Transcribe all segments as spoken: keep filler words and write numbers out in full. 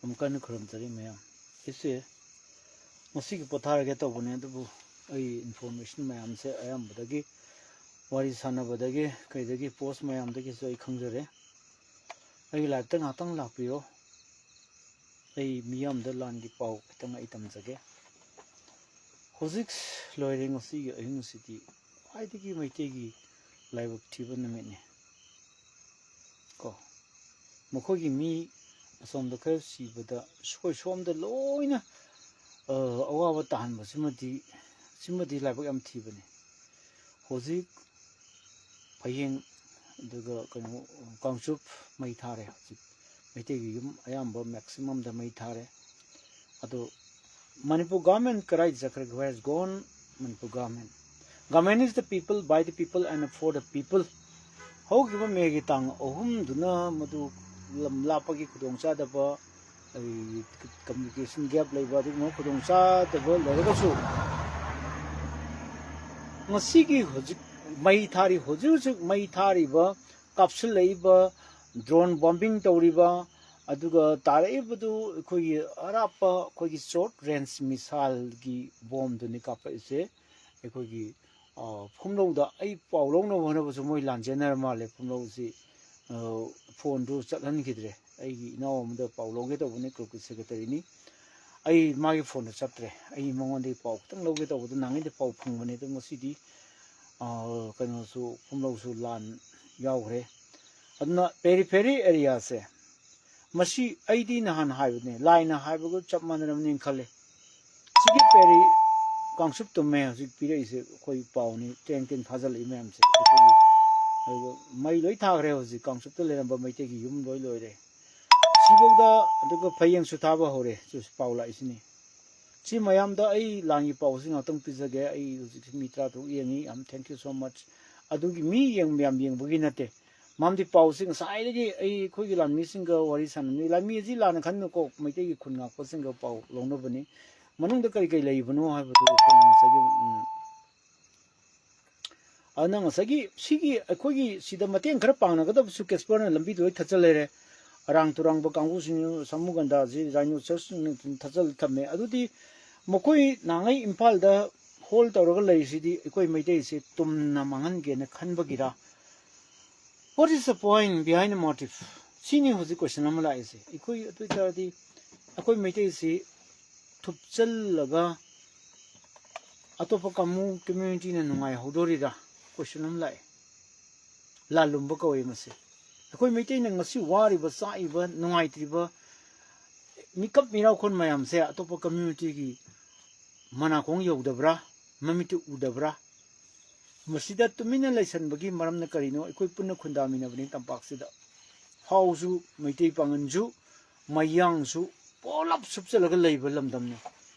ꯑꯃꯨꯛꯀ ꯍꯟꯅ ꯈꯨꯔꯨꯝꯖꯔꯤ ꯃꯌꯥꯝ꯫ ꯑꯩꯁꯦ ꯉꯁꯤꯒꯤ ꯄꯣꯊꯥꯔꯒꯦ ꯇꯧꯕꯅꯦ, ꯑꯗꯨꯕꯨ ꯑꯩ ꯏꯟꯐꯣꯔꯃꯦꯁꯟ ꯃꯌꯥꯝꯁꯦ ꯑꯌꯥꯝꯕꯗꯒꯤ, ꯋꯥꯔꯤ ꯁꯥꯟꯅꯕꯗꯒꯤ ꯀꯩꯗꯒꯤ ꯄꯣꯁ ꯃꯌꯥꯝꯗꯒꯤꯁꯨ ꯑꯩ ꯈꯪꯖꯔꯦ꯫ ꯑꯩꯒꯤ ꯂꯥꯏꯐꯇ ꯉꯥꯏꯍꯥꯛꯇꯪ ꯂꯥꯛꯄꯤꯔꯣ꯫ ꯑꯩ ꯃꯤꯌꯥꯝꯗ ꯂꯥꯟꯒꯤ ꯄꯥꯎ ꯈꯤꯇꯪ ꯑꯩ ꯇꯝꯖꯒꯦ꯫ ꯍꯧꯖꯤꯛ ꯂꯣꯏꯔꯦ, ꯉꯁꯤꯒꯤ ꯑꯍꯤꯡꯁꯤꯗꯤ ꯈ꯭ꯋꯥꯏꯗꯒꯤ ꯃꯩꯇꯩꯒꯤ ꯂꯥꯏꯕꯛ ꯊꯤꯕ ꯅꯨꯃꯤꯠꯅꯤ꯫ ꯀꯣ, ꯃꯈꯣꯏꯒꯤ ꯃꯤ ꯑꯁꯣꯝꯗ ꯈꯔ ꯁꯤꯕꯗ ꯑꯩꯈꯣꯏ ꯁꯣꯝꯗ ꯂꯣꯏꯅ, ꯑ, ꯑꯋꯥꯕ ꯇꯥꯍꯟꯕꯁꯤꯃꯗꯤ, ꯁꯤꯃꯗꯤ ꯂꯥꯏꯕꯛ ꯌꯥꯝ ꯊꯤꯕꯅꯤ꯫ ꯍꯧꯖꯤꯛ ꯐꯌꯦꯡ, ꯑꯗꯨꯒ ꯀꯩꯅꯣ, ꯀꯥꯡꯆꯨꯞ ꯃꯩ ꯊꯥꯔꯦ꯫ ꯍꯧꯖꯤꯛ ꯃꯩꯇꯩꯒꯤ ꯌꯨꯝ ꯑꯌꯥꯝꯕ ꯃꯦꯛꯁꯤꯃꯝꯗ ꯃꯩ ꯊꯥꯔꯦ꯫ ꯑꯗꯣ ꯃꯅꯤꯄꯨꯔ ꯒꯚꯔꯟꯃꯦꯟ ꯀꯗꯥꯏꯗ ꯆꯠꯈ꯭ꯔꯒꯦ? Where has gone Manipur government? Government is the people, by the people and for the people. ꯍꯧꯈꯤꯕ ꯃꯦꯒꯤ ꯇꯥꯡ ꯑꯍꯨꯝꯗꯨꯅ ꯃꯗꯨ ꯂꯝ ꯂꯥꯞꯄꯒꯤ ꯈꯨꯗꯣꯡꯆꯥꯗꯕ, ꯑꯩ, ꯀꯝꯃ꯭ꯌꯨꯅꯤꯀꯦꯁꯟ ꯒꯦꯞ ꯂꯩꯕ, ꯑꯗꯨꯒꯨꯝꯕ ꯈꯨꯗꯣꯡꯆꯥꯗꯕ ꯂꯩꯔꯒꯁꯨ, ꯉꯁꯤꯒꯤ ꯍꯧꯖꯤꯛ ꯃꯩ ꯊꯥꯔꯤ, ꯍꯧꯖꯤꯛ ꯍꯧꯖꯤꯛ ꯃꯩ ꯊꯥꯔꯤꯕ, ꯀꯥꯞꯁꯤꯜꯂꯛꯏꯕ, ꯗ꯭ꯔꯣꯟ ꯕꯣꯝꯕꯤꯡ ꯇꯧꯔꯤꯕ, ꯑꯗꯨꯒ ꯇꯥꯔꯛꯏꯕꯗꯨ ꯑꯩꯈꯣꯏꯒꯤ ꯑꯔꯥꯞꯄ, ꯑꯩꯈꯣꯏꯒꯤ ꯁꯣꯔꯠ ꯔꯦꯟꯖ ꯃꯤꯁꯥꯏꯜꯒꯤ ꯕꯣꯝꯗꯨꯅꯤ ꯀꯥꯞꯄꯛꯏꯁꯦ꯫ ꯑꯩꯈꯣꯏꯒꯤ, ꯑ, ꯐꯨꯝꯂꯧꯗ ꯑꯩ ꯄꯥꯎ ꯂꯧꯅꯕ ꯍꯣꯠꯅꯕꯁꯨ ꯃꯣꯏ ꯂꯥꯟꯖꯦꯟꯅꯔ ꯃꯥꯜꯂꯦ꯫ ꯐꯨꯝꯂꯧꯁꯤ, ꯑ, ꯐꯣꯟꯗꯨ ꯆꯠꯍꯟꯈꯤꯗ꯭ꯔꯦ꯫ ꯑꯩꯒꯤ ꯏꯅꯥꯎ ꯑꯃꯗ ꯄꯥꯎ ꯂꯧꯒꯦ ꯇꯧꯕꯅꯤ, ꯒ꯭ꯔꯨꯞꯀꯤ ꯁꯦꯀ꯭ꯔꯦꯇꯔꯤꯅꯤ꯫ ꯑꯩ ꯃꯥꯒꯤ ꯐꯣꯟꯗ ꯆꯠꯇ꯭ꯔꯦ꯫ ꯑꯩ ꯃꯉꯣꯟꯗꯒꯤ ꯄꯥꯎ ꯈꯤꯇꯪ ꯂꯧꯒꯦ ꯇꯧꯕꯗ ꯅꯍꯥꯟꯉꯩꯗꯤ ꯄꯥꯎ ꯐꯪꯕꯅꯦ, ꯑꯗꯣ ꯉꯁꯤꯗꯤ, ꯑ, ꯀꯩꯅꯣꯁꯨ, ꯐꯨꯝꯂꯧꯁꯨ ꯂꯥꯟ ꯌꯥꯎꯈ꯭ꯔꯦ꯫ ꯑꯗꯨꯅ ꯄꯦꯔꯤꯐꯦꯔꯤ ꯑꯦꯔꯤꯌꯥꯁꯦ, ꯃꯁꯤ ꯑꯩꯗꯤ ꯅꯍꯥꯟ ꯍꯥꯏꯕꯅꯦ, ꯂꯥꯏꯅ ꯍꯥꯏꯕꯒ ꯆꯞ ꯃꯥꯟꯅꯔꯝꯅꯤꯅ ꯈꯜꯂꯦ꯫ ꯁꯤꯒꯤ ꯄꯦꯔꯤ ꯀꯥꯡꯆꯨꯞ ꯇꯨꯝꯃꯦ ꯍꯧꯖꯤꯛ ꯄꯤꯔꯛꯏꯁꯦ, ꯑꯩꯈꯣꯏ ꯄꯥꯎꯅꯤ, ꯇꯦꯡ ꯇꯦꯡ ꯊꯥꯖꯤꯜꯂꯛꯏ ꯃꯌꯥꯝꯁꯦ꯫ ꯑꯩꯈꯣꯏꯒꯤ, ꯑꯗꯨꯒ ꯃꯩ ꯂꯣꯏ ꯊꯥꯈ꯭ꯔꯦ ꯍꯧꯖꯤꯛ, ꯀꯥꯡꯆꯨꯞꯇ ꯂꯩꯔꯝꯕ ꯃꯩꯇꯩꯒꯤ ꯌꯨꯝ ꯂꯣꯏ ꯂꯣꯏꯔꯦ꯫ ꯁꯤꯐꯧꯗ, ꯑꯗꯨꯒ ꯐꯌꯦꯡꯁꯨ ꯊꯥꯕ ꯍꯧꯔꯦ, ꯁꯤꯁꯨ ꯄꯥꯎ ꯂꯥꯛꯏꯁꯤꯅꯤ꯫ ꯁꯤ ꯃꯌꯥꯝꯗ ꯑꯩ ꯂꯥꯟꯒꯤ ꯄꯥꯎꯁꯤ ꯉꯥꯛꯇꯪ ꯄꯤꯖꯒꯦ꯫ ꯑꯩ ꯍꯧꯖꯤꯛꯁꯤ ꯃꯤ ꯇꯔꯥ ꯇꯔꯨꯛ ꯌꯦꯡꯉꯤ꯫ ꯌꯥꯝ thank you so much꯫ ꯑꯗꯨꯒꯤ ꯃꯤ ꯌꯦꯡ-, ꯃꯌꯥꯝ ꯌꯦꯡꯕꯒꯤ ꯅꯠꯇꯦ꯫ ꯃꯔꯝꯗꯤ ꯄꯥꯎꯁꯤ ꯉꯁꯥꯏꯗꯒꯤ ꯑꯩ ꯑꯩꯈꯣꯏꯒꯤ ꯂꯥꯟꯃꯤꯁꯤꯡꯒ ꯋꯥꯔꯤ ꯁꯥꯟꯅꯕꯅꯤ꯫ ꯂꯥꯟꯃꯤ ꯑꯁꯤ ꯂꯥꯟꯅ ꯈꯟꯅꯨꯀꯣ, ꯃꯩꯇꯩꯒꯤ ꯈꯨꯟ ꯉꯥꯛꯄꯁꯤꯡꯒ ꯄꯥꯎ ꯂꯧꯅꯕꯅꯤ꯫ ꯃꯅꯨꯡꯗ ꯀꯔꯤ ꯀꯔꯤ ꯂꯩꯕꯅꯣ ꯍꯥꯏꯕꯗꯨ ꯑꯩꯈꯣꯏꯅ ꯉꯁꯥꯏꯒꯤ, ꯎꯝ, ꯑꯗꯨꯅ ꯉꯁꯥꯏꯒꯤ ꯁꯤꯒꯤ ꯑꯩꯈꯣꯏꯒꯤ ꯁꯤꯗ ꯃꯇꯦꯡ ꯈꯔ ꯄꯥꯡꯅꯒꯗꯕꯁꯨ ꯀꯦꯁꯄꯔꯅ ꯂꯝꯕꯤꯗꯨ ꯂꯣꯏ ꯊꯠꯆꯜ ꯂꯩꯔꯦ꯫ ꯑꯔꯥꯡ ꯇꯨꯔꯥꯡꯕ ꯀꯥꯡꯕꯨꯁꯤꯡ, ꯁꯥꯃꯨ ꯒꯟꯗꯥꯁꯤ rhinoceros ꯁꯤꯡꯅ ꯊꯥꯖꯤꯜ ꯊꯝꯃꯦ꯫ ꯑꯗꯨꯗꯤ ꯃꯈꯣꯏ ꯅꯍꯥꯟꯉꯩ ꯏꯝꯐꯥꯜꯗ hold ꯇꯧꯔꯒ ꯂꯩꯔꯤꯁꯤꯗꯤ ꯑꯩꯈꯣꯏ ꯃꯩꯇꯩꯁꯦ ꯇꯨꯝꯅ ꯃꯥꯡꯍꯟꯒꯦꯅ ꯈꯟꯕꯒꯤꯔ? What is the point behind the motive? ꯁꯤꯅꯤ ꯍꯧꯖꯤꯛ question ꯑꯃ ꯂꯥꯛꯏꯁꯦ꯫ ꯑꯩꯈꯣꯏ ꯑꯗꯨ ꯑꯣꯏꯇꯥꯔꯗꯤ ꯑꯩꯈꯣꯏ ꯃꯩꯇꯩꯁꯤ ꯊꯨꯞꯆꯜꯂꯒ ꯑꯇꯣꯞꯄ ꯀꯥꯡꯕꯨ community ꯅ ꯅꯨꯡꯉꯥꯏꯍꯧꯗꯣꯔꯤꯔꯥ? Question ꯑꯃ ꯂꯥꯛꯑꯦ꯫ ꯂꯥꯜꯂꯨꯝꯕ ꯀꯧꯋꯦ ꯃꯁꯤ꯫ ꯑꯩꯈꯣꯏ ꯃꯩꯇꯩꯅ ꯉꯁꯤ ꯋꯥꯔꯤꯕ, ꯆꯥꯛꯏꯕ, ꯅꯨꯡꯉꯥꯏꯇ꯭ꯔꯤꯕ ꯃꯤꯀꯞ ꯃꯤꯔꯥꯎꯈꯣꯟ ꯃꯌꯥꯝꯁꯦ ꯑꯇꯣꯞꯄ community ꯒꯤ ꯃꯅꯥꯀꯣꯡ ꯌꯧꯗꯕ꯭ꯔꯥ? ꯃꯃꯤꯠꯇ ꯎꯗꯕ꯭ꯔꯥ? ꯃꯁꯤꯗ ꯇꯨꯃꯤꯟꯅ ꯂꯩꯁꯟꯕꯒꯤ ꯃꯔꯝꯅ ꯀꯔꯤꯅꯣ? ꯑꯩꯈꯣꯏ ꯄꯨꯟꯅ ꯈꯨꯟꯗꯥꯃꯤꯟꯅꯕꯅꯤ ꯇꯝꯄꯥꯛꯁꯤꯗ꯫ ꯍꯥꯎꯁꯨ, ꯃꯩꯇꯩ ꯄꯥꯉꯟꯁꯨ, ꯃꯌꯥꯡꯁꯨ ꯄꯨꯂꯞ ꯁꯨꯞꯆꯜꯂꯒ ꯂꯩꯕ ꯂꯝꯗꯝꯅꯤ꯫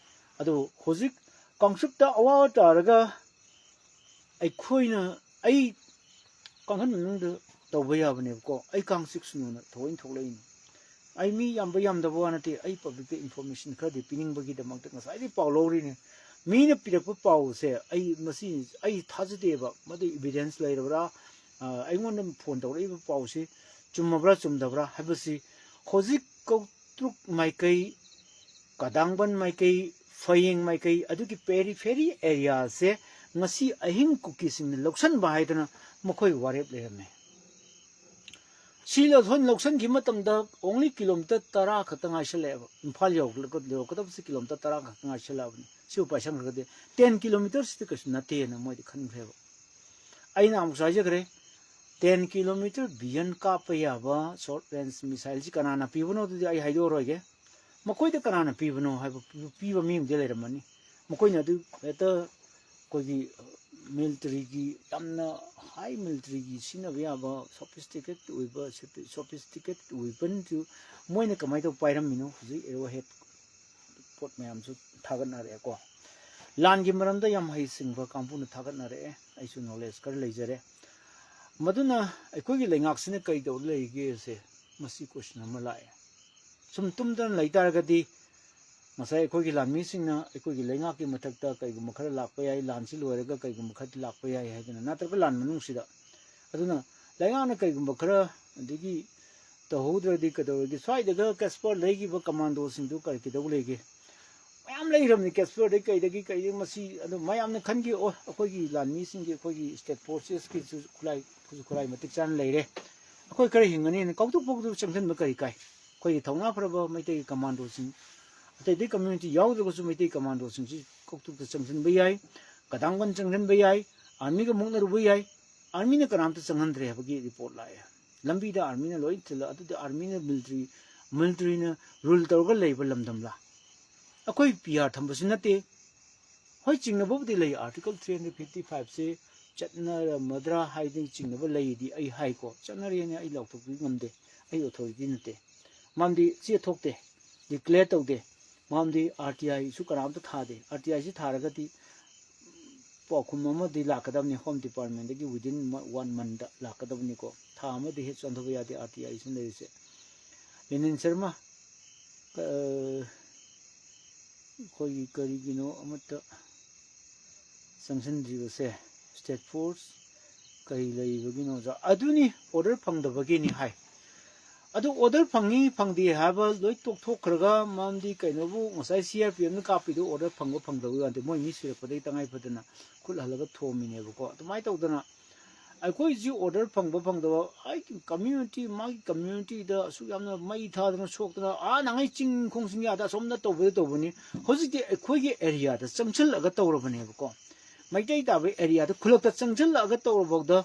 ꯑꯗꯣ ꯍꯧꯖꯤꯛ ꯀꯥꯡꯆꯨꯞꯇ ꯑꯋꯥ ꯇꯥꯔꯒ ꯑꯩꯈꯣꯏꯅ, ꯑꯩ ꯀꯥꯡꯈꯟ ꯃꯅꯨꯡꯗ ꯇꯧꯕ ꯌꯥꯕꯅꯦꯕꯀꯣ, ꯑꯩ ꯀꯥꯡ ꯆꯤꯛꯁꯅꯨꯅ ꯊꯑꯣꯏꯅ ꯊꯣꯛꯂꯛꯏꯅꯤ꯫ ꯑꯩ ꯃꯤ ꯌꯥꯝꯕ ꯌꯥꯝꯗꯕ ꯋꯥ ꯅꯠꯇꯦ, ꯑꯩ public ꯇ information ꯈꯔꯗꯤ ꯄꯤꯅꯤꯡꯕꯒꯤꯗꯃꯛꯇ ꯉꯁꯥꯏꯗꯩ ꯄꯥꯎ ꯂꯧꯔꯤꯅꯤ꯫ ꯃꯤꯅ ꯄꯤꯔꯛꯄ ꯄꯥꯎꯁꯦ ꯑꯩ, ꯃꯁꯤ ꯑꯩ ꯊꯥꯖꯗꯦꯕ, ꯃꯗꯨ evidence ꯂꯩꯔꯕ꯭ꯔꯥ? ꯑ, ꯑꯩꯉꯣꯟꯗ phone ꯇꯧꯔꯛꯏꯕ ꯄꯥꯎꯁꯤ ꯆꯨꯝꯃꯕ꯭ꯔꯥ ꯆꯨꯝꯗꯕ꯭ꯔꯥ ꯍꯥꯏꯕꯁꯤ ꯍꯧꯖꯤꯛ ꯀꯧꯇ꯭ꯔꯨꯛ ꯃꯥꯏꯀꯩ, ꯀꯗꯥꯡꯕꯟ ꯃꯥꯏꯀꯩ, ꯐꯌꯦꯡ ꯃꯥꯏꯀꯩ, ꯑꯗꯨꯒꯤ periphery area ꯁꯦ ꯉꯁꯤ ꯑꯍꯤꯡ ꯀꯨꯀꯤꯁꯤꯡꯅ ꯂꯧꯁꯟꯕ ꯍꯥꯏꯗꯅ ꯃꯈꯣꯏ ꯋꯥꯔꯦꯞ ꯂꯩꯔꯝꯃꯦ꯫ ꯁꯤ ꯂꯧꯁꯟ-, ꯂꯧꯁꯟꯈꯤꯕ ꯃꯇꯝꯗ only kilometre ꯇꯔꯥ ꯈꯛꯇ ꯉꯥꯏꯁꯜꯂꯛꯑꯦꯕ꯫ ꯏꯝꯐꯥꯜ ꯌꯧꯔꯛꯀ-, ꯌꯧꯔꯛꯀꯗꯕꯁꯤ kilometre ꯇꯔꯥ ꯈꯛꯇ ꯉꯥꯏꯁꯜꯂꯛꯑꯕꯅꯤ꯫ ꯁꯤꯕꯨ ꯄꯥꯏꯁꯟꯈ꯭ꯔꯒꯗꯤ ten kilometre ꯁꯤꯗꯤ ꯀꯩꯁꯨ ꯅꯠꯇꯦꯅ ꯃꯣꯏꯗꯤ ꯈꯟꯈ꯭ꯔꯦꯕ꯫ ꯑꯩꯅ ꯑꯃꯨꯛꯁꯨ ꯍꯥꯏꯖꯈ꯭ꯔꯦ, ten kilometre beyond ꯀꯥꯞꯄ ꯌꯥꯕ short range missile ꯁꯤ ꯀꯅꯥꯅ ꯄꯤꯕꯅꯣ ꯑꯗꯨꯗꯤ ꯑꯩ ꯍꯥꯏꯗꯣꯛꯑꯔꯣꯏꯒꯦ꯫ ꯃꯈꯣꯏꯗ ꯀꯅꯥꯅ ꯄꯤꯕꯅꯣ ꯍꯥꯏꯕ ꯄꯤꯕ ꯃꯤ ꯑꯃꯗꯤ ꯂꯩꯔꯝꯃꯅꯤ꯫ ꯃꯈꯣꯏꯅ ꯑꯗꯨ ꯍꯦꯛꯇ ꯑꯩꯈꯣꯏꯒꯤ military ꯒꯤ ꯌꯥꯝꯅ high military ꯒꯤ ꯁꯤꯖꯤꯟꯅꯕ ꯌꯥꯕ sophisticated ꯑꯣꯏꯕ, sophisticated weapon ꯁꯨ ꯃꯣꯏꯅ ꯀꯃꯥꯏꯅ ꯇꯧ ꯄꯥꯏꯔꯝꯃꯤꯅꯣ? ꯍꯧꯖꯤꯛ arrow head ꯄꯣꯠ ꯃꯌꯥꯝꯁꯨ ꯊꯥꯒꯠꯅꯔꯛꯑꯦꯀꯣ꯫ ꯂꯥꯟꯒꯤ ꯃꯔꯝꯗ ꯌꯥꯝ ꯍꯩꯁꯤꯡꯕ ꯀꯥꯡꯕꯨꯅ ꯊꯥꯒꯠꯅꯔꯛꯑꯦ꯫ ꯑꯩꯁꯨ knowledge ꯈꯔ ꯂꯩꯖꯔꯦ꯫ ꯃꯗꯨꯅ ꯑꯩꯈꯣꯏꯒꯤ ꯂꯩꯉꯥꯛꯁꯤꯅ ꯀꯔꯤ ꯇꯧꯔ ꯂꯩꯒꯦꯁꯦ ꯃꯁꯤ question ꯑꯃ ꯂꯥꯛꯑꯦ꯫ ꯁꯨꯝ ꯇꯨꯝꯗꯅ ꯂꯩ ꯇꯥꯔꯒꯗꯤ ꯉꯁꯥꯏ ꯑꯩꯈꯣꯏꯒꯤ ꯂꯥꯟꯃꯤꯁꯤꯡꯅ ꯑꯩꯈꯣꯏꯒꯤ ꯂꯩꯉꯥꯛꯀꯤ ꯃꯊꯛꯇ ꯀꯩꯒꯨꯝꯕ ꯈꯔ ꯂꯥꯛꯄ ꯌꯥꯏ, ꯂꯥꯟꯁꯤ ꯂꯣꯏꯔꯒ ꯀꯩꯒꯨꯝꯕ ꯈꯔꯗꯤ ꯂꯥꯛꯄ ꯌꯥꯏ ꯍꯥꯏꯗꯅ, ꯅꯠꯇ꯭ꯔꯒ ꯂꯥꯟ ꯃꯅꯨꯡꯁꯤꯗ꯫ ꯑꯗꯨꯅ ꯂꯩꯉꯥꯛꯅ ꯀꯩꯒꯨꯝꯕ ꯈꯔ, ꯑꯗꯒꯤ ꯇꯧꯍꯧꯗ꯭ꯔꯗꯤ ꯀꯩꯗꯧꯔꯒꯦ? ꯁ꯭ꯋꯥꯏꯗꯒ ꯀꯦꯁꯄꯔ ꯂꯩꯈꯤꯕ ꯀꯃꯥꯟꯗꯣꯁꯤꯡꯗꯨ ꯀꯔꯤ ꯀꯩꯗꯧ ꯂꯩꯒꯦ? ꯃꯌꯥꯝ ꯂꯩꯔꯕꯅꯤ ꯀꯦꯁꯄꯔꯗꯩ ꯀꯩꯗꯒꯤ ꯀꯩꯗꯒꯤ꯫ ꯃꯁꯤ ꯑꯗꯨ ꯃꯌꯥꯝꯅ ꯈꯟꯈꯤ, "ꯑꯣ, ꯑꯩꯈꯣꯏꯒꯤ ꯂꯥꯟꯃꯤꯁꯤꯡꯒꯤ, ꯑꯩꯈꯣꯏꯒꯤ ꯁ꯭ꯇꯦꯠ ꯐꯣꯔꯁꯦꯁꯀꯤꯁꯨ ꯈꯨꯠꯂꯥꯏ, ꯈꯨꯠꯁꯨ ꯈꯨꯠꯂꯥꯏ ꯃꯇꯤꯛ ꯆꯥꯅ ꯂꯩꯔꯦ, ꯑꯩꯈꯣꯏ ꯈꯔ ꯍꯤꯡꯒꯅꯤꯅ" ꯀꯧꯊꯣꯛ ꯀꯧꯊꯣꯛ ꯆꯪꯁꯤꯟꯕ ꯀꯔꯤ ꯀꯥꯏ? ꯑꯩꯈꯣꯏꯒꯤ ꯊꯧꯅꯥ ꯐꯔꯕ ꯃꯩꯇꯩꯒꯤ ꯀꯃꯥꯟꯗꯣꯁꯤꯡ, ꯑꯇꯩ ꯑꯇꯩ ꯀꯝꯃ꯭ꯌꯨꯅꯤꯇꯤ ꯌꯥꯎꯗ꯭ꯔꯒꯁꯨ ꯃꯩꯇꯩ ꯀꯃꯥꯟꯗꯣꯁꯤꯡꯁꯤ ꯀꯧꯊꯣꯛꯇ ꯆꯪꯁꯤꯟꯕ ꯌꯥꯏ, ꯀꯗꯥꯡꯕꯟ ꯆꯪꯁꯤꯟꯕ ꯌꯥꯏ, ꯑꯥꯔꯃꯤꯒ ꯃꯨꯛꯅꯔꯨꯕ ꯌꯥꯏ꯫ ꯑꯥꯔꯃꯤꯅ ꯀꯅꯥꯝꯇ ꯆꯪꯍꯟꯗ꯭ꯔꯦ ꯍꯥꯏꯕꯒꯤ ꯔꯤꯄꯣꯔꯠ ꯂꯥꯛꯑꯦ꯫ ꯂꯝꯕꯤꯗ ꯑꯥꯔꯃꯤꯅ ꯂꯣꯏ ꯊꯤꯜꯂ, ꯑꯗꯨꯗꯤ ꯑꯥꯔꯃꯤꯅ, ꯃꯤꯂꯤꯇꯔꯤ, ꯃꯤꯂꯤꯇꯔꯤꯅ ꯔꯨꯜ ꯇꯧꯔꯒ ꯂꯩꯕ ꯂꯝꯗꯝꯂꯥ? ꯑꯩꯈꯣꯏ ꯄꯤ ꯑꯥꯔ ꯊꯝꯕꯁꯨ ꯅꯠꯇꯦ꯫ ꯍꯣꯏ, ꯆꯤꯡꯅꯕꯕꯨꯗꯤ ꯂꯩ, ꯑꯥꯔꯇꯤꯀꯜ ꯊ꯭ꯔꯤ ꯍꯟꯗ꯭ꯔꯦꯠ ꯐꯤꯐꯇꯤ ꯐꯥꯏꯚꯁꯦ ꯆꯠꯅꯔꯝꯃꯗ꯭ꯔꯥ ꯍꯥꯏꯗꯅ ꯆꯤꯡꯅꯕ ꯂꯩꯗꯤ ꯑꯩ ꯍꯥꯏꯀꯣ, ꯆꯠꯅꯔꯦꯅ ꯑꯩ ꯂꯥꯎꯊꯣꯛꯄꯗꯤ ꯉꯝꯗꯦ, ꯑꯩ ꯑꯣꯊꯣꯔꯤꯇꯤ ꯅꯠꯇꯦ꯫ ꯃꯔꯝꯗꯤ ꯆꯦ ꯊꯣꯛꯇꯦ, ꯗꯤꯀ꯭ꯂꯦꯌꯔ ꯇꯧꯗꯦ꯫ ꯃꯔꯝꯗꯤ ꯑꯥꯔ ꯇꯤ ꯑꯥꯏꯁꯨ ꯀꯅꯥꯝꯇ ꯊꯥꯗꯦ꯫ ꯑꯥꯔ ꯇꯤ ꯑꯥꯏꯁꯤ ꯊꯥꯔꯒꯗꯤ ꯄꯥꯎꯈꯨꯝ ꯑꯃꯗꯤ ꯂꯥꯛꯀꯗꯕꯅꯤ, ꯍꯣꯝ ꯗꯤꯄꯥꯔꯠꯃꯦꯟꯗꯒꯤ within ꯃ-, one month ꯂꯥꯛꯀꯗꯕꯅꯤꯀꯣ꯫ ꯊꯥ ꯑꯃꯗꯤ ꯍꯦꯛ ꯆꯣꯟꯊꯕ ꯌꯥꯗꯦ ꯑꯥꯔ ꯇꯤ ꯑꯥꯏꯁꯤꯅ ꯂꯩꯔꯤꯁꯦ꯫ ꯂꯦꯅꯤꯟ ꯁꯔꯃ, ꯑ, ꯑꯩꯈꯣꯏꯒꯤ ꯀꯔꯤꯒꯤꯅꯣ ꯑꯃꯠꯇ ꯆꯪꯁꯤꯟꯗ꯭ꯔꯤꯕꯁꯦ, ꯁ꯭ꯇꯦꯠ ꯐꯣꯔꯁ ꯀꯔꯤ ꯂꯩꯕꯒꯤꯅꯣ? ꯑꯗꯨꯅꯤ, ꯑꯣꯔꯗꯔ ꯐꯪꯗꯕꯒꯤꯅꯤ ꯍꯥꯏ꯫ ꯑꯗꯨ ꯑꯣꯔꯗꯔ ꯐꯪꯉꯤ ꯐꯪꯗꯦ ꯍꯥꯏꯕ ꯂꯣꯏ ꯇꯣꯛꯊꯣꯛꯈ꯭ꯔꯒ, ꯃꯔꯝꯗꯤ ꯀꯩꯅꯣꯕꯨ ꯉꯁꯥꯏ ꯁꯤ ꯑꯥꯔ ꯄꯤ ꯑꯦꯐꯅ ꯀꯥꯞꯄꯤꯗꯣ ꯑꯣꯔꯗꯔ ꯐꯪꯕ ꯐꯪꯗꯕꯒꯤ ꯋꯥ ꯅꯠꯇꯦ, ꯃꯣꯏ ꯃꯤ ꯁꯤꯔꯛꯄꯗꯒꯤ ꯇꯉꯥꯏ ꯐꯗꯅ ꯈꯨꯠ ꯍꯜꯂꯒ ꯊꯣꯝꯃꯤꯅꯦꯕꯀꯣ꯫ ꯑꯗꯨꯃꯥꯏꯅ ꯇꯧꯗꯅ ꯑꯩꯈꯣꯏꯁꯤ ꯑꯣꯔꯗꯔ ꯐꯪꯕ ꯐꯪꯗꯕ, ꯑꯩꯒꯤ ꯀꯝꯃ꯭ꯌꯨꯅꯤꯇꯤ, ꯃꯥꯒꯤ ꯀꯝꯃ꯭ꯌꯨꯅꯤꯇꯤꯗ ꯑꯁꯨꯛ ꯌꯥꯝꯅ ꯃꯩ ꯊꯥꯗꯅ ꯁꯣꯛꯇꯅ, ꯑꯥ ꯅꯍꯥꯟꯒꯩ ꯆꯤꯡ ꯈꯣꯡ ꯆꯤꯡꯌꯥꯗ ꯑꯁꯣꯝꯗ ꯇꯧꯕꯗ ꯇꯧꯕꯅꯤ, ꯍꯧꯖꯤꯛꯇꯤ ꯑꯩꯈꯣꯏꯒꯤ ꯑꯦꯔꯤꯌꯥꯗ ꯆꯪꯁꯤꯜꯂꯒ ꯇꯧꯔꯕꯅꯦꯕꯀꯣ꯫ ꯃꯩꯇꯩ ꯇꯥꯕ ꯑꯦꯔꯤꯌꯥꯗ ꯈꯨꯜꯂꯛꯇ ꯆꯪꯁꯤꯜꯂꯛꯑꯒ ꯇꯧꯔꯐꯥꯎꯗ,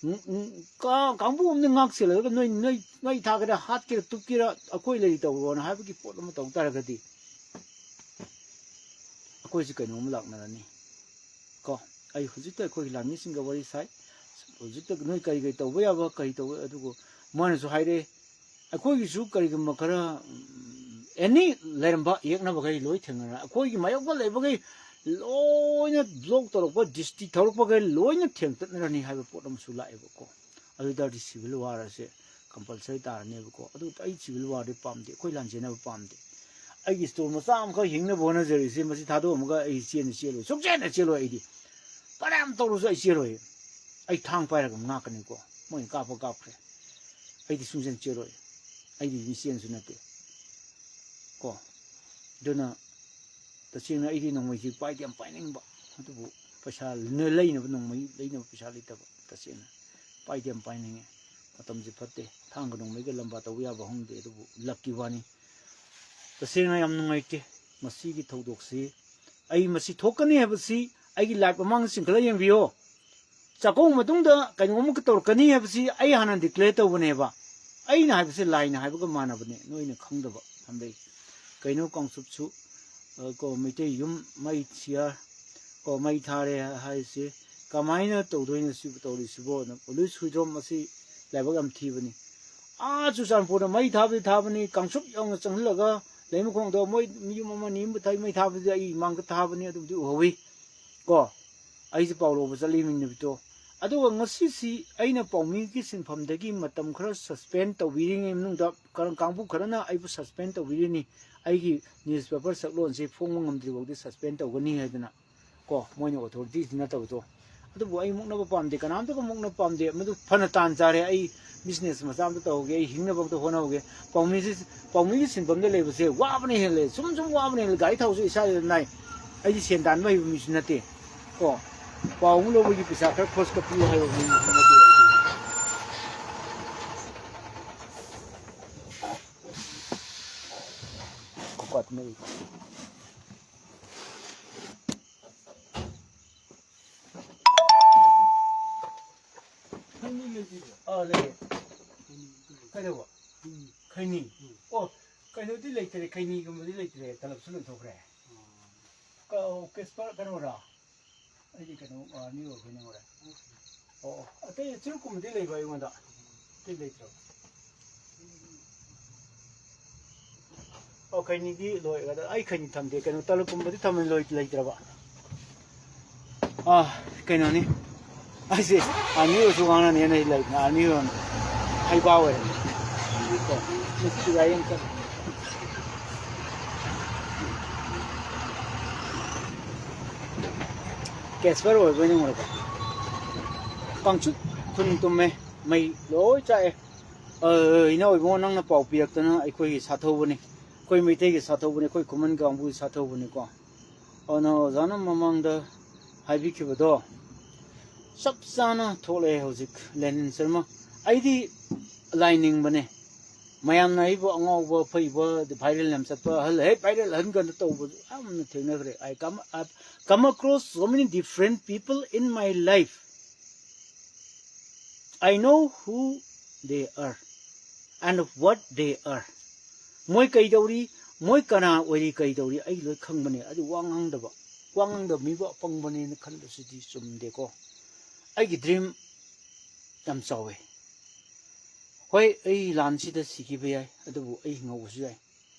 ꯎꯝ, ꯎꯝ, ꯀꯥ-, ꯀꯥꯡꯕꯨ ꯑꯃꯅ ꯉꯥꯛ ꯁꯦꯜꯂꯒ ꯅꯣꯏ, ꯅꯣꯏ, ꯅꯣꯏ ꯊꯥꯒꯦꯔꯥ, ꯍꯥꯠꯀꯦꯔꯥ, ꯇꯨꯞꯀꯦꯔꯥ, ꯑꯩꯈꯣꯏ ꯂꯩꯔꯤ ꯇꯧꯔꯣꯅ ꯍꯥꯏꯕꯒꯤ ꯄꯣꯠ ꯑꯃ ꯇꯧ ꯇꯥꯔꯒꯗꯤ, ꯑꯩꯈꯣꯏꯁꯤ ꯀꯩꯅꯣꯝ ꯂꯥꯛꯅꯔꯅꯤ ꯀꯣ꯫ ꯑꯩ ꯍꯧꯖꯤꯛꯇ ꯑꯩꯈꯣꯏꯒꯤ ꯂꯥꯟꯃꯤꯁꯤꯡꯒ ꯋꯥꯔꯤ ꯁꯥꯏ꯫ ꯍꯧꯖꯤꯛꯇ ꯅꯣꯏ ꯀꯔꯤ ꯀꯔꯤ ꯇꯧꯕ ꯌꯥꯕ, ꯀꯔꯤ ꯇꯧꯕ, ꯑꯗꯨꯕꯨ ꯃꯣꯏꯅꯁꯨ ꯍꯥꯏꯔꯛꯑꯦ, ꯑꯩꯈꯣꯏꯒꯤꯁꯨ ꯀꯔꯤꯒꯨꯝꯕ ꯈꯔ, ꯎꯝ, ꯑꯦꯅꯤ ꯂꯩꯔꯝꯕ ꯌꯦꯛꯅꯕꯈꯩ ꯂꯣꯏ ꯊꯦꯡꯅꯔꯦ꯫ ꯑꯩꯈꯣꯏꯒꯤ ꯃꯥꯌꯣꯛꯇ ꯂꯩꯕꯈꯩ ꯂꯣꯏꯅ ꯕ꯭ꯂꯣꯛ ꯇꯧꯔꯛꯄ, ꯗꯤꯁꯇ꯭ꯔꯤꯛ ꯊꯧꯔꯛꯄꯈꯩ ꯂꯣꯏꯅ ꯊꯦꯡꯇꯠꯅꯔꯅꯤ ꯍꯥꯏꯕ ꯄꯣꯠ ꯑꯃꯁꯨ ꯂꯥꯛꯑꯦꯕꯀꯣ꯫ ꯑꯗꯨ ꯑꯣꯏ ꯇꯥꯔꯗꯤ ꯁꯤꯚꯤꯜ ꯋꯥꯔ ꯑꯁꯦ ꯀꯝꯄꯜꯁꯔꯤ ꯇꯥꯔꯅꯦꯕꯀꯣ꯫ ꯑꯗꯨ ꯑꯩ ꯁꯤꯚꯤꯜ ꯋꯥꯔꯗꯤ ꯄꯥꯝꯗꯦ, ꯑꯩꯈꯣꯏ ꯂꯥꯟꯖꯦꯟꯅꯕ ꯄꯥꯝꯗꯦ꯫ ꯑꯩꯒꯤ ꯁ꯭ꯇꯣꯔ ꯃꯆꯥ ꯑꯃꯈꯛ ꯍꯤꯡꯅꯕ ꯍꯣꯠꯅꯖꯔꯤꯁꯦ, ꯃꯁꯤ ꯊꯥꯗꯣꯛꯑꯝꯃꯒ ꯑꯩ ꯆꯦꯟꯅ ꯆꯦꯜꯂꯣꯏ, ꯁꯨꯡꯆꯦꯟꯅ ꯆꯦꯜꯂꯣꯏ꯫ ꯑꯩꯗꯤ ꯐꯅꯌꯥꯝ ꯇꯧꯔꯁꯨ ꯑꯩ ꯆꯦꯜꯂꯣꯏ꯫ ꯑꯩ ꯊꯥꯡ ꯄꯥꯏꯔꯒ ꯉꯥꯛꯀꯅꯤꯀꯣ꯫ ꯃꯣꯏꯅ ꯀꯥꯞꯄ ꯀꯥꯞꯈ꯭ꯔꯦ꯫ ꯑꯩꯗꯤ ꯁꯨꯡꯆꯦꯟ ꯆꯦꯜꯂꯣꯏ꯫ ꯑꯩꯗꯤ ꯃꯤꯆꯦꯟꯁꯨ ꯅꯠꯇꯦ꯫ ꯀꯣ꯫ ꯑꯗꯨꯅ ꯇꯁꯦꯡꯅ ꯑꯩꯗꯤ ꯅꯣꯡꯃꯩꯁꯤ ꯄꯥꯏꯗꯤ ꯌꯥꯝ ꯄꯥꯏꯅꯤꯡꯕ꯫ ꯑꯗꯨꯕꯨ ꯄꯩꯁꯥ ꯂꯩꯅꯕ, ꯅꯣꯡꯃꯩ ꯂꯩꯅꯕ ꯄꯩꯁꯥ ꯂꯩꯇꯕ꯫ ꯇꯁꯦꯡꯅ ꯄꯥꯏꯗꯤ ꯌꯥꯝ ꯄꯥꯏꯅꯤꯡꯉꯦ꯫ ꯃꯇꯝꯁꯦ ꯐꯠꯇꯦ꯫ ꯊꯥꯡꯒ ꯅꯣꯡꯃꯩꯒ ꯂꯝꯕꯥ ꯇꯧꯕ ꯌꯥꯕ ꯍꯧꯅꯗꯦ꯫ ꯑꯗꯨꯕꯨ luckꯀꯤ ꯋꯥꯅꯤ꯫ ꯇꯁꯦꯡꯅ ꯌꯥꯝ ꯅꯨꯡꯉꯥꯏꯇꯦ꯫ ꯃꯁꯤꯒꯤ ꯊꯧꯗꯣꯛꯁꯤ, ꯑꯩ ꯃꯁꯤ ꯊꯣꯛꯀꯅꯤ ꯍꯥꯏꯕꯁꯤ ꯑꯩꯒꯤ live ꯃꯃꯥꯡꯗ ꯆꯤꯡꯈꯠꯂ ꯌꯦꯡꯕꯤꯌꯣ꯫ ꯆꯥꯛꯀꯧꯕ ꯃꯇꯨꯡꯗ ꯀꯩꯅꯣꯝꯃ ꯇꯧꯔꯛꯀꯅꯤ ꯍꯥꯏꯕꯁꯤ ꯑꯩ ꯍꯥꯟꯅ declare ꯇꯧꯕꯅꯦꯕ꯫ ꯑꯩꯅ ꯍꯥꯏꯕꯁꯦ ꯂꯥꯏꯅ ꯍꯥꯏꯕꯒ ꯃꯥꯟꯅꯕꯅꯦ, ꯅꯣꯏꯅ ꯈꯪꯗꯕ ꯊꯝꯕꯩ꯫ ꯀꯩꯅꯣ ꯀꯥꯡꯆꯨꯞꯁꯨ, ꯑ, ꯀꯣ, ꯃꯩꯇꯩ ꯌꯨꯝ ꯃꯩ ꯁꯤꯌꯥ-, ꯀꯣ, ꯃꯩ ꯊꯥꯔꯦ ꯍꯥꯏꯁꯦ ꯀꯃꯥꯏꯅ ꯇꯧꯗꯣꯏꯅꯣ ꯁꯤꯕꯨ ꯇꯧꯔꯤꯁꯤꯕꯣꯅ ꯄꯨꯂꯤꯁ ꯍꯨꯏꯗ꯭ꯔꯣꯝ ꯑꯁꯤ ꯂꯥꯏꯕꯛ ꯌꯥꯝ ꯊꯤꯕꯅꯤ꯫ ꯑꯥ ꯆꯨꯔꯆꯥꯟꯄꯨꯔꯗ ꯃꯩ ꯊꯥꯕꯗꯤ ꯊꯥꯕꯅꯤ, ꯀꯥꯡꯆꯨꯞ ꯌꯧꯅ ꯆꯪꯍꯜꯂꯒ ꯂꯩꯃꯈꯣꯡꯗꯣ ꯃꯣꯏ ꯌꯨꯝ ꯑꯃ ꯑꯅꯤ ꯑꯃ ꯊꯥꯏ, ꯃꯩ ꯊꯥꯕꯗꯤ ꯑꯩ ꯏꯃꯥꯡꯗ ꯊꯥꯕꯅꯤ, ꯑꯗꯨꯕꯨꯗꯤ ꯎꯍꯧꯋꯤ꯫ ꯀꯣ, ꯑꯩꯁꯦ ꯄꯥꯎ ꯂꯧꯕ ꯆꯠꯂꯤꯃꯤ ꯅꯨꯃꯤꯠꯇꯣ꯫ ꯑꯗꯨꯒ ꯉꯁꯤꯁꯤ ꯑꯩꯅ ꯄꯥꯎꯃꯤꯒꯤ ꯁꯤꯟꯐꯝꯗꯒꯤ ꯃꯇꯝ ꯈꯔ suspend ꯇꯧꯕꯤꯔꯤꯉꯩ ꯃꯅꯨꯡꯗ ꯀꯔꯝ ꯀꯥꯡꯕꯨ ꯈꯔꯅ ꯑꯩꯕꯨ suspend ꯇꯧꯕꯤꯔꯤꯅꯤ, ꯑꯩꯒꯤ newspaper ꯁꯛꯂꯣꯟꯁꯦ ꯐꯣꯡꯕ ꯉꯝꯗ꯭ꯔꯤꯐꯥꯎꯗꯤ suspend ꯇꯧꯒꯅꯤ ꯍꯥꯏꯗꯅ꯫ ꯀꯣ, ꯃꯣꯏꯅ authority ꯅꯠꯇꯕꯗꯣ꯫ ꯑꯗꯨꯕꯨ ꯑꯩ ꯃꯨꯛꯅꯕ ꯄꯥꯝꯗꯦ, ꯀꯅꯥꯝꯇꯒ ꯃꯨꯛꯅꯕ ꯄꯥꯝꯗꯦ꯫ ꯃꯗꯨ ꯐꯅ ꯇꯥꯟ ꯆꯥꯔꯦ, ꯑꯩ business ꯃꯆꯥ ꯑꯝꯇ ꯇꯧꯍꯧꯒꯦ, ꯑꯩ ꯍꯤꯡꯅꯕ ꯑꯝꯇ ꯍꯣꯠꯅꯍꯧꯒꯦ꯫ ꯄꯥꯎꯃꯤꯁꯤ, ꯄꯥꯎꯃꯤꯒꯤ ꯁꯤꯟꯐꯝꯗ ꯂꯩꯕꯁꯦ ꯋꯥꯕꯅ ꯍꯦꯜꯂꯦ, ꯁꯨꯝ ꯁꯨꯝ ꯋꯥꯕꯅ ꯍꯦꯜꯂꯦ꯫ ꯒꯥꯔꯤ ꯊꯥꯎꯁꯨ ꯏꯁꯥꯗ ꯅꯥꯏ꯫ ꯑꯩꯗꯤ ꯁꯦꯟ ꯇꯥꯟꯕ ꯍꯩꯕ ꯃꯤꯁꯨ ꯅꯠꯇꯦ꯫ ꯀꯣ, ꯄꯥꯎ ꯑꯃ ꯂꯧꯕꯒꯤ ꯄꯩꯁꯥ ꯈꯔ ꯈꯣꯔꯁ ꯀ ꯄꯤꯌꯨ ꯍꯥꯏꯕ ꯃꯤꯁꯨ ꯅꯠꯇꯦ ꯑꯩꯗꯤ꯫ Coconut milk. ꯈꯩꯅꯤ ꯂꯩꯕꯤꯕ꯭ꯔꯥ? ꯑꯥ, ꯂꯩꯌꯦ꯫ ꯈꯩꯅꯤ ꯀꯔꯤ? ꯀꯩꯗꯧꯕ? ꯎꯝ꯫ ꯈꯩꯅꯤ? ꯎꯝ꯫ ꯑꯣ, ꯀꯩꯅꯣꯗꯤ ꯂꯩꯇ꯭ꯔꯦ, ꯈꯩꯅꯤꯒꯨꯝꯕꯗꯤ ꯂꯩꯇ꯭ꯔꯦ, ꯇꯂꯞꯁꯨ ꯂꯣꯏꯊꯣꯛꯈ꯭ꯔꯦ꯫ ꯑꯣ꯫ ꯀ-, ꯑꯣ, ꯀꯦꯁꯄꯔ ꯀꯩꯅꯣꯔꯥ? ꯑꯩꯗꯤ ꯀꯩꯅꯣ, ꯑꯥꯔꯃꯤ ꯑꯣꯏꯕ ꯅꯤꯡꯉꯨꯔꯦ꯫ ꯑꯣ, ꯑꯣ, ꯑꯇꯩ ꯆꯨꯔꯨꯞꯀꯨꯝꯕꯗꯤ ꯂꯩꯕ꯭ꯔꯥ ꯑꯩꯉꯣꯟꯗ? ꯑꯇꯩ ꯂꯩꯇ꯭ꯔꯣ? ꯑꯣ, ꯈꯩꯅꯤꯗꯤ ꯂꯣꯏꯈ꯭ꯔꯦ꯫ ꯑꯩ ꯈꯩꯅꯤ ꯊꯝꯗꯦ꯫ ꯀꯩꯅꯣ, ꯇꯂꯞꯀꯨꯝꯕꯗꯤ ꯊꯝꯃ ꯂꯣꯏ-, ꯂꯩꯇ꯭ꯔꯕ? ꯑꯥ, ꯀꯩꯅꯣꯅꯤ꯫ ꯑꯩꯁꯦ ꯑꯥꯔꯃꯤ ꯑꯣꯏꯔꯁꯨ ꯉꯥꯡꯅꯅꯦꯅ ꯑꯩ ꯂꯩꯕꯅꯦ꯫ ꯑꯥꯔꯃꯤ ꯑꯣꯏꯔꯝ-, ꯍꯩꯕꯥ ꯑꯣꯏꯔꯝꯃꯦ꯫ ꯀꯣ, ꯃꯁꯤ ꯒꯥꯔꯤ ꯑꯃ ꯆꯠꯂꯦ꯫ ꯀꯦꯁꯄꯔ ꯑꯣꯏꯕ ꯅꯤꯡꯉꯨꯔꯦꯀꯣ꯫ ꯀꯥꯡꯆꯨꯞ ꯊꯨꯟ ꯇꯨꯝꯃꯦ꯫ ꯃꯩ ꯂꯣꯏ ꯆꯥꯛꯑꯦ꯫ ꯑ, ꯏꯅꯥꯎ ꯏꯕꯨꯡꯉꯣ, ꯅꯪꯅ ꯄꯥꯎ ꯄꯤꯔꯛꯇꯅ ꯑꯩꯈꯣꯏꯒꯤ ꯁꯥꯊꯧꯕꯅꯤ, ꯑꯩꯈꯣꯏ ꯃꯩꯇꯩꯒꯤ ꯁꯥꯊꯧꯕꯅꯤ, ꯑꯩꯈꯣꯏ ꯈꯨꯃꯟ ꯀꯥꯡꯕꯨꯒꯤ ꯁꯥꯊꯧꯕꯅꯤꯀꯣ꯫ ꯑꯗꯨꯅ ꯑꯣꯖꯥꯅ ꯃꯃꯥꯡꯗ ꯍꯥꯏꯕꯤꯈꯤꯕꯗꯣ ꯆꯞ ꯆꯥꯅ ꯊꯣꯛꯂꯛꯑꯦ ꯍꯧꯖꯤꯛ꯫ ꯂꯦꯅꯤꯟ ꯁꯔꯃ, ꯑꯩꯗꯤ ꯂꯥꯏ ꯅꯤꯡꯕꯅꯦ꯫ ꯃꯌꯥꯝꯅ ꯑꯩꯕꯨ ꯑꯉꯥꯎꯕ, ꯑꯐꯩꯕ, ꯚꯥꯏꯔꯦꯜ ꯌꯥꯝ ꯆꯠꯄ ꯑꯍꯜ, ꯍꯦ, ꯚꯥꯏꯔꯦꯜ ꯑꯍꯟ ꯀꯥꯏꯅ ꯇꯧꯕꯁꯨ ꯌꯥꯝꯅ ꯊꯦꯡꯅꯈ꯭ꯔꯦ꯫ I come, I come across so many different people in my life. I know who they are and what they are. ꯃꯣꯏ ꯀꯩꯗꯧꯔꯤ, ꯃꯣꯏ ꯀꯅꯥ ꯑꯣꯏꯔꯤ, ꯀꯩꯗꯧꯔꯤ, ꯑꯩ ꯂꯣꯏ ꯈꯪꯕꯅꯦ꯫ ꯑꯗꯨ ꯋꯥ ꯉꯥꯡꯗꯕ, ꯋꯥ ꯉꯥꯡꯗꯕ ꯃꯤꯕꯨ ꯑꯄꯪꯕꯅꯦꯅ ꯈꯟꯕꯁꯤꯗꯤ ꯆꯨꯝꯗꯦꯀꯣ꯫ ꯑꯩꯒꯤ ꯗ꯭ꯔꯤꯝ ꯌꯥꯝ ꯆꯥꯎꯋꯦ꯫ ꯍꯣꯏ, ꯑꯩ ꯂꯥꯟꯁꯤꯗ ꯁꯤꯈꯤꯕ ꯌꯥꯏ, ꯑꯗꯨꯕꯨ ꯑꯩ ꯍꯤꯡꯍꯧꯕꯁꯨ ꯌꯥꯏ꯫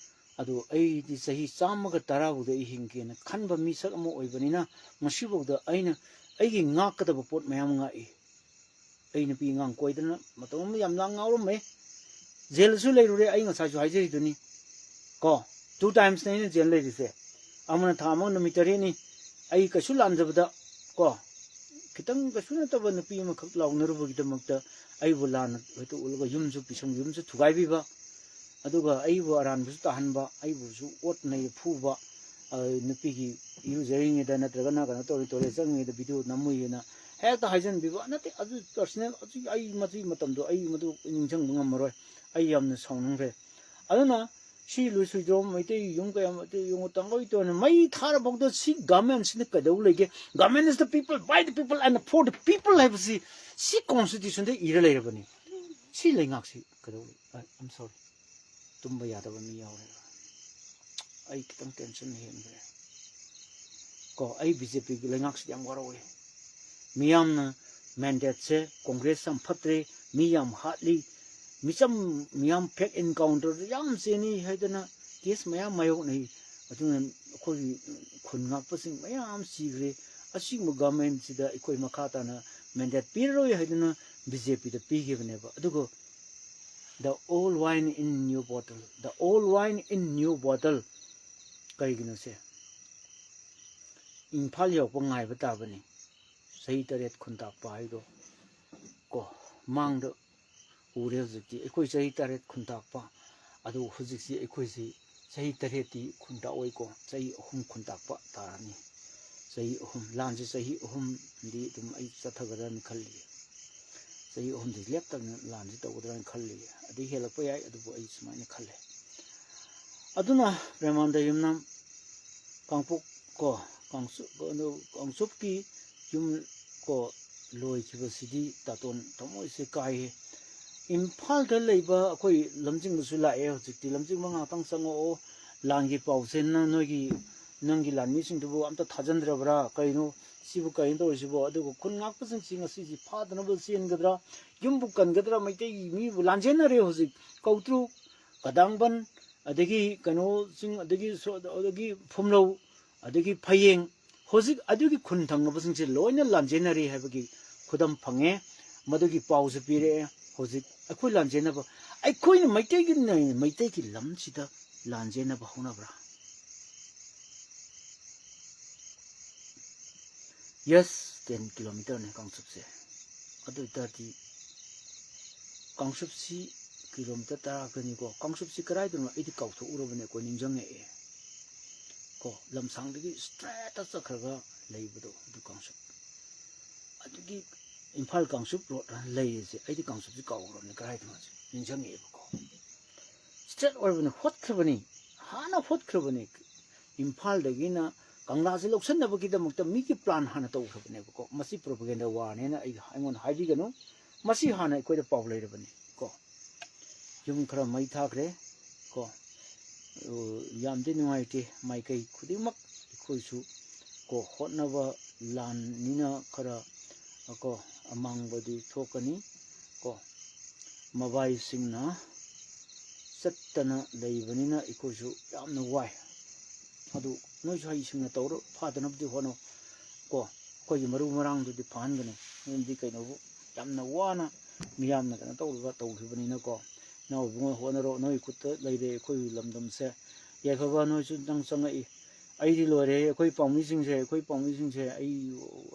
ꯑꯗꯨ ꯑꯩꯗꯤ ꯆꯍꯤ ꯆꯥꯝꯃꯒ ꯇꯔꯥ ꯐꯥꯎꯗ ꯑꯩ ꯍꯤꯡꯒꯦꯅ ꯈꯟꯕ ꯃꯤꯁꯛ ꯑꯃ ꯑꯣꯏꯕꯅꯤꯅ, ꯉꯁꯤꯐꯥꯎꯗ ꯑꯩꯅ ꯑꯩꯒꯤ ꯉꯥꯛꯀꯗꯕ ꯄꯣꯠ ꯃꯌꯥꯝ ꯉꯥꯛꯏ꯫ ꯑꯩ ꯅꯨꯄꯤ ꯑꯉꯥꯡ ꯀꯣꯏꯗꯅ ꯃꯇꯝ ꯑꯃ ꯌꯥꯝ ꯂꯥꯡ ꯉꯥꯎꯔꯝꯃꯦ꯫ ꯖꯦꯜꯗꯁꯨ ꯂꯩꯔꯨꯔꯦ, ꯑꯩ ꯉꯁꯥꯏꯁꯨ ꯍꯥꯏꯖꯔꯤꯗꯨꯅꯤ ꯀꯣ꯫ Two timesꯅꯦ ꯑꯩꯅ ꯖꯦꯜ ꯂꯩꯔꯤꯁꯦ꯫ ꯑꯃꯅ ꯊꯥ ꯑꯃ ꯅꯨꯃꯤꯠ ꯇꯔꯦꯠꯅꯤ꯫ ꯑꯩ ꯀꯩꯁꯨ ꯂꯥꯟꯖꯕꯗ ꯀꯣ, ꯈꯤꯇꯪ ꯀꯩꯁꯨ ꯅꯠꯇꯕ ꯅꯨꯄꯤ ꯑꯃꯈꯛ ꯂꯥꯎꯅꯔꯨꯕꯒꯤꯗꯃꯛꯇ ꯑꯩꯕꯨ ꯂꯥꯟꯅ ꯍꯦꯛꯇ ꯎꯠꯂꯒ ꯌꯨꯝꯁꯨ ꯄꯤꯁꯨꯝ, ꯌꯨꯝꯁꯨ ꯊꯨꯒꯥꯏꯕꯤꯕ, ꯑꯗꯨꯒ ꯑꯩꯕꯨ ꯑꯔꯥꯟꯕꯁꯨ ꯇꯥꯍꯟꯕ, ꯑꯩꯕꯨꯁꯨ ꯑꯣꯠ ꯅꯩ ꯐꯨꯕ, ꯑ, ꯅꯨꯄꯤꯒꯤ ꯏꯔꯨꯖꯔꯤꯉꯩꯗ ꯅꯠꯇ꯭ꯔꯒꯅ ꯀꯩꯅꯣ ꯇꯧꯔꯤ, toilet ꯆꯪꯉꯤꯉꯩꯗ video ꯅꯝꯃꯨꯏꯅ ꯍꯦꯛꯇ ꯍꯥꯏꯖꯟꯕꯤꯕ꯫ ꯅꯠꯇꯦ, ꯑꯗꯨ personal, ꯑꯗꯨ ꯑꯩ ꯃꯗꯨꯒꯤ ꯃꯇꯝꯗꯣ ꯑꯩ ꯃꯗꯨ ꯅꯤꯡꯁꯤꯡꯕ ꯉꯝꯃꯔꯣꯏ꯫ ꯑꯩ ꯌꯥꯝꯅ ꯁꯥꯎꯅꯤꯡꯈ꯭ꯔꯦ꯫ ꯑꯗꯨꯅ ꯁꯤ ꯂꯨꯏ ꯁꯨꯏꯗ꯭ꯔꯣꯝ, ꯃꯩꯇꯩ ꯌꯨꯝ ꯀꯌꯥ, ꯃꯩꯇꯩ ꯌꯨꯝ ꯇꯥꯡꯒꯣꯏ ꯇꯣꯟꯅ ꯃꯩ ꯊꯥꯔꯐꯥꯎꯗ ꯁꯤ governmentꯁꯤꯅ ꯀꯩꯗꯧ ꯂꯩꯒꯦ? Government is the people, by the people and for the people ꯍꯥꯏꯕꯁꯤ ꯁꯤ constitutionꯗ ꯏꯔ ꯂꯩꯔꯕꯅꯤ꯫ ꯁꯤ ꯂꯩꯉꯥꯛꯁꯤ ꯀꯩꯗꯧ ꯂꯩ? I, I'm sorry. ꯇꯨꯝꯕ ꯌꯥꯗꯕ ꯃꯤ ꯌꯥꯎꯔꯦ꯫ ꯑꯩ ꯈꯤꯇꯪ tension ꯍꯦꯟꯈ꯭ꯔꯦ꯫ ꯀꯣ, ꯑꯩ BJPꯒꯤ ꯂꯩꯉꯥꯛꯁꯤꯗ ꯌꯥꯝ ꯋꯥꯔꯧꯋꯦ꯫ ꯃꯤꯌꯥꯝꯅ mandateꯁꯦ, Congress ꯌꯥꯝ ꯐꯠꯇ꯭ꯔꯦ, ꯃꯤ ꯌꯥꯝ ꯍꯥꯠꯂꯤ, ꯃꯤꯆꯝ ꯃꯤꯌꯥꯝ fake encounterꯗ ꯌꯥꯝ ꯆꯦꯟꯅꯩ ꯍꯥꯏꯗꯅ case ꯃꯌꯥꯝ ꯃꯥꯌꯣꯛꯅꯩ꯫ ꯑꯗꯨꯅ ꯑꯩꯈꯣꯏꯒꯤ ꯈꯨꯟ ꯉꯥꯛꯄꯁꯤꯡ ꯃꯌꯥꯝ ꯁꯤꯈ꯭ꯔꯦ꯫ ꯑꯁꯤꯒꯨꯝꯕ governmentꯁꯤꯗ ꯑꯩꯈꯣꯏ ꯃꯈꯥ ꯇꯥꯅ mandate ꯄꯤꯔꯔꯣꯏ ꯍꯥꯏꯗꯨꯅ BJPꯗ ꯄꯤꯈꯤꯕꯅꯦꯕ꯫ ꯑꯗꯨꯒ the old wine in new bottle, the old wine in new bottle ꯀꯔꯤꯒꯤꯅꯣꯁꯦ? Imphal ꯌꯧꯔꯛꯄ ꯉꯥꯏꯕ ꯇꯥꯕꯅꯤ꯫ ꯆꯍꯤ ꯇꯔꯦꯠ ꯈꯨꯟꯇꯥꯛꯄ ꯍꯥꯏꯗꯣ ꯀꯣ, ꯃꯥꯡꯗ ꯎꯔꯦ ꯍꯧꯖꯤꯛꯇꯤ꯫ ꯑꯩꯈꯣꯏ ꯆꯍꯤ ꯇꯔꯦꯠ ꯈꯨꯟꯇꯥꯛꯄ, ꯑꯗꯨ ꯍꯧꯖꯤꯛꯁꯤ ꯑꯩꯈꯣꯏꯁꯤ ꯆꯍꯤ ꯇꯔꯦꯠꯇꯤ ꯈꯨꯟꯇꯥꯛꯑꯣꯏꯀꯣ, ꯆꯍꯤ ꯑꯍꯨꯝ ꯈꯨꯟꯇꯥꯛꯄ ꯇꯥꯔꯅꯤ꯫ ꯆꯍꯤ ꯑꯍꯨꯝ, ꯂꯥꯟꯁꯤ ꯆꯍꯤ ꯑꯍꯨꯝꯗꯤ ꯑꯗꯨꯝ ꯑꯩ ꯆꯠꯊꯒꯗ꯭ꯔꯅ ꯈꯜꯂꯤ꯫ ꯆꯍꯤ ꯑꯍꯨꯝꯗꯤ ꯂꯦꯞꯇꯕꯅ ꯂꯥꯟꯁꯤ ꯇꯧꯒꯗ꯭ꯔꯅ ꯈꯜꯂꯤ꯫ ꯑꯗꯩ ꯍꯦꯜꯂꯛꯄ ꯌꯥꯏ, ꯑꯗꯨꯕꯨ ꯑꯩ ꯁꯨꯃꯥꯏꯅ ꯈꯜꯂꯦ꯫ ꯑꯗꯨꯅ ꯄ꯭ꯔꯦꯃꯥꯅꯟꯗ ꯌꯨꯝꯅꯥꯝ ꯀꯥꯡꯄꯣꯛ ꯀꯣ, ꯀꯥꯡꯆꯨꯞ, ꯑꯗꯨ ꯀꯥꯡꯆꯨꯞꯀꯤ ꯌꯨꯝ ꯀꯣ ꯂꯣꯏꯈꯤꯕꯁꯤꯗꯤ ꯇꯥꯇꯣꯟ ꯊꯃꯣꯏꯁꯦ ꯀꯥꯏꯍꯦ꯫ ꯏꯝꯐꯥꯜꯗ ꯂꯩꯕ ꯑꯩꯈꯣꯏ ꯂꯝꯖꯤꯡꯕꯁꯨ ꯂꯥꯛꯑꯦ ꯍꯧꯖꯤꯛꯇꯤ꯫ ꯂꯝꯖꯤꯡꯕ ꯉꯥꯛꯇꯪ ꯆꯪꯉꯛꯑꯣ, ꯂꯥꯟꯒꯤ ꯄꯥꯎꯁꯦ ꯅ-, ꯅꯣꯏꯒꯤ, ꯅꯪꯒꯤ ꯂꯥꯟꯃꯤꯁꯤꯡꯗꯨꯕꯨ ꯑꯝꯇ ꯊꯥꯖꯟꯗ꯭ꯔꯕ꯭ꯔꯥ? ꯀꯩꯅꯣ ꯁꯤꯕꯨ, ꯀꯩꯅꯣ ꯇꯧꯔꯤꯁꯤꯕꯣ? ꯑꯗꯨꯒ ꯈꯨꯟ ꯉꯥꯛꯄꯁꯤꯡꯁꯤ ꯉꯁꯤꯁꯤ ꯐꯥꯗꯅꯕ ꯆꯦꯟꯒꯗ꯭ꯔꯥ, ꯌꯨꯝꯕꯨ ꯀꯟꯒꯗ꯭ꯔꯥ? ꯃꯩꯇꯩꯒꯤ ꯃꯤꯕꯨ ꯂꯥꯟꯖꯦꯟꯅꯔꯦ ꯍꯧꯖꯤꯛ꯫ ꯀꯧꯇ꯭ꯔꯨꯛ, ꯀꯗꯥꯡꯕꯟ, ꯑꯗꯒꯤ ꯀꯩꯅꯣꯁꯤꯡ, ꯑꯗꯒꯤ ꯁꯣ-, ꯑꯗꯒꯤ ꯐꯨꯝꯂꯧ, ꯑꯗꯒꯤ ꯐꯌꯦꯡ, ꯍꯧꯖꯤꯛ ꯑꯗꯨꯒꯤ ꯈꯨꯟ ꯊꯪꯅꯕꯁꯤꯡꯁꯦ ꯂꯣꯏꯅ ꯂꯥꯟꯖꯦꯟꯅꯔꯤ ꯍꯥꯏꯕꯒꯤ ꯈꯨꯗꯝ ꯐꯪꯉꯦ꯫ ꯃꯗꯨꯒꯤ ꯄꯥꯎꯁꯨ ꯄꯤꯔꯛꯑꯦ꯫ ꯍꯧꯖꯤꯛ ꯑꯩꯈꯣꯏ ꯂꯥꯟꯖꯦꯟꯅꯕ, ꯑꯩꯈꯣꯏꯅ ꯃꯩꯇꯩꯒꯤ, ꯃꯩꯇꯩꯒꯤ ꯂꯝꯁꯤꯗ ꯂꯥꯟꯖꯦꯟꯅꯕ ꯍꯧꯅꯕ꯭ꯔꯥ? Yes, ten kilometerꯅꯦ ꯀꯥꯡꯆꯨꯞꯁꯦ꯫ ꯑꯗꯨ ꯑꯣꯏꯇꯥꯔꯗꯤ ꯀꯥꯡꯆꯨꯞꯁꯤ kilometer ꯇꯔꯥ ꯈꯛꯇꯅꯤꯀꯣ꯫ ꯀꯥꯡꯆꯨꯞꯁꯤ ꯀꯗꯥꯏꯗꯅꯣ ꯑꯩꯗꯤ ꯀꯥꯎꯊꯣꯛꯎꯔꯕꯅꯦꯀꯣ, ꯅꯤꯡꯁꯤꯡꯉꯛꯑꯦ꯫ ꯀꯣ, ꯂꯝꯁꯥꯡꯗꯒꯤ straight ꯆꯠꯈ꯭ꯔꯒ ꯂꯩꯕꯗꯣ, ꯑꯗꯨ ꯀꯥꯡꯆꯨꯞ꯫ ꯑꯗꯨꯒꯤ ꯏꯝꯐꯥꯜ ꯀꯥꯡꯆꯨꯞ road ꯂꯩꯔꯤꯁꯦ, ꯑꯩꯗꯤ ꯀꯥꯡꯆꯨꯞꯁꯤ ꯀꯥꯎꯈ꯭ꯔꯕꯅꯦ, ꯀꯗꯥꯏꯗꯅꯣ ꯍꯧꯖꯤꯛ ꯅꯤꯡꯁꯤꯡꯉꯛꯑꯦꯕꯀꯣ꯫ Straight ꯑꯣꯏꯔꯕꯅꯤ, ꯍꯣꯠꯈ꯭ꯔꯕꯅꯤ, ꯍꯥꯟꯅ ꯍꯣꯠꯈ꯭ꯔꯕꯅꯤ꯫ ꯏꯝꯐꯥꯜꯗꯒꯤꯅ ꯀꯪꯂꯥꯁꯦ ꯂꯧꯁꯤꯟꯅꯕꯒꯤꯗꯃꯛꯇ ꯃꯤꯒꯤ plan ꯍꯥꯟꯅ ꯇꯧꯈ꯭ꯔꯕꯅꯦꯕꯀꯣ꯫ ꯃꯁꯤ propaganda warꯅꯦꯅ ꯑꯩ, ꯑꯩꯉꯣꯟꯗ ꯍꯥꯏꯕꯤꯒꯅꯨ꯫ ꯃꯁꯤ ꯍꯥꯟꯅ ꯑꯩꯈꯣꯏꯗ ꯄꯥꯎ ꯂꯩꯔꯕꯅꯤ ꯀꯣ꯫ ꯌꯨꯝ ꯈꯔ ꯃꯩ ꯊꯥꯈ꯭ꯔꯦ ꯀꯣ꯫ ꯑ, ꯌꯥꯝꯗꯤ ꯅꯨꯡꯉꯥꯏꯇꯦ꯫ ꯃꯥꯏꯀꯩ ꯈꯨꯗꯤꯡꯃꯛ ꯑꯩꯈꯣꯏꯁꯨ ꯀꯣ, ꯍꯣꯠꯅꯕ ꯂꯥꯟꯅꯤꯅ ꯈꯔ ꯀꯣ, ꯑꯃꯥꯡꯕꯗꯤ ꯊꯣꯛꯀꯅꯤ ꯀꯣ꯫ ꯃꯕꯥꯏꯁꯤꯡꯅ ꯆꯠꯇꯅ ꯂꯩꯕꯅꯤꯅ ꯑꯩꯈꯣꯏꯁꯨ ꯌꯥꯝꯅ ꯋꯥꯏ꯫ ꯑꯗꯨ ꯅꯣꯏꯁꯨ ꯍꯩꯁꯤꯡꯅ ꯇꯧꯔꯣ, ꯐꯥꯗꯅꯕꯗꯤ ꯍꯣꯠꯅꯧ ꯀꯣ꯫ ꯑꯩꯈꯣꯏꯒꯤ ꯃꯔꯨ ꯃꯔꯥꯡꯗꯨꯗꯤ ꯐꯥꯍꯟꯒꯅꯨ꯫ ꯃꯔꯝꯗꯤ ꯀꯩꯅꯣꯕꯨ, ꯌꯥꯝꯅ ꯋꯥꯅ ꯃꯤꯌꯥꯝꯅ ꯀꯩꯅꯣ ꯇꯧꯔꯒ ꯇꯧꯈꯤꯕꯅꯤꯅꯀꯣ꯫ ꯏꯅꯥꯎ ꯏꯕꯨꯡꯉꯣ, ꯍꯣꯠꯅꯔꯣ, ꯅꯣꯏ ꯈꯨꯠꯇ ꯂꯩꯔꯦ ꯑꯩꯈꯣꯏꯒꯤ ꯂꯝꯗꯝꯁꯦ꯫ ꯌꯥꯏꯐꯕ, ꯅꯣꯏꯁꯨ ꯅꯪ ꯆꯪꯉꯛꯏ꯫ ꯑꯩꯗꯤ ꯂꯣꯏꯔꯦ, ꯑꯩꯈꯣꯏ ꯄꯥꯎꯃꯤꯁꯤꯡꯁꯦ, ꯑꯩꯈꯣꯏ ꯄꯥꯎꯃꯤꯁꯤꯡꯁꯦ ꯑꯩ,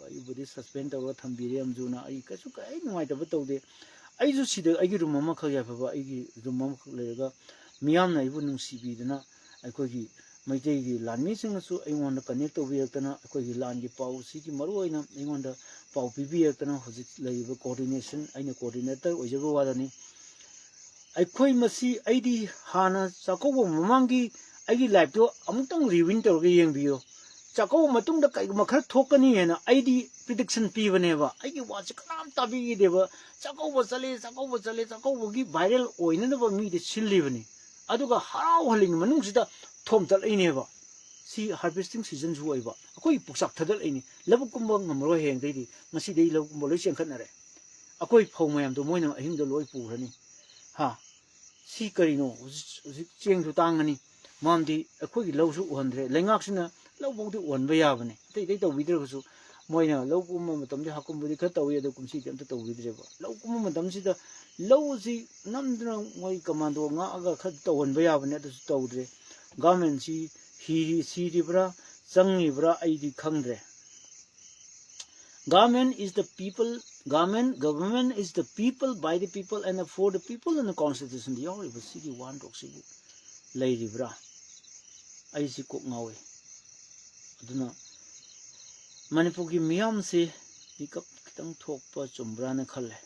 ꯑꯩꯕꯨꯗꯤ suspend ꯇꯧꯔꯒ ꯊꯝꯕꯤꯔꯦ ꯌꯥꯝꯖꯨꯅ꯫ ꯑꯩ ꯀꯩꯁꯨ, ꯀꯔꯤ ꯅꯨꯡꯉꯥꯏꯇꯕ ꯇꯧꯗꯦ꯫ ꯑꯩꯁꯨ ꯁꯤꯗ ꯑꯩꯒꯤ ꯔꯨꯝ ꯑꯃꯈꯛ ꯌꯥꯏꯐꯕ, ꯑꯩꯒꯤ ꯔꯨꯝ ꯑꯃꯈꯛ ꯂꯩꯔꯒ ꯃꯤꯌꯥꯝꯅ ꯑꯩꯕꯨ ꯅꯨꯡꯁꯤꯕꯤꯗꯅ, ꯑꯩꯈꯣꯏꯒꯤ ꯃꯩꯇꯩꯒꯤ ꯂꯥꯟꯃꯤꯁꯤꯡꯅꯁꯨ ꯑꯩꯉꯣꯟꯗ ꯀꯅꯦꯛ ꯇꯧꯕꯤꯔꯛꯇꯅ, ꯑꯩꯈꯣꯏꯒꯤ ꯂꯥꯟꯒꯤ ꯄꯥꯎꯁꯤꯒꯤ ꯃꯔꯨꯑꯣꯏꯅ ꯑꯩꯉꯣꯟꯗ ꯄꯥꯎ ꯄꯤꯕꯤꯔꯛꯇꯅ, ꯍꯧꯖꯤꯛ ꯂꯩꯔꯤꯕ ꯀꯣꯑꯣꯔꯗꯤꯅꯦꯁꯟ, ꯑꯩꯅ ꯀꯣꯑꯣꯔꯗꯤꯅꯦꯇꯔ ꯑꯣꯏꯖꯕ ꯋꯥꯗꯅꯤ꯫ ꯑꯩꯈꯣꯏ ꯃꯁꯤ, ꯑꯩꯗꯤ ꯍꯥꯟꯅ ꯆꯥꯛꯀꯧꯕ ꯃꯃꯥꯡꯒꯤ ꯑꯩꯒꯤ ꯂꯥꯏꯐꯇꯣ ꯑꯃꯨꯛꯇꯪ ꯔꯤꯋꯤꯟ ꯇꯧꯔꯒ ꯌꯦꯡꯕꯤꯌꯨ꯫ ꯆꯥꯛꯀꯧꯕ ꯃꯇꯨꯡꯗ ꯀꯩꯒꯨꯝꯕ ꯈꯔ ꯊꯣꯛꯀꯅꯤ ꯍꯥꯏꯅ ꯑꯩꯗꯤ ꯄ꯭ꯔꯤꯗꯤꯛꯁꯟ ꯄꯤꯕꯅꯦꯕ꯫ ꯑꯩꯒꯤ ꯋꯥꯁꯦ ꯀꯅꯥꯝ ꯇꯥꯕꯤꯈꯤꯗꯦꯕ꯫ ꯆꯥꯛꯀꯧꯕ ꯆꯠꯂꯦ, ꯆꯥꯛꯀꯧꯕ ꯆꯠꯂꯦ, ꯆꯥꯛꯀꯧꯕꯒꯤ ꯚꯥꯏꯔꯦꯜ ꯑꯣꯏꯅꯅꯕ ꯃꯤꯗꯤ ꯁꯤꯜꯂꯤꯕꯅꯤ꯫ ꯑꯗꯨꯒ ꯍꯔꯥꯎ ꯍꯜꯂꯤꯉꯩ ꯃꯅꯨꯡꯁꯤꯗ ꯊꯣꯝꯇꯠꯂꯛꯏꯅꯦꯕ꯫ ꯁꯤ ꯍꯥꯔꯚꯦꯁꯇꯤꯡ ꯁꯤꯖꯟꯁꯨ ꯑꯣꯏꯕ, ꯑꯩꯈꯣꯏ ꯄꯨꯛꯆꯥꯛ ꯊꯥꯗꯠꯂꯛꯏꯅꯤ꯫ ꯂꯧꯕꯨꯛ ꯀꯨꯝꯕ ꯉꯝꯃꯔꯣꯏ ꯍꯌꯦꯡꯗꯩꯗꯤ꯫ ꯉꯁꯤꯗꯩ ꯂꯧꯕꯨꯛ ꯀꯨꯝꯕ ꯂꯣꯏ ꯆꯦꯟꯈꯠꯅꯔꯦ꯫ ꯑꯩꯈꯣꯏ ꯐꯧ ꯃꯌꯥꯝꯗꯣ ꯃꯣꯏꯅ ꯑꯍꯤꯡꯗ ꯂꯣꯏ ꯄꯨꯈ꯭ꯔꯅꯤ꯫ ꯍꯥ? ꯁꯤ ꯀꯔꯤꯅꯣ? ꯍꯧꯖꯤꯛ, ꯍꯧꯖꯤꯛ ꯆꯦꯡꯁꯨ ꯇꯥꯡꯉꯅꯤ, ꯃꯔꯝꯗꯤ ꯑꯩꯈꯣꯏꯒꯤ ꯂꯧꯁꯨ ꯎꯍꯟꯗ꯭ꯔꯦ꯫ ꯂꯩꯉꯥꯛꯁꯤꯅ ꯂꯧꯐꯧꯗꯤ ꯎꯍꯟꯕ ꯌꯥꯕꯅꯤ, ꯑꯇꯩ ꯑꯇꯩ ꯇꯧꯕꯤꯗ꯭ꯔꯒꯁꯨ꯫ ꯃꯣꯏꯅ ꯂꯧ ꯀꯨꯝꯕ ꯃꯇꯝꯗ ꯍꯥꯀꯨꯝꯕꯨꯗꯤ ꯈꯔ ꯇꯧꯏ, ꯑꯗꯣ ꯀꯨꯝꯁꯤꯗꯤ ꯑꯝꯇ ꯇꯧꯕꯤꯗ꯭ꯔꯦꯕ꯫ ꯂꯧ ꯀꯨꯝꯕ ꯃꯇꯝꯁꯤꯗ ꯂꯧꯁꯤ ꯅꯝꯗꯨꯅ ꯃꯣꯏ ꯀꯃꯥꯟꯗꯣ ꯉꯥꯛꯑꯒ ꯈꯔ ꯇꯧꯍꯟꯕ ꯌꯥꯕꯅꯤ, ꯑꯗꯨꯁꯨ ꯇꯧꯗ꯭ꯔꯦ꯫ ꯒꯚꯔꯟꯃꯦꯟꯁꯤ ꯍꯤꯔꯤ ꯁꯤꯔꯤꯕ꯭ꯔꯥ, ꯆꯪꯉꯤꯕ꯭ꯔꯥ, ꯑꯩꯗꯤ ꯈꯪꯗ꯭ꯔꯦ꯫ Government is the people, government, government is the people, by the people and for the people in the constitution ꯗ ꯌꯥꯎꯔꯤꯕ ꯁꯤꯒꯤ ꯋꯥꯍꯟꯊꯣꯛꯁꯤꯕꯨ ꯂꯩꯔꯤꯕ꯭ꯔꯥ? ꯑꯩꯁꯤ ꯀꯣꯛ ꯉꯥꯎꯏ꯫ ꯑꯗꯨꯅ ꯃꯅꯤꯄꯨꯔꯒꯤ ꯃꯤꯌꯥꯝꯁꯤ ꯃꯤꯀꯞ ꯈꯤꯇꯪ ꯊꯣꯛꯄ ꯆꯨꯝꯕ꯭ꯔꯥꯅ ꯈꯜꯂꯦ꯫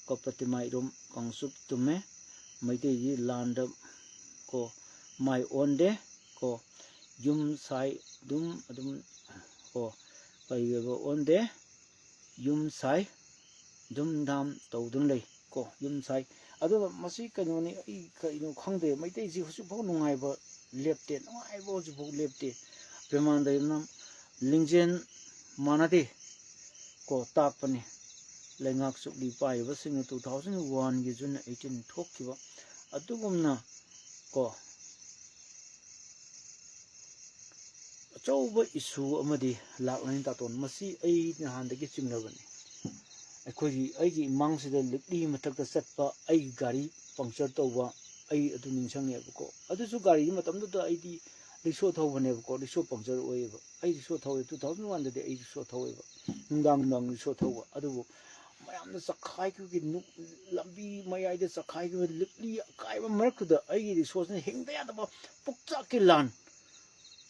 ꯀꯣ ꯄꯇꯤꯃꯥꯏꯔꯣꯝ ꯀꯥꯡꯆꯨꯞ ꯇꯨꯝꯃꯦ꯫ ꯃꯩꯇꯩꯒꯤ ꯂꯥꯟꯗ ꯀꯣ ꯃꯥꯏ ꯑꯣꯟꯗꯦ꯫ ꯀꯣ ꯌꯨꯝ ꯁꯥꯏ ꯑꯗꯨꯝ ꯑꯗꯨꯝ ꯀꯣ ꯀꯩꯒꯕ ꯑꯣꯟꯗꯦ꯫ ꯌꯨꯝ ꯁꯥꯏ, ꯗꯨꯝ ꯗꯥꯝ ꯇꯧꯗꯨꯅ ꯂꯩ꯫ ꯀꯣ ꯌꯨꯝ ꯁꯥꯏ꯫ ꯑꯗꯨꯒ ꯃꯁꯤ ꯀꯩꯅꯣꯅꯤ, ꯑꯩ ꯀꯩꯅꯣ ꯈꯪꯗꯦ, ꯃꯩꯇꯩꯁꯤ ꯍꯧꯖꯤꯛꯐꯥꯎ ꯅꯨꯡꯉꯥꯏꯕ ꯂꯦꯞꯇꯦ, ꯅꯨꯡꯉꯥꯏꯕ ꯍꯧꯖꯤꯛꯐꯥꯎ ꯂꯦꯞꯇꯦ꯫ ꯄ꯭ꯔꯦꯃꯥꯅꯟꯗ ꯂꯤꯡꯖꯦꯜ ꯃꯥꯟꯅꯗꯦ꯫ ꯀꯣ ꯇꯥꯛꯄꯅꯤ꯫ ꯂꯩꯉꯥꯛ ꯆꯨꯞꯂꯤ ꯄꯥꯏꯔꯤꯕꯁꯤꯡꯅ two thousand one ꯒꯤ June eighteen ꯊꯣꯛꯈꯤꯕ ꯑꯗꯨꯒꯨꯝꯅ ꯀꯣ ꯑꯆꯧꯕ issue ꯑꯃꯗꯤ ꯂꯥꯛꯂꯅꯤ ꯇꯥꯇꯣꯟ꯫ ꯃꯁꯤ ꯑꯩ ꯅꯍꯥꯟꯗꯒꯤ ꯆꯤꯡꯅꯕꯅꯤ꯫ ꯑꯩꯈꯣꯏꯒꯤ, ꯑꯩꯒꯤ ꯏꯃꯥꯡꯁꯤꯗ ꯂꯤꯛꯂꯤ ꯃꯊꯛꯇ ꯆꯠꯄ ꯑꯩꯒꯤ ꯒꯥꯔꯤ puncture ꯇꯧꯕ, ꯑꯩ ꯑꯗꯨ ꯅꯤꯡꯁꯤꯡꯉꯦꯕꯀꯣ꯫ ꯑꯗꯨꯁꯨ ꯒꯥꯔꯤꯒꯤ ꯃꯇꯝꯗꯨꯗ ꯑꯩꯗꯤ ꯔꯤꯛꯁꯣ ꯊꯧꯕꯅꯦꯕꯀꯣ, ꯔꯤꯛꯁꯣ puncture ꯑꯣꯏꯌꯦꯕ꯫ ꯑꯩ ꯔꯤꯛꯁꯣ ꯊꯧꯋꯦ, two thousand one ꯗꯗꯤ ꯑꯩ ꯔꯤꯛꯁꯣ ꯊꯧꯋꯦꯕ, ꯅꯨꯡꯗꯥꯡ ꯅꯨꯡꯗꯥꯡ ꯔꯤꯛꯁꯣ ꯊꯧꯕ꯫ ꯑꯗꯨꯕꯨ ꯃꯌꯥꯝꯅ ꯆꯈꯥꯏꯈꯤꯕꯒꯤ ꯅꯨ-, ꯂꯝꯕꯤ ꯃꯌꯥꯏꯗ ꯆꯈꯥꯏꯈꯤꯕ ꯂꯤꯛꯂꯤ ꯑꯀꯥꯏꯕ ꯃꯔꯛꯇꯨꯗ ꯑꯩꯒꯤ ꯔꯤꯁꯣꯁꯅ ꯍꯤꯡꯗ ꯌꯥꯗꯕ ꯄꯨꯛꯆꯥꯛꯀꯤ ꯂꯥꯟ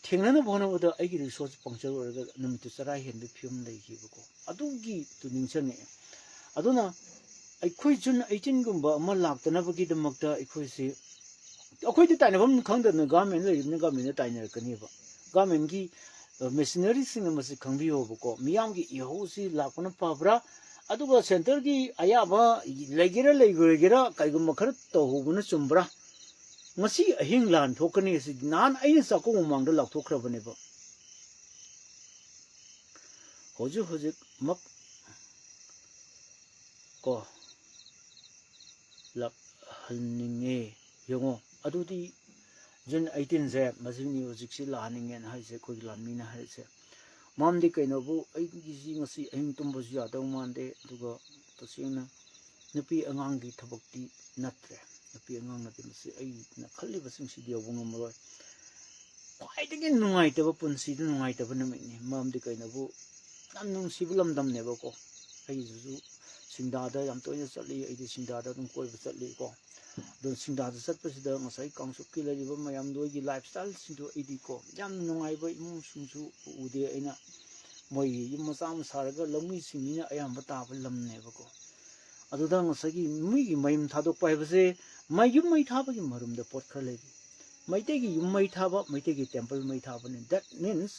ꯊꯦꯡꯅꯅꯕ ꯍꯣꯠꯅꯕꯗ ꯑꯩꯒꯤ ꯔꯤꯁꯣꯁ ꯄꯪꯆꯔ ꯑꯣꯏꯔꯒ ꯅꯨꯃꯤꯠꯇꯨ ꯆꯔꯥ ꯍꯦꯟꯕ ꯐꯤꯕꯝ ꯂꯩꯈꯤꯕꯀꯣ꯫ ꯑꯗꯨꯒꯤꯗꯨ ꯅꯤꯡꯁꯤꯡꯉꯛꯑꯦ꯫ ꯑꯗꯨꯅ ꯑꯩꯈꯣꯏ ꯖꯨꯟ ꯑꯩꯇꯤꯟꯒꯨꯝꯕ ꯑꯃ ꯂꯥꯛꯇꯅꯕꯒꯤꯗꯃꯛꯇ ꯑꯩꯈꯣꯏꯁꯤ, ꯑꯩꯈꯣꯏꯗꯤ ꯇꯥꯏꯅꯐꯝ ꯈꯪꯗꯗꯅ ꯒꯚꯔꯟꯃꯦꯟ ꯂꯩꯔꯤꯕꯅꯤꯅ ꯒꯚꯔꯟꯃꯦꯟꯗ ꯇꯥꯏꯅꯔꯛꯀꯅꯦꯕ꯫ ꯒꯚꯔꯟꯃꯦꯟꯒꯤ, ꯑ, ꯃꯦꯁꯤꯅꯔꯤꯁꯤꯡꯅ ꯃꯁꯤ ꯈꯪꯕꯤꯌꯣꯕꯀꯣ꯫ ꯃꯤꯌꯥꯝꯒꯤ ꯏꯍꯧꯁꯤ ꯂꯥꯛꯄꯅ ꯐꯕ꯭ꯔꯥ? ꯑꯗꯨꯒ ꯁꯦꯟꯇꯔꯒꯤ ꯑꯌꯥꯕ ꯂꯩꯒꯦꯔꯥ ꯂꯩꯔꯣꯏꯒꯦꯔꯥ ꯀꯩꯒꯨꯝꯕ ꯈꯔ ꯇꯧꯍꯧꯕꯅ ꯆꯨꯝꯕ꯭ꯔꯥ? ꯉꯁꯤ ꯑꯍꯤꯡ ꯂꯥꯟ ꯊꯣꯛꯀꯅꯤ ꯑꯁꯤ ꯅꯍꯥꯟ ꯑꯩꯅ ꯆꯥꯛꯀꯧꯕ ꯃꯃꯥꯡꯗ ꯂꯥꯎꯊꯣꯛꯈ꯭ꯔꯕꯅꯦꯕ꯫ ꯍꯧꯖꯤꯛ ꯍꯧꯖꯤꯛꯃꯛ ꯀꯣ ꯂꯥꯛꯍꯟꯅꯤꯡꯉꯦ꯫ ꯌꯦꯡꯉꯣ, ꯑꯗꯨꯗꯤ ꯖꯨꯟ ꯑꯩꯇꯤꯟꯁꯦ ꯃꯁꯤꯅꯤ ꯍꯧꯖꯤꯛꯁꯤ ꯂꯥꯛꯍꯟꯅꯤꯡꯉꯦꯅ ꯍꯥꯏꯔꯤꯁꯦ, ꯑꯩꯈꯣꯏꯒꯤ ꯂꯥꯟꯃꯤꯅ ꯍꯥꯏꯔꯤꯁꯦ꯫ ꯃꯔꯝꯗꯤ ꯀꯩꯅꯣꯕꯨ ꯑꯩꯒꯤꯁꯤ ꯉꯁꯤ ꯑꯍꯤꯡ ꯇꯨꯝꯕꯁꯨ ꯌꯥꯗꯧ ꯃꯥꯟꯗꯦ, ꯑꯗꯨꯒ ꯇꯁꯦꯡꯅ ꯅꯨꯄꯤ ꯑꯉꯥꯡꯒꯤ ꯊꯕꯛꯇꯤ ꯅꯠꯇ꯭ꯔꯦ꯫ ꯅꯨꯄꯤ ꯑꯉꯥꯡꯅꯗꯤ ꯃꯁꯤ ꯑꯩꯅ ꯈꯜꯂꯤꯕꯁꯤꯡꯁꯤꯗꯤ ꯌꯧꯕ ꯉꯝꯃꯔꯣꯏ꯫ ꯈ꯭ꯋꯥꯏꯗꯒꯤ ꯅꯨꯡꯉꯥꯏꯇꯕ, ꯄꯨꯟꯁꯤꯗ ꯅꯨꯡꯉꯥꯏꯇꯕ ꯅꯨꯃꯤꯠꯅꯤ꯫ ꯃꯔꯝꯗꯤ ꯀꯩꯅꯣꯕꯨ ꯌꯥꯝ ꯅꯨꯡꯁꯤꯕ ꯂꯝꯗꯝꯅꯦꯕꯀꯣ꯫ ꯑꯩꯁꯤꯁꯨ ꯁꯤꯡꯗꯥꯗ ꯌꯥꯝ ꯇꯣꯏꯅ ꯆꯠꯂꯤ, ꯑꯩꯗꯤ ꯁꯤꯡꯗꯥꯗ ꯑꯗꯨꯝ ꯀꯣꯏꯕ ꯆꯠꯂꯤꯀꯣ꯫ ꯑꯗꯣ ꯁꯤꯡꯗꯥꯗ ꯆꯠꯄꯁꯤꯗ ꯉꯁꯥꯏ ꯀꯥꯡꯆꯨꯞꯀꯤ ꯂꯩꯔꯤꯕ ꯃꯌꯥꯝꯗꯣ ꯑꯩꯒꯤ ꯂꯥꯏꯐ ꯁ꯭ꯇꯥꯏꯜꯁꯤꯡꯗꯣ ꯑꯩꯗꯤ ꯀꯣ ꯌꯥꯝ ꯅꯨꯡꯉꯥꯏꯕ ꯏꯃꯨꯡꯁꯤꯡꯁꯨ ꯎꯗꯦ ꯑꯩꯅ꯫ ꯃꯣꯏꯒꯤ ꯌꯨꯝ ꯃꯆꯥ ꯑꯃ ꯁꯥꯔꯒ ꯂꯧꯃꯤꯁꯤꯡꯅꯤꯅ ꯑꯌꯥꯝꯕ ꯇꯥꯕ ꯂꯝꯅꯦꯕꯀꯣ꯫ ꯑꯗꯨꯗ ꯉꯁꯥꯏꯒꯤ ꯃꯤꯒꯤ ꯃꯌꯨꯝ ꯊꯥꯗꯣꯛꯄ ꯍꯥꯏꯕꯁꯦ ꯃꯩ, ꯌꯨꯝ ꯃꯩ ꯊꯥꯕꯒꯤ ꯃꯔꯨꯝꯗ ꯄꯣꯠ ꯈꯔ ꯂꯩꯔꯤ꯫ ꯃꯩꯇꯩꯒꯤ ꯌꯨꯝ ꯃꯩ ꯊꯥꯕ, ꯃꯩꯇꯩꯒꯤ ꯇꯦꯝꯄꯜ ꯃꯩ ꯊꯥꯕꯅꯤ꯫ That means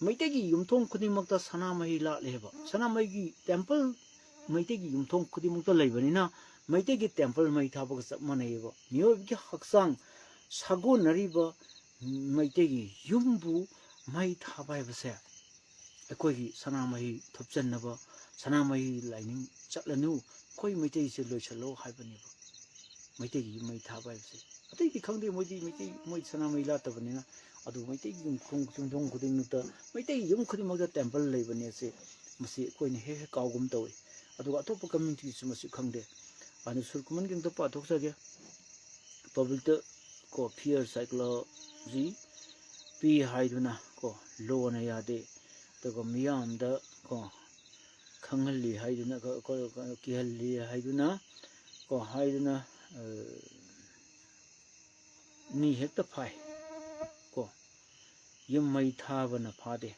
ꯃꯩꯇꯩꯒꯤ ꯌꯨꯝꯊꯣꯡ ꯈꯨꯗꯤꯡꯃꯛꯇ ꯁꯅꯥꯃꯍꯤ ꯂꯥꯠꯂꯦꯕ꯫ ꯁꯅꯥꯃꯍꯤꯒꯤ ꯇꯦꯝꯄꯜ ꯃꯩꯇꯩꯒꯤ ꯌꯨꯝꯊꯣꯡ ꯈꯨꯗꯤꯡꯃꯛꯇ ꯂꯩꯕꯅꯤꯅ ꯃꯩꯇꯩꯒꯤ ꯇꯦꯝꯄꯜ ꯃꯩ ꯊꯥꯕꯒ ꯆꯞ ꯃꯥꯟꯅꯩꯌꯦꯕ꯫ ꯃꯤꯑꯣꯏꯕꯒꯤ ꯍꯛꯆꯥꯡ ꯁꯥꯒꯣꯟꯅꯔꯤꯕ ꯃꯩꯇꯩꯒꯤ ꯌꯨꯝꯕꯨ ꯃꯩ ꯊꯥꯕ ꯍꯥꯏꯕꯁꯦ ꯑꯩꯈꯣꯏꯒꯤ ꯁꯅꯥꯃꯍꯤ ꯊꯨꯞꯆꯟꯅꯕ, ꯁꯅꯥꯃꯍꯤ ꯂꯥꯏꯅꯤꯡ ꯆꯠꯂꯅꯨ, ꯑꯩꯈꯣꯏ ꯃꯩꯇꯩꯁꯦ ꯂꯣꯏꯁꯤꯜꯂꯣ ꯍꯥꯏꯕꯅꯦꯕ꯫ ꯃꯩꯇꯩꯒꯤ ꯌꯨꯝ ꯃꯩ ꯊꯥꯕ ꯍꯥꯏꯕꯁꯦ ꯑꯇꯩꯗꯤ ꯈꯪꯗꯦ, ꯃꯣꯏꯗꯤ ꯃꯩꯇꯩ, ꯃꯣꯏ ꯁꯅꯥꯃꯍꯤ ꯂꯥꯠꯇꯕꯅꯤꯅ꯫ ꯑꯗꯨ ꯃꯩꯇꯩꯒꯤ ꯌꯨꯝꯈꯣꯡ ꯌꯨꯝꯊꯣꯡ ꯈꯨꯗꯤꯡꯃꯛꯇ, ꯃꯩꯇꯩꯒꯤ ꯌꯨꯝ ꯈꯨꯗꯤꯡꯃꯛꯇ ꯇꯦꯝꯄꯜ ꯂꯩꯕꯅꯦ ꯑꯁꯦ, ꯃꯁꯤ ꯑꯩꯈꯣꯏꯅ ꯍꯦꯛ ꯍꯦꯛ ꯀꯥꯎꯒꯨꯝ ꯇꯧꯏ꯫ ꯑꯗꯨꯒ ꯑꯇꯣꯞꯄ ꯀꯝꯃ꯭ꯌꯨꯅꯤꯇꯤꯒꯤꯁꯨ ꯃꯁꯤ ꯈꯪꯗꯦ꯫ ꯑꯗꯨ ꯁꯨꯔ ꯀꯨꯃꯟꯒꯤ ꯑꯝꯇ ꯄꯥꯊꯣꯛꯆꯒꯦ꯫ ꯄꯕ꯭ꯂꯤꯛꯇ ꯀꯣ ꯐꯤꯌꯔ ꯁꯥꯏꯀꯣꯂꯣꯖꯤ ꯄꯤ ꯍꯥꯏꯗꯨꯅ ꯀꯣ ꯂꯣꯅ ꯌꯥꯗꯦ꯫ ꯑꯗꯨꯒ ꯃꯤꯌꯥꯝꯗ ꯀꯣ ꯈꯪꯍꯜꯂꯤ ꯍꯥꯏꯗꯨꯅ, ꯀ-, ꯀ-, ꯀ-, ꯀꯤꯍꯜꯂꯤ ꯍꯥꯏꯗꯨꯅ ꯀꯣ, ꯍꯥꯏꯗꯨꯅ, ꯑ, ꯃꯤ ꯍꯦꯛꯇ ꯐꯥꯏ ꯀꯣ꯫ ꯌꯨꯝ ꯃꯩ ꯊꯥꯕꯅ ꯐꯥꯗꯦ꯫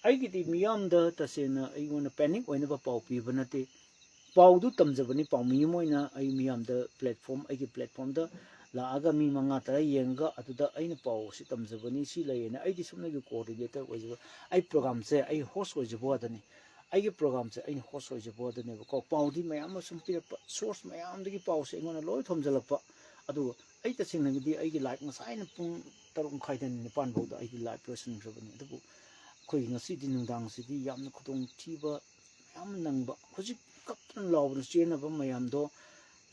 ꯑꯩꯒꯤꯗꯤ ꯃꯤꯌꯥꯝꯗ ꯇꯁꯦꯡꯅ ꯑꯩꯉꯣꯟꯗ panic ꯑꯣꯏꯅꯕ ꯄꯥꯎ ꯄꯤꯕ ꯅꯠꯇꯦ꯫ ꯄꯥꯎꯗꯨ ꯇꯝꯖꯕꯅꯤ, ꯄꯥꯎꯃꯤ ꯑꯃ ꯑꯣꯏꯅ ꯑꯩ ꯃꯤꯌꯥꯝꯗ platform, ꯑꯩꯒꯤ platformꯗ ꯂꯥꯛꯑꯒ ꯃꯤ ꯃꯉꯥ ꯇꯔꯥ ꯌꯦꯡꯉꯒ ꯑꯗꯨꯗ ꯑꯩꯅ ꯄꯥꯎ ꯑꯁꯤ ꯇꯝꯖꯕꯅꯤ, ꯁꯤ ꯂꯩꯌꯦꯅ꯫ ꯑꯩꯗꯤ ꯁꯨꯞꯅꯒꯤ coordinator ꯑꯣꯏꯖꯕ, ꯑꯩ programꯁꯦ ꯑꯩ host ꯑꯣꯏꯖꯕ ꯋꯥꯗꯅꯤ꯫ ꯑꯩꯒꯤ programꯁꯦ ꯑꯩꯅ host ꯑꯣꯏꯖꯕ ꯋꯥꯗꯅꯦꯕꯀꯣ꯫ ꯄꯥꯎꯗꯤ ꯃꯌꯥꯝ ꯑꯃ ꯁꯨꯝ ꯄꯤꯔꯛꯄ, source ꯃꯌꯥꯝꯗꯒꯤ ꯄꯥꯎꯁꯦ ꯑꯩꯉꯣꯟꯗ ꯂꯣꯏ ꯊꯣꯝꯖꯤꯜꯂꯛꯄ꯫ ꯑꯗꯨꯒ ꯑꯩ ꯇꯁꯦꯡꯅꯒꯤꯗꯤ ꯑꯩꯒꯤ live ꯉꯁꯥꯏꯅ ꯄꯨꯡ ꯇꯔꯨꯛ ꯃꯈꯥꯏꯗꯩꯅ ꯅꯤꯄꯥꯟ ꯐꯥꯎꯗ ꯑꯩꯗꯤ live ꯂꯣꯏꯁꯤꯟꯈ꯭ꯔꯕꯅꯤ꯫ ꯑꯗꯨꯕꯨ ꯑꯩꯈꯣꯏꯒꯤ ꯉꯁꯤꯗꯤ ꯅꯨꯡꯗꯥꯡꯁꯤꯗꯤ ꯌꯥꯝꯅ ꯈꯨꯗꯣꯡꯊꯤꯕ ꯃꯌꯥꯝ ꯅꯪꯕ, ꯍꯧꯖꯤꯛ ꯀꯞꯇꯅ ꯂꯥꯎꯗꯅ ꯆꯦꯟꯅꯕ ꯃꯌꯥꯝꯗꯣ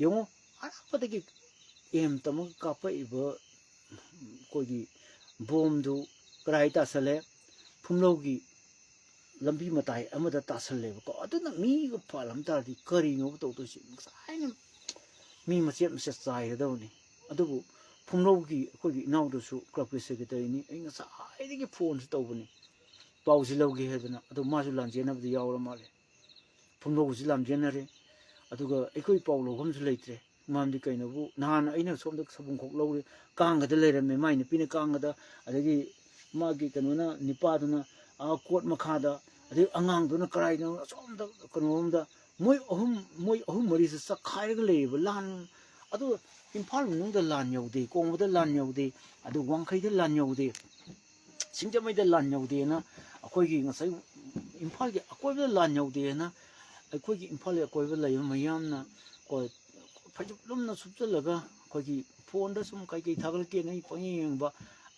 ꯌꯦꯡꯉꯨ꯫ ꯑꯔꯥꯞꯄꯗꯒꯤ aim ꯇꯝꯃꯒ ꯀꯥꯞꯄꯛꯏꯕ ꯑꯩꯈꯣꯏꯒꯤ ꯕꯣꯝꯗꯨ ꯀꯗꯥꯏ ꯇꯥꯁꯜꯂꯦ? ꯐꯨꯝꯂꯧꯒꯤ ꯂꯝꯕꯤ ꯃꯇꯥꯏ ꯑꯃꯗ ꯇꯥꯁꯜꯂꯦꯕꯀꯣ꯫ ꯑꯗꯨꯅ ꯃꯤꯒ ꯄꯥꯜꯂꯝ ꯇꯥꯔꯗꯤ ꯀꯔꯤꯅꯣꯕ ꯇꯧꯗꯣꯏꯁꯤ? ꯉꯁꯥꯏꯅ ꯃꯤ ꯃꯆꯦꯠ ꯃꯆꯦꯠ ꯆꯥꯏꯒꯗꯕꯅꯤ꯫ ꯑꯗꯨꯕꯨ ꯐꯨꯝꯂꯧꯒꯤ ꯑꯩꯈꯣꯏꯒꯤ ꯏꯅꯥꯎꯗꯨꯁꯨ clubꯀꯤ secretaryꯅꯤ꯫ ꯑꯩ ꯉꯁꯥꯏꯗꯒꯤ phoneꯁꯨ ꯇꯧꯕꯅꯤ, ꯄꯥꯎꯁꯤ ꯂꯧꯒꯦ ꯍꯥꯏꯗꯅ꯫ ꯑꯗꯣ ꯃꯥꯁꯨ ꯂꯥꯟꯖꯦꯟꯅꯕꯗ ꯌꯥꯎꯔ ꯃꯥꯜꯂꯦ꯫ ꯐꯨꯝꯂꯧꯁꯤ ꯂꯥꯟꯖꯦꯟꯅꯔꯦ꯫ ꯑꯗꯨꯒ ꯑꯩꯈꯣꯏ ꯄꯥꯎ ꯂꯧꯐꯝꯁꯨ ꯂꯩꯇ꯭ꯔꯦ꯫ ꯃꯔꯝꯗꯤ ꯀꯩꯅꯣꯕꯨ, ꯅꯍꯥꯟ ꯑꯩꯅ ꯁꯣꯝꯗ ꯁꯕꯨꯡꯈꯣꯛ ꯂꯧꯔꯦ, ꯀꯥꯡꯒꯗ ꯂꯩꯔꯝꯃꯦ, ꯃꯥꯏ ꯅꯨꯄꯤꯅ ꯀꯥꯡꯒꯗ, ꯑꯗꯒꯤ ꯃꯥꯒꯤ ꯀꯩꯅꯣꯅ, ꯅꯤꯄꯥꯗꯨꯅ ꯑꯥ ꯀꯣꯠ ꯃꯈꯥꯗ, ꯑꯗꯩ ꯑꯉꯥꯡꯗꯨꯅ ꯀꯗꯥꯏꯗꯅꯣ ꯑꯁꯣꯝꯗ ꯀꯩꯅꯣꯔꯣꯝꯗ, ꯃꯣꯏ ꯑꯍꯨꯝ, ꯃꯣꯏ ꯑꯍꯨꯝ ꯃꯔꯤꯁꯦ ꯆꯛꯈꯥꯏꯔꯒ ꯂꯩꯌꯦꯕ꯫ ꯂꯥꯟ, ꯑꯗꯨ ꯏꯝꯐꯥꯜ ꯃꯅꯨꯡꯗ ꯂꯥꯟ ꯌꯧꯗꯦ, ꯀꯣꯡꯕꯗ ꯂꯥꯟ ꯌꯧꯗꯦ, ꯑꯗꯨ ꯋꯥꯡꯈꯩꯗ ꯂꯥꯟ ꯌꯧꯗꯦ, ꯁꯤꯡꯖꯃꯩꯗ ꯂꯥꯟ ꯌꯧꯗꯦꯅ, ꯑꯩꯈꯣꯏꯒꯤ ꯉꯁꯥꯏ ꯏꯝꯐꯥꯜꯒꯤ ꯑꯀꯣꯏꯕꯗ ꯂꯥꯟ ꯌꯧꯗꯦꯅ ꯑꯩꯈꯣꯏꯒꯤ ꯏꯝꯐꯥꯜꯒꯤ ꯑꯀꯣꯏꯕꯗ ꯂꯩꯕ ꯃꯌꯥꯝꯅ ꯀꯣ, ꯐꯩꯖꯨꯞ ꯂꯨꯝꯅ ꯁꯨꯞꯆꯜꯂꯒ ꯑꯩꯈꯣꯏꯒꯤ phoneꯗ ꯁꯨꯝ ꯀꯩꯀꯩ ꯊꯥꯒꯠꯂꯛꯀꯦꯅ ꯑꯩ ꯄꯪꯌꯦꯡ ꯌꯦꯡꯕ꯫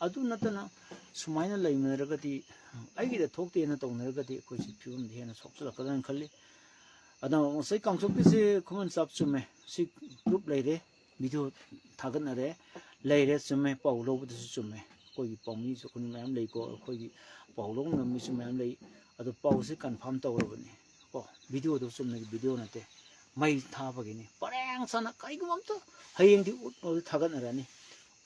ꯑꯗꯨ ꯅꯠꯇꯅ ꯁꯨꯃꯥꯏꯅ ꯂꯩꯅꯔꯒꯗꯤ, ꯑꯩꯒꯤꯗ ꯊꯣꯛꯇꯦꯅ ꯇꯧꯅꯔꯒꯗꯤ ꯑꯩꯈꯣꯏꯁꯤ ꯐꯤꯕꯝꯗꯤ ꯍꯦꯟꯅ ꯁꯣꯛꯆꯜꯂꯛꯀꯗ꯭ꯔꯥꯅ ꯈꯜꯂꯤ꯫ ꯑꯗꯣ ꯉꯁꯥꯏ ꯀꯥꯡꯆꯣꯛꯄꯤꯁꯦ ꯈꯨꯃꯟ ꯆꯥꯞ ꯆꯨꯝꯃꯦ, ꯁꯤ proof ꯂꯩꯔꯦ, video ꯊꯥꯒꯠꯅꯔꯦ, ꯂꯩꯔꯦ, ꯆꯨꯝꯃꯦ, ꯄꯥꯎ ꯂꯧꯕꯗꯁꯨ ꯆꯨꯝꯃꯦ꯫ ꯑꯩꯈꯣꯏꯒꯤ ꯄꯥꯎꯃꯤꯁꯨ ꯑꯩꯈꯣꯏ ꯃꯌꯥꯝ ꯂꯩꯀꯣ, ꯑꯩꯈꯣꯏꯒꯤ ꯄꯥꯎ ꯂꯧꯅꯕ ꯃꯤꯁꯨ ꯃꯌꯥꯝ ꯂꯩ꯫ ꯑꯗꯣ ꯄꯥꯎꯁꯦ confirm ꯇꯧꯔꯕꯅꯤ ꯀꯣ, videoꯗꯣ ꯆꯨꯝꯅꯒꯤ video ꯅꯠꯇꯦ, ꯃꯩ ꯊꯥꯕꯒꯤꯅꯤ꯫ ꯄꯔꯦꯡ ꯁꯥꯅ ꯀꯩꯒꯨꯝꯕ ꯑꯝꯇ ꯍꯌꯦꯡꯗꯤ ꯎꯠ ꯊꯥꯒꯠꯅꯔꯅꯤ꯫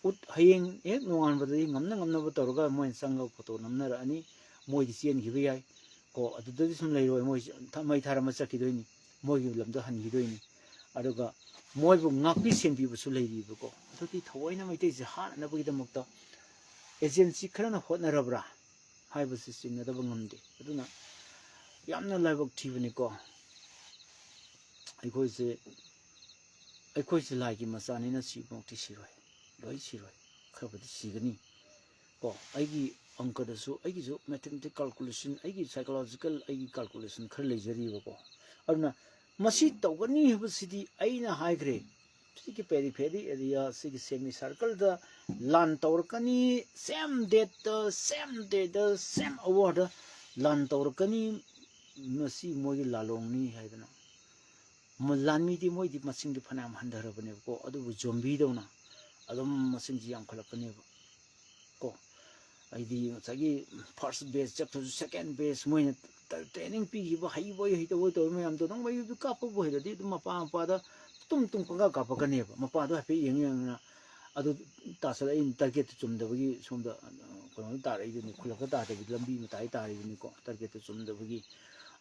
ꯎꯠ ꯍꯌꯦꯡ ꯍꯦꯛ ꯅꯣꯡꯉꯥꯟꯕꯗꯗꯤ ꯉꯝꯅ ꯉꯝꯅꯕ ꯇꯧꯔꯒ ꯃꯣꯏꯅ ꯆꯪꯉꯒ photo ꯅꯝꯅꯔꯛꯑꯅꯤ꯫ ꯃꯣꯏꯗꯤ ꯆꯦꯟꯈꯤꯕ ꯌꯥꯏ, ꯀꯣ, ꯑꯗꯨꯗꯗꯤ ꯁꯨꯝ ꯂꯩꯔꯣꯏ, ꯃꯣꯏꯁꯦ ꯊ-, ꯃꯩ ꯊꯥꯔ ꯃꯆꯠꯈꯤꯗꯣꯏꯅꯤ, ꯃꯣꯏꯒꯤ ꯂꯝꯗ ꯍꯟꯈꯤꯗꯣꯏꯅꯤ꯫ ꯑꯗꯨꯒ ꯃꯣꯏꯕꯨ ꯉꯥꯛꯄꯤ ꯁꯦꯟꯕꯤꯕꯁꯨ ꯂꯩꯔꯤꯕꯀꯣ꯫ ꯑꯗꯨꯗꯤ ꯊꯑꯣꯏꯅ ꯃꯩꯇꯩꯁꯦ ꯍꯥꯠꯅꯅꯕꯒꯤꯗꯃꯛꯇ ꯑꯦꯖꯦꯟꯁꯤ ꯈꯔꯅ ꯍꯣꯠꯅꯔꯕ꯭ꯔꯥ ꯍꯥꯏꯕꯁꯤ ꯆꯤꯡꯅꯗꯕ ꯉꯝꯗꯦ꯫ ꯑꯗꯨꯅ ꯌꯥꯝꯅ ꯂꯥꯏꯕꯛ ꯊꯤꯕꯅꯤꯀꯣ꯫ ꯑꯩꯈꯣꯏꯁꯦ, ꯑꯩꯈꯣꯏꯁꯦ ꯂꯥꯏꯒꯤ ꯃꯆꯥꯅꯤꯅ ꯁꯤꯃꯛꯇꯤ ꯁꯤꯔꯣꯏ, ꯂꯣꯏ ꯁꯤꯔꯣꯏ, ꯈꯔꯕꯨꯗꯤ ꯁꯤꯒꯅꯤ꯫ ꯀꯣ, ꯑꯩꯒꯤ ꯑꯪꯀꯗꯁꯨ, ꯑꯩꯒꯤꯁꯨ mathematical calculation, ꯑꯩꯒꯤ psychological, ꯑꯩꯒꯤ calculation ꯈꯔ ꯂꯩꯖꯔꯤꯕꯀꯣ꯫ ꯑꯗꯨꯅ ꯃꯁꯤ ꯇꯧꯒꯅꯤ ꯍꯥꯏꯕꯁꯤꯗꯤ ꯑꯩꯅ ꯍꯥꯏꯈ꯭ꯔꯦ, ꯁꯤꯒꯤ periphery area, ꯁꯤꯒꯤ semi circleꯗ ꯂꯥꯟ ꯇꯧꯔꯛꯀꯅꯤ, same dateꯇ, same dayꯗ, same hourꯗ ꯂꯥꯟ ꯇꯧꯔꯛꯀꯅꯤ, ꯃꯁꯤ ꯃꯣꯏꯒꯤ ꯂꯥꯂꯣꯡꯅꯤ ꯍꯥꯏꯗꯅ꯫ ꯃ-, ꯂꯥꯟꯃꯤꯗꯤ ꯃꯣꯏꯗꯤ ꯃꯁꯤꯡꯗꯤ ꯐꯅꯌꯥꯝ ꯍꯟꯊꯔꯕꯅꯦꯕꯀꯣ, ꯑꯗꯨꯕꯨ zombieꯗꯧꯅ ꯑꯗꯨꯝ ꯃꯁꯤꯡꯁꯤ ꯌꯥꯝꯈꯠꯂꯛꯀꯅꯦꯕ ꯀꯣ꯫ ꯑꯩꯗꯤ ꯉꯁꯥꯏꯒꯤ first batch ꯆꯠꯈ꯭ꯔꯁꯨ second batch ꯃꯣꯏꯅ ꯇ-, training ꯄꯤꯈꯤꯕ ꯍꯩꯕꯣꯏ ꯍꯩꯇꯕꯣꯏ ꯇꯧꯕ ꯃꯌꯥꯝꯗꯣ ꯑꯗꯨꯝ ꯃꯌꯨꯝꯗ ꯀꯥꯞꯄꯕꯨ ꯍꯩꯔꯗꯤ ꯑꯗꯨꯝ ꯃꯄꯥ ꯃꯄꯥꯗ ꯇꯨꯝ ꯇꯨꯝ ꯄꯪꯀꯥ ꯀꯥꯞꯄꯛꯀꯅꯦꯕ꯫ ꯃꯄꯥꯗꯣ ꯍꯥꯏꯐꯦꯠ ꯌꯦꯡ ꯌꯦꯡꯗꯅ ꯑꯗꯨ ꯇꯥꯁꯜꯂꯛꯏ, targetꯇꯨ ꯆꯨꯝꯗꯕꯒꯤ ꯁꯣꯝꯗ, ꯑ, ꯀꯩꯅꯣꯗ ꯇꯥꯔꯛꯏꯗꯨꯅꯤ, ꯈꯨꯜꯂꯛꯇ ꯇꯥꯗꯕꯤ ꯂꯝꯕꯤ ꯃꯇꯥꯏ ꯇꯥꯔꯛꯏꯗꯨꯅꯤꯀꯣ, targetꯇꯨ ꯆꯨꯝꯗꯕꯒꯤ꯫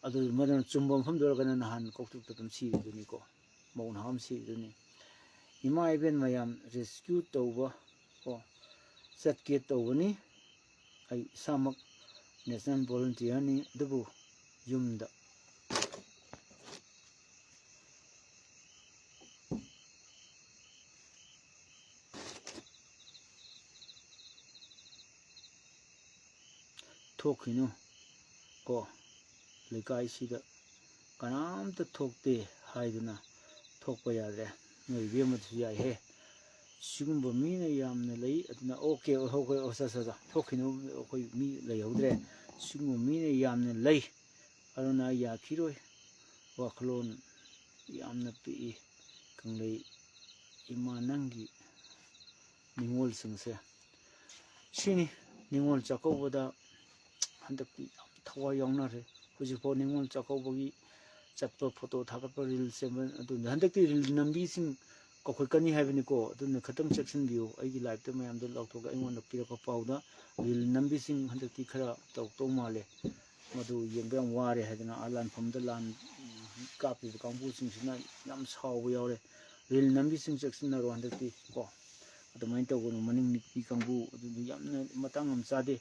ꯑꯗꯨ ꯃꯗꯨꯅ ꯆꯨꯝꯕ ꯃꯐꯝꯗ ꯑꯣꯏꯔꯒꯅ ꯅꯍꯥꯟ ꯀꯧꯇ꯭ꯔꯨꯛꯇ ꯑꯗꯨꯝ ꯁꯤꯔꯤꯗꯨꯅꯤꯀꯣ, ꯃꯧ ꯅꯍꯥ ꯑꯃ ꯁꯤꯔꯤꯗꯨꯅꯤ꯫ ꯏꯃꯥ ꯏꯕꯦꯟ ꯃꯌꯥꯝ rescue ꯇꯧꯕ ꯀꯣ ꯆꯠꯀꯦ ꯇꯧꯕꯅꯤ꯫ ꯑꯩ ꯏꯁꯥꯃꯛ national volunteerꯅꯤ, ꯑꯗꯨꯕꯨ ꯌꯨꯝꯗ ꯊꯣꯛꯈꯤꯅꯨ ꯀꯣ, ꯂꯩꯀꯥꯏꯁꯤꯗ ꯀꯅꯥꯝꯇ ꯊꯣꯛꯇꯦ ꯍꯥꯏꯗꯨꯅ ꯊꯣꯛꯄ ꯌꯥꯗ꯭ꯔꯦ꯫ ꯅꯣꯏ ꯏꯕꯦꯝꯃꯗꯨꯁꯨ ꯌꯥꯏꯍꯦ, ꯁꯤꯒꯨꯝꯕ ꯃꯤꯅ ꯌꯥꯝꯅ ꯂꯩ꯫ ꯑꯗꯨꯅ okay, okay, ꯑꯣ, ꯁꯥ, ꯁꯥ, ꯁꯥ, ꯊꯣꯛꯈꯤꯅꯨ, ꯑꯩꯈꯣꯏ ꯃꯤ ꯂꯩꯍꯧꯗ꯭ꯔꯦ꯫ ꯁꯤꯒꯨꯝꯕ ꯃꯤꯅ ꯌꯥꯝꯅ ꯂꯩ꯫ ꯑꯗꯨꯅ ꯌꯥꯈꯤꯔꯣꯏ꯫ ꯋꯥꯈꯜꯂꯣꯟ ꯌꯥꯝꯅ ꯄꯤꯛꯏ꯫ ꯀꯪꯂꯩ ꯏꯃꯥ, ꯅꯪꯒꯤ ꯅꯤꯉꯣꯜꯁꯤꯡꯁꯦ ꯁꯤꯅꯤ꯫ ꯅꯤꯉꯣꯜ ꯆꯥꯛꯀꯧꯕꯗ ꯍꯟꯗꯛꯇꯤ ꯌꯥꯝ ꯊꯋꯥꯏ ꯌꯥꯎꯅꯔꯦ꯫ ꯍꯧꯖꯤꯛꯐꯥꯎ ꯅꯤꯉꯣꯜ ꯆꯥꯛꯀꯧꯕꯒꯤ ꯆꯠꯄ, photo ꯊꯥꯒꯠꯄ, reel ꯁꯦꯝꯕ, ꯑꯗꯨꯅ ꯍꯟꯗꯛꯇꯤ reel ꯅꯝꯕꯤꯁꯤꯡ ꯀꯧꯈꯠꯀꯅꯤ ꯍꯥꯏꯕꯅꯤꯀꯣ꯫ ꯑꯗꯨꯅ ꯈꯤꯇꯪ ꯆꯦꯛꯁꯤꯟꯕꯤꯌꯨ꯫ ꯑꯩꯒꯤ liveꯇ ꯃꯌꯥꯝꯗꯣ ꯂꯥꯎꯊꯣꯛꯑꯒ ꯑꯩꯉꯣꯟꯗ ꯄꯤꯔꯛꯄ ꯄꯥꯎꯗ reel ꯅꯝꯕꯤꯁꯤꯡ ꯍꯟꯗꯛꯇꯤ ꯈꯔ ꯇꯧꯔꯛꯇꯧ ꯃꯥꯜꯂꯦ꯫ ꯃꯗꯨ ꯌꯦꯡꯕ ꯌꯥꯝ ꯋꯥꯔꯦ ꯍꯥꯏꯗꯅ, ꯑꯥ ꯂꯥꯟꯐꯝꯗ ꯂꯥꯟ ꯀꯥꯞꯄꯤꯕ ꯀꯥꯡꯕꯨꯁꯤꯡꯁꯤꯅ ꯌꯥꯝ ꯁꯥꯎꯕ ꯌꯥꯎꯔꯦ꯫ ꯔꯤꯜ ꯅꯝꯕꯤꯁꯤꯡ ꯆꯦꯛꯁꯤꯟꯅꯔꯣ ꯍꯟꯗꯛꯇꯤ ꯀꯣ, ꯑꯗꯨꯃꯥꯏꯅ ꯇꯧꯒꯅꯨ꯫ ꯃꯅꯤꯡ ꯅꯤꯛꯄꯤ ꯀꯥꯡꯕꯨ ꯑꯗꯨꯗꯤ ꯌꯥꯝꯅ ꯃꯇꯥꯡ ꯌꯥꯝ ꯆꯥꯗꯦ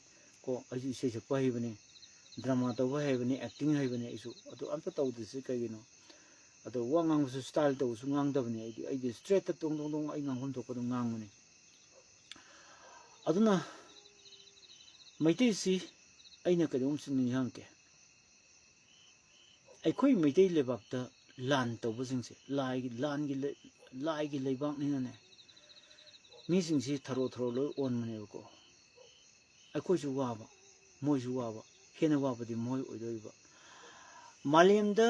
ꯀꯣ꯫ ꯑꯩꯁꯨ ꯏꯁꯩ ꯁꯛꯄ ꯍꯩꯕꯅꯤ, ꯗ꯭ꯔꯃꯥ ꯇꯧꯕ ꯍꯩꯕꯅꯤ, ꯑꯦꯛꯇꯤꯡ ꯍꯩꯕꯅꯤ ꯑꯩꯁꯨ, ꯑꯗꯨ ꯑꯝꯇ ꯇꯧꯗ꯭ꯔꯤꯁꯤ ꯀꯩꯒꯤꯅꯣ? ꯑꯗꯣ ꯋꯥ ꯉꯥꯡꯕꯁꯨ ꯁ꯭ꯇꯥꯏꯜ ꯇꯧꯕꯁꯨ ꯉꯥꯡꯗꯕꯅꯤ ꯑꯩꯗꯤ꯫ ꯑꯩꯗꯤ ꯁ꯭ꯇ꯭ꯔꯦꯠꯇ ꯇꯣꯡ ꯇꯣꯡ ꯇꯣꯡ ꯑꯩ ꯉꯥꯡꯐꯝ ꯊꯣꯛꯄ ꯑꯗꯨꯝ ꯉꯥꯡꯕꯅꯤ꯫ ꯑꯗꯨꯅ ꯃꯩꯇꯩꯁꯤ ꯑꯩꯅ ꯀꯩꯅꯣꯝꯁꯨ ꯅꯤꯡꯁꯤꯡꯉꯛꯀꯦ꯫ ꯑꯩꯈꯣꯏ ꯃꯩꯇꯩ ꯂꯩꯕꯥꯛꯇ ꯂꯥꯟ ꯇꯧꯕꯁꯤꯡꯁꯦ, ꯂꯥꯏꯒꯤ, ꯂꯥꯟꯒꯤ ꯂꯩ-, ꯂꯥꯏꯒꯤ ꯂꯩꯕꯥꯛꯅꯤꯅꯅꯦ, ꯃꯤꯁꯤꯡꯁꯤ ꯊꯔꯣ ꯊꯔꯣ ꯂꯣꯏ ꯑꯣꯟꯕꯅꯦꯕꯀꯣ꯫ ꯑꯩꯈꯣꯏꯁꯨ ꯋꯥꯕ, ꯃꯣꯏꯁꯨ ꯋꯥꯕ, ꯍꯦꯟꯅ ꯋꯥꯕꯗꯤ ꯃꯣꯏ ꯑꯣꯏꯗꯣꯔꯤꯕ꯫ ꯃꯥꯂꯦꯝꯗ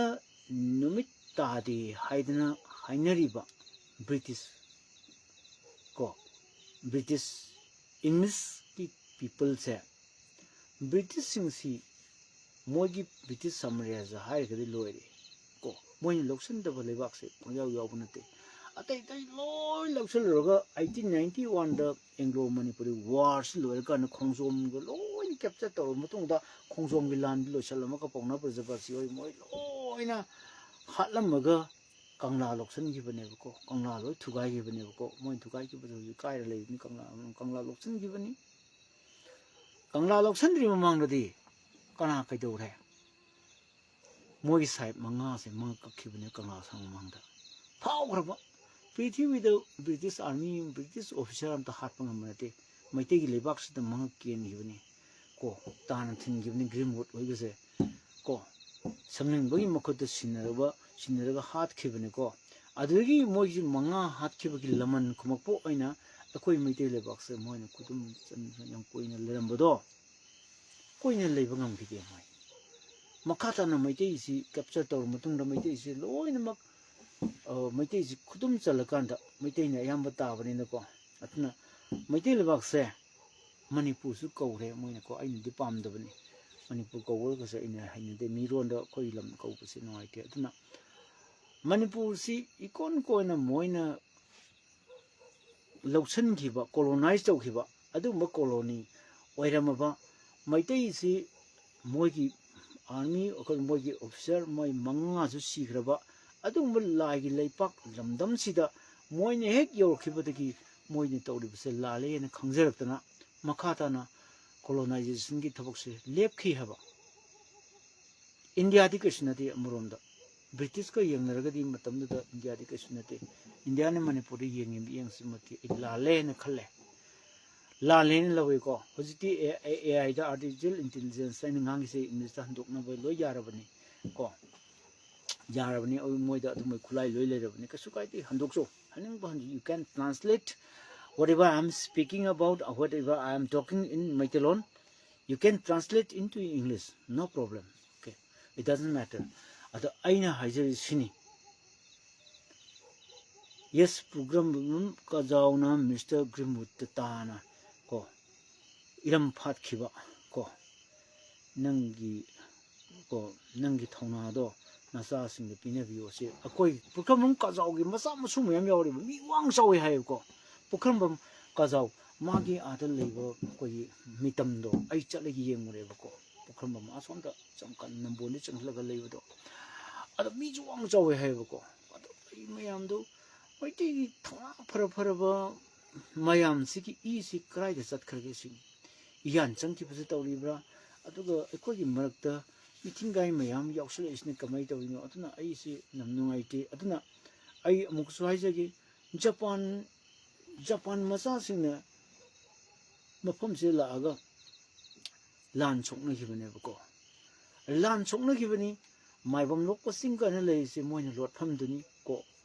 ꯅꯨꯃꯤꯠ ꯇꯥꯗꯦ ꯍꯥꯏꯗꯅ ꯍꯥꯏꯅꯔꯤꯕ ꯕ꯭ꯔꯤꯇꯤꯁ ꯀꯣ, ꯕ꯭ꯔꯤꯇꯤꯁ, ꯏꯪꯂꯤꯁꯀꯤ ꯄꯤꯄꯜꯁꯦ, ꯕ꯭ꯔꯤꯇꯤꯁꯁꯤꯡꯁꯤ ꯃꯣꯏꯒꯤ ꯕ꯭ꯔꯤꯇꯤꯁ ꯁꯥꯝꯔꯥꯖ꯭ꯌ ꯍꯥꯏꯔꯒꯗꯤ ꯂꯣꯏꯔꯦ ꯀꯣ꯫ ꯃꯣꯏꯅ ꯂꯧꯁꯤꯟꯗꯕ ꯂꯩꯕꯥꯛꯁꯦ ꯄꯪꯌꯥꯎ ꯌꯥꯎꯕ ꯅꯠꯇꯦ꯫ ꯑꯇꯩ ꯑꯇꯩ ꯂꯣꯏ ꯂꯧꯁꯤꯜꯂꯨꯔꯒ, ꯑꯩꯠꯇꯤꯟ ꯅꯥꯏꯟꯇꯤ ꯋꯥꯟꯗ ꯑꯦꯡꯒ꯭ꯂꯣ ꯃꯅꯤꯄꯨꯔꯤ ꯋꯥꯔꯁꯤ ꯂꯣꯏꯔꯀꯥꯟꯗ ꯈꯣꯡꯖꯣꯝꯒ ꯂꯣꯏꯅ ꯀꯦꯞꯆꯔ ꯇꯧꯔꯕ ꯃꯇꯨꯡꯗ, ꯈꯣꯡꯖꯣꯝꯒꯤ ꯂꯥꯟꯗꯨ ꯂꯣꯏꯁꯤꯜꯂꯝꯃꯒ ꯄꯥꯎꯅꯥ ꯕ꯭ꯔꯖꯕꯥꯁꯤ ꯍꯣꯏ ꯃꯣꯏ ꯂꯣꯏꯅ ꯍꯥꯠꯂꯝꯃꯒ ꯀꯪꯂꯥ ꯂꯧꯁꯤꯟꯈꯤꯕꯅꯦꯕꯀꯣ꯫ ꯀꯪꯂꯥ ꯂꯣꯏ ꯊꯨꯒꯥꯏꯈꯤꯕꯅꯦꯕꯀꯣ꯫ ꯃꯣꯏ ꯊꯨꯒꯥꯏꯈꯤꯕꯗꯨ ꯍꯧꯖꯤꯛ ꯀꯥꯏꯔ ꯂꯩꯕꯅꯤ? ꯀꯪꯂꯥ, ꯀꯪꯂꯥ ꯂꯧꯁꯤꯟꯈꯤꯕꯅꯤ꯫ ꯀꯪꯂꯥ ꯂꯧꯁꯤꯟꯗ꯭ꯔꯤ ꯃꯃꯥꯡꯗꯗꯤ ꯀꯅꯥ ꯀꯩꯗꯧꯔꯦ? ꯃꯣꯏꯒꯤ ꯁꯥꯍꯦꯕ ꯃꯉꯥꯁꯦ ꯃꯉꯛ ꯀꯛꯈꯤꯕꯅꯦ ꯀꯪꯂꯥ ꯁꯪ ꯃꯃꯥꯡꯗ꯫ ꯐꯥꯎꯈ꯭ꯔꯕ꯫ ꯄ꯭ꯔꯤꯊꯤꯕꯤꯗ ꯕ꯭ꯔꯤꯇꯤꯁ ꯑꯥꯔꯃꯤ, ꯕ꯭ꯔꯤꯇꯤꯁ ꯑꯣꯐꯤꯁꯥꯔ ꯑꯝꯇ ꯍꯥꯠꯄ ꯉꯝꯕ ꯅꯠꯇꯦ꯫ ꯃꯩꯇꯩꯒꯤ ꯂꯩꯕꯥꯛꯁꯤꯗ ꯃꯉꯛ ꯀꯦꯟꯈꯤꯕꯅꯤ ꯀꯣ, ꯇꯥꯅ ꯊꯤꯟꯈꯤꯕꯅꯤ ꯒ꯭ꯔꯤꯝꯋꯨꯗ ꯍꯣꯏꯒꯁꯦ ꯀꯣ꯫ ꯁꯪꯂꯦꯟꯕꯒꯤ ꯃꯈꯨꯠꯇ ꯁꯤꯟꯅꯔꯕ, ꯁꯤꯟꯅꯔꯒ ꯍꯥꯠꯈꯤꯕꯅꯤꯀꯣ꯫ ꯑꯗꯨꯗꯒꯤ ꯃꯣꯏꯒꯤ ꯃꯉꯥ ꯍꯥꯠꯈꯤꯕꯒꯤ ꯂꯃꯟ ꯈꯨꯝꯃꯛꯄ ꯑꯣꯏꯅ ꯑꯩꯈꯣꯏ ꯃꯩꯇꯩ ꯂꯩꯕꯥꯛꯁꯦ ꯃꯣꯏꯅ ꯈꯨꯗꯨꯝ ꯆꯟꯗꯅ ꯌꯥꯝ ꯀꯨꯏꯅ ꯂꯩꯔꯝꯕꯗꯣ, ꯀꯨꯏꯅ ꯂꯩꯕ ꯉꯝꯈꯤꯗꯦ ꯃꯣꯏ꯫ ꯃꯈꯥ ꯇꯥꯅ ꯃꯩꯇꯩꯁꯤ ꯀꯦꯞꯆꯔ ꯇꯧꯔ ꯃꯇꯨꯡꯗ ꯃꯩꯇꯩꯁꯤ ꯂꯣꯏꯅꯃꯛ, ꯑ, ꯃꯩꯇꯩꯁꯤ ꯈꯨꯗꯨꯝ ꯆꯜꯂꯀꯥꯟꯗ ꯃꯩꯇꯩꯅ ꯑꯌꯥꯝꯕ ꯇꯥꯕꯅꯤꯅꯀꯣ, ꯑꯗꯨꯅ ꯃꯩꯇꯩ ꯂꯩꯕꯥꯛꯁꯦ ꯃꯅꯤꯄꯨꯔꯁꯨ ꯀꯧꯔꯦ ꯃꯣꯏꯅꯀꯣ꯫ ꯑꯩꯅꯗꯤ ꯄꯥꯝꯗꯕꯅꯤ, ꯃꯅꯤꯄꯨꯔ ꯀꯧꯕꯒꯁꯦ ꯑꯩꯅ ꯍꯩꯅꯗꯦ꯫ ꯃꯤꯔꯣꯟꯗ ꯑꯩꯈꯣꯏ ꯂꯝ ꯀꯧꯕꯁꯦ ꯅꯨꯡꯉꯥꯏꯇꯦ꯫ ꯑꯗꯨꯅ ꯃꯅꯤꯄꯨꯔꯁꯤ ꯏꯀꯣꯟ ꯀꯣꯟꯅ ꯃꯣꯏꯅ ꯂꯧꯁꯤꯟꯈꯤꯕ, ꯀꯣꯂꯣꯅꯥꯏꯁ ꯇꯧꯈꯤꯕ ꯑꯗꯨꯒꯨꯝꯕ ꯀꯣꯂꯣꯅꯤ ꯑꯣꯏꯔꯝꯃꯕ ꯃꯩꯇꯩꯁꯤ ꯃꯣꯏꯒꯤ ꯑꯥꯔꯃꯤ, ꯑꯩꯈꯣꯏ ꯃꯣꯏꯒꯤ ꯑꯣꯐꯤꯁꯥꯔ ꯃꯣꯏ ꯃꯉꯥꯁꯨ ꯁꯤꯈ꯭ꯔꯕ ꯑꯗꯨꯒꯨꯝꯕ ꯂꯥꯏꯒꯤ ꯂꯩꯄꯥꯛ ꯂꯝꯗꯝꯁꯤꯗ ꯃꯣꯏꯅ ꯍꯦꯛ ꯌꯧꯔꯛꯈꯤꯕꯗꯒꯤ ꯃꯣꯏꯅ ꯇꯧꯔꯤꯕꯁꯦ ꯂꯥꯜꯂꯦ ꯍꯥꯏꯅ ꯈꯪꯖꯔꯛꯇꯅ ꯃꯈꯥ ꯇꯥꯅ ꯀꯣꯂꯣꯅꯥꯏꯖꯦꯁꯟꯒꯤ ꯊꯕꯛꯁꯦ ꯂꯦꯞꯈꯤ ꯍꯥꯏꯕ꯫ ꯏꯟꯗꯤꯌꯥꯗꯤ ꯀꯩꯁꯨ ꯅꯠꯇꯦ ꯑꯃꯔꯣꯝꯗ, ꯕ꯭ꯔꯤꯇꯤꯁꯀ ꯌꯦꯡꯅꯔꯒꯗꯤ ꯃꯇꯝꯗꯨꯗ ꯏꯟꯗꯤꯌꯥꯗꯤ ꯀꯩꯁꯨ ꯅꯠꯇꯦ꯫ ꯏꯟꯗꯤꯌꯥꯅ ꯃꯅꯤꯄꯨꯔꯗ ꯌꯦꯡꯉꯤꯕ ꯃꯤꯠꯌꯦꯡꯁꯤꯃꯛꯇꯤ ꯑꯩ ꯂꯥꯜꯂꯦ ꯍꯥꯏꯅ ꯈꯜꯂꯦ꯫ ꯂꯥꯜꯂꯦꯅ ꯂꯧꯋꯤꯀꯣ꯫ ꯍꯧꯖꯤꯛꯇꯤ ꯑꯦ ꯑꯥꯏꯗ, ꯑꯥꯔꯇꯤꯐꯤꯁꯤꯌꯦꯜ ꯏꯟꯇꯦꯂꯤꯖꯦꯟꯁ ꯍꯥꯏꯅ ꯉꯥꯡꯉꯤꯁꯦ ꯏꯪꯂꯤꯁꯇ ꯍꯟꯗꯣꯛꯅꯕ ꯂꯣꯏ ꯌꯥꯔꯕꯅꯤ ꯀꯣ꯫ ꯌꯥꯔꯕꯅꯤ, ꯑꯗꯨ ꯃꯣꯏꯗ ꯑꯗꯨꯝꯕ ꯈꯨꯠꯂꯥꯏ ꯂꯣꯏ ꯂꯩꯔꯕꯅꯤ, ꯀꯩꯁꯨ ꯀꯥꯏꯗꯦ, ꯍꯟꯗꯣꯛꯆꯧ, ꯍꯥꯏꯅꯤꯡꯕ ꯍꯟꯗꯣꯛ꯫ You can translate whatever I am speaking about, whatever I am talking in Meiteilon, you can translate into English, no problem, okay, it doesn't matter. ꯑꯗꯣ ꯑꯩꯅ ꯍꯥꯏꯖꯔꯤꯁꯤꯅꯤ, ꯌꯦꯁ, ꯄꯨꯈ꯭ꯔꯝꯕꯝ ꯀꯖꯥꯎꯅ ꯃꯤꯁꯇꯔ ꯒ꯭ꯔꯤꯟꯋꯨꯗꯇ ꯇꯥꯅ ꯀꯣ, ꯏꯔꯝ ꯐꯥꯠꯈꯤꯕ ꯀꯣ, ꯅꯪꯒꯤ ꯀꯣ, ꯅꯪꯒꯤ ꯊꯧꯅꯥꯗꯣ ꯅꯆꯥꯁꯤꯡꯗ ꯄꯤꯅꯕꯤꯌꯣ꯫ ꯁꯤ ꯑꯩꯈꯣꯏ ꯄꯨꯈ꯭ꯔꯝꯕꯝ ꯀꯖꯥꯎꯒꯤ ꯃꯆꯥ ꯃꯁꯨ ꯃꯌꯥꯝ ꯌꯥꯎꯔꯤꯕ, ꯃꯤ ꯋꯥꯡ ꯆꯥꯎꯋꯤ ꯍꯥꯏꯌꯦꯕꯀꯣ꯫ ꯄꯨꯈ꯭ꯔꯝꯕꯝ ꯀꯖꯥꯎ ꯃꯥꯒꯤ ꯑꯥꯗ ꯂꯩꯕ ꯑꯩꯈꯣꯏꯒꯤ ꯃꯤꯇꯝꯗꯣ ꯑꯩ ꯆꯠꯂꯒ ꯌꯦꯡꯉꯨꯔꯦꯕꯀꯣ꯫ ꯄꯨꯈ꯭ꯔꯝꯕꯝ ꯑꯁꯣꯝꯗ ꯆꯪꯀꯥꯟ ꯅꯝꯕꯣꯜꯗ ꯆꯪꯁꯤꯜꯂꯒ ꯂꯩꯕꯗꯣ, ꯑꯗꯣ ꯃꯤꯁꯨ ꯋꯥꯡ ꯆꯥꯎꯋꯦ ꯍꯥꯏꯌꯦꯕꯀꯣ꯫ ꯑꯗꯣ ꯑꯩ ꯃꯌꯥꯝꯗꯣ, ꯃꯩꯇꯩꯒꯤ ꯊꯧꯅꯥ ꯐꯔ ꯐꯔꯕ ꯃꯌꯥꯝꯁꯤꯒꯤ ꯏꯁꯤ ꯀꯗꯥꯏꯗ ꯆꯠꯈ꯭ꯔꯒꯦ ꯁꯤꯅꯤ꯫ ꯏꯌꯥꯟ ꯆꯪꯈꯤꯕꯁꯨ ꯇꯧꯔꯤꯕ꯭ꯔꯥ? ꯑꯗꯨꯒ ꯑꯩꯈꯣꯏꯒꯤ ꯃꯔꯛꯇ ꯃꯤꯊꯤꯡꯒꯥꯏ ꯃꯌꯥꯝ ꯌꯥꯎꯁꯜꯂꯛꯏꯁꯤꯅ ꯀꯃꯥꯏꯅ ꯇꯧꯔꯤꯅꯣ? ꯑꯗꯨꯅ ꯑꯩꯁꯤ ꯌꯥꯝ ꯅꯨꯡꯉꯥꯏꯇꯦ꯫ ꯑꯗꯨꯅ ꯑꯩ ꯑꯃꯨꯛꯁꯨ ꯍꯥꯏꯖꯒꯦ, ꯖꯄꯥꯟ, ꯖꯄꯥꯟ ꯃꯆꯥꯁꯤꯡꯅ ꯃꯐꯝꯁꯤꯗ ꯂꯥꯛꯑꯒ ꯂꯥꯟ ꯁꯣꯛꯅꯈꯤꯕꯅꯦꯕꯀꯣ꯫ ꯂꯥꯟ ꯁꯣꯛꯅꯈꯤꯕꯅꯤ, ꯃꯥꯏꯕꯝ ꯂꯣꯛꯄ ꯆꯤꯡ ꯀꯥꯏꯅ ꯂꯩꯔꯤꯁꯦ ꯃꯣꯏꯅ ꯂꯣꯠꯐꯝꯗꯨꯅꯤ ꯀꯣ꯫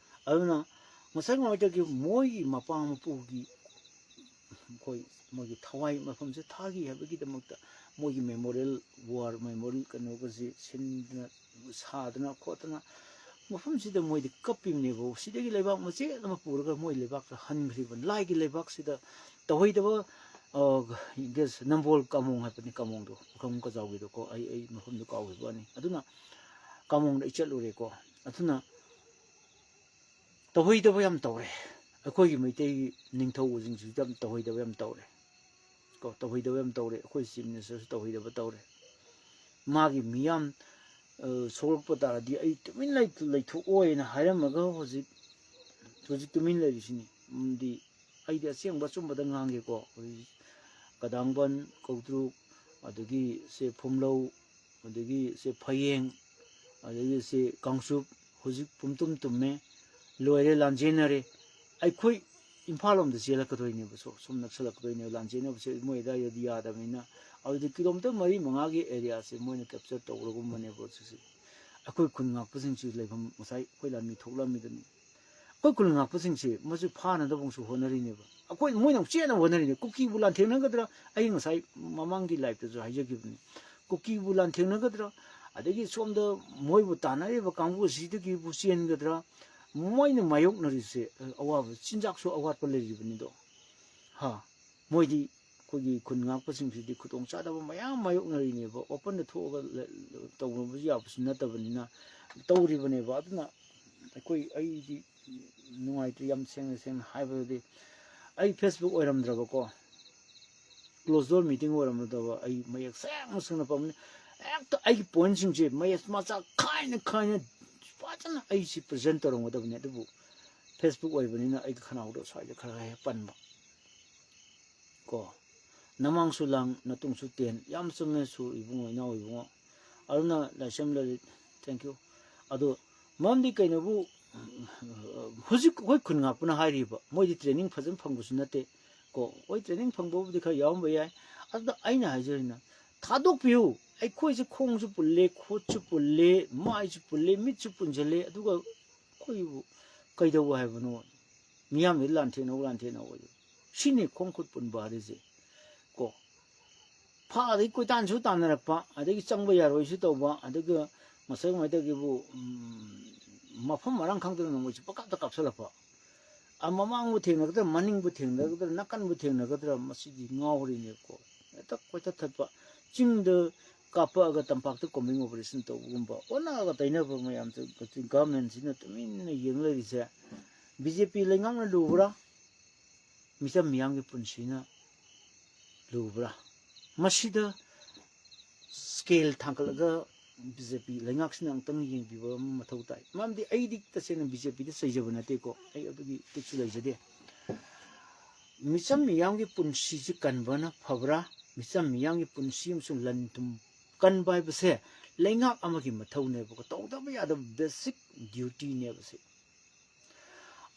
ꯑꯗꯨꯅ ꯉꯁꯥꯏ ꯉꯥꯏꯇꯒꯤ ꯃꯣꯏꯒꯤ ꯃꯄꯥ ꯃꯄꯨꯒꯤ ꯑꯩꯈꯣꯏ ꯃꯣꯏꯒꯤ ꯊꯋꯥꯏ ꯃꯐꯝꯁꯦ ꯊꯥꯈꯤ ꯍꯥꯏꯕꯒꯤꯗꯃꯛꯇ ꯃꯣꯏꯒꯤ ꯃꯦꯃꯣꯔꯤꯌꯦꯜ, ꯋꯥꯔ ꯃꯦꯃꯣꯔꯤꯌꯦꯜ ꯀꯩꯅꯣꯒꯁꯦ ꯁꯤꯟꯗꯅ ꯁꯥꯗꯅ ꯈꯣꯠꯇꯅ ꯃꯐꯝꯁꯤꯗ ꯃꯣꯏꯗꯤ ꯀꯞꯄꯤꯕꯅꯦꯕ꯫ ꯁꯤꯗꯒꯤ ꯂꯩꯕꯥꯛ ꯃꯆꯦꯠ ꯑꯃ ꯄꯨꯔꯒ ꯃꯣꯏ ꯂꯩꯕꯥꯛꯇ ꯍꯟꯈ꯭ꯔꯤꯕ꯫ ꯂꯥꯏꯒꯤ ꯂꯩꯕꯥꯛꯁꯤꯗ ꯇꯧꯍꯩꯗꯕ, ꯑ, ꯒꯦꯁ, ꯅꯝꯕꯣꯜ ꯀꯥꯃꯣꯡ ꯍꯥꯏꯕꯅꯤ, ꯀꯥꯃꯣꯡꯗꯣ, ꯄꯨꯈ꯭ꯔꯝ ꯀꯖꯥꯎꯒꯤꯗꯣꯀꯣ, ꯑꯩ, ꯑꯩ ꯃꯐꯝꯗꯣ ꯀꯥꯎꯈꯤꯕ ꯋꯥꯅꯤ꯫ ꯑꯗꯨꯅ ꯀꯥꯃꯣꯡꯗ ꯑꯩ ꯆꯠꯂꯨꯔꯦꯀꯣ꯫ ꯑꯗꯨꯅ ꯇꯧꯍꯩꯗꯕ ꯌꯥꯝ ꯇꯧꯔꯦ꯫ ꯑꯩꯈꯣꯏꯒꯤ ꯃꯩꯇꯩꯒꯤ ꯅꯤꯡꯊꯧꯁꯤꯡꯁꯤꯁꯨ ꯌꯥꯝ ꯇꯧꯍꯩꯗꯕ ꯌꯥꯝ ꯇꯧꯔꯦ ꯀꯣ, ꯇꯧꯍꯩꯗꯕ ꯌꯥꯝ ꯇꯧꯔꯦ꯫ ꯑꯩꯈꯣꯏ ꯆꯤꯐ ꯃꯤꯅꯤꯁꯇꯔꯁꯨ ꯇꯧꯍꯩꯗꯕ ꯇꯧꯔꯦ꯫ ꯃꯥꯒꯤ ꯃꯤꯌꯥꯝ, ꯑ, ꯁꯣꯛꯂꯛꯄ ꯇꯥꯔꯗꯤ ꯑꯩ ꯇꯨꯃꯤꯟ ꯂꯩ-, ꯂꯩꯊꯣꯛꯑꯣꯏꯅ ꯍꯥꯏꯔꯝꯃꯒ ꯍꯧꯖꯤꯛ, ꯍꯧꯖꯤꯛ ꯇꯨꯃꯤꯟ ꯂꯩꯔꯤꯁꯤꯅꯤ꯫ ꯃꯔꯝꯗꯤ ꯑꯩꯗꯤ ꯑꯁꯦꯡꯕ ꯑꯆꯨꯝꯕꯗ ꯉꯥꯡꯒꯦꯀꯣ꯫ ꯍꯧꯖꯤꯛ ꯀꯗꯥꯡꯕꯟ, ꯀꯧꯇ꯭ꯔꯨꯛ, ꯑꯗꯒꯤ ꯁꯦ ꯐꯨꯝꯂꯧ, ꯑꯗꯒꯤ ꯁꯦ ꯐꯌꯦꯡ, ꯑꯗꯒꯤ ꯁꯦ ꯀꯥꯡꯆꯨꯞ, ꯍꯧꯖꯤꯛ ꯄꯨꯝꯇꯨꯝ ꯇꯨꯝꯃꯦ, ꯂꯣꯏꯔꯦ, ꯂꯥꯟꯖꯦꯟꯅꯔꯦ꯫ ꯑꯩꯈꯣꯏ ꯏꯝꯐꯥꯜ ꯂꯣꯝꯗ ꯆꯦꯜꯂꯛꯀꯗꯣꯏꯅꯦꯕ, ꯁꯣ-, ꯁꯣꯝ ꯅꯛꯁꯜꯂꯛꯀꯗꯣꯏꯅꯦꯕ꯫ ꯂꯥꯟꯖꯦꯟꯅꯕꯁꯦ ꯃꯣꯏ ꯑꯗꯥꯏꯗꯗꯤ ꯌꯥꯗꯕꯅꯤꯅ, ꯑꯗꯨꯗꯤ ꯀꯤꯂꯣꯃꯤꯇꯔ ꯃꯔꯤ ꯃꯉꯥꯒꯤ ꯑꯦꯔꯤꯌꯥꯁꯦ ꯃꯣꯏꯅ ꯀꯦꯞꯆꯔ ꯇꯧꯔꯒꯨꯝꯕꯅꯦꯕ ꯍꯧꯖꯤꯛꯁꯦ꯫ ꯑꯩꯈꯣꯏ ꯈꯨꯟ ꯉꯥꯛꯄꯁꯤꯡꯁꯤ ꯂꯩꯐꯝ ꯉꯁꯥꯏ ꯑꯩꯈꯣꯏ ꯂꯥꯟꯃꯤ ꯊꯣꯛꯂꯝꯃꯤꯗꯨꯅꯤ꯫ ꯑꯩꯈꯣꯏ ꯈꯨꯟ ꯉꯥꯛꯄꯁꯤꯡꯁꯤ ꯃꯁꯤ ꯐꯥꯅꯅꯕ ꯑꯃꯨꯛꯁꯨ ꯍꯣꯠꯅꯔꯤꯅꯦꯕ꯫ ꯑꯩꯈꯣꯏ, ꯃꯣꯏꯅ ꯑꯃꯨꯛ ꯆꯦꯟꯅꯕ ꯍꯣꯠꯅꯔꯤꯅꯦ꯫ ꯀꯨꯀꯤꯕꯨ ꯂꯥꯟꯊꯦꯡꯅꯒꯗ꯭ꯔꯥ? ꯑꯩ ꯉꯁꯥꯏ ꯃꯃꯥꯡꯒꯤ ꯂꯥꯏꯞꯇꯁꯨ ꯍꯥꯏꯖꯈꯤꯕꯅꯤ꯫ ꯀꯨꯀꯤꯕꯨ ꯂꯥꯟꯊꯦꯡꯅꯒꯗ꯭ꯔꯥ? ꯑꯗꯒꯤ ꯁꯣꯝꯗ ꯃꯣꯏꯕꯨ ꯇꯥꯟꯅꯔꯤꯕ ꯀꯥꯡꯕꯨ ꯑꯁꯤꯗꯒꯤꯕꯨ ꯆꯦꯟꯒꯗ꯭ꯔꯥ? ꯃꯣꯏꯅ ꯃꯥꯌꯣꯛꯅꯔꯤꯁꯦ, ꯑ, ꯑꯋꯥꯕ, ꯆꯤꯟꯖꯥꯛꯁꯨ ꯑꯋꯥꯠꯄ ꯂꯩꯔꯤꯕꯅꯤꯗꯣ꯫ ꯍꯥ? ꯃꯣꯏꯗꯤ ꯑꯩꯈꯣꯏꯒꯤ ꯈꯨꯟ ꯉꯥꯛꯄꯁꯤꯡꯁꯤꯗꯤ ꯈꯨꯗꯣꯡꯆꯥꯗꯕ ꯃꯌꯥꯝ ꯃꯥꯌꯣꯛꯅꯔꯤꯅꯦꯕ꯫ ꯑꯣꯄꯟꯗ ꯊꯣꯛꯑꯒ ꯂ-, ꯇꯧꯅꯕꯁꯨ ꯌꯥꯕꯁꯨ ꯅꯠꯇꯕꯅꯤꯅ ꯇꯧꯔꯤꯕꯅꯦꯕ꯫ ꯑꯗꯨꯅ ꯑꯩꯈꯣꯏ, ꯑꯩꯗꯤ ꯅꯨꯡꯉꯥꯏꯇꯦ, ꯌꯥꯝ ꯁꯦꯡꯅ, ꯁꯦꯡꯅ ꯍꯥꯏꯕꯗꯗꯤ꯫ ꯑꯩ ꯐꯦꯁꯕꯨꯛ ꯑꯣꯏꯔꯝꯗ꯭ꯔꯕꯀꯣ, ꯀ꯭ꯂꯣꯖ ꯗꯣꯔ ꯃꯤꯇꯤꯡ ꯑꯣꯏꯔꯝꯗꯕ, ꯑꯩ ꯃꯌꯦꯛ ꯁꯦꯡꯅ, ꯁꯦꯡꯅ ꯄꯥꯝꯅꯤ꯫ ꯍꯦꯛꯇ ꯑꯩꯒꯤ ꯄꯣꯏꯟꯁꯤꯡꯁꯦ ꯃꯌꯦꯛ ꯃꯆꯥ ꯈꯥꯏꯅ, ꯈꯥꯏꯅ ꯐꯖꯅ ꯑꯩꯁꯤ ꯄ꯭ꯔꯖꯦꯟ ꯇꯧꯔꯝꯒꯗꯕꯅꯤ, ꯑꯗꯨꯕꯨ ꯐꯦꯁꯕꯨꯛ ꯑꯣꯏꯕꯅꯤꯅ ꯑꯩꯒꯤ ꯈꯅꯥꯎꯗꯣ ꯁ꯭ꯋꯥꯏꯗ ꯈꯔ ꯍꯦꯛ ꯄꯟꯕ꯫ ꯀꯣ, ꯅꯃꯥꯡꯁꯨ ꯂꯥꯡ, ꯅꯇꯨꯡꯁꯨ ꯇꯦꯟ꯫ ꯌꯥꯝ ꯆꯨꯝꯃꯦ ꯁꯨ ꯏꯕꯨꯡꯉꯣ, ꯏꯅꯥꯎ ꯏꯕꯨꯡꯉꯣ꯫ ꯑꯗꯨꯅ ꯂꯥꯏꯁ꯭ꯔꯝ ꯂꯂꯤꯠ, thank you꯫ ꯑꯗꯣ ꯃꯔꯝꯗꯤ ꯀꯩꯅꯣꯕꯨ, ꯍꯧꯖꯤꯛ ꯑꯩꯈꯣꯏ ꯈꯨꯟ ꯉꯥꯛꯄꯅ ꯍꯥꯏꯔꯤꯕ, ꯃꯣꯏꯗꯤ ꯇ꯭ꯔꯦꯅꯤꯡ ꯐꯖꯅ ꯐꯪꯕꯁꯨ ꯅꯠꯇꯦ꯫ ꯀꯣ, ꯍꯣꯏ, ꯇ꯭ꯔꯦꯅꯤꯡ ꯐꯪꯕꯕꯨꯗꯤ ꯈꯔ ꯌꯥꯎꯔꯝꯕ ꯌꯥꯏ꯫ ꯑꯗꯨꯗ ꯑꯩꯅ ꯍꯥꯏꯖꯔꯤꯅ, ꯊꯥꯗꯣꯛꯄꯤꯌꯨ꯫ ꯑꯩꯈꯣꯏꯁꯦ ꯈꯣꯡꯁꯨ ꯄꯨꯜꯂꯦ, ꯈꯨꯠꯁꯨ ꯄꯨꯜꯂꯦ, ꯃꯥꯏꯁꯨ ꯄꯨꯜꯂꯦ, ꯃꯤꯠꯁꯨ ꯄꯨꯟꯁꯤꯜꯂꯦ, ꯑꯗꯨꯒ ꯑꯩꯈꯣꯏꯕꯨ ꯀꯩꯗꯧꯕ ꯍꯥꯏꯕꯅꯣ? ꯃꯤꯌꯥꯝꯗ ꯂꯥꯟꯊꯦꯡꯅꯧ, ꯂꯥꯟꯊꯦꯡꯅꯧ ꯑꯗꯨ꯫ ꯁꯤꯅꯤ ꯈꯣꯡ ꯈꯨꯠ ꯄꯨꯟꯕ ꯍꯥꯏꯔꯤꯁꯦ꯫ ꯀꯣ꯫ ꯐꯥ ꯑꯗꯩ ꯀꯣꯏꯇꯥꯟꯁꯨ ꯇꯥꯟꯅꯔꯛꯄ, ꯑꯗꯒꯤ ꯆꯪꯕ ꯌꯥꯔꯣꯏꯁꯨ ꯇꯧꯕ, ꯑꯗꯨꯒ ꯉꯁꯥꯏ ꯀꯃꯥꯏꯅ ꯇꯧꯒꯦꯕꯨ, ꯎꯝ, ꯃꯐꯝ ꯃꯔꯥꯡ ꯈꯪꯗꯅ ꯅꯣꯡꯃꯩꯁꯨ ꯄꯪꯀꯥꯞꯇ ꯀꯥꯞꯁꯤꯜꯂꯛꯄ꯫ ꯑ, ꯃꯃꯥꯡꯕꯨ ꯊꯦꯡꯅꯒꯗ꯭ꯔꯥ, ꯃꯅꯤꯡꯕꯨ ꯊꯦꯡꯅꯒꯗ꯭ꯔꯥ, ꯅꯥꯀꯟꯕꯨ ꯊꯦꯡꯅꯒꯗ꯭ꯔꯥ, ꯃꯁꯤꯗꯤ ꯉꯥꯎꯔꯤꯅꯦꯕꯀꯣ꯫ ꯍꯦꯛꯇ ꯀꯣꯏꯊꯠ ꯊꯠꯄ꯫ ꯆꯤꯡꯗ ꯀꯥꯞꯄꯛꯑꯒ ꯇꯝꯄꯥꯛꯇ ꯀꯣꯝꯕꯤꯡ ꯑꯣꯄꯔꯦꯁꯟ ꯇꯧꯕꯒꯨꯝꯕ, ꯑꯣꯟꯅꯒ ꯇꯩꯅꯕ ꯃꯌꯥꯝꯁꯦ ꯒꯚꯔꯟꯃꯦꯟꯁꯤꯅ ꯇꯨꯃꯤꯟꯅ ꯌꯦꯡ ꯂꯩꯔꯤꯁꯦ꯫ ꯕꯤ ꯖꯦ ꯄꯤ ꯂꯩꯉꯥꯛꯅ ꯂꯨꯕ꯭ꯔꯥ? ꯃꯤꯆꯝ ꯃꯤꯌꯥꯝꯒꯤ ꯄꯨꯟꯁꯤꯅ ꯂꯨꯕ꯭ꯔꯥ? ꯃꯁꯤꯗ ꯁ꯭ꯀꯦꯜ ꯊꯥꯡꯒꯠꯂꯒ ꯕꯤ ꯖꯦ ꯄꯤ ꯂꯩꯉꯥꯛꯁꯤꯅ ꯑꯃꯨꯛꯇꯪ ꯌꯦꯡꯕꯤꯕ ꯑꯃ ꯃꯊꯧ ꯇꯥꯏ꯫ ꯃꯔꯝꯗꯤ ꯑꯩꯗꯤ ꯇꯁꯦꯡꯅ ꯕꯤ ꯖꯦ ꯄꯤꯗ ꯆꯩꯖꯕ ꯅꯠꯇꯦꯀꯣ, ꯑꯩ ꯑꯗꯨꯒꯤ ꯇꯤꯛꯁꯨ ꯂꯩꯖꯗꯦ꯫ ꯃꯤꯆꯝ ꯃꯤꯌꯥꯝꯒꯤ ꯄꯨꯟꯁꯤꯁꯤ ꯀꯟꯕꯅ ꯐꯕ꯭ꯔꯥ? ꯃꯤꯆꯝ ꯃꯤꯌꯥꯝꯒꯤ ꯄꯨꯟꯁꯤ ꯑꯃꯁꯨꯡ ꯂꯟ ꯊꯨꯝ ꯀꯟꯕ ꯍꯥꯏꯕꯁꯦ ꯂꯩꯉꯥꯛ ꯑꯃꯒꯤ ꯃꯊꯧꯅꯦꯕꯀꯣ, ꯇꯧꯗꯕ ꯌꯥꯗꯕ ꯕꯦꯁꯤꯛ ꯗ꯭ꯌꯨꯇꯤꯅꯦꯕ ꯁꯤ꯫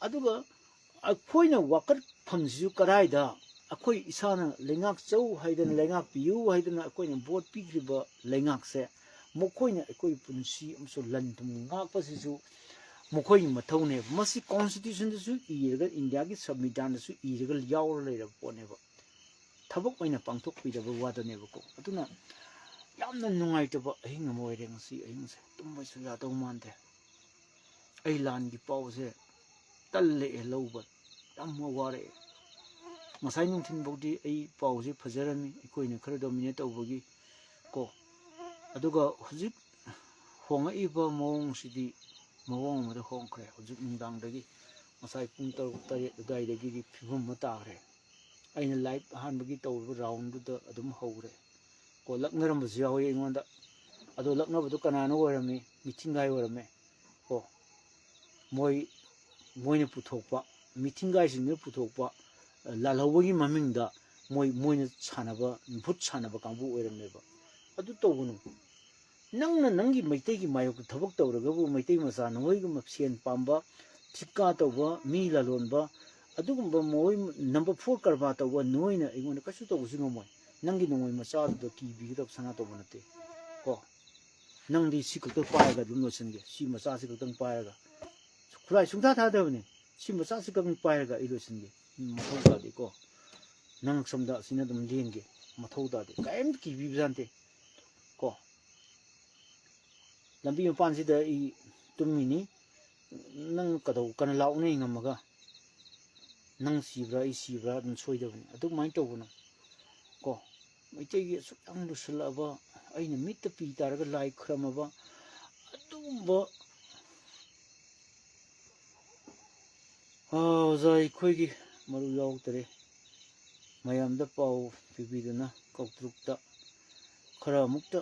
ꯑꯗꯨꯒ ꯑꯩꯈꯣꯏꯅ ꯋꯥꯀꯠꯐꯝꯁꯤꯁꯨ ꯀꯗꯥꯏꯗ? ꯑꯩꯈꯣꯏ ꯏꯁꯥꯅ ꯂꯩꯉꯥꯛꯆꯧ ꯍꯥꯏꯗꯅ, ꯂꯩꯉꯥꯛꯄꯤꯌꯨ ꯍꯥꯏꯗꯅ ꯑꯩꯈꯣꯏꯅ ꯚꯣꯠ ꯄꯤꯈ꯭ꯔꯤꯕ ꯂꯩꯉꯥꯛꯁꯦ, ꯃꯈꯣꯏꯅ ꯑꯩꯈꯣꯏ ꯄꯨꯟꯁꯤ ꯑꯃꯁꯨꯡ ꯂꯟ ꯊꯨꯝ ꯉꯥꯛꯄꯁꯤꯁꯨ ꯃꯈꯣꯏꯒꯤ ꯃꯊꯧꯅꯦꯕ꯫ ꯃꯁꯤ ꯀꯣꯟꯁꯇꯤꯇ꯭ꯌꯨꯁꯟꯗꯁꯨ ꯏꯔꯒ, ꯏꯟꯗꯤꯌꯥꯒꯤ ꯁꯪꯕꯤꯙꯥꯟꯗꯁꯨ ꯏꯔꯒ ꯌꯥꯎꯔ ꯂꯩꯔꯕ ꯄꯣꯠꯅꯦꯕ꯫ ꯊꯕꯛ ꯑꯣꯏꯅ ꯄꯥꯡꯊꯣꯛꯄꯤꯗꯕ ꯋꯥꯗꯅꯦꯕꯀꯣ꯫ ꯑꯗꯨꯅ ꯌꯥꯝꯅ ꯅꯨꯡꯉꯥꯏꯇꯕ ꯑꯍꯤꯡ ꯑꯃ ꯑꯣꯏꯔꯦ ꯉꯁꯤ ꯑꯍꯤꯡꯁꯦ꯫ ꯇꯨꯝꯕꯁꯨ ꯌꯥꯗꯧ ꯃꯥꯟꯗꯦ꯫ ꯑꯩ ꯂꯥꯟꯒꯤ ꯄꯥꯎꯁꯦ ꯇꯜꯂꯛꯑꯦ ꯂꯧꯕ, ꯌꯥꯝ ꯋꯥꯔꯛꯑꯦ꯫ ꯉꯁꯥꯏ ꯅꯨꯡꯊꯤꯟꯐꯥꯎꯗꯤ ꯑꯩ ꯄꯥꯎꯁꯦ ꯐꯖꯔꯝꯃꯤ, ꯑꯩꯈꯣꯏꯅ ꯈꯔ ꯗꯣꯃꯤꯅꯦꯠ ꯇꯧꯕꯒꯤ ꯀꯣ꯫ ꯑꯗꯨꯒ ꯍꯧꯖꯤꯛ ꯍꯣꯡꯉꯛꯏꯕ ꯃꯑꯣꯡꯁꯤꯗꯤ ꯃꯑꯣꯡ ꯑꯃꯗ ꯍꯣꯡꯈ꯭ꯔꯦ꯫ ꯍꯧꯖꯤꯛ ꯅꯨꯡꯗꯥꯡꯗꯒꯤ, ꯉꯁꯥꯏ ꯄꯨꯡ ꯇꯔꯨꯛ ꯇꯔꯦꯠ ꯑꯗꯨꯋꯥꯏꯗꯒꯤꯗꯤ ꯐꯤꯕꯝ ꯑꯃ ꯇꯥꯈ꯭ꯔꯦ꯫ ꯑꯩꯅ ꯂꯥꯏꯚ ꯑꯍꯥꯟꯕꯒꯤ ꯇꯧꯔꯤꯕ ꯔꯥꯎꯟꯗꯨꯗ ꯑꯗꯨꯝ ꯍꯧꯔꯦ ꯀꯣ꯫ ꯂꯛꯅꯔꯝꯕꯁꯨ ꯌꯥꯎꯋꯤ ꯑꯩꯉꯣꯟꯗ꯫ ꯑꯗꯣ ꯂꯛꯅꯕꯗꯨ ꯀꯅꯥꯅꯣ ꯑꯣꯏꯔꯝꯃꯤ? ꯃꯤꯊꯤꯡꯒꯥꯏ ꯑꯣꯏꯔꯝꯃꯦ ꯀꯣ꯫ ꯃꯣꯏ, ꯃꯣꯏꯅ ꯄꯨꯊꯣꯛꯄ, ꯃꯤꯊꯤꯡꯒꯥꯏꯁꯤꯡꯗꯨꯅ ꯄꯨꯊꯣꯛꯄ, ꯑ, ꯂꯥꯜꯍꯧꯕꯒꯤ ꯃꯃꯤꯡꯗ ꯃꯣꯏ, ꯃꯣꯏꯅ ꯁꯥꯟꯅꯕ, ꯚꯨꯠ ꯁꯥꯟꯅꯕ ꯀꯥꯡꯕꯨ ꯑꯣꯏꯔꯝꯃꯦꯕ꯫ ꯑꯗꯨ ꯇꯧꯒꯅꯨ꯫ ꯅꯪꯅ ꯅꯪꯒꯤ ꯃꯩꯇꯩꯒꯤ ꯃꯥꯌꯣꯛꯇ ꯊꯕꯛ ꯇꯧꯔꯒꯕꯨ, ꯃꯩꯇꯩ ꯃꯆꯥ ꯅꯈꯣꯏꯒꯨꯝꯕ ꯁꯦꯟ ꯄꯥꯝꯕ, ꯊꯤꯀꯥ ꯇꯧꯕ, ꯃꯤ ꯂꯂꯣꯟꯕ, ꯑꯗꯨꯒꯨꯝꯕ ꯃꯈꯣꯏ ꯅꯝꯕꯔ ꯐꯣꯔ ꯀꯔꯕꯥꯔ ꯇꯧꯕ ꯅꯣꯏꯅ ꯑꯩꯉꯣꯟꯗ ꯀꯩꯁꯨ ꯇꯧꯕꯁꯨ ꯉꯝꯃꯣꯏ꯫ ꯅꯪꯒꯤ ꯅꯣꯡꯃꯩ ꯃꯆꯥꯗꯨꯗ ꯀꯤꯕꯤꯒꯗꯕ ꯁꯅꯥꯇꯧꯕ ꯅꯠꯇꯦ ꯀꯣ꯫ ꯅꯪꯗꯤ ꯁꯤ ꯈꯛꯇ ꯄꯥꯏꯔꯒ ꯑꯗꯨꯝ ꯂꯣꯏꯁꯤꯟꯒꯦ, ꯁꯤ ꯃꯆꯥꯁꯤ ꯈꯛꯇꯪ ꯄꯥꯏꯔꯒ꯫ ꯈꯨꯠꯂꯥꯏ ꯁꯨꯡꯊꯥ ꯊꯥꯗꯕꯅꯤ꯫ ꯁꯤ ꯃꯆꯥꯁꯤ ꯈꯛꯇꯪ ꯄꯥꯏꯔꯒ ꯑꯩ ꯂꯣꯏꯁꯤꯟꯒꯦ꯫ ꯃꯊꯧ ꯇꯥꯗꯦꯀꯣ꯫ ꯅꯪ ꯁꯣꯝꯗ ꯑꯁꯤꯅ ꯑꯗꯨꯝ ꯂꯦꯟꯒꯦ꯫ ꯃꯊꯧ ꯇꯥꯗꯦ꯫ ꯀꯔꯤꯝꯇ ꯀꯤꯕꯤꯕꯖꯥꯠ ꯅꯠꯇꯦ ꯀꯣ꯫ ꯂꯝꯕꯤ ꯃꯄꯥꯟꯁꯤꯗ ꯑꯩ ꯇꯨꯝꯃꯤꯅꯤ꯫ ꯅꯪ ꯀꯗꯧ-, ꯀꯅꯥ ꯂꯥꯛꯎꯅ ꯑꯩ ꯉꯝꯃꯒ? ꯅꯪ ꯁꯤꯕ꯭ꯔꯥ ꯑꯩ ꯁꯤꯕ꯭ꯔꯥ ꯑꯗꯨꯝ ꯁꯣꯏꯗꯕꯅꯤ꯫ ꯑꯗꯨꯃꯥꯏꯅ ꯇꯧꯒꯅꯨ ꯀꯣ꯫ ꯃꯩꯇꯩꯒꯤ ꯑꯁꯨꯛ ꯌꯥꯝ ꯂꯨꯁꯜꯂꯛꯑꯕ, ꯑꯩꯅ ꯃꯤꯠꯇ ꯄꯤ ꯇꯥꯔꯒ ꯂꯥꯏ ꯈꯨꯔꯝꯃꯕ ꯑꯗꯨꯒꯨꯝꯕ, ꯑꯥ, ꯑꯣꯖꯥ, ꯑꯩꯈꯣꯏꯒꯤ ꯃꯔꯨ ꯌꯥꯎꯗꯔꯦ꯫ ꯃꯌꯥꯝꯗ ꯄꯥꯎ ꯄꯤꯕꯤꯗꯨꯅ ꯀꯧꯇ꯭ꯔꯨꯛꯇ ꯈꯔ ꯑꯃꯨꯛꯇ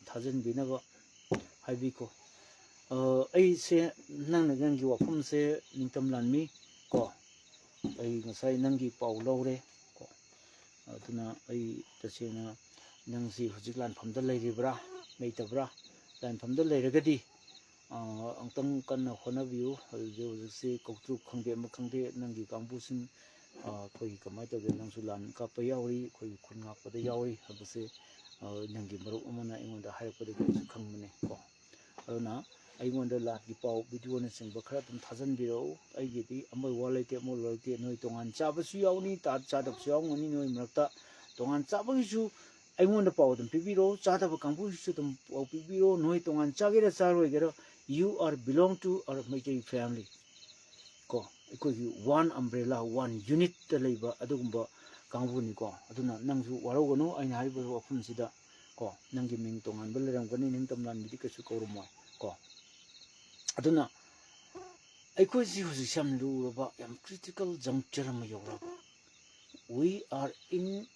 ꯊꯥꯖꯤꯟꯕꯤꯅꯕ ꯍꯥꯏꯕꯤꯈꯣ꯫ ꯑ, ꯑꯩꯁꯦ, ꯅꯪꯅ, ꯅꯪꯒꯤ ꯋꯥꯐꯝꯁꯦ ꯅꯤꯡꯇꯝ ꯂꯥꯟꯃꯤ ꯀꯣ, ꯑꯩ ꯉꯁꯥꯏ ꯅꯪꯒꯤ ꯄꯥꯎ ꯂꯧꯔꯦ ꯀꯣ꯫ ꯑꯗꯨꯅ ꯑꯩ ꯇꯁꯦꯡꯅ ꯅꯪꯁꯤ ꯍꯧꯖꯤꯛ ꯂꯥꯟꯐꯝꯗ ꯂꯩꯔꯤꯕ꯭ꯔꯥ, ꯂꯩꯇꯕ꯭ꯔꯥ? ꯂꯥꯟꯐꯝꯗ ꯂꯩꯔꯒꯗꯤ, ꯑ, ꯑꯃꯨꯛꯇꯪ ꯀꯟꯅ ꯍꯣꯠꯅꯕꯤꯌꯨ꯫ ꯍꯧꯖꯤꯛ, ꯍꯧꯖꯤꯛꯁꯤ ꯀꯧꯇ꯭ꯔꯨꯛ ꯈꯪꯗꯦ, ꯑꯃ ꯈꯪꯗꯦ, ꯅꯪꯒꯤ ꯀꯥꯡꯕꯨꯁꯤꯡ, ꯑ, ꯑꯩꯈꯣꯏꯒꯤ ꯀꯃꯥꯏꯅ ꯇꯧꯒꯦ, ꯅꯪꯁꯨ ꯂꯥꯟ ꯀꯥꯞꯄ ꯌꯥꯎꯔꯤ, ꯑꯩꯈꯣꯏꯒꯤ ꯈꯨꯟ ꯉꯥꯛꯄꯗ ꯌꯥꯎꯔꯤ ꯍꯥꯏꯕꯁꯦ, ꯑ, ꯅꯪꯒꯤ ꯃꯔꯨꯞ ꯑꯃꯅ ꯑꯩꯉꯣꯟꯗ ꯍꯥꯏꯔꯛꯄꯗꯒꯤ ꯑꯩꯁꯨ ꯈꯪꯕꯅꯦ ꯀꯣ꯫ ꯑꯗꯨꯅ ꯑꯩꯉꯣꯟꯗ ꯂꯥꯟꯒꯤ ꯄꯥꯎ, ꯚꯤꯗꯤꯑꯣꯅꯆꯤꯡꯕ ꯈꯔ ꯑꯗꯨꯝ ꯊꯥꯖꯤꯟꯕꯤꯔꯛꯎ꯫ ꯑꯩꯒꯤꯗꯤ ꯑꯃ ꯋꯥ ꯂꯩꯇꯦ, ꯑꯃ ꯂꯣꯏ ꯂꯩꯇꯦ꯫ ꯅꯣꯏ ꯇꯣꯉꯥꯟ ꯆꯥꯕꯁꯨ ꯌꯥꯎꯅꯤ, ꯇꯥ-, ꯆꯥꯗꯕꯁꯨ ꯌꯥꯎꯒꯅꯤ꯫ ꯅꯣꯏ ꯃꯔꯛꯇ ꯇꯣꯉꯥꯟ ꯆꯥꯕꯒꯤꯁꯨ ꯑꯩꯉꯣꯟꯗ ꯄꯥꯎ ꯑꯗꯨꯝ ꯄꯤꯕꯤꯔꯛꯑꯣ, ꯆꯥꯗꯕ ꯀꯥꯡꯕꯨꯒꯤꯁꯨ ꯑꯗꯨꯝ ꯄꯥꯎ ꯄꯤꯕꯤꯔꯛꯑꯣ꯫ ꯅꯣꯏ ꯇꯣꯉꯥꯟ ꯆꯥꯒꯦꯔꯥ ꯆꯥꯔꯣꯏꯒꯦꯔꯥ, you are belong to our Meitei family ꯀꯣ꯫ ꯑꯩꯈꯣꯏꯒꯤ one umbrella, one unitꯇ ꯂꯩꯕ ꯑꯗꯨꯒꯨꯝꯕ ꯀꯥꯡꯕꯨꯅꯤꯀꯣ꯫ ꯑꯗꯨꯅ ꯅꯪꯁꯨ ꯋꯥꯔꯧꯒꯅꯨ ꯑꯩꯅ ꯍꯥꯏꯔꯤꯕ ꯋꯥꯐꯝꯁꯤꯗ ꯀꯣ꯫ ꯅꯪꯒꯤ ꯃꯤꯡ ꯇꯣꯉꯥꯟꯕ ꯂꯩꯔꯝꯒꯅꯤ, ꯅꯤꯡꯇꯝ ꯂꯥꯟꯃꯤꯗꯤ ꯀꯩꯁꯨ ꯀꯧꯔꯝꯃꯣꯏ ꯀꯣ꯫ ꯑꯗꯨꯅ ꯑꯩꯈꯣꯏꯁꯤ ꯍꯧꯖꯤꯛꯁꯦ ꯌꯥꯝ ꯂꯨꯔꯕ, ꯌꯥꯝ critical juncture ꯑꯃ ꯌꯧꯔꯕ꯫ We are in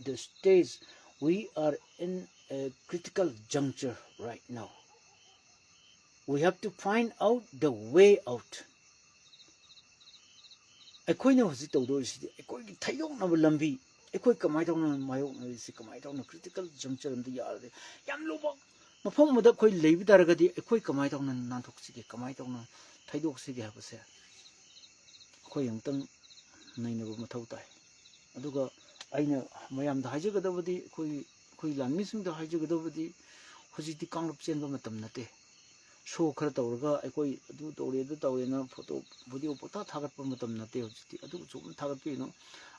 the stage, we are in a critical juncture right now. We have to find out the way out. ꯑꯩꯈꯣꯏꯅ ꯍꯧꯖꯤꯛ ꯇꯧꯗꯧꯔꯤꯁꯤꯗꯤ ꯑꯩꯈꯣꯏꯒꯤ ꯊꯩꯗꯣꯛꯅꯕ ꯂꯝꯕꯤ, ꯑꯩꯈꯣꯏ ꯀꯃꯥꯏꯅ ꯇꯧꯅ ꯃꯥꯌꯣꯛꯅꯔꯤꯁꯤ, ꯀꯃꯥꯏꯅ ꯇꯧꯅ critical juncture ꯑꯃꯗ ꯌꯥꯔꯗꯤ, ꯌꯥꯝ ꯂꯨꯕ ꯃꯐꯝ ꯑꯃꯗ ꯑꯩꯈꯣꯏ ꯂꯩꯕ ꯇꯥꯔꯒꯗꯤ ꯑꯩꯈꯣꯏ ꯀꯃꯥꯏꯅ ꯇꯧꯅ ꯅꯥꯟꯊꯣꯛꯁꯤꯒꯦ, ꯀꯃꯥꯏꯅ ꯇꯧꯅ ꯊꯩꯗꯣꯛꯁꯤꯒꯦ ꯍꯥꯏꯕꯁꯦ ꯑꯩꯈꯣꯏ ꯑꯃꯨꯛꯇꯪ ꯅꯩꯅꯕ ꯃꯊꯧ ꯇꯥꯏ꯫ ꯑꯗꯨꯒ ꯑꯩꯅ ꯃꯌꯥꯝꯗ ꯍꯥꯏꯖꯒꯗꯕꯗꯤ, ꯑꯩꯈꯣꯏ, ꯑꯩꯈꯣꯏ ꯂꯥꯟꯃꯤꯁꯤꯡꯗ ꯍꯥꯏꯖꯒꯗꯕꯗꯤ, ꯍꯧꯖꯤꯛꯇꯤ ꯀꯥꯡꯂꯨꯞ ꯆꯦꯟꯕ ꯃꯇꯝ ꯅꯠꯇꯦ꯫ ꯁꯣ ꯈꯔ ꯇꯧꯔꯒ ꯑꯩꯈꯣꯏ ꯑꯗꯨ ꯇꯧꯔꯦ, ꯑꯗꯨ ꯇꯧꯔꯦꯅ ꯐꯣꯇꯣ, ꯚꯤꯗꯤꯑꯣ ꯄꯪꯊꯥ ꯊꯥꯒꯠꯄ ꯃꯇꯝ ꯅꯠꯇꯦ ꯍꯧꯖꯤꯛꯇꯤ꯫ ꯑꯗꯨꯒꯨꯝꯕꯁꯨ ꯑꯃ ꯊꯥꯒꯠꯄꯤꯒꯅꯨ꯫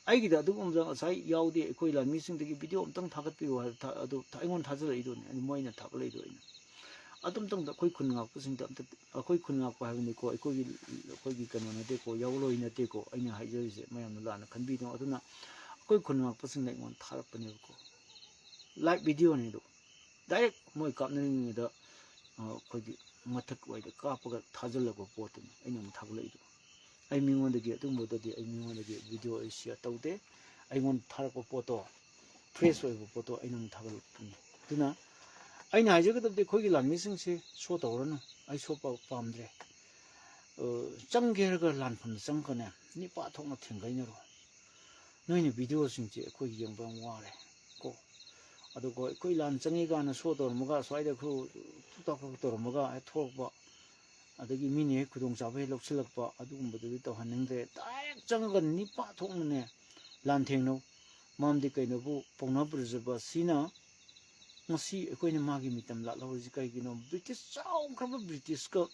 ꯑꯩꯒꯤꯗ ꯑꯗꯨꯒꯨꯝꯕꯗ ꯉꯁꯥꯏ ꯌꯥꯎꯗꯦ, ꯑꯩꯈꯣꯏ ꯂꯥꯟꯃꯤꯁꯤꯡꯗꯒꯤ ꯚꯤꯗꯤꯑꯣ ꯑꯝꯇꯪ ꯊꯥꯒꯠꯄꯤꯌꯨ ꯍꯥꯏꯕ ꯊꯥ-, ꯑꯗꯨ ꯊꯥ-, ꯑꯩꯉꯣꯟꯗ ꯊꯥꯖꯤꯜꯂꯛꯏꯗꯨꯅꯦ, ꯑꯗꯨ ꯃꯣꯏꯅ ꯊꯥꯒꯠꯂꯛꯏꯗꯣ ꯑꯩꯅ꯫ ꯑꯗꯨꯝꯇꯪꯗ ꯑꯩꯈꯣꯏ ꯈꯨꯟ ꯉꯥꯛꯄꯁꯤꯡꯗ ꯑꯝꯇ, ꯑꯩꯈꯣꯏ ꯈꯨꯟ ꯉꯥꯛꯄ ꯍꯥꯏꯕꯅꯤꯀꯣ, ꯑꯩꯈꯣꯏꯒꯤ, ꯑꯩꯈꯣꯏꯒꯤ ꯀꯩꯅꯣ ꯅꯠꯇꯦꯀꯣ, ꯌꯥꯑꯣꯟꯂꯣꯏ ꯅꯠꯇꯦꯀꯣ, ꯑꯩꯅ ꯍꯥꯏꯖꯔꯤꯁꯦ ꯃꯌꯥꯝꯅ ꯂꯥꯟꯅ ꯈꯟꯕꯤꯅꯣ꯫ ꯑꯗꯨꯅ ꯑꯩꯈꯣꯏ ꯈꯨꯟ ꯉꯥꯛꯄꯁꯤꯡꯅ ꯑꯩꯉꯣꯟꯗ ꯊꯥꯔꯛꯄꯅꯦꯕꯀꯣ, live ꯚꯤꯗꯤꯑꯣꯅꯤ ꯑꯗꯨ꯫ Direct ꯃꯣꯏ ꯀꯥꯞꯅꯔꯤꯉꯩꯗ, ꯑ, ꯑꯩꯈꯣꯏꯒꯤ ꯃꯊꯛ ꯋꯥꯏꯗ ꯀꯥꯞꯄꯒ ꯊꯥꯖꯤꯜꯂꯛꯄ ꯄꯣꯠꯇꯨꯅꯤ ꯑꯩꯅ ꯑꯃꯨꯛ ꯊꯥꯒꯠꯂꯛꯏꯗꯣ꯫ ꯑꯩ ꯃꯤꯉꯣꯟꯗꯒꯤ ꯑꯗꯨꯒꯨꯝꯕꯗꯗꯤ ꯑꯩ ꯃꯤꯉꯣꯟꯗꯒꯤ ꯚꯤꯗꯤꯑꯣ ꯑꯩ share ꯇꯧꯗꯦ꯫ ꯑꯩꯉꯣꯟꯗ ꯊꯥꯔꯛꯄ ꯄꯣꯠꯇꯣ ꯐ꯭ꯔꯦꯁ ꯑꯣꯏꯕ ꯄꯣꯠꯇꯣ ꯑꯩꯅ ꯑꯃꯨꯛ ꯊꯥꯒꯠꯂꯛꯄꯅꯤ꯫ ꯑꯗꯨꯅ ꯑꯩꯅ ꯍꯥꯏꯖꯒꯗꯕꯗꯤ, ꯑꯩꯈꯣꯏꯒꯤ ꯂꯥꯟꯃꯤꯁꯤꯡꯁꯦ ꯁꯣ ꯇꯧꯔꯅꯨ, ꯑꯩ ꯁꯣ ꯄꯥ-, ꯄꯥꯝꯗ꯭ꯔꯦ꯫ ꯑ, ꯆꯪꯒꯦ ꯍꯥꯏꯔꯒ ꯂꯥꯟꯐꯝꯗ ꯆꯪꯉꯒꯅꯦ, ꯅꯤꯄꯥ ꯊꯣꯛꯅ ꯊꯦꯡꯒꯥꯏꯅꯔꯣ꯫ ꯅꯣꯏꯅ ꯚꯤꯗꯤꯑꯣꯁꯤꯡꯁꯦ ꯑꯩꯈꯣꯏ ꯌꯦꯡꯕ ꯌꯥꯝ ꯋꯥꯔꯦ ꯀꯣ꯫ ꯑꯗꯨꯒ ꯑꯩꯈꯣꯏ ꯂꯥꯟ ꯆꯪꯉꯤ ꯀꯥꯏꯅ ꯁꯣ ꯇꯧꯔꯝꯃꯒ, ꯁ꯭ꯋꯥꯏꯗ ꯈꯨ-, ꯇꯨꯇꯥꯛ ꯇꯧꯔꯝꯃꯒ ꯍꯦꯛ ꯊꯣꯛꯂꯛꯄ, ꯑꯗꯒꯤ ꯃꯤꯅ ꯍꯦꯛ ꯈꯨꯗꯣꯡꯆꯥꯕ ꯍꯦꯛ ꯂꯧꯁꯤꯜꯂꯛꯄ, ꯑꯗꯨꯒꯨꯝꯕꯗꯨꯗꯤ ꯇꯧꯍꯟꯅꯤꯡꯗ꯭ꯔꯦ꯫ ꯗꯥꯏꯔꯦꯛ ꯆꯪꯉꯒ ꯅꯤꯄꯥ ꯊꯣꯛꯅꯅꯦ ꯂꯥꯟ ꯊꯦꯡꯅꯧ꯫ ꯃꯔꯝꯗꯤ ꯀꯩꯅꯣꯕꯨ, ꯄꯥꯎꯅꯥ ꯕ꯭ꯔꯖꯕꯥꯁꯤꯅ ꯉꯁꯤ ꯑꯩꯈꯣꯏꯅ ꯃꯥꯒꯤ ꯃꯤꯇꯝ ꯂꯥꯠꯍꯧꯔꯤꯁꯤ ꯀꯩꯒꯤꯅꯣ? ꯕ꯭ꯔꯤꯇꯤꯁ, ꯆꯥꯎꯈ꯭ꯔꯕ ꯕ꯭ꯔꯤꯇꯤꯁꯀ, ꯑ,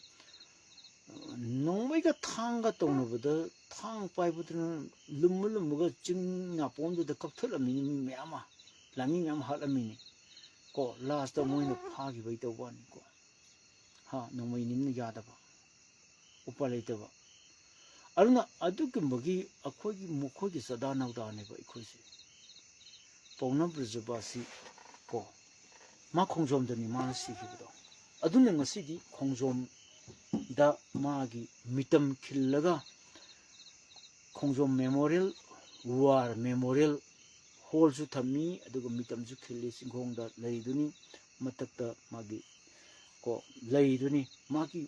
ꯅꯣꯡꯃꯩꯒ ꯊꯥꯡꯒ ꯇꯧꯅꯕꯗ, ꯊꯥꯡ ꯄꯥꯏꯕꯗꯨꯅ ꯂꯨꯝꯃ ꯂꯨꯝꯃꯒ ꯆꯤꯡ ꯉꯥꯄꯣꯝꯗꯨꯗ ꯀꯛꯊꯠꯂꯝꯃꯤꯅꯤ ꯃꯤ ꯃꯌꯥꯝ ꯑꯃ, ꯂꯥꯟꯃꯤ ꯃꯌꯥꯝ ꯍꯥꯠꯂꯝꯃꯤꯅꯤ ꯀꯣ꯫ ꯂꯥꯁꯇ ꯃꯣꯏꯅ ꯐꯥꯈꯤꯕꯩ ꯇꯧꯕ ꯋꯥꯅꯤꯀꯣ꯫ ꯍꯥ, ꯅꯣꯡꯃꯩ ꯅꯤꯟꯅ ꯌꯥꯗꯕ, ꯎꯄꯥꯏ ꯂꯩꯇꯕ꯫ ꯑꯗꯨꯅ ꯑꯗꯨꯒꯨꯝꯕꯒꯤ ꯑꯩꯈꯣꯏꯒꯤ, ꯃꯈꯣꯏꯒꯤ ꯆꯥꯗꯥ ꯅꯧꯗꯥꯅꯦꯕ ꯑꯩꯈꯣꯏꯁꯦ꯫ ꯄꯥꯎꯅꯥ ꯕ꯭ꯔꯖꯕꯥꯁꯤ ꯀꯣ, ꯃꯥ ꯈꯣꯡꯖꯣꯝꯗꯅꯤ ꯃꯥꯅ ꯁꯤꯈꯤꯕꯗꯣ꯫ ꯑꯗꯨꯅ ꯉꯁꯤꯗꯤ ꯈꯣꯡꯖꯣꯝꯗ ꯃꯥꯒꯤ ꯃꯤꯇꯝ ꯈꯤꯜꯂꯒ, ꯈꯣꯡꯖꯣꯝ ꯃꯦꯃꯣꯔꯤꯌꯦꯜ, ꯋꯥꯔ ꯃꯦꯃꯣꯔꯤꯌꯦꯜ ꯍꯣꯜꯁꯨ ꯊꯝꯃꯤ, ꯑꯗꯨꯒ ꯃꯤꯇꯝꯁꯨ ꯈꯤꯜꯂꯤ꯫ ꯆꯤꯡꯈꯣꯡꯗ ꯂꯩꯗꯨꯅꯤ, ꯃꯊꯛꯇ ꯃꯥꯒꯤ ꯀꯣ ꯂꯩꯗꯨꯅꯤ, ꯃꯥꯒꯤ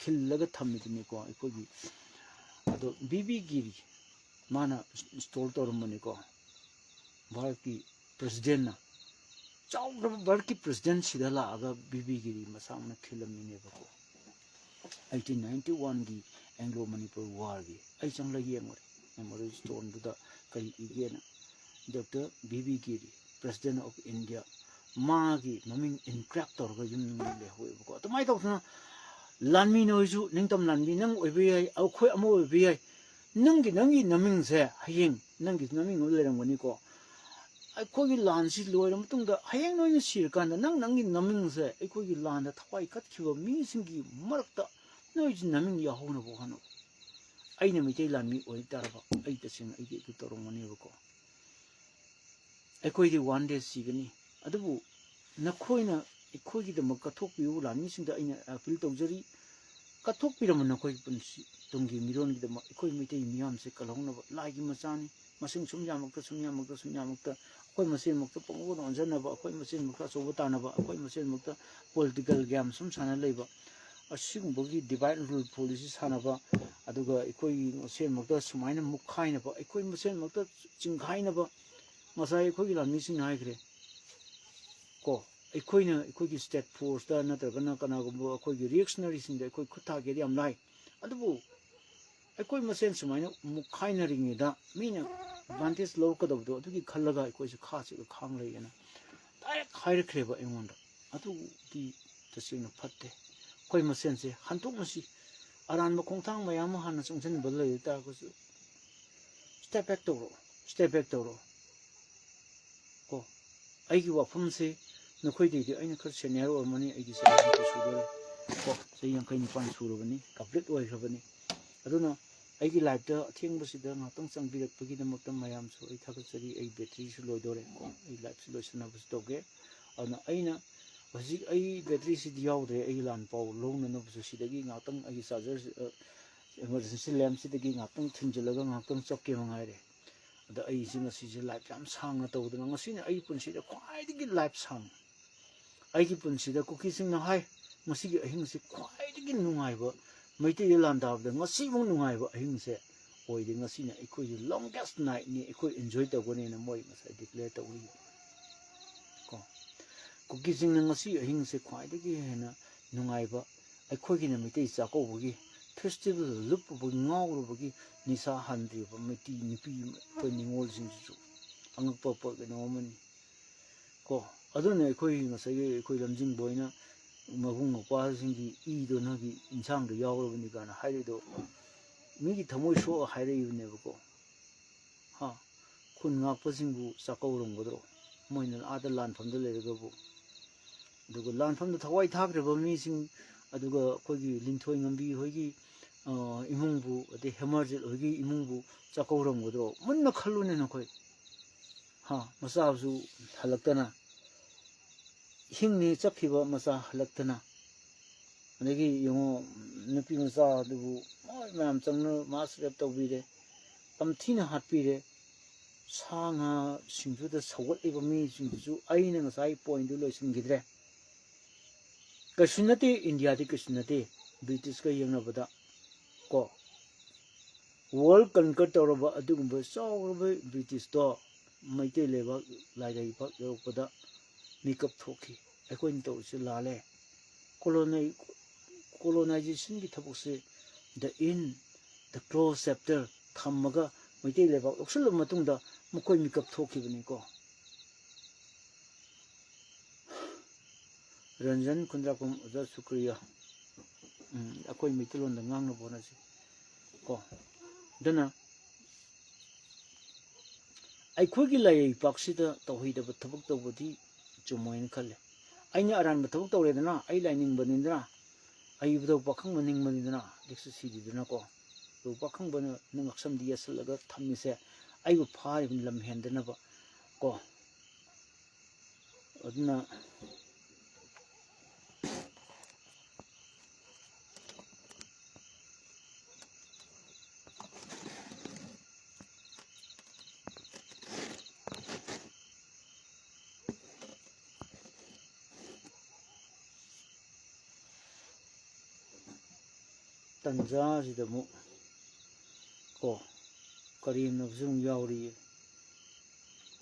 ꯈꯤꯜꯂꯒ ꯊꯝꯃꯤꯗꯨꯅꯤꯀꯣ ꯑꯩꯈꯣꯏꯒꯤ꯫ ꯑꯗꯣ ꯕꯤ ꯕꯤ ꯒꯤꯔꯤ ꯃꯥꯅ ꯏꯟꯁꯇꯣꯜ ꯇꯧꯔꯝꯕꯅꯤꯀꯣ, ꯚꯥꯔꯠꯀꯤ ꯄ꯭ꯔꯦꯁꯤꯗꯦꯟꯅ꯫ ꯆꯥꯎꯈ꯭ꯔꯕ ꯚꯥꯔꯠꯀꯤ ꯄ꯭ꯔꯦꯁꯤꯗꯦꯟ ꯁꯤꯗ ꯂꯥꯛꯑꯒ ꯕꯤ ꯕꯤ ꯒꯤꯔꯤ ꯃꯁꯥꯃꯛꯅ ꯈꯤꯜꯂꯝꯃꯤꯅꯦꯕꯀꯣ꯫ ꯑꯩꯠꯇꯤꯟ ꯅꯥꯏꯟꯇꯤ ꯋꯥꯟꯒꯤ ꯑꯦꯡꯒ꯭ꯂꯣ ꯃꯅꯤꯄꯨꯔ ꯋꯥꯔꯒꯤ ꯑꯩ ꯆꯪꯂꯒ ꯌꯦꯡꯉꯨꯔꯦ꯫ ꯃꯦꯃꯣꯔꯤꯌꯦꯜ ꯁ꯭ꯇꯣꯟꯗꯨꯗ ꯀꯔꯤ ꯏꯒꯦꯅ, doctor B B Giri, president of India, ꯃꯥꯒꯤ ꯃꯃꯤꯡ ꯏꯟꯀ꯭ꯔꯦꯞ ꯇꯧꯔꯒ ꯌꯨꯝ ꯃꯅꯨꯡꯗ ꯂꯩꯍꯧꯋꯦꯕꯀꯣ꯫ ꯑꯗꯨꯃꯥꯏꯅ ꯇꯧꯗꯅ ꯂꯥꯟꯃꯤ ꯅꯣꯏꯁꯨ, ꯅꯤꯡꯇꯝ ꯂꯥꯟꯃꯤ ꯅꯪ ꯑꯣꯏꯕ ꯌꯥꯏ, ꯑꯩꯈꯣꯏ ꯑꯃ ꯑꯣꯏꯕ ꯌꯥꯏ, ꯅꯪꯒꯤ, ꯅꯪꯒꯤ ꯅꯃꯤꯡꯁꯦ ꯍꯌꯦꯡ ꯅꯪꯒꯤ ꯅꯃꯤꯡ ꯑꯃ ꯂꯩꯔꯝꯒꯅꯤꯀꯣ꯫ ꯑꯩꯈꯣꯏꯒꯤ ꯂꯥꯟꯁꯤ ꯂꯣꯏꯔ ꯃꯇꯨꯡꯗ ꯍꯌꯦꯡ ꯅꯣꯏꯅ ꯁꯤꯔꯀꯥꯟꯗ ꯅꯪ, ꯅꯪꯒꯤ ꯅꯃꯤꯡꯁꯦ ꯑꯩꯈꯣꯏꯒꯤ ꯂꯥꯟꯗ ꯊꯋꯥꯏ ꯀꯠꯈꯤꯕ ꯃꯤꯁꯤꯡꯒꯤ ꯃꯔꯛꯇ ꯅꯣꯏꯁꯨ ꯅꯃꯤꯡ ꯌꯥꯎꯍꯧꯅꯕ ꯍꯣꯠꯅꯧ꯫ ꯑꯩꯅ ꯃꯩꯇꯩ ꯂꯥꯟꯃꯤ ꯑꯣꯏ ꯇꯥꯔꯕ, ꯑꯩ ꯇꯁꯦꯡꯅ ꯑꯩꯗꯤ ꯑꯗꯨ ꯇꯧꯔꯝꯒꯅꯦꯕꯀꯣ꯫ ꯑꯩꯈꯣꯏꯗꯤ ꯋꯥꯟ ꯗꯦ ꯁꯤꯒꯅꯤ꯫ ꯑꯗꯨꯕꯨ ꯅꯈꯣꯏꯅ ꯑꯩꯈꯣꯏꯒꯤꯗꯃꯛ ꯀꯠꯊꯣꯛꯄꯤꯌꯨ, ꯂꯥꯟꯃꯤꯁꯤꯡꯗ ꯑꯩꯅ ꯑꯄꯤꯜ ꯇꯧꯖꯔꯤ꯫ ꯀꯠꯊꯣꯛꯄꯤꯔꯝꯕ ꯅꯈꯣꯏꯒꯤ ꯄꯨꯟꯁꯤ ꯇꯨꯡꯒꯤ ꯃꯤꯔꯣꯟꯒꯤꯗꯃꯛ ꯑꯩꯈꯣꯏ ꯃꯩꯇꯩ ꯃꯤꯌꯥꯝꯁꯦ ꯀꯜꯍꯧꯅꯕ꯫ ꯂꯥꯏꯒꯤ ꯃꯆꯥꯅꯤ, ꯃꯁꯤꯡ ꯁꯨꯝ ꯌꯥꯝꯃꯛꯇ, ꯁꯨꯝ ꯌꯥꯝꯃꯛꯇ, ꯁꯨꯝ ꯌꯥꯝꯃꯛꯇ ꯑꯩꯈꯣꯏ ꯃꯁꯦꯟꯃꯛꯇ ꯄꯪꯑꯣꯟ ꯑꯣꯟꯁꯤꯟꯅꯕ, ꯑꯩꯈꯣꯏ ꯃꯁꯦꯟꯃꯛꯇ ꯑꯆꯧꯕ ꯇꯥꯟꯅꯕ, ꯑꯩꯈꯣꯏ ꯃꯁꯦꯟꯃꯛꯇ political game ꯁꯨꯝ ꯁꯥꯟꯅ ꯂꯩꯕ, ꯑꯁꯤꯒꯨꯝꯕꯒꯤ divide and rule policy ꯁꯥꯟꯅꯕ, ꯑꯗꯨꯒ ꯑꯩꯈꯣꯏ ꯃꯁꯦꯟꯃꯛꯇ ꯁꯨꯃꯥꯏꯅ ꯃꯨꯛꯈꯥꯏꯅꯕ, ꯑꯩꯈꯣꯏ ꯃꯁꯦꯟꯃꯛꯇ ꯆꯤꯡꯈꯥꯏꯅꯕ, ꯉꯁꯥꯏ ꯑꯩꯈꯣꯏꯒꯤ ꯂꯥꯟꯃꯤꯁꯤꯡꯅ ꯍꯥꯏꯈ꯭ꯔꯦ ꯀꯣ, ꯑꯩꯈꯣꯏꯅ ꯑꯩꯈꯣꯏꯒꯤ state forceꯇ ꯅꯠꯇ꯭ꯔꯒꯅ ꯀꯅꯥꯒꯨꯝꯕ ꯑꯩꯈꯣꯏꯒꯤ reactionaryꯁꯤꯡꯗ ꯑꯩꯈꯣꯏ ꯈꯨꯠ ꯊꯥꯒꯦꯗꯤ ꯌꯥꯝ ꯂꯥꯏ, ꯑꯗꯨꯕꯨ ꯑꯩꯈꯣꯏ ꯃꯁꯦꯟ ꯁꯨꯃꯥꯏꯅ ꯃꯨꯛꯈꯥꯏꯅꯔꯤꯉꯩꯗ ꯃꯤꯅ advantage ꯂꯧꯔꯛꯀꯗꯕꯗꯣ ꯑꯗꯨꯒꯤ ꯈꯜꯂꯒ ꯑꯩꯈꯣꯏꯁꯦ ꯈꯥꯁꯤꯒ ꯈꯥꯡ ꯂꯩꯌꯦꯅ direct ꯍꯥꯏꯔꯛꯈ꯭ꯔꯦꯕ ꯑꯩꯉꯣꯟꯗ꯫ ꯑꯗꯨꯗꯤ ꯇꯁꯦꯡꯅ ꯐꯠꯇꯦ꯫ ꯑꯩꯈꯣꯏ ꯃꯁꯦꯟꯁꯦ ꯍꯟꯗꯣꯛꯅꯁꯤ꯫ ꯑꯔꯥꯟꯕ ꯈꯣꯡꯊꯥꯡ ꯃꯌꯥꯝ ꯑꯃ ꯍꯥꯟꯅ ꯆꯪꯁꯤꯟꯕ ꯂꯩ ꯇꯥꯔꯒꯁꯨ step back ꯇꯧꯔꯣ, step back ꯇꯧꯔꯣ꯫ ꯀꯣ, ꯑꯩꯒꯤ ꯋꯥꯐꯝꯁꯦ ꯅꯈꯣꯏꯗꯩꯗꯤ ꯑꯩꯅ ꯈꯔ senior ꯑꯣꯏꯔꯝꯃꯅꯤ, ꯑꯩꯒꯤ ꯆꯍꯤ ꯌꯥꯡꯈꯩ ꯁꯨꯗꯣꯔꯦ꯫ ꯀꯣ, ꯆꯍꯤ ꯌꯥꯡꯈꯩ ꯅꯤꯄꯥꯟ ꯁꯨꯔꯕꯅꯤ, complete ꯑꯣꯏꯈ꯭ꯔꯕꯅꯤ꯫ ꯑꯗꯨꯅ ꯑꯩꯒꯤ liveꯇ ꯑꯊꯦꯡꯕꯁꯤꯗ ꯉꯥꯛꯇꯪ ꯆꯪꯕꯤꯔꯛꯄꯒꯤꯗꯃꯛꯇ ꯃꯌꯥꯝꯁꯨ ꯑꯩ ꯊꯥꯒꯠꯆꯔꯤ꯫ ꯑꯩ batteryꯁꯨ ꯂꯣꯏꯗꯣꯔꯦ꯫ ꯀꯣ, ꯑꯩ liveꯁꯤ ꯂꯣꯏꯁꯤꯟꯅꯕꯁꯨ ꯇꯧꯒꯦ꯫ ꯑꯗꯨꯅ ꯑꯩꯅ ꯍꯧꯖꯤꯛ ꯑꯩ batteryꯁꯤꯗꯤ ꯌꯥꯎꯗ꯭ꯔꯦ, ꯑꯩꯒꯤ ꯂꯥꯟ ꯄꯥꯎ ꯂꯧꯅꯅꯕꯁꯨ ꯁꯤꯗꯒꯤ ꯉꯥꯛꯇꯪ ꯑꯩꯒꯤ charger, ꯑ, emergency lampꯁꯤꯗꯒꯤ ꯉꯥꯛꯇꯪ ꯊꯤꯟꯖꯤꯜꯂꯒ ꯉꯥꯛꯇꯪ ꯆꯞꯀꯦ ꯃꯉꯥꯏꯔꯦ꯫ ꯑꯗ ꯑꯩꯁꯤ ꯉꯁꯤꯁꯦ live ꯌꯥꯝ ꯁꯥꯡꯅ ꯇꯧꯗꯅ, ꯉꯁꯤꯅ ꯑꯩꯒꯤ ꯄꯨꯟꯁꯤꯗ ꯈ꯭ꯋꯥꯏꯗꯒꯤ live ꯁꯥꯡ, ꯑꯩꯒꯤ ꯄꯨꯟꯁꯤꯗ ꯀꯨꯀꯤꯁꯤꯡꯅ ꯍꯥꯏ, ꯉꯁꯤꯒꯤ ꯑꯍꯤꯡꯁꯤ ꯈ꯭ꯋꯥꯏꯗꯒꯤ ꯅꯨꯡꯉꯥꯏꯕ, ꯃꯩꯇꯩꯗ ꯂꯥꯟꯗꯥꯕꯗ ꯉꯁꯤꯃꯨꯛ ꯅꯨꯡꯉꯥꯏꯕ ꯑꯍꯤꯡꯁꯦ ꯑꯣꯏꯗꯦ, ꯉꯁꯤꯅ ꯑꯩꯈꯣꯏꯒꯤ longest nightꯅꯤ, ꯑꯩꯈꯣꯏ enjoy ꯇꯧꯒꯅꯦꯅ ꯃꯣꯏ ꯉꯁꯥꯏ declare ꯇꯧꯔꯤ꯫ ꯀꯣ, ꯀꯨꯀꯤꯁꯤꯡꯅ ꯉꯁꯤ ꯑꯍꯤꯡꯁꯦ ꯈ꯭ꯋꯥꯏꯗꯒꯤ ꯍꯦꯟꯅ ꯅꯨꯡꯉꯥꯏꯕ, ꯑꯩꯈꯣꯏꯒꯤꯅ ꯃꯩꯇꯩ ꯆꯥꯛꯀꯧꯕꯒꯤ festival ꯂꯨꯞꯄꯨꯕꯒꯤ, ꯉꯥꯎꯔꯨꯕꯒꯤ ꯅꯤꯁꯥ ꯍꯟꯗ꯭ꯔꯤꯕ ꯃꯩꯇꯩ ꯅꯨꯄꯤ, ꯑꯩꯈꯣꯏ ꯅꯤꯉꯣꯜꯁꯤꯡꯁꯤꯁꯨ ꯑꯉꯛꯄ ꯄꯣꯠ ꯀꯩꯅꯣ ꯑꯃꯅꯤ꯫ ꯀꯣ, ꯑꯗꯨꯅ ꯑꯩꯈꯣꯏ ꯉꯁꯥꯏꯒꯤ ꯑꯩꯈꯣꯏ ꯂꯝꯖꯤꯡꯕ ꯍꯣꯏꯅ ꯃꯕꯨꯡ ꯃꯧꯄ꯭ꯋꯥꯁꯤꯡꯒꯤ ꯏꯗꯣ ꯅꯪꯒꯤ ꯏꯟꯁꯥꯡꯗ ꯌꯥꯎꯔꯕꯅꯤ ꯀꯥꯏꯅ ꯍꯥꯏꯔꯤꯗꯣ ꯃꯤꯒꯤ ꯊꯃꯣꯏ ꯁꯣꯛꯑ ꯍꯥꯏꯔꯛꯏꯕꯅꯦꯕꯀꯣ꯫ ꯍꯥ? ꯈꯨꯟ ꯉꯥꯛꯄꯁꯤꯡꯕꯨ ꯆꯥꯛꯀꯧꯔꯝꯒꯗ꯭ꯔꯣ? ꯃꯣꯏꯅ ꯑꯥꯗ ꯂꯥꯟꯐꯝꯗ ꯂꯩꯔꯒꯕꯨ꯫ ꯑꯗꯨꯒ ꯂꯥꯟꯐꯝꯗ ꯊꯋꯥꯏ ꯊꯥꯈ꯭ꯔꯕ ꯃꯤꯁꯤꯡ, ꯑꯗꯨꯒ ꯑꯩꯈꯣꯏꯒꯤ ꯂꯤꯟꯊꯣꯏ ꯉꯝꯕꯤ ꯍꯣꯏꯒꯤ, ꯑ, ꯏꯃꯨꯡꯕꯨ, ꯑꯗꯩ ꯍꯦꯃꯔꯖꯤꯠ ꯍꯣꯏꯒꯤ ꯏꯃꯨꯡꯕꯨ ꯆꯥꯛꯀꯧꯔꯝꯒꯗ꯭ꯔꯣ? ꯃꯨꯟꯅ ꯈꯜꯂꯨꯅꯦ ꯅꯈꯣꯏ꯫ ꯍꯥ? ꯃꯆꯥꯁꯨ ꯍꯜꯂꯛꯇꯅ, ꯍꯤꯡꯅ ꯆꯠꯈꯤꯕ ꯃꯆꯥ ꯍꯜꯂꯛꯇꯅ, ꯑꯗꯒꯤ ꯌꯦꯡꯉꯣ, ꯅꯨꯄꯤ ꯃꯆꯥ ꯑꯗꯨꯕꯨ ꯃꯣꯏ ꯃꯌꯥꯝ ꯆꯪꯅ mass rape ꯇꯧꯕꯤꯔꯦ, ꯌꯥꯝ ꯊꯤꯅ ꯍꯥꯠꯄꯤꯔꯦ꯫ ꯁꯥ ꯉꯥꯁꯤꯡꯗꯨꯗ ꯁꯧꯒꯠꯂꯤꯕ ꯃꯤꯁꯤꯡꯗꯨꯁꯨ ꯑꯩꯅ ꯉꯁꯥꯏ ꯄꯣꯏꯟꯗꯨ ꯂꯣꯏꯁꯤꯟꯈꯤꯗ꯭ꯔꯦ꯫ ꯀꯩꯁꯨ ꯅꯠꯇꯦ, ꯏꯟꯗꯤꯌꯥꯗꯤ ꯀꯩꯁꯨ ꯅꯠꯇꯦ, ꯕ꯭ꯔꯤꯇꯤꯁꯀ ꯌꯦꯡꯅꯕꯗ ꯀꯣ꯫ ꯋꯥꯔꯜ ꯀꯟꯀꯔ ꯇꯧꯔꯕ ꯑꯗꯨꯒꯨꯝꯕ ꯆꯥꯎꯔꯕ ꯕ꯭ꯔꯤꯇꯤꯁꯇꯣ ꯃꯩꯇꯩ ꯂꯩꯕꯥꯛ ꯂꯥꯏꯔꯩꯕꯥꯛ ꯌꯧꯔꯛꯄꯗ ꯃꯤꯀꯞ ꯊꯣꯛꯈꯤ꯫ ꯑꯩꯈꯣꯏꯅ ꯇꯧꯔꯤꯁꯤ ꯂꯥꯜꯂꯦ꯫ ꯀꯣꯂꯣꯅꯥꯏ-, ꯀꯣꯂꯣꯅꯥꯏꯖꯦꯁꯟꯒꯤ ꯊꯕꯛꯁꯦ the end, the close chapter ꯊꯝꯃꯒ ꯃꯩꯇꯩ ꯂꯩꯕꯥꯛ ꯂꯧꯁꯤꯜꯂꯕ ꯃꯇꯨꯡꯗ ꯃꯈꯣꯏ ꯃꯤꯀꯞ ꯊꯣꯛꯈꯤꯕꯅꯤꯀꯣ꯫ ꯔꯟꯖꯟ ꯈꯨꯟꯗ꯭ꯔꯥꯛꯄꯝ, ꯑꯣꯖꯥ ꯁꯨꯀ꯭ꯔꯤꯌꯥ꯫ ꯎꯝ, ꯑꯩꯈꯣꯏ ꯃꯩꯇꯩꯂꯣꯟꯗ ꯉꯥꯡꯅꯕ ꯍꯣꯠꯅꯁꯤ ꯀꯣ꯫ ꯑꯗꯨꯅ ꯑꯩꯈꯣꯏꯒꯤ ꯂꯥꯏꯔꯩꯄꯥꯛꯁꯤꯗ ꯇꯧꯍꯩꯗꯕ ꯊꯕꯛ ꯇꯧꯕꯗꯤ ꯆꯨꯝꯃꯣꯏꯅ ꯈꯜꯂꯦ꯫ ꯑꯩꯅ ꯑꯔꯥꯟꯕ ꯊꯕꯛ ꯇꯧꯔꯦꯗꯅ, ꯑꯩ ꯂꯥꯏꯅꯤꯡꯕꯅꯤꯗꯅ, ꯑꯩ ꯏꯕꯨꯙꯧ ꯄꯥꯈꯪꯕ ꯅꯤꯡꯕꯅꯤꯗꯅ, ꯂꯤꯛꯁꯨ ꯁꯤꯗꯤꯗꯅꯀꯣ꯫ ꯏꯕꯨꯙꯧ ꯄꯥꯈꯪꯕꯅ ꯉꯛꯁꯝꯗ ꯌꯦꯠꯁꯜꯂꯒ ꯊꯝꯃꯤꯁꯦ ꯑꯩꯕꯨ ꯐꯥꯔꯤꯕ ꯂꯝ ꯍꯦꯟꯗꯅꯕ ꯀꯣ꯫ ꯑꯗꯨꯅ ꯇꯟꯖꯥꯁꯤꯗ ꯑꯃꯨꯛ ꯀꯣ, ꯀꯔꯦꯝꯅꯕꯁꯨ ꯑꯃꯨꯛ ꯌꯥꯎꯔꯤꯌꯦ꯫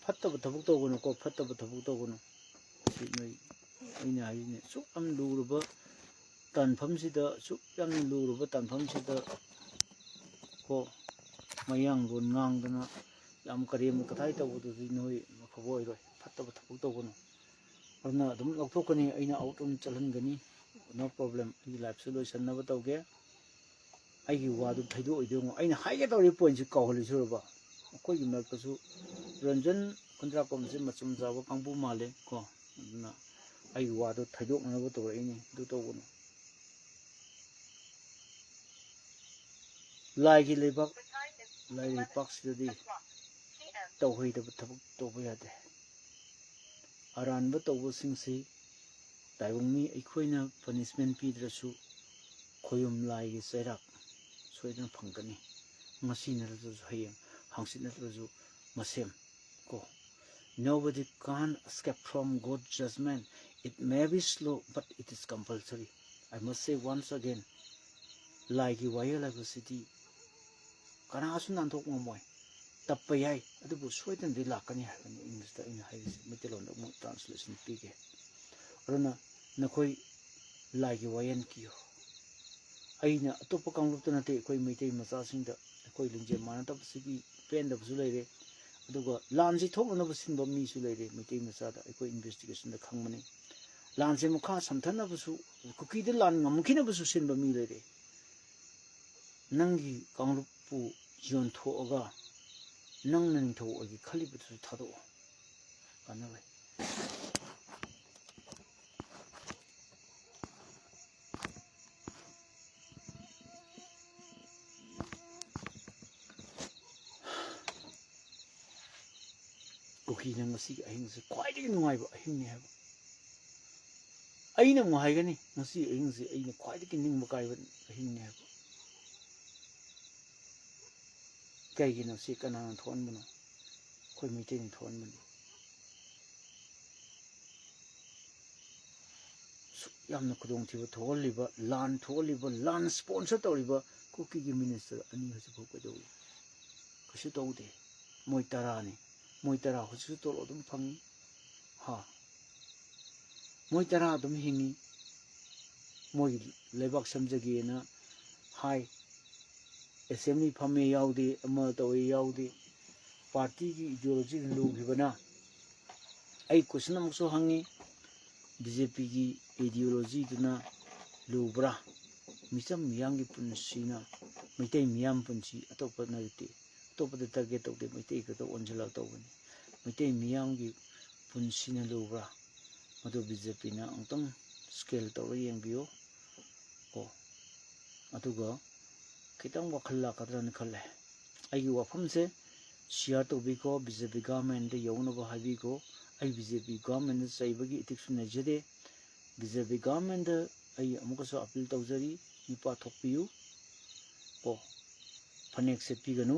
ꯐꯠꯇꯕ ꯊꯕꯛ ꯇꯧꯒꯅꯨꯀꯣ, ꯐꯠꯇꯕ ꯊꯕꯛ ꯇꯧꯒꯅꯨ꯫ ꯁꯤ ꯅꯣꯏ, ꯑꯩꯅ ꯍꯥꯏꯁꯤꯅꯦ, ꯑꯁꯨꯛ ꯌꯥꯝ ꯂꯨꯔꯕ ꯇꯥꯟꯐꯝꯁꯤꯗ, ꯑꯁꯨꯛ ꯌꯥꯝꯅ ꯂꯨꯔꯕ ꯇꯥꯟꯐꯝꯁꯤꯗ ꯀꯣ, ꯃꯌꯥꯡꯂꯣꯟ ꯉꯥꯡꯗꯅ ꯌꯥꯝ ꯀꯔꯦꯝ ꯀꯊꯥꯏ ꯇꯧꯕꯗꯨꯗꯤ ꯅꯣꯏ ꯑꯐꯕ ꯑꯣꯏꯔꯣꯏ, ꯐꯠꯇꯕ ꯊꯕꯛ ꯇꯧꯒꯅꯨ꯫ ꯑꯗꯨꯅ ꯑꯗꯨꯝ ꯂꯧꯊꯣꯛꯀꯅꯤ, ꯑꯩꯅ ꯑꯥꯎꯠ ꯑꯗꯨꯝ ꯆꯠꯍꯟꯒꯅꯤ, no problem꯫ ꯑꯩꯒꯤ ꯂꯥꯏꯐꯁꯨ ꯂꯣꯏꯁꯟꯅꯕ ꯇꯧꯒꯦ꯫ ꯑꯩꯒꯤ ꯋꯥꯗꯨ ꯊꯩꯗꯣꯛꯑꯣꯏꯗꯣꯏꯉꯣ, ꯑꯩꯅ ꯍꯥꯏꯒꯦ ꯇꯧꯔꯤ ꯄꯣꯏꯟꯁꯤ ꯀꯥꯎꯍꯜꯂꯤꯁꯤꯔꯕ? ꯑꯩꯈꯣꯏꯒꯤ ꯃꯔꯛꯇꯁꯨ ꯔꯟꯖꯟ ꯈꯨꯟꯗ꯭ꯔꯥꯛꯄꯝꯁꯦ ꯃꯆꯨꯝ ꯆꯥꯕ ꯀꯥꯡꯕꯨ ꯃꯥꯜꯂꯦ ꯀꯣ, ꯑꯗꯨꯅ ꯑꯩꯒꯤ ꯋꯥꯗꯨ ꯊꯩꯗꯣꯛꯅꯅꯕ ꯇꯧꯔꯛꯏꯅꯤ, ꯑꯗꯨ ꯇꯧꯒꯅꯨ꯫ ꯂꯥꯏꯒꯤ ꯂꯩꯕꯥꯛ, ꯂꯥꯏꯔꯩꯄꯥꯛꯁꯤꯗꯗꯤ ꯇꯧꯍꯩꯗꯕ ꯊꯕꯛ ꯇꯧꯕ ꯌꯥꯗꯦ꯫ ꯑꯔꯥꯟꯕ ꯇꯧꯕꯁꯤꯡꯁꯤ ꯇꯥꯏꯕꯪ ꯃꯤ ꯑꯩꯈꯣꯏꯅ ꯄꯅꯤꯁꯃꯦꯟ ꯄꯤꯗ꯭ꯔꯁꯨ ꯈꯣꯌꯨꯝ ꯂꯥꯏꯒꯤ ꯆꯩꯔꯥꯛ ꯁꯣꯏꯗꯅ ꯐꯪꯒꯅꯤ꯫ ꯉꯁꯤ ꯅꯠꯇ꯭ꯔꯁꯨ ꯍꯌꯦꯡ, ꯍꯪꯆꯤꯠ ꯅꯠꯇ꯭ꯔꯁꯨ ꯃꯁꯦꯝ ꯀꯣ, "Nobody can escape from God's judgment. It may be slow, but it is compulsory." I must say once again, ꯂꯥꯏꯒꯤ ꯋꯥꯌꯦꯜ ꯍꯥꯏꯕꯁꯤꯗꯤ ꯀꯅꯥꯁꯨ ꯅꯥꯟꯊꯣꯛ ꯉꯝꯃꯣꯏ꯫ ꯇꯞꯄ ꯌꯥꯏ, ꯑꯗꯨꯕꯨ ꯁꯣꯏꯗꯅꯗꯤ ꯂꯥꯛꯀꯅꯤ ꯍꯥꯏꯕꯅꯤ꯫ ꯏꯪꯂꯤꯁꯇ ꯑꯩꯅ ꯍꯥꯏꯔꯤꯁꯦ, ꯃꯩꯇꯩꯂꯣꯟꯗ ꯑꯃꯨꯛ ꯇ꯭ꯔꯥꯟꯁꯂꯦꯁꯟ ꯄꯤꯒꯦ꯫ ꯑꯗꯨꯅ ꯅꯈꯣꯏ ꯂꯥꯏꯒꯤ ꯋꯥꯌꯦꯜ ꯀꯤꯌꯨ꯫ ꯑꯩꯅ ꯑꯇꯣꯞꯄ ꯀꯥꯡꯂꯨꯞꯇ ꯅꯠꯇꯦ, ꯑꯩꯈꯣꯏ ꯃꯩꯇꯩ ꯃꯆꯥꯁꯤꯡꯗ ꯑꯩꯈꯣꯏ ꯂꯤꯡꯖꯦꯜ ꯃꯥꯟꯅꯗꯕꯁꯤꯒꯤ ꯄꯦꯟꯗꯕꯁꯨ ꯂꯩꯔꯦ, ꯑꯗꯨꯒ ꯂꯥꯟꯁꯤ ꯊꯣꯛꯅꯅꯕ ꯁꯤꯟꯕ ꯃꯤꯁꯨ ꯂꯩꯔꯦ꯫ ꯃꯩꯇꯩ ꯃꯆꯥꯗ ꯑꯩꯈꯣꯏ ꯏꯟꯚꯦꯁꯇꯤꯒꯦꯁꯟꯗ ꯈꯪꯕꯅꯤ꯫ ꯂꯥꯟꯁꯦ ꯃꯈꯥ ꯁꯝꯊꯅꯕꯁꯨ, ꯀꯨꯀꯤꯗ ꯂꯥꯟ ꯉꯝꯈꯤꯅꯕꯁꯨ ꯁꯤꯟꯕ ꯃꯤ ꯂꯩꯔꯦ꯫ ꯅꯪꯒꯤ ꯀꯥꯡꯂꯨꯞꯄꯨ ꯌꯣꯟꯊꯣꯛꯑꯒ ꯅꯪꯅ ꯅꯤꯡꯊꯧ ꯑꯣꯏꯒꯦ ꯈꯜꯂꯤꯕꯗꯨꯁꯨ ꯊꯥꯗꯣꯛꯑꯣ꯫ ꯀꯥꯟꯅꯔꯣꯏ꯫ ꯀꯨꯀꯤꯅ ꯉꯁꯤꯒꯤ ꯑꯍꯤꯡꯁꯦ ꯈ꯭ꯋꯥꯏꯗꯒꯤ ꯅꯨꯡꯉꯥꯏꯕ ꯑꯍꯤꯡꯅꯤ ꯍꯥꯏꯕ꯫ ꯑꯩꯅ ꯑꯃꯨꯛ ꯍꯥꯏꯒꯅꯤ, ꯉꯁꯤ ꯑꯍꯤꯡꯁꯦ ꯑꯩꯅ ꯈ꯭ꯋꯥꯏꯗꯒꯤ ꯅꯤꯡꯕ ꯀꯥꯏꯕ ꯑꯍꯤꯡꯅꯤ ꯍꯥꯏꯕ꯫ ꯀꯩꯒꯤꯅꯣ ꯁꯤ? ꯀꯅꯥꯅ ꯊꯣꯛꯍꯟꯕꯅꯣ? ꯑꯩꯈꯣꯏ ꯃꯩꯇꯩꯅ ꯊꯣꯛꯍꯟꯕꯅꯤ꯫ ꯁꯨꯛ ꯌꯥꯝꯅ ꯈꯨꯗꯣꯡꯊꯤꯕ ꯊꯣꯛꯍꯜꯂꯤꯕ, ꯂꯥꯟ ꯊꯣꯛꯍꯜꯂꯤꯕ, ꯂꯥꯟ ꯁ꯭ꯄꯣꯟꯁꯔ ꯇꯧꯔꯤꯕ ꯀꯨꯀꯤꯒꯤ ꯃꯤꯅꯤꯁꯇꯔ ꯑꯅꯤ ꯍꯧꯖꯤꯛꯐꯥꯎ ꯀꯩꯗꯧꯔꯤ? ꯀꯩꯁꯨ ꯇꯧꯗꯦ꯫ ꯃꯣꯏ ꯇꯔꯥꯅꯤ꯫ ꯃꯣꯏ ꯇꯔꯥ ꯍꯧꯖꯤꯛꯁꯨ ꯇꯣꯂꯣꯞ ꯑꯗꯨꯝ ꯐꯪꯉꯤ꯫ ꯍꯥ? ꯃꯣꯏ ꯇꯔꯥ ꯑꯗꯨꯝ ꯍꯤꯡꯉꯤ꯫ ꯃꯣꯏꯒꯤ ꯂꯩꯕꯥꯛ ꯁꯦꯝꯖꯒꯦꯅ ꯍꯥꯏ꯫ ꯑꯦꯁꯦꯝꯕ꯭ꯂꯤ ꯐꯝꯃꯦ ꯌꯥꯎꯗꯦ, ꯑꯃ ꯇꯧꯋꯦ ꯌꯥꯎꯗꯦ꯫ ꯄꯥꯔꯇꯤꯒꯤ ꯏꯗꯤꯑꯣꯂꯣꯖꯤꯅ ꯂꯨꯈꯤꯕꯅ꯫ ꯑꯩ ꯀꯣꯏꯁꯟ ꯑꯃꯨꯛꯁꯨ ꯍꯪꯉꯤ, ꯕꯤ ꯖꯦ ꯄꯤꯒꯤ ꯏꯗꯤꯑꯣꯂꯣꯖꯤꯗꯨꯅ ꯂꯨꯕ꯭ꯔꯥ? ꯃꯤꯆꯝ ꯃꯤꯌꯥꯝꯒꯤ ꯄꯨꯟꯁꯤꯅ, ꯃꯩꯇꯩ ꯃꯤꯌꯥꯝ ꯄꯨꯟꯁꯤ ꯑꯇꯣꯞꯄ ꯅꯠꯇꯦ, ꯑꯇꯣꯞꯄꯗ ꯇꯥꯔꯒꯦꯠ ꯇꯧꯗꯦ, ꯃꯩꯇꯩ ꯈꯛꯇ ꯑꯣꯟꯁꯤꯜꯂꯒ ꯇꯧꯕꯅꯤ꯫ ꯃꯩꯇꯩ ꯃꯤꯌꯥꯝꯒꯤ ꯄꯨꯟꯁꯤꯅ ꯂꯨꯕ꯭ꯔꯥ? ꯃꯗꯨ ꯕꯤ ꯖꯦ ꯄꯤꯅ ꯑꯃꯨꯛꯇꯪ ꯁ꯭ꯀꯦꯜ ꯇꯧꯔ ꯌꯦꯡꯕꯤꯌꯨ ꯀꯣ꯫ ꯑꯗꯨꯒ ꯈꯤꯇꯪ ꯋꯥꯈꯜ ꯂꯥꯛꯀꯗ꯭ꯔꯅ ꯈꯜꯂꯦ꯫ ꯑꯩꯒꯤ ꯋꯥꯐꯝꯁꯦ ꯁꯤꯌꯥꯔ ꯇꯧꯕꯤꯈꯣ, ꯕꯤ ꯖꯦ ꯄꯤ ꯒꯚꯔꯟꯃꯦꯟꯗ ꯌꯧꯅꯕ ꯍꯥꯏꯕꯤꯈꯣ꯫ ꯑꯩ ꯕꯤ ꯖꯦ ꯄꯤ ꯒꯚꯔꯟꯃꯦꯟꯗ ꯆꯩꯕꯒꯤ ꯏꯊꯤꯛꯁꯨ ꯂꯩꯖꯗꯦ꯫ ꯕꯤ ꯖꯦ ꯄꯤ ꯒꯚꯔꯟꯃꯦꯟꯗ ꯑꯩ ꯑꯃꯨꯛꯀꯁꯨ ꯑꯄꯤꯜ ꯇꯧꯖꯔꯤ, ꯃꯤꯄꯥ ꯊꯣꯛꯄꯤꯌꯨ ꯀꯣ, ꯐꯅꯦꯛ ꯁꯦꯠꯄꯤꯒꯅꯨ꯫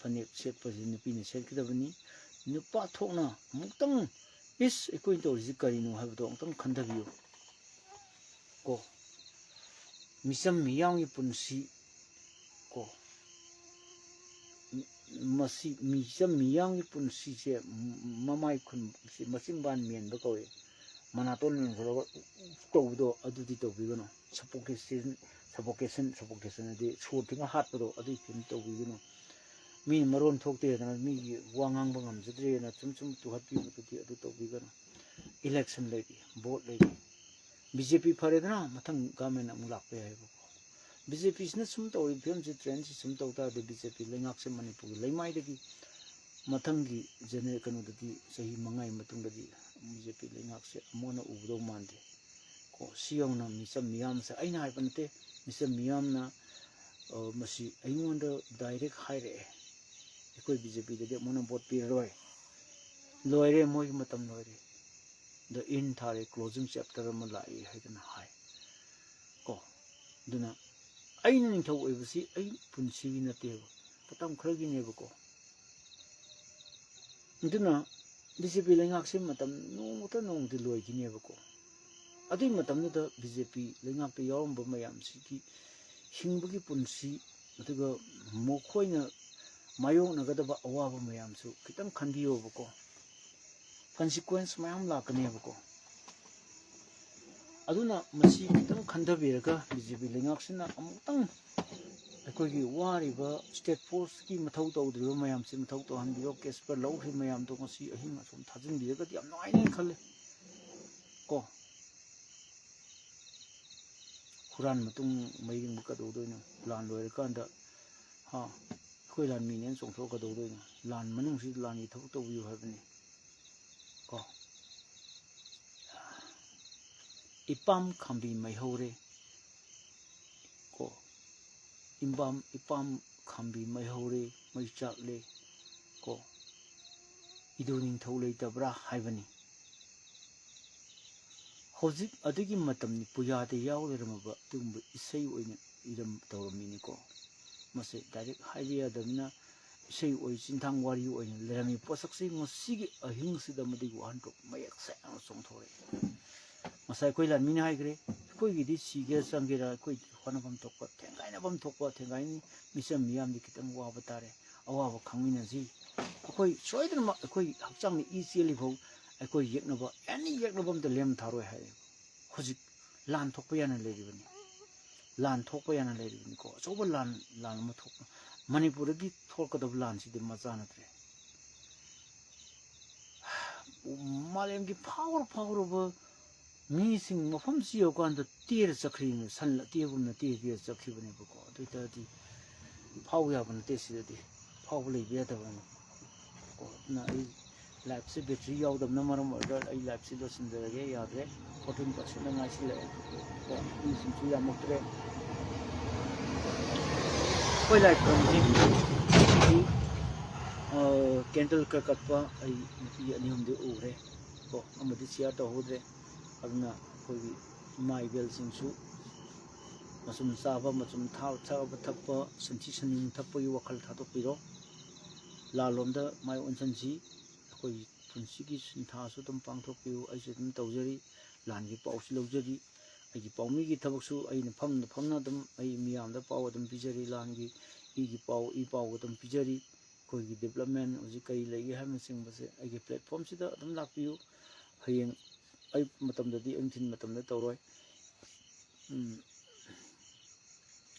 ꯐꯅꯦꯛ ꯁꯦꯠꯄꯁꯤ ꯅꯨꯄꯤꯅ ꯁꯦꯠꯀꯗꯕꯅꯤ꯫ ꯅꯨꯄꯥ ꯊꯣꯛꯅ ꯑꯃꯨꯛꯇꯪ, ꯏꯁ, ꯑꯩꯈꯣꯏꯅ ꯇꯧꯔꯤꯁꯤ ꯀꯔꯤꯅꯣ ꯍꯥꯏꯕꯗꯣ ꯑꯃꯨꯛꯇꯪ ꯈꯟꯊꯕꯤꯌꯨ꯫ ꯀꯣ, ꯃꯤꯆꯝ ꯃꯤꯌꯥꯝꯒꯤ ꯄꯨꯟꯁꯤ, ꯀꯣ, ꯃꯁꯤ ꯃꯤꯆꯝ ꯃꯤꯌꯥꯝꯒꯤ ꯄꯨꯟꯁꯤꯁꯦ, ꯃꯃꯥꯏ ꯈꯨꯟꯁꯤ ꯃꯆꯤꯟꯕꯥꯟ ꯃꯦꯟꯕ ꯀꯧꯏ꯫ ꯃꯅꯥꯇꯣꯟ ꯃꯦꯟꯈꯠꯂꯒ ꯇꯧꯕꯗꯣ ꯑꯗꯨꯗꯤ ꯇꯧꯕꯤꯒꯅꯨ꯫ Suffocation, suffocation, suffocation ꯍꯥꯏꯗꯤ ꯁꯣꯔ ꯊꯤꯡꯅ ꯍꯥꯠꯄꯗꯣ, ꯑꯗꯨꯒꯤ ꯐꯤꯕꯝ ꯇꯧꯕꯤꯒꯅꯨ꯫ ꯃꯤꯅ ꯃꯔꯣꯟ ꯊꯣꯛꯇꯦꯗꯅ ꯃꯤꯒꯤ ꯋꯥ ꯉꯥꯡꯕ ꯉꯝꯖꯗ꯭ꯔꯦꯅ ꯁꯨꯝ ꯁꯨꯝ ꯇꯨꯍꯠꯄꯤꯕꯗꯨꯗꯤ ꯑꯗꯨ ꯇꯧꯕꯤꯒꯅꯨ꯫ Election ꯂꯩꯔꯤ, vote ꯂꯩꯔꯤ꯫ ꯕꯤ ꯖꯦ ꯄꯤ ꯐꯔꯦꯗꯅ, ꯃꯊꯪ government ꯑꯃꯨꯛ ꯂꯥꯛꯄ ꯌꯥꯏꯑꯕꯀꯣ꯫ ꯕꯤ ꯖꯦ ꯄꯤꯁꯤꯅ ꯁꯨꯝ ꯇꯧꯔꯤꯕ ꯐꯤꯕꯝꯁꯤ, trendꯁꯤ ꯁꯨꯝ ꯇꯧ ꯇꯥꯔꯗꯤ ꯕꯤ ꯖꯦ ꯄꯤ ꯂꯩꯉꯥꯛꯁꯦ ꯃꯅꯤꯄꯨꯔꯒꯤ ꯂꯩꯃꯥꯏꯗꯒꯤ ꯃꯊꯪꯒꯤ ꯖꯦꯅꯦ-, ꯀꯩꯅꯣꯗꯗꯤ, ꯆꯍꯤ ꯃꯉꯥꯒꯤ ꯃꯇꯨꯡꯗꯗꯤ ꯕꯤ ꯖꯦ ꯄꯤ ꯂꯩꯉꯥꯛꯁꯦ ꯑꯃꯨꯛ ꯍꯟꯅ ꯎꯒꯗꯧ ꯃꯥꯟꯗꯦ꯫ ꯀꯣ, ꯁꯤ ꯌꯧꯅ ꯃꯤꯆꯝ ꯃꯤꯌꯥꯝꯁꯦ, ꯑꯩꯅ ꯍꯥꯏꯕ ꯅꯠꯇꯦ, ꯃꯤꯆꯝ ꯃꯤꯌꯥꯝꯅ, ꯑ, ꯃꯁꯤ ꯑꯩꯉꯣꯟꯗ direct ꯍꯥꯏꯔꯛꯑꯦ꯫ ꯑꯩꯈꯣꯏ ꯕꯤ ꯖꯦ ꯄꯤꯗꯗꯤ ꯑꯃꯨꯛ ꯍꯟꯅ vote ꯄꯤꯔꯔꯣꯏ, ꯂꯣꯏꯔꯦ, ꯃꯣꯏꯒꯤ ꯃꯇꯝ ꯂꯣꯏꯔꯦ, the end ꯊꯥꯔꯦ, closing chapter ꯑꯃ ꯂꯥꯛꯏ ꯍꯥꯏꯗꯅ ꯍꯥꯏ꯫ ꯀꯣ, ꯑꯗꯨꯅ ꯑꯩꯅ ꯅꯤꯡꯊꯧ ꯑꯣꯏꯕꯁꯤ ꯑꯩ ꯄꯨꯟꯁꯤꯒꯤ ꯅꯠꯇꯦꯕ, ꯃꯇꯝ ꯈꯔꯒꯤꯅꯦꯕꯀꯣ꯫ ꯑꯗꯨꯅ ꯕꯤ ꯖꯦ ꯄꯤ ꯂꯩꯉꯥꯛꯁꯦ ꯃꯇꯝ ꯅꯣꯡꯃꯇ ꯅꯣꯡꯃꯗꯤ ꯂꯣꯏꯈꯤꯅꯦꯕꯀꯣ꯫ ꯑꯗꯨꯒꯤ ꯃꯇꯝꯗꯨꯗ ꯕꯤ ꯖꯦ ꯄꯤ ꯂꯩꯉꯥꯛꯇ ꯌꯥꯎꯔꯝꯕ ꯃꯌꯥꯝꯁꯤꯒꯤ ꯍꯤꯡꯕꯒꯤ ꯄꯨꯟꯁꯤ, ꯑꯗꯨꯒ ꯃꯈꯣꯏꯅ ꯃꯥꯌꯣꯛꯅꯒꯗꯕ ꯑꯋꯥꯕ ꯃꯌꯥꯝꯁꯨ ꯈꯤꯇꯪ ꯈꯟꯕꯤꯌꯣꯕꯀꯣ꯫ Consequence ꯃꯌꯥꯝ ꯂꯥꯛꯀꯅꯦꯕꯀꯣ꯫ ꯑꯗꯨꯅ ꯃꯁꯤ ꯈꯤꯇꯪ ꯈꯟꯊꯕꯤꯔꯒ ꯕꯤ ꯖꯦ ꯄꯤ ꯂꯩꯉꯥꯛꯁꯤꯅ ꯑꯃꯨꯛꯇꯪ ꯑꯩꯈꯣꯏꯒꯤ ꯋꯥꯔꯤꯕ state forceꯀꯤ ꯃꯊꯧ ꯇꯧꯗ꯭ꯔꯤꯕ ꯃꯌꯥꯝꯁꯤ ꯃꯊꯧ ꯇꯧꯍꯟꯕꯤꯌꯣ꯫ Casper ꯂꯧꯈ꯭ꯔꯤꯕ ꯃꯌꯥꯝꯗꯣ ꯉꯁꯤ ꯑꯍꯤꯡ ꯑꯁꯨꯝ ꯊꯥꯖꯤꯟꯕꯤꯔꯒꯗꯤ ꯌꯥꯝ ꯅꯨꯡꯉꯥꯏꯅꯦꯅ ꯈꯜꯂꯦ꯫ ꯀꯣ, ꯍꯨꯔꯥꯟ ꯃꯇꯨꯡ ꯃꯩꯔꯤꯡꯕ ꯀꯩꯗꯧꯗꯣꯏꯅꯣ? ꯂꯥꯟ ꯂꯣꯏꯔꯀꯥꯟꯗ, ꯍꯥ, ꯑꯩꯈꯣꯏ ꯂꯥꯟꯃꯤꯅꯦꯅ ꯆꯣꯡꯊꯣꯛꯑ ꯀꯩꯗꯧꯗꯣꯏꯅꯣ? ꯂꯥꯟ ꯃꯅꯨꯡꯁꯤꯗ ꯂꯥꯟꯒꯤ ꯊꯕꯛ ꯇꯧꯕꯤꯌꯨ ꯍꯥꯏꯕꯅꯤ꯫ ꯀꯣ, ꯏꯄꯥꯝ ꯈꯥꯝꯕꯤ ꯃꯩꯍꯧꯔꯦ꯫ ꯀꯣ, ꯏꯝꯕꯥꯝ-, ꯏꯄꯥꯝ ꯈꯥꯝꯕꯤ ꯃꯩꯍꯧꯔꯦ, ꯃꯩ ꯆꯥꯛꯂꯦ꯫ ꯀꯣ, ꯏꯗꯨ ꯅꯤꯡꯊꯧ ꯂꯩꯇꯕ꯭ꯔꯥ ꯍꯥꯏꯕꯅꯤ꯫ ꯍꯧꯖꯤꯛ ꯑꯗꯨꯒꯤ ꯃꯇꯝꯅꯤ, ꯄꯨꯌꯥꯗ ꯌꯥꯎ ꯂꯩꯔꯝꯃꯕ ꯑꯗꯨꯒꯨꯝꯕ ꯏꯁꯩ ꯑꯣꯏꯅ ꯏꯔꯝ ꯇꯧꯔꯝꯃꯤꯅꯤꯀꯣ꯫ ꯃꯁꯦ direct ꯍꯥꯏꯕ ꯌꯥꯗꯕꯅꯤꯅ, ꯏꯁꯩ ꯑꯣꯏ, ꯆꯤꯟꯊꯥꯡ ꯋꯥꯔꯤ ꯑꯣꯏꯅ ꯂꯩꯔꯝꯃꯤ ꯄꯣꯠꯁꯛꯁꯤ ꯉꯁꯤꯒꯤ ꯑꯍꯤꯡꯁꯤꯗ ꯃꯗꯨꯒꯤ ꯋꯥꯍꯟꯊꯣꯛ ꯃꯌꯦꯛ ꯁꯦꯡꯅ ꯆꯣꯡꯊꯣꯔꯛꯏ꯫ ꯉꯁꯥꯏ ꯑꯩꯈꯣꯏ ꯂꯥꯟꯃꯤꯅ ꯍꯥꯏꯈ꯭ꯔꯦ, ꯑꯩꯈꯣꯏꯒꯤꯗꯤ ꯁꯤꯒꯦꯔꯥ ꯆꯪꯒꯦꯔꯥ ꯑꯩꯈꯣꯏ ꯍꯣꯠꯅꯐꯝ ꯊꯣꯛꯄ, ꯊꯦꯡꯒꯥꯏꯅꯐꯝ ꯊꯣꯛꯄ ꯊꯦꯡꯒꯥꯏꯅꯤ, ꯃꯤꯆꯝ ꯃꯤꯌꯥꯝꯗꯤ ꯈꯤꯇꯪ ꯋꯥꯕ ꯇꯥꯔꯦ, ꯑꯋꯥꯕ ꯈꯪꯃꯤꯟꯅꯁꯤ꯫ ꯑꯩꯈꯣꯏ ꯁꯣꯏꯗꯅꯃꯛ ꯑꯩꯈꯣꯏ ꯍꯛꯆꯥꯡꯗ ꯏ ꯆꯦꯜꯂꯤꯐꯥꯎ ꯑꯩꯈꯣꯏ ꯌꯦꯛꯅꯕ, ꯑꯦꯅꯤ ꯌꯦꯛꯅꯕ ꯑꯝꯇ ꯂꯦꯝ ꯊꯥꯔꯣꯏ ꯍꯥꯏ꯫ ꯍꯧꯖꯤꯛ ꯂꯥꯟ ꯊꯣꯛꯄ ꯌꯥꯅ ꯂꯩꯔꯤꯕꯅꯤ, ꯂꯥꯟ ꯊꯣꯛꯄ ꯌꯥꯅ ꯂꯩꯔꯤꯕꯅꯤꯀꯣ꯫ ꯑꯆꯧꯕ ꯂꯥꯟ, ꯂꯥꯟ ꯑꯃ ꯊꯣꯛꯄ, ꯃꯅꯤꯄꯨꯔꯗꯒꯤ ꯊꯣꯛꯂꯛꯀꯗꯕ ꯂꯥꯟꯁꯤꯗꯤ ꯃꯆꯥ ꯅꯠꯇ꯭ꯔꯦ꯫ ꯃꯥꯂꯦꯝꯒꯤ ꯐꯥꯎꯔ ꯐꯥꯎꯔꯕ ꯃꯤꯁꯤꯡ ꯃꯐꯝꯁꯤ ꯌꯧꯀꯥꯟꯗ ꯇꯦꯔ ꯆꯠꯈ꯭ꯔꯤꯕꯅꯤ, ꯁꯟ ꯑꯇꯦꯕꯒꯨꯝꯅ ꯇꯦ ꯇꯦꯔ ꯆꯠꯈ꯭ꯔꯤꯕꯅꯦꯕꯀꯣ꯫ ꯑꯗꯨ ꯑꯣꯏ ꯇꯥꯔꯗꯤ ꯐꯥꯎ ꯌꯥꯕ ꯅꯠꯇꯦ, ꯁꯤꯗꯗꯤ ꯐꯥꯎꯕ ꯂꯩꯕ ꯌꯥꯗꯕꯅꯤ꯫ ꯀꯣ, ꯑꯗꯨꯅ ꯑꯩ ꯂꯥꯏꯐꯁꯦ ꯕꯦꯇ꯭ꯔꯤ ꯌꯥꯎꯗꯕꯅ ꯃꯔꯝ ꯑꯣꯏꯔꯒ ꯑꯩ ꯂꯥꯏꯐꯁꯦ ꯂꯣꯏꯁꯤꯟꯖꯔꯒꯦ꯫ ꯌꯥꯗ꯭ꯔꯦ, ꯐꯣꯔꯇꯤꯟ ꯄꯥꯔꯁꯦꯟꯗ ꯉꯥꯏꯁꯤꯜꯂꯛꯑꯦ꯫ ꯀꯣ, ꯃꯤꯁꯤꯡꯁꯨ ꯌꯥꯝꯃꯛꯇ꯭ꯔꯦ꯫ ꯑꯩꯈꯣꯏ ꯂꯥꯏꯐꯝꯁꯤ ꯀꯦꯟꯗꯜ ꯈꯔ ꯀꯠꯄ ꯑꯩ ꯅꯨꯄꯤ ꯑꯅꯤ ꯑꯍꯨꯝꯗꯤ ꯎꯈ꯭ꯔꯦ꯫ ꯀꯣ, ꯑꯃꯗꯤ ꯁꯤꯌꯥꯔ ꯇꯧꯍꯧꯗ꯭ꯔꯦ꯫ ꯑꯗꯨꯅ ꯑꯩꯈꯣꯏꯒꯤ ꯏꯃꯥ ꯏꯕꯦꯜꯁꯤꯡꯁꯨ ꯃꯆꯨꯝ ꯆꯥꯕ, ꯃꯆꯨꯝ ꯊꯥ-, ꯆꯥꯕ ꯊꯛꯄ, ꯁꯟꯊꯤ ꯁꯟꯌꯨꯡ ꯊꯛꯄꯒꯤ ꯋꯥꯈꯜ ꯊꯥꯗꯣꯛꯄꯤꯔꯣ꯫ ꯂꯥꯜꯂꯣꯝꯗ ꯃꯥꯏ ꯑꯣꯟꯁꯤꯟꯁꯤ꯫ ꯑꯩꯈꯣꯏꯒꯤ ꯄꯨꯟꯁꯤꯒꯤ ꯁꯤꯟꯊꯥꯁꯨ ꯑꯗꯨꯝ ꯄꯥꯡꯊꯣꯛꯄꯤꯌꯨ꯫ ꯑꯩꯁꯨ ꯑꯗꯨꯝ ꯇꯧꯖꯔꯤ, ꯂꯥꯟꯒꯤ ꯄꯥꯎꯁꯨ ꯂꯧꯖꯔꯤ꯫ ꯑꯩꯒꯤ ꯄꯥꯎꯃꯤꯒꯤ ꯊꯕꯛꯁꯨ ꯑꯩꯅ ꯐꯝꯅ ꯐꯝꯅ ꯑꯗꯨꯝ ꯑꯩ ꯃꯤꯌꯥꯝꯗ ꯄꯥꯎ ꯑꯗꯨꯝ ꯄꯤꯖꯔꯤ, ꯂꯥꯟꯒꯤ ꯏꯒꯤ ꯄꯥꯎ, ꯏ ꯄꯥꯎ ꯑꯗꯨꯝ ꯄꯤꯖꯔꯤ꯫ ꯑꯩꯈꯣꯏꯒꯤ ꯗꯤꯕ꯭ꯂꯞꯃꯦꯟ ꯍꯧꯖꯤꯛ ꯀꯔꯤ ꯂꯩꯒꯦ ꯍꯥꯏꯕꯅꯆꯤꯡꯕꯁꯦ ꯑꯩꯒꯤ ꯄ꯭ꯂꯦꯠꯐꯣꯝꯁꯤꯗ ꯑꯗꯨꯝ ꯂꯥꯛꯄꯤꯌꯨ꯫ ꯍꯌꯦꯡ ꯑꯌꯨꯛ ꯃꯇꯝꯗꯗꯤ, ꯑꯌꯨꯛ ꯅꯨꯡꯊꯤꯜ ꯃꯇꯝꯗ ꯇꯧꯔꯣꯏ꯫ ꯎꯝ,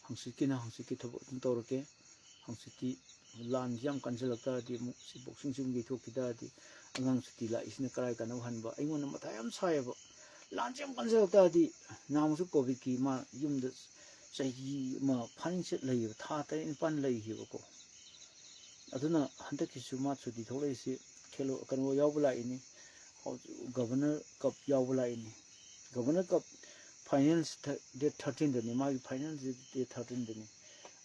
ꯍꯪꯆꯤꯠꯀꯤꯅ ꯍꯪꯆꯤꯠꯀꯤ ꯊꯕꯛ ꯑꯗꯨꯝ ꯇꯧꯔꯛꯀꯦ꯫ ꯍꯪꯆꯤꯠꯇꯤ ꯂꯥꯟꯁꯤ ꯌꯥꯝ ꯀꯟꯁꯤꯜꯂꯛ ꯇꯥꯔꯗꯤ, ꯑꯃꯨꯛ ꯁꯤ ꯕꯣꯛꯁꯤꯡ ꯁꯨꯝ ꯌꯩꯊꯣꯛꯈꯤ ꯇꯥꯔꯗꯤ, ꯑꯉꯥꯡ ꯁꯨꯇꯤ ꯂꯥꯛꯏꯁꯤꯅ ꯀꯔꯥꯏ ꯀꯥꯟꯅꯕ ꯍꯟꯕ? ꯑꯩꯉꯣꯟꯗ ꯃꯊꯥ ꯌꯥꯝ ꯁꯥꯏꯌꯦꯕ꯫ ꯂꯥꯟꯁꯤ ꯌꯥꯝ ꯀꯟꯁꯤꯜꯂꯛ ꯇꯥꯔꯗꯤ, ꯅꯍꯥꯟꯃꯨꯛꯁꯨ ꯀꯣꯚꯤꯗꯀꯤ ꯃꯥ ꯌꯨꯝꯗ ꯆꯍꯤ ꯑꯃ ꯐꯥꯅꯤꯡ ꯆꯠ ꯂꯩꯌꯦꯕ, ꯊꯥ ꯇꯔꯦꯠ ꯅꯤꯄꯥꯜ ꯂꯩꯈꯤꯕꯀꯣ꯫ ꯑꯗꯨꯅ ꯍꯟꯗꯛꯀꯤꯁꯨ ꯃꯥ ꯁꯨꯇꯤ ꯊꯣꯛꯂꯛꯏꯁꯤ ꯈꯦꯂꯣ-, ꯀꯩꯅꯣ ꯌꯥꯎꯕ ꯂꯥꯛꯏꯅꯤ, ꯒꯕꯔꯅꯔ ꯀꯞ ꯌꯥꯎꯕ ꯂꯥꯛꯏꯅꯤ꯫ ꯒꯕꯔꯅꯔ ꯀꯞ ꯐꯥꯏꯅꯦꯜꯁ ꯊ-, ꯗꯦꯠ ꯊꯥꯔꯇꯤꯟꯗꯅꯤ, ꯃꯥꯒꯤ ꯐꯥꯏꯅꯦꯜꯁꯤ ꯗꯦꯠ ꯊꯥꯔꯇꯤꯟꯗꯅꯤ꯫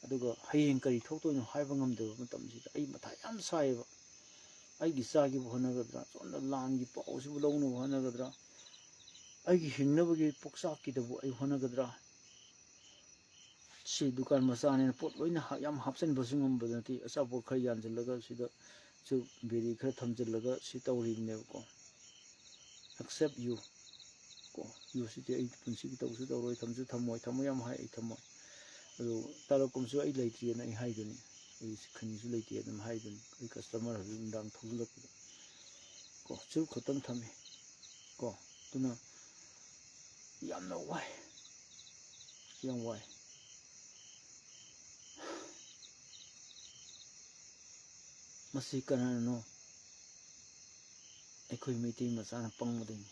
ꯑꯗꯨꯒ ꯍꯌꯦꯡ ꯀꯔꯤ ꯊꯣꯛꯇꯣꯏꯅꯣ ꯍꯥꯏꯕ ꯉꯝꯗꯕ ꯃꯇꯝꯁꯤꯗ ꯑꯩ ꯃꯊꯥ ꯌꯥꯝ ꯁꯥꯏꯌꯦꯕ꯫ ꯑꯩꯒꯤ ꯆꯥꯒꯦꯕꯨ ꯍꯣꯠꯅꯒꯗ꯭ꯔꯥ, ꯁꯣꯝꯗ ꯂꯥꯟꯒꯤ ꯄꯥꯎꯁꯤꯕꯨ ꯂꯧꯅꯕ ꯍꯣꯠꯅꯒꯗ꯭ꯔꯥ, ꯑꯩꯒꯤ ꯍꯤꯡꯅꯕꯒꯤ ꯄꯣꯛꯆꯥꯛꯀꯤꯗꯕꯨ ꯑꯩ ꯍꯣꯠꯅꯒꯗ꯭ꯔꯥ? ꯁꯤ ꯗꯨꯀꯥꯟ ꯃꯆꯥꯅꯤꯅ ꯄꯣꯠ ꯂꯣꯏꯅ ꯍꯥ-, ꯌꯥꯝ ꯍꯥꯞꯆꯤꯟꯕꯁꯨ ꯉꯝꯕ ꯅꯠꯇꯦ꯫ ꯑꯆꯥꯄꯣꯠ ꯈꯔ ꯌꯥꯟꯁꯤꯜꯂꯒ ꯁꯤꯗꯁꯨ ꯕꯤꯔꯤ ꯈꯔ ꯊꯝꯖꯤꯜꯂꯒ ꯁꯤ ꯇꯧꯔꯤꯕꯅꯦꯕꯀꯣ꯫ Except you꯫ ꯀꯣ, ꯌꯨꯁꯤꯗꯤ ꯑꯩ ꯄꯨꯟꯁꯤꯒꯤ ꯇꯧꯁꯨ ꯇꯧꯔꯣꯏ, ꯊꯝꯁꯨ ꯊꯝꯃꯣꯏ, ꯊꯝꯃꯣ ꯌꯥꯝ ꯍꯥꯏ, ꯑꯩ ꯊꯝꯃꯣꯏ꯫ ꯑꯗꯨ ꯇꯥꯂꯛ ꯀꯨꯝꯁꯨ ꯑꯩ ꯂꯩꯇꯦꯅ ꯑꯩ ꯍꯥꯏꯗꯨꯅꯤ꯫ ꯑꯩ ꯈꯟꯁꯨ ꯂꯩꯇꯦ ꯑꯗꯨꯝ ꯍꯥꯏꯗꯨꯅꯤ꯫ ꯑꯩ customer ꯍꯧꯖꯤꯛ ꯅꯨꯡꯗꯥꯡ ꯊꯧꯖꯤꯜꯂꯛꯄꯗ꯫ ꯀꯣ, ꯆꯨꯔꯨꯞ ꯈꯛꯇꯪ ꯊꯝꯃꯤ꯫ ꯀꯣ, ꯑꯗꯨꯅ ꯌꯥꯝꯅ ꯋꯥꯏ꯫ ꯌꯥꯝ ꯋꯥꯏ꯫ ꯃꯁꯤ ꯀꯅꯥꯅꯅꯣ? ꯑꯩꯈꯣꯏ ꯃꯩꯇꯩ ꯃꯆꯥꯅ ꯄꯪꯕꯗꯒꯤꯅꯤ꯫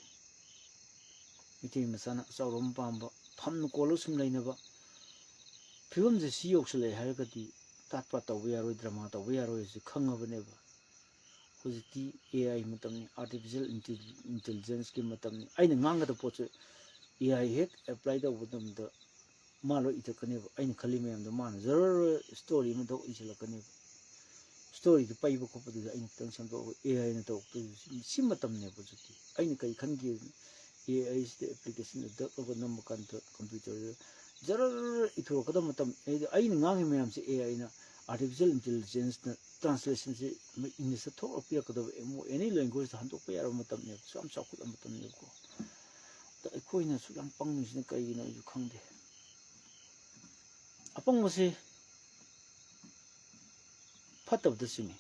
ꯃꯩꯇꯩ ꯃꯆꯥꯅ ꯑꯆꯧꯕ ꯑꯃ ꯄꯥꯝꯕ, ꯐꯝꯅ ꯀꯣꯜꯂꯒ ꯁꯨꯝ ꯂꯩꯅꯕ꯫ ꯐꯤꯕꯝꯁꯦ ꯁꯤ ꯌꯧꯁꯜꯂꯛꯑꯦ ꯍꯥꯏꯔꯒꯗꯤ ꯇꯥꯠ ꯄꯥꯠ ꯇꯧꯕ ꯌꯥꯔꯣꯏ, drama ꯇꯧꯕ ꯌꯥꯔꯣꯏ ꯍꯥꯏꯁꯦ ꯈꯪꯉꯕꯅꯦꯕ꯫ ꯍꯧꯖꯤꯛꯇꯤ A I ꯃꯇꯝꯅꯤ, artificial intelli-, intelligence ꯀꯤ ꯃꯇꯝꯅꯤ꯫ ꯑꯩꯅ ꯉꯥꯡꯒꯗꯕ ꯄꯣꯠꯁꯦ A I ꯍꯦꯛ apply ꯇꯧꯕ ꯃꯇꯝꯗ ꯃꯥ ꯂꯣꯏ ꯏꯊꯛꯀꯅꯦꯕ꯫ ꯑꯩꯅ ꯈꯜꯂꯤ ꯃꯌꯥꯝꯗꯣ ꯃꯥꯅ ꯖꯔ story ꯑꯃ ꯊꯣꯛ ꯏꯁꯤꯜꯂꯛꯀꯅꯦꯕ꯫ Story ꯗꯨ ꯄꯩꯕ ꯈꯣꯠꯄꯗꯨꯗ ꯑꯩꯅ ꯈꯤꯇꯪ ꯁꯦꯝꯗꯣꯛꯑꯒ A I ꯅ ꯇꯧꯔꯛꯇꯣꯏꯁꯦ ꯁꯤ, ꯁꯤ ꯃꯇꯝꯅꯦꯕ ꯍꯧꯖꯤꯛꯇꯤ꯫ ꯑꯩꯅ ꯀꯔꯤ ꯈꯟꯒꯦ, A I ꯁꯤꯗ application ꯗ ꯗꯛ ꯑꯃ ꯅꯝꯕ ꯀꯥꯟꯗ computer ꯗ ꯖꯔ ꯏꯊꯣꯔꯛꯀꯗꯕ ꯃꯇꯝ, ꯑꯩꯗꯤ ꯑꯩꯅ ꯉꯥꯡꯉꯤ ꯃꯌꯥꯝꯁꯦ A I ꯅ, artificial intelligence ꯅ translation ꯁꯦ English ꯇ ꯊꯣꯛꯂꯛꯄꯤꯔꯛꯀꯗꯕ, any language ꯇ ꯍꯟꯗꯣꯛꯄ ꯌꯥꯔꯕ ꯃꯇꯝꯅꯦꯕ, ꯁꯨꯛ ꯌꯥꯝ ꯆꯥꯎꯈꯠꯂꯕ ꯃꯇꯝꯅꯦꯕꯀꯣ꯫ ꯑꯗ ꯑꯩꯈꯣꯏꯅ ꯁꯨꯛ ꯌꯥꯝ ꯄꯪꯉꯤꯁꯤꯅ ꯀꯩꯒꯤꯅꯣ ꯑꯩꯁꯨ ꯈꯪꯗꯦ꯫ ꯑꯄꯪꯕꯁꯤ ꯐꯠꯇꯕꯗ ꯆꯤꯡꯏ꯫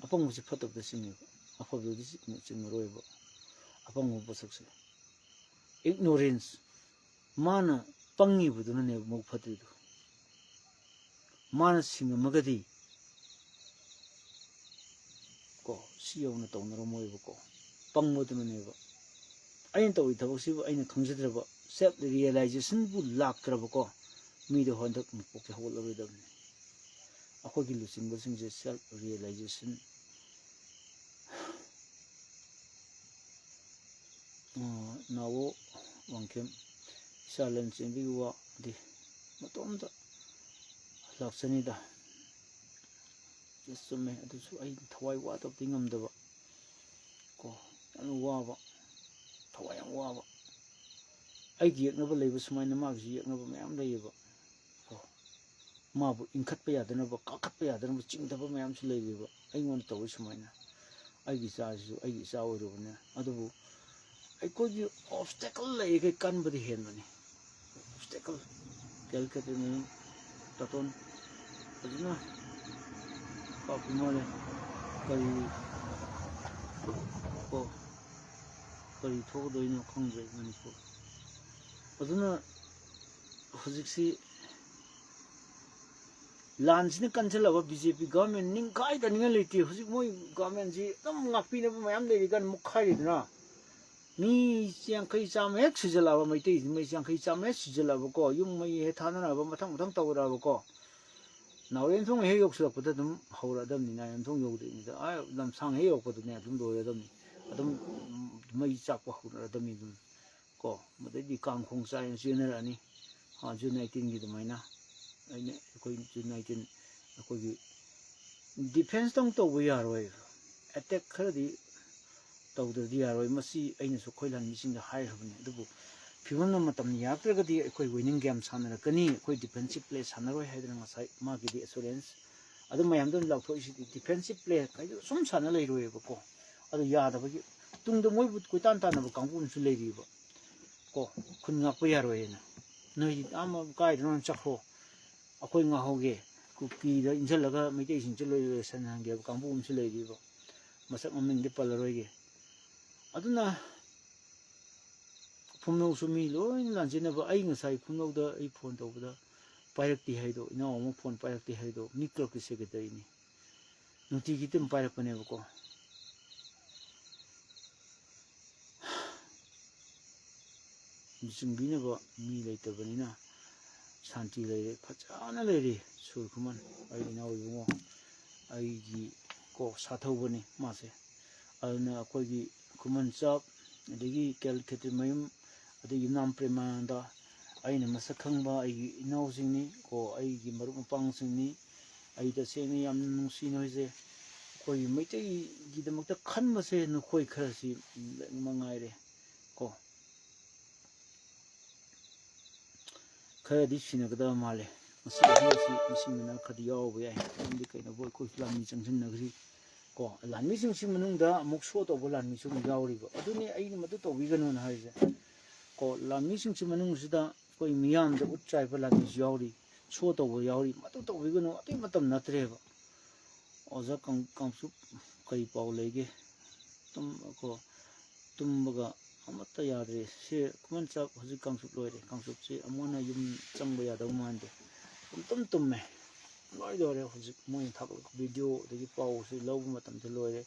ꯑꯄꯪꯕꯁꯤ ꯐꯠꯇꯕꯗ ꯆꯤꯡꯉꯦꯕ, ꯑꯐꯕꯗꯗꯤ ꯆꯤꯡ-, ꯆꯤꯡꯉꯔꯣꯏꯕ꯫ ꯑꯄꯪꯕ ꯄꯣꯠꯁꯛꯁꯦ ignorance, ꯃꯥꯅ ꯄꯪꯉꯤꯕꯗꯨꯅꯅꯦꯕ ꯃꯕꯨꯛ ꯐꯠꯇ꯭ꯔꯤꯗꯣ꯫ ꯃꯥꯅ ꯁꯤꯡꯉꯝꯃꯒꯗꯤ ꯀꯣ, ꯁꯤ ꯌꯧꯅ ꯇꯧꯅꯔꯝꯃꯣꯏꯕꯀꯣ꯫ ꯄꯪꯕꯗꯨꯅꯅꯦꯕ꯫ ꯑꯩꯅ ꯇꯧꯔꯤ ꯊꯕꯛꯁꯤꯕꯨ ꯑꯩꯅ ꯈꯪꯖꯗ꯭ꯔꯕ, self realization ꯕꯨ ꯂꯥꯛꯇ꯭ꯔꯕꯀꯣ, ꯃꯤꯗꯣ ꯍꯟꯗꯛ ꯃꯄꯣꯛꯁꯦ ꯍꯧꯒꯠꯂꯔꯣꯏꯗꯕꯅꯤ꯫ ꯑꯩꯈꯣꯏꯒꯤ ꯂꯨꯆꯤꯡꯕꯁꯤꯡꯁꯦ self realization, ꯑ, ꯅꯥꯎꯕꯣ ꯋꯥꯡꯈꯦꯝ, ꯏꯆꯥ ꯂꯟ ꯆꯦꯟꯕꯤꯒꯤ ꯋꯥꯗꯤ ꯃꯇꯣꯝꯇ ꯂꯥꯛꯆꯅꯤꯗ꯫ Yes, ꯆꯨꯝꯃꯦ꯫ ꯑꯗꯨꯁꯨ ꯑꯩ ꯊꯋꯥꯏ ꯋꯥꯗꯕꯗꯤ ꯉꯝꯗꯕ ꯀꯣ, ꯌꯥꯝꯅ ꯋꯥꯕ, ꯊꯋꯥꯏ ꯌꯥꯝ ꯋꯥꯕ꯫ ꯑꯩꯒꯤ ꯌꯦꯛꯅꯕ ꯂꯩꯕ ꯁꯨꯃꯥꯏꯅ ꯃꯥꯒꯤꯁꯨ ꯌꯦꯛꯅꯕ ꯃꯌꯥꯝ ꯂꯩꯌꯦꯕ꯫ ꯀꯣ, ꯃꯥꯕꯨ ꯏꯟꯈꯠꯄ ꯌꯥꯗꯅꯕ, ꯀꯥꯈꯠꯄ ꯌꯥꯗꯅꯕ ꯆꯤꯡꯊꯕ ꯃꯌꯥꯝꯁꯨ ꯂꯩꯔꯤꯕ꯫ ꯑꯩꯉꯣꯟꯗ ꯇꯧꯋꯤ ꯁꯨꯃꯥꯏꯅ꯫ ꯑꯩꯒꯤ ꯏꯆꯥꯁꯤꯁꯨ ꯑꯩꯒꯤ ꯏꯆꯥ ꯑꯣꯏꯔꯨꯕꯅꯦ꯫ ꯑꯗꯨꯕꯨ ꯑꯩꯈꯣꯏꯒꯤ obstacle ꯂꯩꯔꯤꯈꯩ ꯀꯟꯕꯗꯤ ꯍꯦꯟꯕꯅꯤ꯫ Obstacle, ꯀꯦꯜꯀꯦꯇꯤꯅꯤ, ꯇꯥꯇꯣꯟ, ꯐꯖꯅ ꯀꯥꯞꯄꯤ ꯃꯥꯜꯂꯦ꯫ ꯀꯔꯤ, ꯀꯣ, ꯀꯔꯤ ꯊꯣꯛꯀꯗꯣꯏꯅꯣ ꯈꯪꯗ꯭ꯔꯦ ꯃꯅꯤꯄꯨꯔ꯫ ꯑꯗꯨꯅ ꯍꯧꯖꯤꯛꯁꯤ ꯂꯥꯟꯁꯤꯅ ꯀꯟꯁꯤꯜꯂꯕ ꯕꯤ ꯖꯦ ꯄꯤ ꯒꯚꯔꯟꯃꯦꯟ ꯅꯤꯡꯈꯥꯏꯗꯅꯤꯡꯉꯥꯏ ꯂꯩꯇꯦ꯫ ꯍꯧꯖꯤꯛ ꯃꯣꯏ ꯒꯚꯔꯟꯃꯦꯟꯁꯤ ꯑꯗꯨꯝ ꯉꯥꯛꯄꯤꯅꯕ ꯃꯌꯥꯝ ꯂꯩꯔꯤ ꯀꯥꯟꯗ ꯃꯨꯛꯈꯥꯏꯔꯤꯗꯅ꯫ ꯃꯤ ꯌꯥꯡꯈꯩ ꯆꯥꯝꯃ ꯍꯦꯛ ꯁꯤꯖꯜꯂꯛꯑꯕ, ꯃꯩꯇꯩꯁꯤ ꯃꯩ ꯌꯥꯡꯈꯩ ꯆꯥꯝꯃ ꯍꯦꯛ ꯁꯤꯖꯜꯂꯛꯑꯕꯀꯣ, ꯌꯨꯝ ꯃꯩ ꯍꯦꯛ ꯊꯥꯅꯔꯛꯑꯕ, ꯃꯊꯪ ꯃꯊꯪ ꯇꯧꯔꯛꯑꯕꯀꯣ, ꯅꯥꯎꯔꯦꯝꯊꯣꯡ ꯍꯦꯛ ꯌꯧꯁꯤꯜꯂꯛꯄꯗ ꯑꯗꯨꯝ ꯍꯧꯔꯛꯑꯗꯕꯅꯤ꯫ ꯅꯥꯎꯔꯦꯝꯊꯣꯡ ꯌꯧꯗ꯭ꯔꯤꯉꯩꯗ ꯑꯥ ꯂꯝꯁꯥꯡ ꯍꯦꯛ ꯌꯧꯔꯛꯄꯗꯅꯦ ꯑꯗꯨꯝ ꯂꯣꯏꯔꯗꯕꯅꯤ꯫ ꯑꯗꯨꯝ ꯃꯩ ꯆꯥꯛꯄ ꯍꯧꯔꯛꯑꯗꯕꯅꯤ ꯑꯗꯨꯝ꯫ ꯀꯣ, ꯃꯗꯩꯗꯤ ꯀꯥꯡꯈꯣꯡ ꯆꯥꯏꯅ ꯆꯦꯟꯅꯔꯛꯑꯅꯤ꯫ ꯑꯥ, ꯖꯨꯟ ꯑꯩꯠꯇꯤꯟꯒꯤ ꯑꯗꯨꯃꯥꯏꯅ ꯑꯩꯅ, ꯑꯩꯈꯣꯏ ꯖꯨꯟ ꯑꯩꯠꯇꯤꯟ ꯑꯩꯈꯣꯏꯒꯤ ꯗꯤꯐꯦꯟꯁꯇꯪ ꯇꯧꯕ ꯌꯥꯔꯣꯏ, ꯑꯦꯇꯦꯛ ꯈꯔꯗꯤ ꯇꯧꯗ꯭ꯔꯗꯤ ꯌꯥꯔꯣꯏ꯫ ꯃꯁꯤ ꯑꯩꯅꯁꯨ ꯑꯩꯈꯣꯏ ꯂꯥꯟꯃꯤꯁꯤꯡꯗ ꯍꯥꯏꯈ꯭ꯔꯕꯅꯤ꯫ ꯑꯗꯨꯕꯨ ꯐꯤꯕꯝꯅ ꯃꯇꯝ ꯌꯥꯔꯛꯇ꯭ꯔꯒꯗꯤ ꯑꯩꯈꯣꯏ winning game ꯁꯥꯟꯅꯔꯛꯀꯅꯤ, ꯑꯩꯈꯣꯏ defensive play ꯁꯥꯟꯅꯔꯣꯏ ꯍꯥꯏꯗꯅ ꯉꯁꯥꯏ ꯃꯥꯒꯤꯗꯤ assurance ꯑꯗꯨ ꯃꯌꯥꯝꯗꯨꯅ ꯂꯥꯎꯊꯣꯛꯏꯁꯤꯗꯤ꯫ Defensive play ꯍꯥꯏꯗꯨ ꯁꯨꯝ ꯁꯥꯟꯅ ꯂꯩꯔꯣꯏꯕꯀꯣ꯫ ꯑꯗꯨ ꯌꯥꯗꯕꯒꯤ ꯇꯨꯡꯗ ꯃꯣꯏꯕꯨ ꯀꯣꯏꯇꯥꯟ ꯇꯥꯟꯅꯕ ꯀꯥꯡꯕꯨ ꯑꯃꯁꯨ ꯂꯩꯔꯤꯕ꯫ ꯀꯣ, ꯈꯨꯟ ꯉꯥꯛꯄ ꯌꯥꯔꯣꯏꯅ꯫ ꯅꯣꯏ ꯑꯥ ꯀꯥꯏꯗꯅꯣ ꯆꯠꯈ꯭ꯔꯣ, ꯑꯩꯈꯣꯏ ꯉꯥꯛꯍꯧꯒꯦ, ꯀꯨꯀꯤꯗ ꯏꯟꯁꯤꯜꯂꯒ ꯃꯩꯇꯩꯁꯤꯡꯁꯦ ꯂꯣꯏ ꯂꯣꯏꯁꯟꯍꯟꯒꯦ ꯍꯥꯏꯕ ꯀꯥꯡꯕꯨ ꯑꯃꯁꯨ ꯂꯩꯔꯤꯕ꯫ ꯃꯁꯛ ꯃꯃꯤꯡꯗꯤ ꯄꯜꯂꯔꯣꯏꯒꯦ꯫ ꯑꯗꯨꯅ ꯐꯨꯝꯅꯧꯁꯨ ꯃꯤ ꯂꯣꯏꯅ ꯂꯥꯟꯖꯦꯟꯅꯕ꯫ ꯑꯩ ꯉꯁꯥꯏ ꯐꯨꯝꯅꯧꯗ ꯑꯩ ꯐꯣꯟ ꯇꯧꯕꯗ ꯄꯥꯏꯔꯛꯇꯦ ꯍꯥꯏꯗꯣ, ꯏꯅꯥꯎ ꯑꯃ ꯐꯣꯟ ꯄꯥꯏꯔꯛꯇꯦ ꯍꯥꯏꯗꯣ, ꯃꯤ ꯀ꯭ꯂꯕꯀꯤ ꯁꯦꯀ꯭ꯔꯦꯇꯔꯤꯅꯤ꯫ ꯅꯨꯡꯇꯤꯒꯤ ꯑꯗꯨꯝ ꯄꯥꯏꯔꯛꯄꯅꯦꯕꯀꯣ꯫ ꯂꯨꯆꯤꯡꯕꯤꯅꯕ ꯃꯤ ꯂꯩꯇꯕꯅꯤꯅ ꯁꯥꯟꯇꯤ ꯂꯩꯔꯦ, ꯐꯖꯅ ꯂꯩꯔꯤ ꯁꯨꯔ ꯈꯨꯃꯟ꯫ ꯑꯩ ꯏꯅꯥꯎ ꯏꯕꯨꯡꯉꯣ, ꯑꯩꯒꯤ ꯀꯣ ꯁꯥꯊꯧꯕꯅꯤ ꯃꯥꯁꯦ꯫ ꯑꯗꯨꯅ ꯑꯩꯈꯣꯏꯒꯤ ꯈꯨꯃꯟ ꯆꯥꯞ, ꯑꯗꯒꯤ ꯀꯦꯜ ꯈꯦꯇ꯭ꯔꯤꯃꯌꯨꯝ, ꯑꯗꯒꯤ ꯌꯨꯝꯅꯥꯝ ꯄ꯭ꯔꯦꯃꯥꯅꯟꯗ, ꯑꯩꯅ ꯃꯁꯛ ꯈꯪꯕ ꯑꯩꯒꯤ ꯏꯅꯥꯎꯁꯤꯡꯅꯤ ꯀꯣ, ꯑꯩꯒꯤ ꯃꯔꯨꯞ ꯃꯄꯥꯡꯁꯤꯡꯅꯤ꯫ ꯑꯩ ꯇꯁꯦꯡꯅ ꯌꯥꯝꯅ ꯅꯨꯡꯁꯤ ꯅꯣꯏꯁꯦ꯫ ꯑꯩꯈꯣꯏꯒꯤ ꯃꯩꯇꯩꯒꯤꯗꯃꯛꯇ ꯈꯟꯕꯁꯦ ꯅꯈꯣꯏ ꯈꯔꯁꯤ ꯃꯉꯥꯏꯔꯦ ꯀꯣ꯫ ꯈꯔꯗꯤ ꯁꯤꯟꯅꯒꯗꯕ ꯃꯥꯜꯂꯦ꯫ ꯃꯁꯤ ꯑꯍꯤꯡꯁꯤ ꯃꯁꯤ ꯃꯅꯥ ꯈꯔꯗꯤ ꯌꯥꯎꯕ ꯌꯥꯏ꯫ ꯃꯔꯝꯗꯤ ꯀꯩꯅꯣꯕꯨ ꯑꯩꯈꯣꯏꯁꯨ ꯂꯥꯟꯃꯤ ꯆꯪꯁꯤꯟꯅꯈ꯭ꯔꯤ꯫ ꯀꯣ, ꯂꯥꯟꯃꯤꯁꯤꯡꯁꯤ ꯃꯅꯨꯡꯗ ꯑꯃꯨꯛ ꯁꯣ ꯇꯧꯕ ꯂꯥꯟꯃꯤꯁꯨ ꯑꯃꯨꯛ ꯌꯥꯎꯔꯤꯕ꯫ ꯑꯗꯨꯅꯤ ꯑꯩꯅ ꯃꯗꯨ ꯇꯧꯕꯤꯒꯅꯨꯅ ꯍꯥꯏꯔꯤꯁꯦ꯫ ꯀꯣ, ꯂꯥꯟꯃꯤꯁꯤꯡꯁꯤ ꯃꯅꯨꯡꯁꯤꯗ ꯑꯩꯈꯣꯏ ꯃꯤꯌꯥꯝꯗ ꯎꯠ ꯆꯥꯏꯕ ꯂꯥꯟꯃꯤꯁꯨ ꯌꯥꯎꯔꯤ, ꯁꯣ ꯇꯧꯕ ꯌꯥꯎꯔꯤ꯫ ꯃꯗꯨ ꯇꯧꯕꯤꯒꯅꯨ, ꯑꯗꯨꯒꯤ ꯃꯇꯝ ꯅꯠꯇ꯭ꯔꯦꯕ꯫ ꯑꯣꯖꯥ ꯀꯥꯡ-, ꯀꯥꯡꯆꯨꯞ ꯀꯔꯤ ꯄꯥꯎ ꯂꯩꯒꯦ? ꯇꯨꯝ-, ꯀꯣ, ꯇꯨꯝꯕꯒ ꯑꯃꯠꯇ ꯌꯥꯗ꯭ꯔꯦ꯫ ꯁꯤ ꯈꯨꯃꯟ ꯆꯥꯛ ꯍꯧꯖꯤꯛ ꯀꯥꯡꯆꯨꯞ ꯂꯣꯏꯔꯦ꯫ ꯀꯥꯡꯆꯨꯞꯁꯤ ꯑꯃꯨꯛ ꯍꯟꯅ ꯌꯨꯝ ꯆꯪꯕ ꯌꯥꯗꯧ ꯃꯥꯟꯗꯦ꯫ ꯄꯨꯡꯇꯨꯝ ꯇꯨꯝꯃꯦ꯫ ꯂꯣꯏꯗꯣꯔꯦ ꯍꯧꯖꯤꯛ ꯃꯣꯏꯅ ꯊꯥꯒꯠꯂꯛꯄ ꯚꯤꯗꯤꯑꯣ ꯑꯗꯒꯤ ꯄꯥꯎꯁꯤ ꯂꯧꯕ ꯃꯇꯝꯗ ꯂꯣꯏꯔꯦ꯫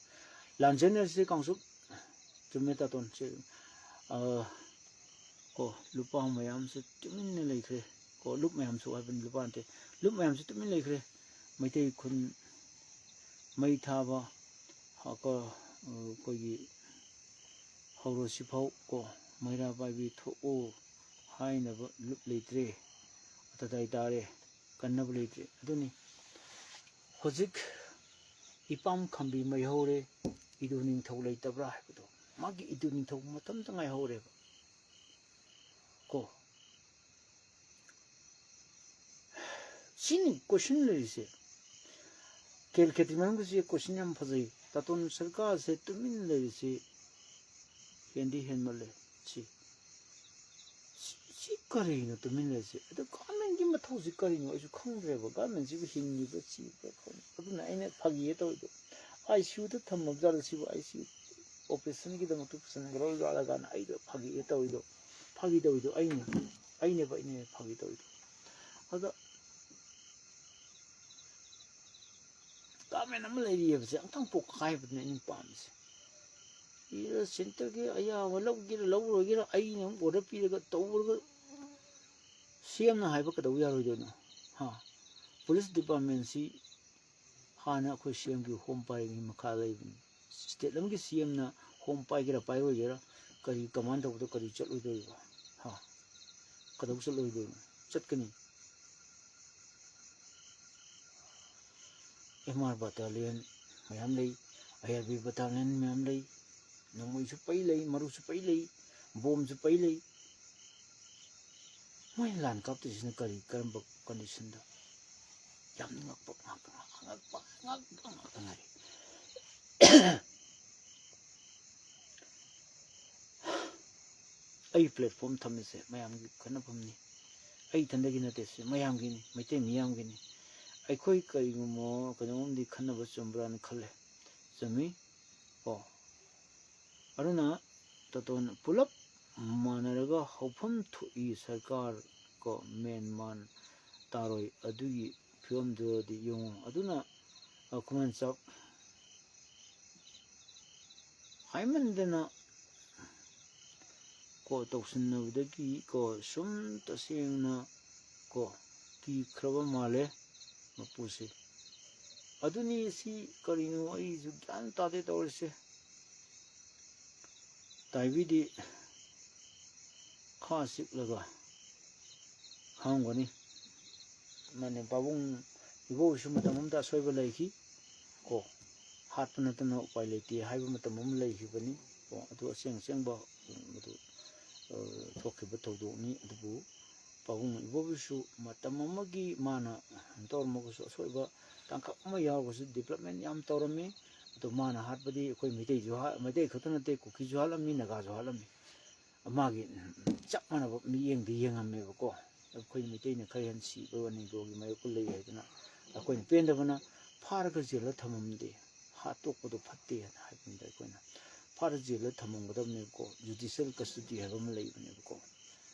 ꯂꯥꯟꯖꯦꯟꯅꯔꯁꯤ ꯀꯥꯡꯆꯨꯞ꯫ ꯆꯨꯝꯃꯦ ꯇꯥꯇꯣꯟ꯫ ꯁꯤ, ꯑ, ꯀꯣ, ꯂꯨꯄꯥ ꯃꯌꯥꯝꯁꯨ ꯇꯨꯃꯤꯟꯅ ꯂꯩꯈ꯭ꯔꯦ꯫ ꯀꯣ, ꯂꯨꯞ ꯃꯌꯥꯝꯁꯨ ꯍꯥꯏꯕꯅꯤ, ꯂꯨꯄꯥ ꯅꯠꯇꯦ꯫ ꯂꯨꯞ ꯃꯌꯥꯝꯁꯨ ꯇꯨꯃꯤꯟ ꯂꯩꯈ꯭ꯔꯦ꯫ ꯃꯩꯇꯩ ꯈꯨꯟ ꯃꯩ ꯊꯥꯕ, ꯍ-, ꯀꯣ, ꯑꯩꯈꯣꯏꯒꯤ ꯍꯧꯔꯣꯁꯤꯐꯥꯎ ꯀꯣ, ꯃꯩꯔꯥ ꯄꯥꯏꯕꯤ ꯊꯣꯛꯎ ꯍꯥꯏꯅꯕ ꯂꯨꯞ ꯂꯩꯇ꯭ꯔꯦ꯫ ꯑꯇꯗꯥꯏ ꯇꯥꯔꯦ, ꯀꯟꯅꯕ ꯂꯩꯇ꯭ꯔꯦ꯫ ꯑꯗꯨꯅꯤ ꯍꯧꯖꯤꯛ ꯏꯄꯥꯝ ꯈꯝꯕꯤ ꯃꯩꯍꯧꯔꯦ, ꯏꯗꯨ ꯅꯤꯡꯊꯧ ꯂꯩꯇꯕ꯭ꯔꯥ ꯍꯥꯏꯕꯗꯣ꯫ ꯃꯥꯒꯤ ꯏꯗꯨ ꯅꯤꯡꯊꯧ ꯃꯇꯝꯇ ꯉꯥꯏꯍꯧꯔꯦꯕ꯫ ꯀꯣ꯫ ꯁꯤꯅꯤ ꯀꯣꯏꯁꯟ ꯂꯩꯔꯤꯁꯦ꯫ ꯀꯦꯜ ꯈꯦꯇ꯭ꯔꯤ ꯃꯅꯨꯡꯗ ꯁꯤ ꯀꯣꯏꯁꯟ ꯌꯥꯝ ꯐꯖꯩ꯫ ꯇꯥꯇꯣꯟ ꯁꯔꯀꯥꯔꯁꯦ ꯇꯨꯃꯤꯟ ꯂꯩꯔꯤꯁꯤ ꯍꯦꯟꯗꯤ ꯍꯦꯟꯃꯜꯂꯦ꯫ ꯁꯤ, ꯁꯤ, ꯁꯤ ꯀꯔꯤꯅꯣ ꯇꯨꯃꯤꯟ ꯂꯩꯔꯤꯁꯦ? ꯑꯗꯣ ꯒꯚꯔꯟꯃꯦꯟꯒꯤ ꯃꯊꯧꯁꯤ ꯀꯔꯤꯅꯣ? ꯑꯩꯁꯨ ꯈꯪꯗ꯭ꯔꯦꯕ꯫ ꯒꯚꯔꯟꯃꯦꯟꯁꯤꯕꯨ ꯍꯤꯡꯉꯤꯕ ꯁꯤꯕ ꯈꯪꯗꯦ꯫ ꯑꯗꯨꯅ ꯑꯩꯅ ꯐꯥꯒꯤ ꯇꯧꯔꯤꯗꯣ꯫ ꯑꯥꯏ ꯁꯤ ꯌꯨꯗ ꯊꯝꯃꯕ ꯖꯥꯠꯂ ꯁꯤꯕꯨ? ꯑꯥꯏ ꯁꯤ ꯌꯨ ꯑꯣꯄꯔꯦꯁꯟꯒꯤꯗꯃꯛꯇ ꯄꯨꯁꯟꯈ꯭ꯔꯕ ꯖꯥꯠꯂ ꯀꯥꯏꯅ ꯑꯩꯗꯣ ꯐꯥꯒꯤ ꯇꯧꯔꯤꯗꯣ꯫ ꯐꯥꯒꯤ ꯇꯧꯔꯤꯗꯣ ꯑꯩꯅꯦ꯫ ꯑꯩꯅꯦꯕ, ꯑꯩꯅꯦ ꯐꯥꯒꯤ ꯇꯧꯔꯤꯗꯣ꯫ ꯑꯗꯣ ꯒꯚꯔꯟꯃꯦꯟ ꯑꯃ ꯂꯩꯔꯤꯑꯕꯁꯦ ꯑꯝꯇꯪ ꯄꯣꯛꯈꯥꯏꯕꯗꯨꯅꯦ ꯑꯩꯅ ꯄꯥꯝꯃꯤꯁꯦ꯫ ꯁꯤꯗ ꯁꯦꯟꯇꯔꯒꯤ ꯑꯌꯥꯕ ꯂꯧꯒꯦꯔꯥ ꯂꯧꯔꯣꯏꯒꯦꯔꯥ ꯑꯩꯅ ꯑꯃꯨꯛ ꯑꯣꯔꯗꯔ ꯄꯤꯔꯒ ꯇꯧꯔꯒ ꯁꯤ ꯑꯦꯝꯅ ꯍꯥꯏꯕ ꯀꯩꯗꯧ ꯌꯥꯔꯣꯏꯗꯣꯏꯅꯣ? ꯍꯥ? ꯄꯨꯂꯤꯁ ꯗꯤꯄꯥꯔꯠꯃꯦꯟꯁꯤ ꯍꯥꯟꯅ ꯑꯩꯈꯣꯏ ꯁꯤ ꯑꯦꯝꯒꯤ ꯍꯣꯝ ꯄꯥꯏꯔꯤꯉꯩ ꯃꯈꯥ ꯂꯩꯕꯅꯤ꯫ ꯁ꯭ꯇꯦꯠ ꯑꯃꯒꯤ ꯁꯤ ꯑꯦꯝꯅ ꯍꯣꯝ ꯄꯥꯏꯒꯦꯔꯥ ꯄꯥꯏꯔꯣꯏꯒꯦꯔꯥ, ꯀꯔꯤ ꯀꯃꯥꯟ ꯇꯧꯕꯗ ꯀꯔꯤ ꯆꯠꯂꯣꯏꯗꯣꯔꯤꯕ? ꯍꯥ? ꯀꯩꯗꯧ ꯆꯠꯂꯣꯏꯗꯣꯏꯅꯣ? ꯆꯠꯀꯅꯤ꯫ ꯑꯦꯝ ꯑꯥꯔ ꯕꯇꯥꯂꯤꯌꯟ ꯃꯌꯥꯝ ꯂꯩ, ꯑꯥꯏ ꯑꯥꯔ ꯕꯤ ꯕꯇꯥꯂꯤꯌꯟ ꯃꯌꯥꯝ ꯂꯩ, ꯅꯣꯡꯃꯩꯁꯨ ꯄꯩ ꯂꯩ, ꯃꯔꯨꯁꯨ ꯄꯩ ꯂꯩ, ꯕꯣꯝꯁꯨ ꯄꯩ ꯂꯩ꯫ ꯃꯣꯏꯅ ꯂꯥꯟ ꯀꯥꯞꯇꯣꯏꯁꯤꯅ ꯀꯔꯤ, ꯀꯔꯝꯕ ꯀꯟꯗꯤꯁꯟꯗ? ꯌꯥꯝ ꯉꯛꯄ ꯉꯥꯛꯇ, ꯉꯛꯄ ꯉꯥꯛꯇ, ꯉꯥꯛꯇ ꯉꯥꯏꯔꯦ꯫ ꯑꯩ ꯄ꯭ꯂꯦꯠꯐꯣꯝ ꯊꯝꯃꯤꯁꯦ ꯃꯌꯥꯝꯒꯤ ꯈꯟꯅꯐꯝꯅꯤ꯫ ꯑꯩ ꯏꯊꯟꯗꯒꯤ ꯅꯠꯇꯦ, ꯁꯤ ꯃꯌꯥꯝꯒꯤꯅꯤ, ꯃꯩꯇꯩ ꯃꯤꯌꯥꯝꯒꯤꯅꯤ꯫ ꯑꯩꯈꯣꯏ ꯀꯔꯤꯒꯨꯝꯕ ꯀꯩꯅꯣꯝꯗꯤ ꯈꯟꯅꯕ ꯆꯨꯝꯕ꯭ꯔꯥꯅ ꯈꯜꯂꯦ꯫ ꯆꯨꯝꯃꯤ꯫ ꯀꯣ, ꯑꯗꯨꯅ ꯇꯣꯇꯣꯟ ꯄꯨꯂꯞ ꯃꯥꯟꯅꯔꯒ ꯍꯧꯐꯝ ꯊꯣꯛꯏ ꯁꯔꯀꯥꯔ, ꯀꯣ, ꯃꯦꯟ ꯃꯥꯟ ꯇꯥꯔꯣꯏ꯫ ꯑꯗꯨꯒꯤ ꯐꯤꯕꯝꯗꯨꯗꯤ ꯌꯦꯡꯉꯨ꯫ ꯑꯗꯨꯅ, ꯑ, ꯈꯨꯃꯟ ꯆꯥꯛ ꯍꯥꯏꯃꯟꯗꯅ, ꯀꯣ, ꯇꯧꯁꯤꯟꯅꯕꯗꯒꯤ, ꯀꯣ, ꯁꯨꯝ ꯇꯁꯦꯡꯅ, ꯀꯣ, ꯀꯤꯈ꯭ꯔꯕ ꯃꯥꯜꯂꯦ ꯃꯄꯨꯁꯦ꯫ ꯑꯗꯨꯅꯤ ꯁꯤ ꯀꯔꯤꯅꯣ ꯑꯩꯁꯨ ꯒ꯭ꯌꯥꯟ ꯇꯥꯗꯦ ꯇꯧꯔꯤꯁꯦ꯫ ꯇꯥꯏꯕꯤꯗꯤ ꯈꯥ ꯆꯤꯛꯂꯒ ꯍꯥꯡꯒꯅꯤ꯫ ꯃꯥꯅꯦ, ꯄꯥꯕꯨꯡ ꯏꯕꯣꯛꯁꯨ ꯃꯇꯝ ꯑꯃꯗ ꯑꯁꯣꯏꯕ ꯂꯩꯈꯤ꯫ ꯀꯣ, ꯍꯥꯠꯄ ꯅꯠꯇꯅ ꯎꯄꯥꯏ ꯂꯩꯇꯦ ꯍꯥꯏꯕ ꯃꯇꯝ ꯑꯃ ꯂꯩꯈꯤꯕꯅꯤ꯫ ꯀꯣ, ꯑꯗꯨ ꯑꯁꯦꯡ ꯑꯁꯦꯡꯕ, ꯎꯝ, ꯑꯗꯨ, ꯑ, ꯊꯣꯛꯈꯤꯕ ꯊꯧꯗꯣꯛꯅꯤ꯫ ꯑꯗꯨꯕꯨ ꯄꯥꯕꯨꯡ ꯏꯕꯣꯕꯤꯁꯨ ꯃꯇꯝ ꯑꯃꯒꯤ ꯃꯥꯅ ꯇꯧꯔꯝꯃꯒꯁꯨ ꯑꯁꯣꯏꯕ ꯇꯥꯡꯀꯛ ꯑꯃ ꯌꯥꯎꯔꯒꯁꯨ development ꯌꯥꯝ ꯇꯧꯔꯝꯃꯤ꯫ ꯑꯗꯣ ꯃꯥꯅ ꯍꯥꯠꯄꯗꯤ ꯑꯩꯈꯣꯏ ꯃꯩꯇꯩꯁꯨ ꯍꯥ-, ꯃꯩꯇꯩ ꯈꯛꯇ ꯅꯠꯇꯦ, ꯀꯨꯀꯤꯁꯨ ꯍꯥꯠꯂꯝꯃꯤ, ꯅꯥꯒꯥꯁꯨ ꯍꯥꯠꯂꯝꯃꯤ꯫ ꯃꯥꯒꯤ ꯆꯞ ꯃꯥꯟꯅꯕ ꯃꯤꯠꯌꯦꯡꯗ ꯌꯦꯡꯉꯝꯃꯦꯕꯀꯣ꯫ ꯑꯩꯈꯣꯏ ꯃꯩꯇꯩꯅ ꯈꯔ ꯍꯦꯟꯅ ꯁꯤꯕ ꯑꯅꯤꯗꯣꯒꯤ ꯃꯥꯌꯣꯛꯇ ꯂꯩ ꯍꯥꯏꯗꯅ ꯑꯩꯈꯣꯏꯅ ꯄꯦꯟꯗꯕꯅ ꯐꯥꯔꯒ ꯖꯦꯜꯗ ꯊꯝꯃꯝꯗꯦ, ꯍꯥꯠꯇꯣꯛꯄꯗꯣ ꯐꯠꯇꯦ ꯍꯥꯏꯅ ꯍꯥꯏꯕꯅꯤꯗ꯫ ꯑꯩꯈꯣꯏꯅ ꯐꯥꯔꯒ ꯖꯦꯜꯗ ꯊꯝꯃꯝꯒꯗꯕꯅꯦꯕꯀꯣ, judicial custody ꯍꯥꯏꯕ ꯑꯃ ꯂꯩꯕꯅꯦꯕꯀꯣ꯫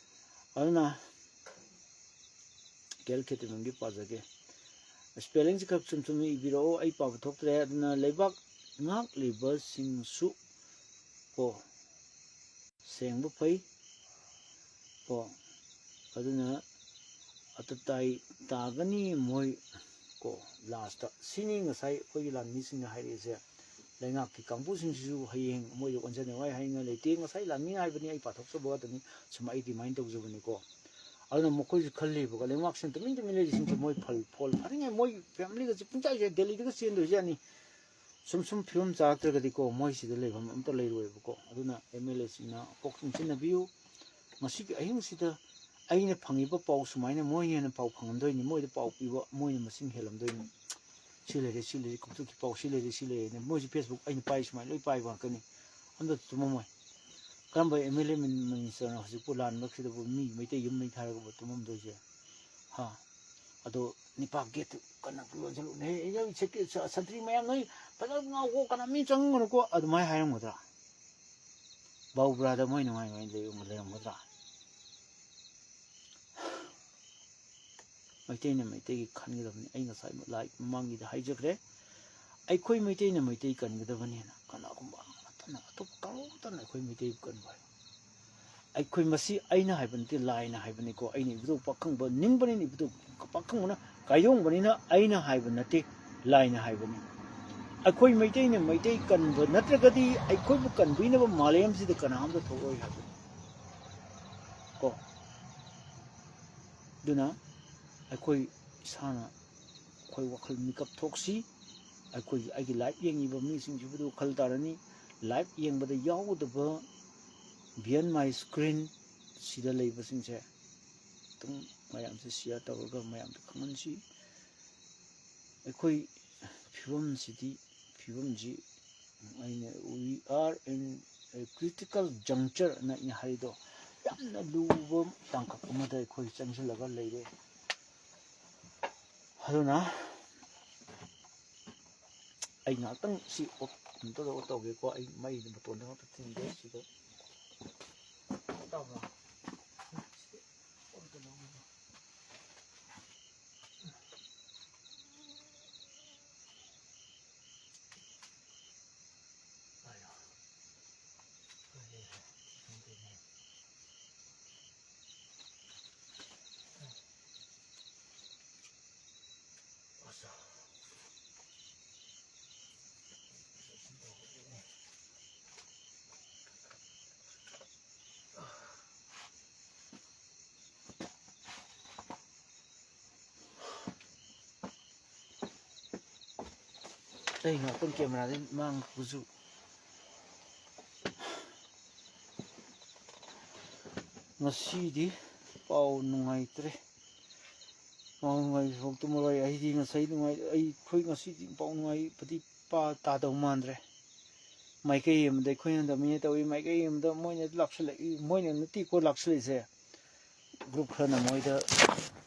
ꯑꯗꯨꯅ ꯀꯦ ꯑꯦꯜ ꯈꯦꯇ꯭ꯔꯤꯃꯌꯨꯝꯒꯤ ꯄꯥꯖꯒꯦ꯫ Spellingꯁꯤ ꯈꯔ ꯆꯨꯝ ꯆꯨꯝꯅ ꯏꯕꯤꯔꯛꯑꯣ, ꯑꯩ ꯄꯥꯕ ꯊꯣꯛꯇ꯭ꯔꯦ꯫ ꯑꯗꯨꯅ ꯂꯩꯕꯥꯛ ꯉꯥꯛꯂꯤꯕꯁꯤꯡꯁꯨ ꯀꯣ ꯁꯦꯡꯕ ꯐꯩ ꯀꯣ, ꯑꯗꯨꯅ ꯑꯇꯇꯥꯏ ꯇꯥꯒꯅꯤ ꯃꯣꯏ ꯀꯣ꯫ Lastꯇ ꯁꯤꯅꯤ ꯉꯁꯥꯏ ꯑꯩꯈꯣꯏꯒꯤ ꯂꯥꯟꯃꯤꯁꯤꯡꯅ ꯍꯥꯏꯔꯛꯏꯁꯦ꯫ ꯂꯩꯉꯥꯛꯀꯤ ꯀꯥꯡꯕꯨꯁꯤꯡꯁꯤꯁꯨ ꯍꯌꯦꯡ ꯃꯣꯏꯗ ꯑꯣꯟꯖꯅꯤꯡꯉꯥꯏ ꯍꯥꯏꯅꯤꯡꯉꯥꯏ ꯂꯩꯇꯦ꯫ ꯉꯁꯥꯏ ꯂꯥꯟꯃꯤꯅ ꯍꯥꯏꯕꯅꯤ, ꯑꯩ ꯄꯥꯊꯣꯛꯆꯕ ꯈꯛꯇꯅꯤ, ꯁꯨꯝ ꯑꯩ remind ꯇꯧꯖꯕꯅꯤꯀꯣ꯫ ꯑꯗꯨꯅ ꯃꯈꯣꯏꯁꯨ ꯈꯜꯂꯤꯕꯀꯣ, ꯂꯩꯉꯥꯛꯁꯤꯅ ꯇꯨꯃꯤꯟ ꯇꯨꯃꯤꯟ ꯂꯩꯔꯤꯁꯤꯡꯁꯦ ꯃꯣꯏ ꯐꯜ, ꯐꯣꯜ ꯐꯥꯅꯤꯡꯉꯥꯏ, ꯃꯣꯏ familyꯒꯁꯦ ꯄꯨꯡꯆꯥꯏ ꯆꯥꯏ, ꯗꯦꯜꯂꯤꯗꯒ ꯆꯦꯟꯗꯣꯏꯖꯥꯠꯅꯤ꯫ ꯁꯨꯝ ꯁꯨꯝ ꯐꯤꯕꯝ ꯆꯥꯔꯛꯇ꯭ꯔꯒꯗꯤꯀꯣ, ꯃꯣꯏ ꯁꯤꯗ ꯂꯩꯐꯝ ꯑꯝꯇ ꯂꯩꯔꯣꯏꯕꯀꯣ꯫ ꯑꯗꯨꯅ ꯑꯦꯝ ꯑꯦꯜ ꯑꯦꯁꯤꯡꯅ ꯀꯣꯛ ꯆꯨꯡꯁꯤꯟꯅꯕꯤꯌꯨ꯫ ꯉꯁꯤꯒꯤ ꯑꯍꯤꯡꯁꯤꯗ ꯑꯩꯅ ꯐꯪꯉꯤꯕ ꯄꯥꯎ ꯁꯨꯃꯥꯏꯅ ꯃꯣꯏꯅ ꯍꯦꯟꯅ ꯄꯥꯎ ꯐꯪꯉꯝꯗꯣꯏꯅꯤ, ꯃꯣꯏꯗ ꯄꯥꯎ ꯄꯤꯕ ꯃꯣꯏꯅ ꯃꯁꯤꯡ ꯍꯦꯜꯂꯝꯗꯣꯏꯅꯤ꯫ ꯁꯤ ꯂꯩꯔꯦ, ꯁꯤ ꯂꯩꯔꯦ, ꯀꯧꯕꯨꯇꯨꯀꯤ ꯄꯥꯎ ꯁꯤ ꯂꯩꯔꯦ, ꯁꯤ ꯂꯩꯔꯦꯅ ꯃꯣꯏꯁꯦ Facebook ꯑꯩꯅ ꯄꯥꯏ ꯁꯨꯃꯥꯏꯅ ꯂꯣꯏ ꯄꯥꯏꯕ ꯉꯥꯛꯇꯅꯤ꯫ ꯑꯝꯇ ꯇꯨꯝꯃꯝꯃꯣꯏ꯫ ꯀꯔꯝꯕ MLA ꯃꯤꯅꯤꯁꯇꯔꯅ ꯍꯧꯖꯤꯛꯄꯨ ꯂꯥꯟ ꯃꯔꯛꯁꯤꯗꯕꯨ ꯃꯤ ꯃꯩꯇꯩ ꯌꯨꯝ ꯃꯩ ꯊꯥꯔꯒꯕꯨ ꯇꯨꯝꯃꯝꯗꯣꯏꯁꯦ? ꯍꯥ? ꯑꯗꯣ ꯅꯤꯄꯥ ꯒꯦꯠꯇꯨ ꯀꯟꯅ ꯂꯣꯟꯁꯤꯜꯂꯨꯅꯦ꯫ "ꯁꯟꯇ꯭ꯔꯤ ꯃꯌꯥꯝ ꯅꯣꯏ ꯐꯖꯅ ꯉꯥꯎꯀꯣ, ꯀꯅꯥ ꯃꯤ ꯆꯪꯒꯅꯨꯀꯣ" ꯑꯗꯨꯃꯥꯏꯅ ꯍꯥꯏꯔꯝꯒꯗ꯭ꯔꯥ? ꯕꯥꯎꯕ꯭ꯔꯥꯗ ꯃꯣꯏ ꯅꯨꯡꯉꯥꯏ ꯅꯨꯡꯉꯥꯏꯅ ꯂꯩꯔꯝꯒꯗ꯭ꯔꯥ? ꯃꯩꯇꯩꯅ ꯃꯩꯇꯩꯒꯤ ꯈꯟꯒꯗꯕꯅꯤ꯫ ꯑꯩ ꯉꯁꯥꯏ ꯂꯥꯏ ꯃꯃꯥꯡꯒꯤꯗ ꯍꯥꯏꯖꯈ꯭ꯔꯦ, ꯑꯩꯈꯣꯏ ꯃꯩꯇꯩꯅ ꯃꯩꯇꯩ ꯀꯟꯒꯗꯕꯅꯦꯅ꯫ ꯀꯅꯥꯒꯨꯝꯕ ꯑꯃꯠꯇꯅ, ꯑꯇꯣꯞꯄ ꯀꯅꯥꯃꯠꯇꯅ ꯑꯩꯈꯣꯏ ꯃꯩꯇꯩꯕꯨ ꯀꯟꯕ ꯍꯥꯏ꯫ ꯑꯩꯈꯣꯏ ꯃꯁꯤ ꯑꯩꯅ ꯍꯥꯏꯕ ꯅꯠꯇꯦ, ꯂꯥꯏꯅ ꯍꯥꯏꯕꯅꯤꯀꯣ꯫ ꯑꯩꯅ ꯏꯕꯨꯙꯧ ꯄꯥꯈꯪꯕ ꯅꯤꯡꯕꯅꯤꯅ, ꯏꯕꯨꯙꯧ ꯄꯥꯈꯪꯕꯅ ꯀꯥꯏꯗꯣꯡꯕꯅꯤꯅ ꯑꯩꯅ ꯍꯥꯏꯕ ꯅꯠꯇꯦ, ꯂꯥꯏꯅ ꯍꯥꯏꯕꯅꯤ꯫ ꯑꯩꯈꯣꯏ ꯃꯩꯇꯩꯅ ꯃꯩꯇꯩ ꯀꯟꯕ ꯅꯠꯇ꯭ꯔꯒꯗꯤ ꯑꯩꯈꯣꯏꯕꯨ ꯀꯟꯕꯤꯅꯕ ꯃꯥꯂꯦꯝꯁꯤꯗ ꯀꯅꯥꯝꯇ ꯊꯣꯛꯂꯣꯏ ꯍꯥꯏꯕꯅꯤ ꯀꯣ꯫ ꯑꯗꯨꯅ ꯑꯩꯈꯣꯏ ꯏꯁꯥꯅ ꯑꯩꯈꯣꯏ ꯋꯥꯈꯜ ꯃꯤꯀꯞ ꯊꯣꯛꯁꯤ꯫ ꯑꯩꯈꯣꯏꯒꯤ, ꯑꯩꯒꯤ ꯂꯥꯏꯚ ꯌꯦꯡꯉꯤꯕ ꯃꯤꯁꯤꯡꯁꯤꯕꯨꯗꯤ ꯋꯥꯈꯜ ꯇꯥꯔꯅꯤ꯫ ꯂꯥꯏꯚ ꯌꯦꯡꯕꯗ ꯌꯥꯎꯒꯗꯕ beyond my screen ꯁꯤꯗ ꯂꯩꯕꯁꯤꯡꯁꯦ ꯑꯗꯨꯝ ꯃꯌꯥꯝꯁꯦ share ꯇꯧꯔꯒ ꯃꯌꯥꯝꯗ ꯈꯪꯍꯟꯁꯤ꯫ ꯑꯩꯈꯣꯏ ꯐꯤꯕꯝꯁꯤꯗꯤ, ꯐꯤꯕꯝꯁꯤ ꯑꯩꯅ "We are in a critical juncture" ꯑꯅ ꯑꯩꯅ ꯍꯥꯏꯔꯤꯗꯣ ꯌꯥꯝꯅ ꯂꯨꯕ ꯇꯥꯡꯀꯛ ꯑꯃꯗ ꯑꯩꯈꯣꯏ ꯆꯪꯁꯤꯜꯂꯒ ꯂꯩꯔꯦ꯫ ꯑꯗꯨꯅ ꯑꯩ ꯉꯥꯏꯍꯥꯛꯇꯪ ꯁꯤ off ꯑꯝꯇ ꯇꯧꯒꯦꯀꯣ꯫ ꯑꯩ ꯃꯩꯗ ꯃꯇꯣꯟꯗ ꯉꯥꯛꯇ ꯊꯤꯟꯒꯦ ꯁꯤꯗ꯫ ꯇꯥꯕ꯭ꯔꯣ? ꯑꯩ ꯉꯥꯛꯇꯪ ꯀꯦꯃꯦꯔꯥꯗꯩ ꯃꯥꯡ ꯊꯣꯛꯄꯁꯨ꯫ ꯉꯁꯤꯗꯤ ꯄꯥꯎ ꯅꯨꯡꯉꯥꯏꯇ꯭ꯔꯦ꯫ ꯄꯥꯎ ꯅꯨꯡꯉꯥꯏꯕ ꯐꯥꯎ ꯇꯨꯝꯃꯔꯣꯏ꯫ ꯑꯩꯗꯤ ꯉꯁꯥꯏ ꯅꯨꯡꯉꯥꯏ-, ꯑꯩꯈꯣꯏ ꯉꯁꯤꯗꯤ ꯄꯥꯎ ꯅꯨꯡꯉꯥꯏꯕꯗꯤ ꯄꯥ-, ꯇꯥꯗꯧ ꯃꯥꯟꯗ꯭ꯔꯦ꯫ ꯃꯥꯏꯀꯩ ꯑꯃꯗ ꯑꯩꯈꯣꯏꯅ ꯗꯃꯤꯅꯦꯠ ꯇꯧꯏ, ꯃꯥꯏꯀꯩ ꯑꯃꯗ ꯃꯣꯏꯅ ꯂꯥꯛꯁꯤꯜꯂꯛꯏ, ꯃꯣꯏꯅ ꯅꯠꯇꯦꯀꯣ ꯂꯥꯛꯁꯤꯜꯂꯛꯏꯁꯦ꯫ ꯒ꯭ꯔꯨꯞ ꯈꯔꯅ ꯃꯣꯏꯗ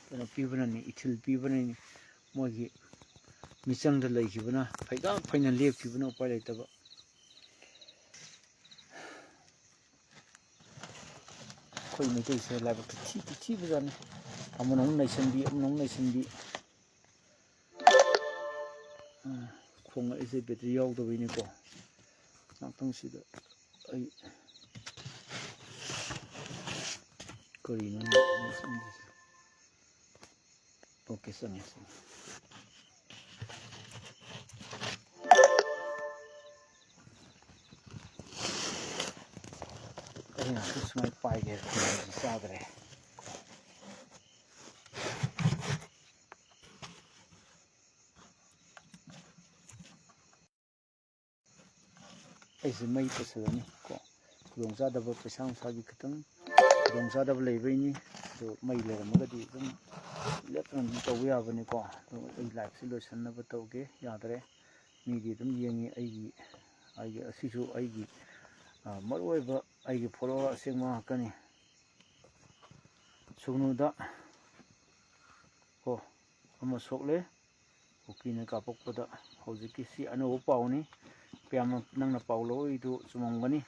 ꯀꯩꯅꯣ ꯄꯤꯕꯅꯅꯤ, ꯏꯊꯤꯜ ꯄꯤꯕꯅꯅꯤ, ꯃꯣꯏꯒꯤ ꯃꯤꯆꯪꯗ ꯂꯩꯈꯤꯕꯅ, ꯐꯩꯒꯥꯛ ꯐꯩꯅ ꯂꯦꯞꯈꯤꯕꯅ ꯎꯄꯥꯏ ꯂꯩꯇꯕ꯫ ꯑꯩꯈꯣꯏ ꯃꯩꯇꯩꯁꯦ ꯂꯥꯏꯕꯛꯇꯤ ꯊꯤꯗꯤ ꯊꯤꯕꯖꯥꯠꯅꯤ꯫ ꯑꯃꯅ ꯑꯃꯨꯛ ꯅꯩꯁꯟꯕꯤ, ꯑꯃꯅ ꯑꯃꯨꯛ ꯅꯩꯁꯟꯕꯤ꯫ ꯎꯝ, ꯈꯣꯡꯂꯛꯏꯁꯦ ꯕꯦꯇ꯭ꯔꯤ ꯌꯥꯎꯗꯕꯩꯅꯤꯀꯣ꯫ ꯉꯥꯛꯇꯪꯁꯤꯗ ꯑꯩ ꯀꯔꯤꯅꯣ? ꯑꯣꯀꯦ, ꯆꯪꯉꯦ, ꯆꯪꯉꯦ꯫ ꯑꯩ ꯉꯥꯛꯇꯪ ꯁꯨꯃꯥꯏꯅ ꯄꯥꯏꯒꯦ, ꯈꯣꯡꯁꯤ ꯆꯥꯗ꯭ꯔꯦ꯫ ꯑꯩꯁꯦ ꯃꯩ ꯄꯨꯁꯜꯂꯅꯤ ꯀꯣ꯫ ꯈꯨꯗꯣꯡꯆꯥꯗꯕ, ꯄꯩꯁꯥ ꯅꯨꯡꯁꯥꯒꯤ ꯈꯤꯇꯪ ꯈꯨꯗꯣꯡꯆꯥꯗꯕ ꯂꯩꯕꯩꯅꯤ꯫ ꯑꯗꯣ ꯃꯩ ꯂꯩꯔꯝꯃꯒꯗꯤ ꯑꯗꯨꯝ ꯂꯦꯞꯇꯅ ꯑꯗꯨꯝ ꯇꯧꯕ ꯌꯥꯕꯅꯤꯀꯣ꯫ ꯑꯗꯣ ꯑꯩ ꯂꯥꯏꯐꯁꯦ ꯂꯣꯏꯁꯟꯅꯕ ꯇꯧꯒꯦ꯫ ꯌꯥꯗ꯭ꯔꯦ꯫ ꯃꯤꯗꯤ ꯑꯗꯨꯝ ꯌꯦꯡꯉꯤ꯫ ꯑꯩꯒꯤ, ꯑꯩꯒꯤ, ꯑꯁꯤꯁꯨ ꯑꯩꯒꯤ, ꯑ, ꯃꯔꯨꯑꯣꯏꯕ ꯑꯩꯒꯤ ꯐꯣꯂꯣꯋꯔ ꯑꯁꯦꯡꯕ ꯉꯥꯛꯇꯅꯤ꯫ ꯁꯨꯒꯅꯨꯗ ꯀꯣ ꯑꯃ ꯁꯣꯛꯂꯦ꯫ ꯀꯨꯀꯤꯅ ꯀꯥꯞꯄꯛꯄꯗ ꯍꯧꯖꯤꯛꯀꯤ ꯁꯤ ꯑꯅꯧꯕ ꯄꯥꯎꯅꯤ꯫ ꯀꯌꯥꯝ ꯅꯪꯅ ꯄꯥꯎ ꯂꯧꯔꯛꯏꯗꯨ ꯆꯨꯝꯃꯝꯒꯅꯤ꯫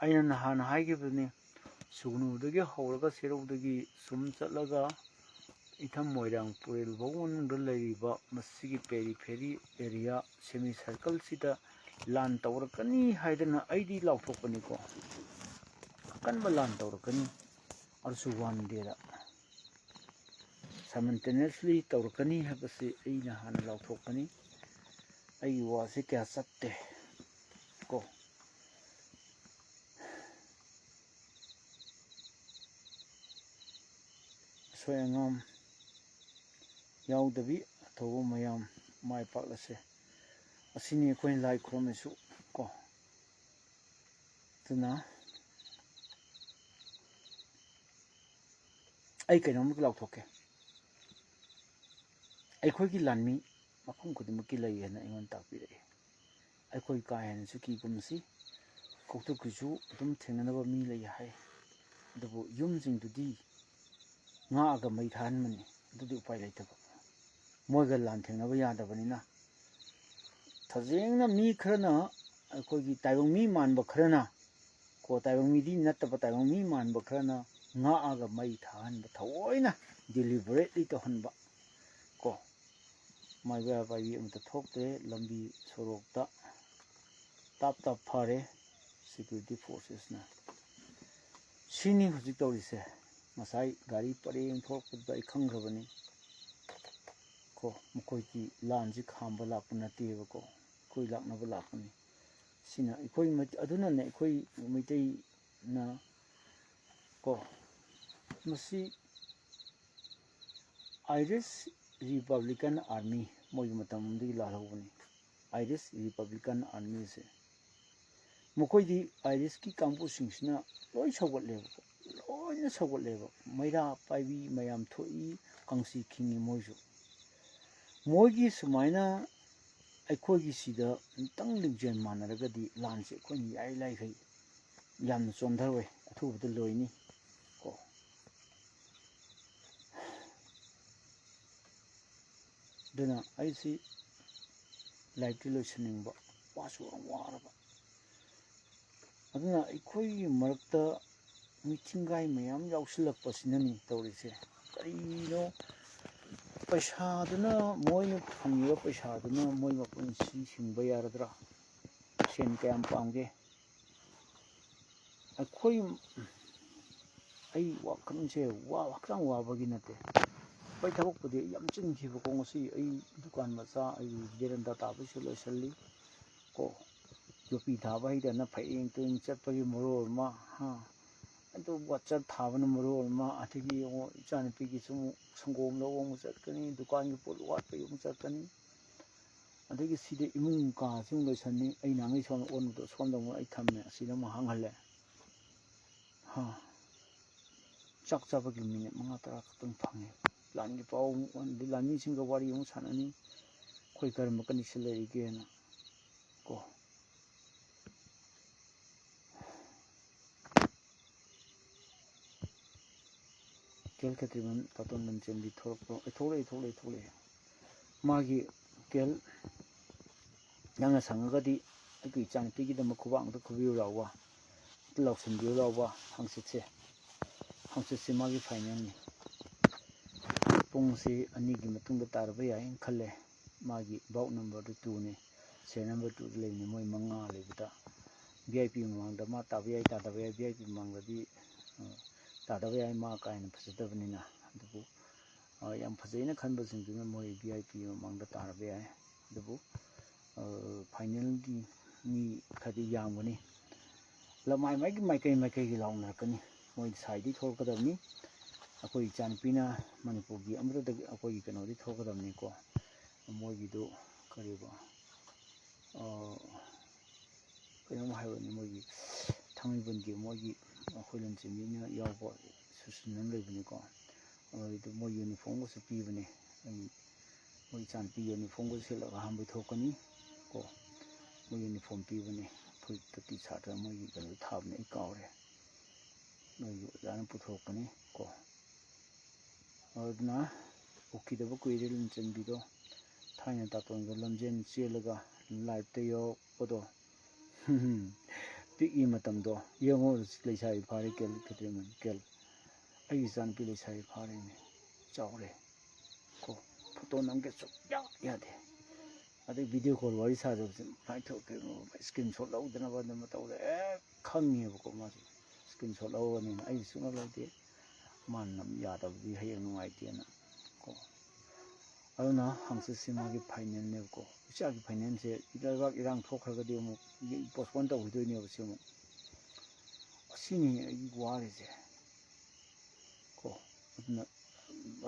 ꯑꯩꯅ ꯅꯍꯥꯟ ꯍꯥꯏꯈꯤꯕꯗꯨꯅꯤ, ꯁꯨꯒꯅꯨꯗꯒꯤ ꯍꯧꯔꯒ ꯁꯦꯔꯧꯗꯒꯤ ꯁꯨꯝ ꯆꯠꯂꯒ ꯏꯊꯝ ꯃꯣꯏꯔꯥꯡ ꯄꯨꯔꯦꯜ ꯐꯥꯎꯕ ꯃꯅꯨꯡꯗ ꯂꯩꯔꯤꯕ ꯃꯁꯤꯒꯤ ꯄꯦꯔꯤꯐꯦꯔꯤ ꯑꯦꯔꯤꯌꯥ ꯁꯦꯃꯤ ꯁꯔꯀꯜꯁꯤꯗ ꯂꯥꯟ ꯇꯧꯔꯛꯀꯅꯤ ꯍꯥꯏꯗꯅ ꯑꯩꯗꯤ ꯂꯥꯎꯊꯣꯛꯄꯅꯤꯀꯣ꯫ ꯑꯀꯟꯕ ꯂꯥꯟ ꯇꯧꯔꯛꯀꯅꯤ꯫ ꯑꯗꯨꯁꯨ ꯋꯥꯟ ꯗꯦꯗ꯫ ꯁꯥꯏꯃꯜꯇꯦꯅꯤꯌꯁꯂꯤ ꯇꯧꯔꯛꯀꯅꯤ ꯍꯥꯏꯕꯁꯤ ꯑꯩꯅ ꯍꯥꯟꯅ ꯂꯥꯎꯊꯣꯛꯄꯅꯤ꯫ ꯑꯩꯒꯤ ꯋꯥꯁꯤ ꯀꯌꯥ ꯆꯠꯇꯦ ꯀꯣ꯫ ꯑꯁꯣꯏ ꯑꯉꯥꯝ ꯌꯥꯎꯗꯕꯤ ꯑꯊꯧꯕ ꯃꯌꯥꯝ ꯃꯥꯏ ꯄꯥꯛꯂꯁꯦ꯫ ꯑꯁꯤꯅꯤ ꯑꯩꯈꯣꯏꯅ ꯂꯥꯏ ꯈꯨꯔꯝꯃꯤꯁꯨ ꯀꯣ꯫ ꯑꯗꯨꯅ ꯑꯩ ꯀꯩꯅꯣꯝꯃ ꯂꯥꯎꯊꯣꯛꯀꯦ꯫ ꯑꯩꯈꯣꯏꯒꯤ ꯂꯥꯟꯃꯤ ꯃꯐꯝ ꯈꯨꯗꯤꯡꯃꯛꯀꯤ ꯂꯩ ꯍꯥꯏꯅ ꯑꯩꯉꯣꯟꯗ ꯇꯥꯛꯄꯤꯔꯛꯏ꯫ ꯑꯩꯈꯣꯏ ꯀꯥ ꯍꯦꯟꯅꯁꯨ ꯀꯤꯒꯨꯝꯁꯤ꯫ ꯀꯧꯇꯨꯛꯀꯤꯁꯨ ꯑꯗꯨꯝ ꯊꯦꯡꯅꯅꯕ ꯃꯤ ꯂꯩ ꯍꯥꯏ꯫ ꯑꯗꯨꯕꯨ ꯌꯨꯝꯁꯤꯡꯗꯨꯗꯤ ꯉꯥꯛꯑꯒ ꯃꯩ ꯊꯥꯍꯟꯕꯅꯤ꯫ ꯑꯗꯨꯗꯤ ꯎꯄꯥꯏ ꯂꯩꯇꯕ꯫ ꯃꯣꯏꯒ ꯂꯥꯟ ꯊꯦꯡꯅꯕ ꯌꯥꯗꯕꯅꯤꯅ, ꯇꯁꯦꯡꯅ ꯃꯤ ꯈꯔꯅ, ꯑꯩꯈꯣꯏꯒꯤ ꯇꯥꯏꯕꯪ ꯃꯤ ꯃꯥꯟꯕ ꯈꯔꯅ, ꯀꯣ, ꯇꯥꯏꯕꯪ ꯃꯤꯗꯤ ꯅꯠꯇꯕ ꯇꯥꯏꯕꯪ ꯃꯤ ꯃꯥꯟꯕ ꯈꯔꯅ ꯉꯥꯛꯑꯒ ꯃꯩ ꯊꯥꯍꯟꯕ, ꯊꯑꯣꯏꯅ deliberately ꯇꯧꯍꯟꯕ, ꯀꯣ꯫ ꯃꯥꯏꯕ ꯄꯥꯏꯕꯤ ꯑꯃꯠꯇ ꯊꯣꯛꯇ꯭ꯔꯦ꯫ ꯂꯝꯕꯤ ꯁꯣꯔꯣꯛꯇ ꯇꯥꯞ ꯇꯥꯞ ꯐꯔꯦ security forcesꯅ꯫ ꯁꯤꯅꯤ ꯍꯧꯖꯤꯛ ꯇꯧꯔꯤꯁꯦ꯫ ꯉꯁꯥꯏ ꯒꯥꯔꯤ ꯄꯔꯦꯡ ꯊꯣꯛꯂꯛꯄꯗꯨꯗ ꯑꯩ ꯈꯪꯈ꯭ꯔꯕꯅꯤ꯫ ꯀꯣ, ꯃꯈꯣꯏꯒꯤ ꯂꯥꯟꯁꯤ ꯈꯥꯝꯕ ꯂꯥꯛꯄ ꯅꯠꯇꯦꯕꯀꯣ, ꯑꯩꯈꯣꯏ ꯂꯥꯛꯅꯕ ꯂꯥꯛꯄꯅꯤ꯫ ꯁꯤꯅ ꯑꯩꯈꯣꯏ ꯃꯩ-, ꯑꯗꯨꯅꯅꯦ ꯑꯩꯈꯣꯏ ꯃꯩꯇꯩꯅ, ꯀꯣ, ꯃꯁꯤ Irish Republican Army, ꯃꯣꯏꯒꯤ ꯃꯇꯝꯗꯒꯤ ꯂꯥꯜꯍꯧꯕꯅꯤ꯫ Irish Republican Armyꯁꯦ, ꯃꯈꯣꯏꯗꯤ Irishꯀꯤ ꯀꯥꯡꯕꯨꯁꯤꯡꯁꯤꯅ ꯂꯣꯏ ꯁꯧꯒꯠꯂꯦꯕꯀꯣ, ꯂꯣꯏꯅ ꯁꯧꯒꯠꯂꯦꯕ꯫ ꯃꯩꯔꯥ ꯄꯥꯏꯕꯤ ꯃꯌꯥꯝ ꯊꯣꯛꯏ, ꯀꯥꯡꯁꯤ ꯈꯤꯡꯉꯤ ꯃꯣꯏꯁꯨ꯫ ꯃꯣꯏꯒꯤ ꯁꯨꯃꯥꯏꯅ ꯑꯩꯈꯣꯏꯒꯤ ꯁꯤꯗ ꯑꯃꯨꯛꯇꯪ ꯂꯤꯡꯖꯦꯜ ꯃꯥꯟꯅꯔꯒꯗꯤ ꯂꯥꯟꯁꯦ ꯑꯩꯈꯣꯏꯅ ꯌꯥꯏ ꯂꯥꯏꯈꯩ ꯌꯥꯝꯅ ꯆꯣꯟꯊꯔꯣꯏ, ꯑꯊꯨꯕꯗ ꯂꯣꯏꯅꯤ ꯀꯣ꯫ ꯑꯗꯨꯅ ꯑꯩꯁꯤ ꯂꯥꯏꯔꯤꯛꯇꯤ ꯂꯣꯏꯁꯤꯟꯅꯤꯡꯕ, ꯋꯥꯁꯨ ꯌꯥꯝ ꯋꯥꯔꯕ꯫ ꯑꯗꯨꯅ ꯑꯩꯈꯣꯏꯒꯤ ꯃꯔꯛꯇ ꯃꯤꯊꯤꯡꯒꯥꯏ ꯃꯌꯥꯝ ꯌꯥꯎꯁꯤꯜꯂꯛꯄꯁꯤꯅꯅꯤ ꯇꯧꯔꯤꯁꯦ꯫ ꯀꯔꯤꯅꯣ, ꯄꯩꯁꯥꯗꯨꯅ, ꯃꯣꯏꯅ ꯐꯪꯉꯤꯕ ꯄꯩꯁꯥꯗꯨꯅ ꯃꯣꯏ ꯃꯄꯨꯟꯁꯤ ꯍꯤꯡꯕ ꯌꯥꯔꯗ꯭ꯔꯥ? ꯁꯦꯟ ꯀꯌꯥꯝ ꯄꯥꯝꯒꯦ? ꯑꯩꯈꯣꯏ, ꯑꯩ ꯋꯥꯈꯜꯁꯦ ꯋꯥ-, ꯍꯛꯆꯥꯡ ꯋꯥꯕꯒꯤ ꯅꯠꯇꯦ꯫ ꯍꯣꯏ, ꯊꯕꯛꯄꯨꯗꯤ ꯑꯩ ꯌꯥꯝ ꯆꯤꯟꯈꯤꯕꯀꯣ꯫ ꯉꯁꯤ ꯑꯩ ꯗꯨꯀꯥꯟ ꯃꯆꯥ, ꯑꯩꯒꯤ ꯕꯦꯔꯟꯗꯥ ꯇꯥꯕꯩꯁꯨ ꯂꯣꯏꯁꯤꯜꯂꯤ ꯀꯣ꯫ ꯌꯣꯠꯄꯤ ꯊꯥꯕ ꯍꯩꯗꯅ ꯐꯌꯦꯡ ꯇꯨꯌꯦꯡ ꯆꯠꯄꯒꯤ ꯃꯔꯣꯜ ꯑꯃ, ꯍꯥ꯫ ꯑꯗꯨ ꯋꯥꯆꯠ ꯊꯥꯕꯅ ꯃꯔꯣꯜ ꯑꯃ, ꯑꯗꯒꯤ ꯑꯃꯨꯛ ꯏꯆꯥꯅꯨꯄꯤꯒꯤꯁꯨ ꯑꯃꯨꯛ ꯁꯪꯒꯣꯝ ꯂꯧꯕ ꯑꯃꯨꯛ ꯆꯠꯀꯅꯤ, ꯗꯨꯀꯥꯟꯒꯤ ꯄꯣꯠ ꯋꯥꯠꯄꯒꯤ ꯑꯃꯨꯛ ꯆꯠꯀꯅꯤ꯫ ꯑꯗꯒꯤ ꯁꯤꯗ ꯏꯃꯨꯡ ꯀꯥꯁꯤ ꯑꯃꯨꯛ ꯂꯣꯏꯁꯟꯅꯤ꯫ ꯑꯩ ꯅꯍꯥꯟꯒꯩ ꯁꯣꯝꯗ ꯑꯣꯟꯕꯗꯣ ꯁꯣꯝꯗ ꯑꯃꯨꯛ ꯑꯩ ꯊꯝꯃꯦ, ꯑꯁꯤꯗ ꯑꯃꯨꯛ ꯍꯥꯡꯍꯜꯂꯦ꯫ ꯍꯥ꯫ ꯆꯥꯛ ꯆꯥꯕꯒꯤ ꯃꯤꯅꯤꯠ ꯃꯉꯥ ꯇꯔꯥ ꯈꯛꯇꯪ ꯐꯪꯉꯦ꯫ ꯄ꯭ꯂꯥꯟꯒꯤ ꯄꯥꯎ ꯑꯃꯨꯛ ꯑꯣꯟ-, ꯑꯗꯩ ꯂꯥꯟꯃꯤꯁꯤꯡꯒ ꯋꯥꯔꯤ ꯑꯃꯨꯛ ꯁꯥꯟꯅꯅꯤ꯫ ꯑꯩꯈꯣꯏ ꯀꯔꯝꯕ ꯀꯟꯗꯤꯁꯟ ꯂꯩꯔꯤꯒꯦꯅ ꯀꯣ꯫ ꯀꯦꯜ ꯈꯦꯇ꯭ꯔꯤꯃꯌꯨꯝ ꯇꯥꯇꯣꯟ ꯂꯟꯆꯦꯟꯕꯤ ꯊꯣꯛꯂꯛꯄ꯭ꯔꯣ? ꯑꯩ ꯊꯣꯛꯂꯛꯑꯦ, ꯊꯣꯛꯂꯛꯑꯦ, ꯊꯣꯛꯂꯛꯑꯦ꯫ ꯃꯥꯒꯤ ꯀꯦꯜ ꯅꯪꯅ ꯁꯪꯉꯒꯗꯤ ꯑꯩꯒꯤ ꯏꯆꯥꯅꯨꯄꯤꯒꯤꯗꯃꯛ ꯈꯨꯕꯥꯛ ꯑꯝꯇ ꯈꯨꯕꯤꯌꯨ ꯂꯥꯎꯕ, ꯑꯝꯇ ꯂꯥꯎꯁꯤꯟꯕꯤꯌꯨ ꯂꯥꯎꯕ꯫ ꯍꯪꯆꯤꯠꯁꯦ, ꯍꯪꯆꯤꯠꯁꯦ ꯃꯥꯒꯤ ꯐꯥꯏꯅꯦꯜꯅꯤ꯫ ꯄꯨꯡꯁꯤ ꯑꯅꯤꯒꯤ ꯃꯇꯨꯡꯗ ꯇꯥꯔꯕ ꯌꯥꯏꯅ ꯈꯜꯂꯦ꯫ ꯃꯥꯒꯤ ꯕꯥꯎꯠ ꯅꯝꯕꯔꯗꯨ ꯇꯨꯅꯤ, ꯁꯦꯔꯤꯌꯦꯜ ꯅꯝꯕꯔ ꯇꯨꯗ ꯂꯩꯕꯅꯤ꯫ ꯃꯣꯏ ꯃꯉꯥ ꯂꯩꯕꯗ ꯚꯤ ꯑꯥꯏ ꯄꯤ ꯃꯃꯥꯡꯗ ꯃꯥ ꯇꯥꯕ ꯌꯥꯏ, ꯇꯥꯗꯕ ꯌꯥꯏ꯫ ꯚꯤ ꯑꯥꯏ ꯄꯤ ꯃꯃꯥꯡꯗꯗꯤ, ꯑ, ꯇꯥꯗꯕ ꯌꯥꯏ, ꯃꯥ ꯀꯥ ꯍꯦꯟꯅ ꯐꯖꯗꯕꯅꯤꯅ꯫ ꯑꯗꯨꯕꯨ, ꯑ, ꯌꯥꯝ ꯐꯖꯩꯅ ꯈꯟꯕꯁꯤꯡꯗꯨꯅ ꯃꯣꯏ ꯚꯤ ꯑꯥꯏ ꯄꯤ ꯃꯃꯥꯡꯗ ꯇꯥꯔꯕ ꯌꯥꯏ꯫ ꯑꯗꯨꯕꯨ, ꯑ, ꯐꯥꯏꯅꯦꯜꯒꯤ ꯃꯤ ꯈꯔꯗꯤ ꯌꯥꯝꯒꯅꯤ꯫ ꯂꯃꯥꯏ ꯃꯥꯏꯒꯤ ꯃꯥꯏꯀꯩ ꯃꯥꯏꯀꯩꯒꯤ ꯂꯥꯎꯅꯔꯛꯀꯅꯤ꯫ ꯃꯣꯏ ꯁꯥꯏꯗꯒꯤ ꯊꯣꯛꯂꯛꯀꯗꯕꯅꯤ꯫ ꯑꯩꯈꯣꯏ ꯏꯆꯥꯅꯨꯄꯤꯅ ꯃꯅꯤꯄꯨꯔꯒꯤ ꯑꯃꯠꯇꯗꯒꯤ ꯑꯩꯈꯣꯏꯒꯤ ꯀꯩꯅꯣꯗꯒꯤ ꯊꯣꯛꯂꯛꯀꯗꯕꯅꯤꯀꯣ꯫ ꯃꯣꯏꯒꯤꯗꯨ ꯀꯔꯤꯕ, ꯑ, ꯀꯩꯅꯣꯝ ꯍꯥꯏꯕꯅꯤ, ꯃꯣꯏꯒꯤ ꯊꯥꯡꯃꯩꯕꯟꯒꯤ ꯃꯣꯏꯒꯤ ꯑꯩꯈꯣꯏ ꯂꯟꯆꯦꯟꯕꯤꯅ ꯌꯥꯎꯕ ꯁꯨꯁꯟ ꯑꯃ ꯂꯩꯕꯅꯤꯀꯣ꯫ ꯑꯗꯨ ꯃꯣꯏ ꯌꯨꯅꯤꯐꯣꯔꯝꯒꯁꯨ ꯄꯤꯕꯅꯦ꯫ ꯑꯩ ꯃꯣꯏ ꯏꯆꯥꯅꯨꯄꯤ ꯌꯨꯅꯤꯐꯣꯔꯝꯒꯁꯨ ꯁꯦꯠꯂꯒ ꯑꯍꯥꯟꯕꯩ ꯊꯣꯛꯀꯅꯤ ꯀꯣ꯫ ꯃꯣꯏ ꯌꯨꯅꯤꯐꯣꯔꯝ ꯄꯤꯕꯅꯦ, ꯐꯨꯔꯤꯠꯇ ꯇꯤ ꯁꯥꯔꯠꯇ ꯃꯣꯏꯒꯤ ꯀꯩꯅꯣ ꯊꯥꯕꯅꯦ, ꯑꯩ ꯀꯥꯎꯔꯦ꯫ ꯃꯣꯏꯒꯤ ꯑꯣꯖꯥꯅ ꯄꯨꯊꯣꯔꯛꯄꯅꯤ ꯀꯣ꯫ ꯑꯗꯨꯅ ꯎꯈꯤꯗꯕ ꯀꯨꯏꯔꯦ ꯂꯟꯆꯦꯟꯕꯤꯗꯣ꯫ ꯊꯥꯏꯅ ꯇꯥꯇꯣꯟꯒ ꯂꯝꯖꯦꯟ ꯆꯦꯜꯂꯒ ꯂꯥꯏꯞꯇ ꯌꯧꯔꯛꯄꯗꯣ꯫ ꯄꯤꯛꯏ ꯃꯇꯝꯗꯣ ꯌꯦꯡꯉꯣ, ꯂꯩꯁꯥꯕꯤ ꯐꯥꯔꯦ ꯀꯦꯜ ꯈꯦꯇ꯭ꯔꯤꯃꯌꯨꯝ, ꯀꯦꯜ꯫ ꯑꯩꯒꯤ ꯏꯆꯥꯅꯨꯄꯤ ꯂꯩꯁꯥꯕꯤ ꯐꯥꯔꯦꯅꯦ, ꯆꯥꯎꯔꯦ ꯀꯣ꯫ ꯐꯣꯇꯣ ꯅꯝꯒꯦ ꯁꯨꯛꯌꯥ ꯌꯥꯗꯦ꯫ ꯑꯗꯩ ꯚꯤꯗꯤꯑꯣ ꯀꯣꯜ ꯋꯥꯔꯤ ꯁꯥꯖꯕꯁꯦ ꯃꯥꯏ ꯊꯣꯛ-, ꯀꯩꯅꯣ, ꯏꯁꯀ꯭ꯔꯤꯟ ꯁꯣꯠ ꯂꯧꯗꯅꯕ ꯑꯗꯨꯝ ꯇꯧꯔꯦ꯫ ꯑꯦ, ꯈꯪꯉꯦꯕꯀꯣ ꯃꯥꯁꯦ꯫ ꯏꯁꯀ꯭ꯔꯤꯟ ꯁꯣꯠ ꯂꯧꯔꯅꯤꯅ ꯑꯩ ꯁꯨꯡꯂꯧ ꯂꯧꯗꯦ꯫ ꯃꯥꯅ ꯌꯥꯗꯕꯗꯤ ꯍꯌꯦꯡ ꯅꯨꯡꯉꯥꯏꯇꯦꯅ ꯀꯣ꯫ ꯑꯗꯨꯅ ꯍꯪꯆꯤꯠꯁꯦ ꯃꯥꯒꯤ ꯐꯥꯏꯅꯦꯜꯅꯦꯕꯀꯣ꯫ ꯏꯆꯥꯒꯤ ꯐꯥꯏꯅꯦꯜꯁꯦ ꯂꯩꯕꯥꯛ ꯏꯔꯥꯡ ꯊꯣꯛꯈ꯭ꯔꯒꯗꯤ ꯑꯃꯨꯛ ꯄꯣꯁꯄꯣꯟ ꯇꯧꯈꯤꯗꯣꯏꯅꯦꯕ ꯁꯤ ꯑꯃꯨꯛ꯫ ꯑꯁꯤꯅꯤ ꯑꯩ ꯋꯥꯔꯤꯁꯦ ꯀꯣ꯫ ꯑꯗꯨꯅ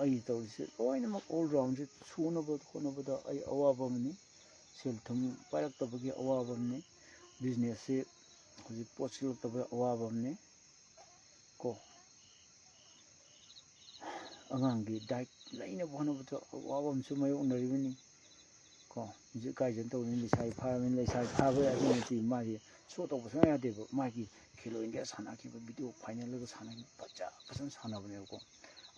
ꯑꯩ ꯇꯧꯔꯤꯁꯦ ꯂꯣꯏꯅꯃꯛ ꯑꯣꯜ ꯔꯥꯎꯟꯁꯦ ꯁꯨꯅꯕ ꯍꯣꯠꯅꯕꯗ ꯑꯩ ꯑꯋꯥꯕ ꯑꯃꯅꯤ꯫ ꯁꯦꯜ ꯊꯨꯝ ꯄꯥꯏꯔꯛꯇꯕꯒꯤ ꯑꯋꯥꯕ ꯑꯃꯅꯤ꯫ ꯕꯤꯖꯤꯅꯦꯁꯁꯤ ꯍꯧꯖꯤꯛ ꯄꯣꯠ ꯁꯤꯠꯂꯛꯇꯕꯒꯤ ꯑꯋꯥꯕ ꯑꯃꯅꯤ ꯀꯣ꯫ ꯑꯉꯥꯡꯒꯤ ꯗꯥꯏꯠ ꯂꯩꯅꯕ ꯍꯣꯠꯅꯕꯗ ꯑꯋꯥꯕ ꯑꯃꯁꯨ ꯃꯥꯌꯣꯛꯅꯔꯤꯕꯅꯤ꯫ ꯀꯣ, ꯍꯧꯖꯤꯛ ꯀꯥꯏꯗꯅ ꯇꯧꯔꯤꯅꯤ, ꯂꯩꯁꯥꯕꯤ ꯐꯥꯔꯕꯅꯤꯅ, ꯂꯩꯁꯥꯕꯤ ꯐꯥꯕ ꯌꯥꯗꯦ ꯅꯠꯇꯦ, ꯃꯥꯒꯤ ꯁꯣ ꯇꯧꯕ ꯁꯨꯡꯌꯥ ꯌꯥꯗꯦꯕ꯫ ꯃꯥꯒꯤ ꯈꯦꯂꯣ ꯏꯟꯗꯤꯌꯥ ꯁꯥꯟꯅꯈꯤꯕ ꯚꯤꯗꯤꯑꯣ ꯐꯥꯏꯅꯦꯜꯗꯒ ꯁꯥꯟꯅꯈꯤꯕ ꯐꯖ ꯐꯖꯅ ꯁꯥꯟꯅꯕꯅꯦꯕꯀꯣ꯫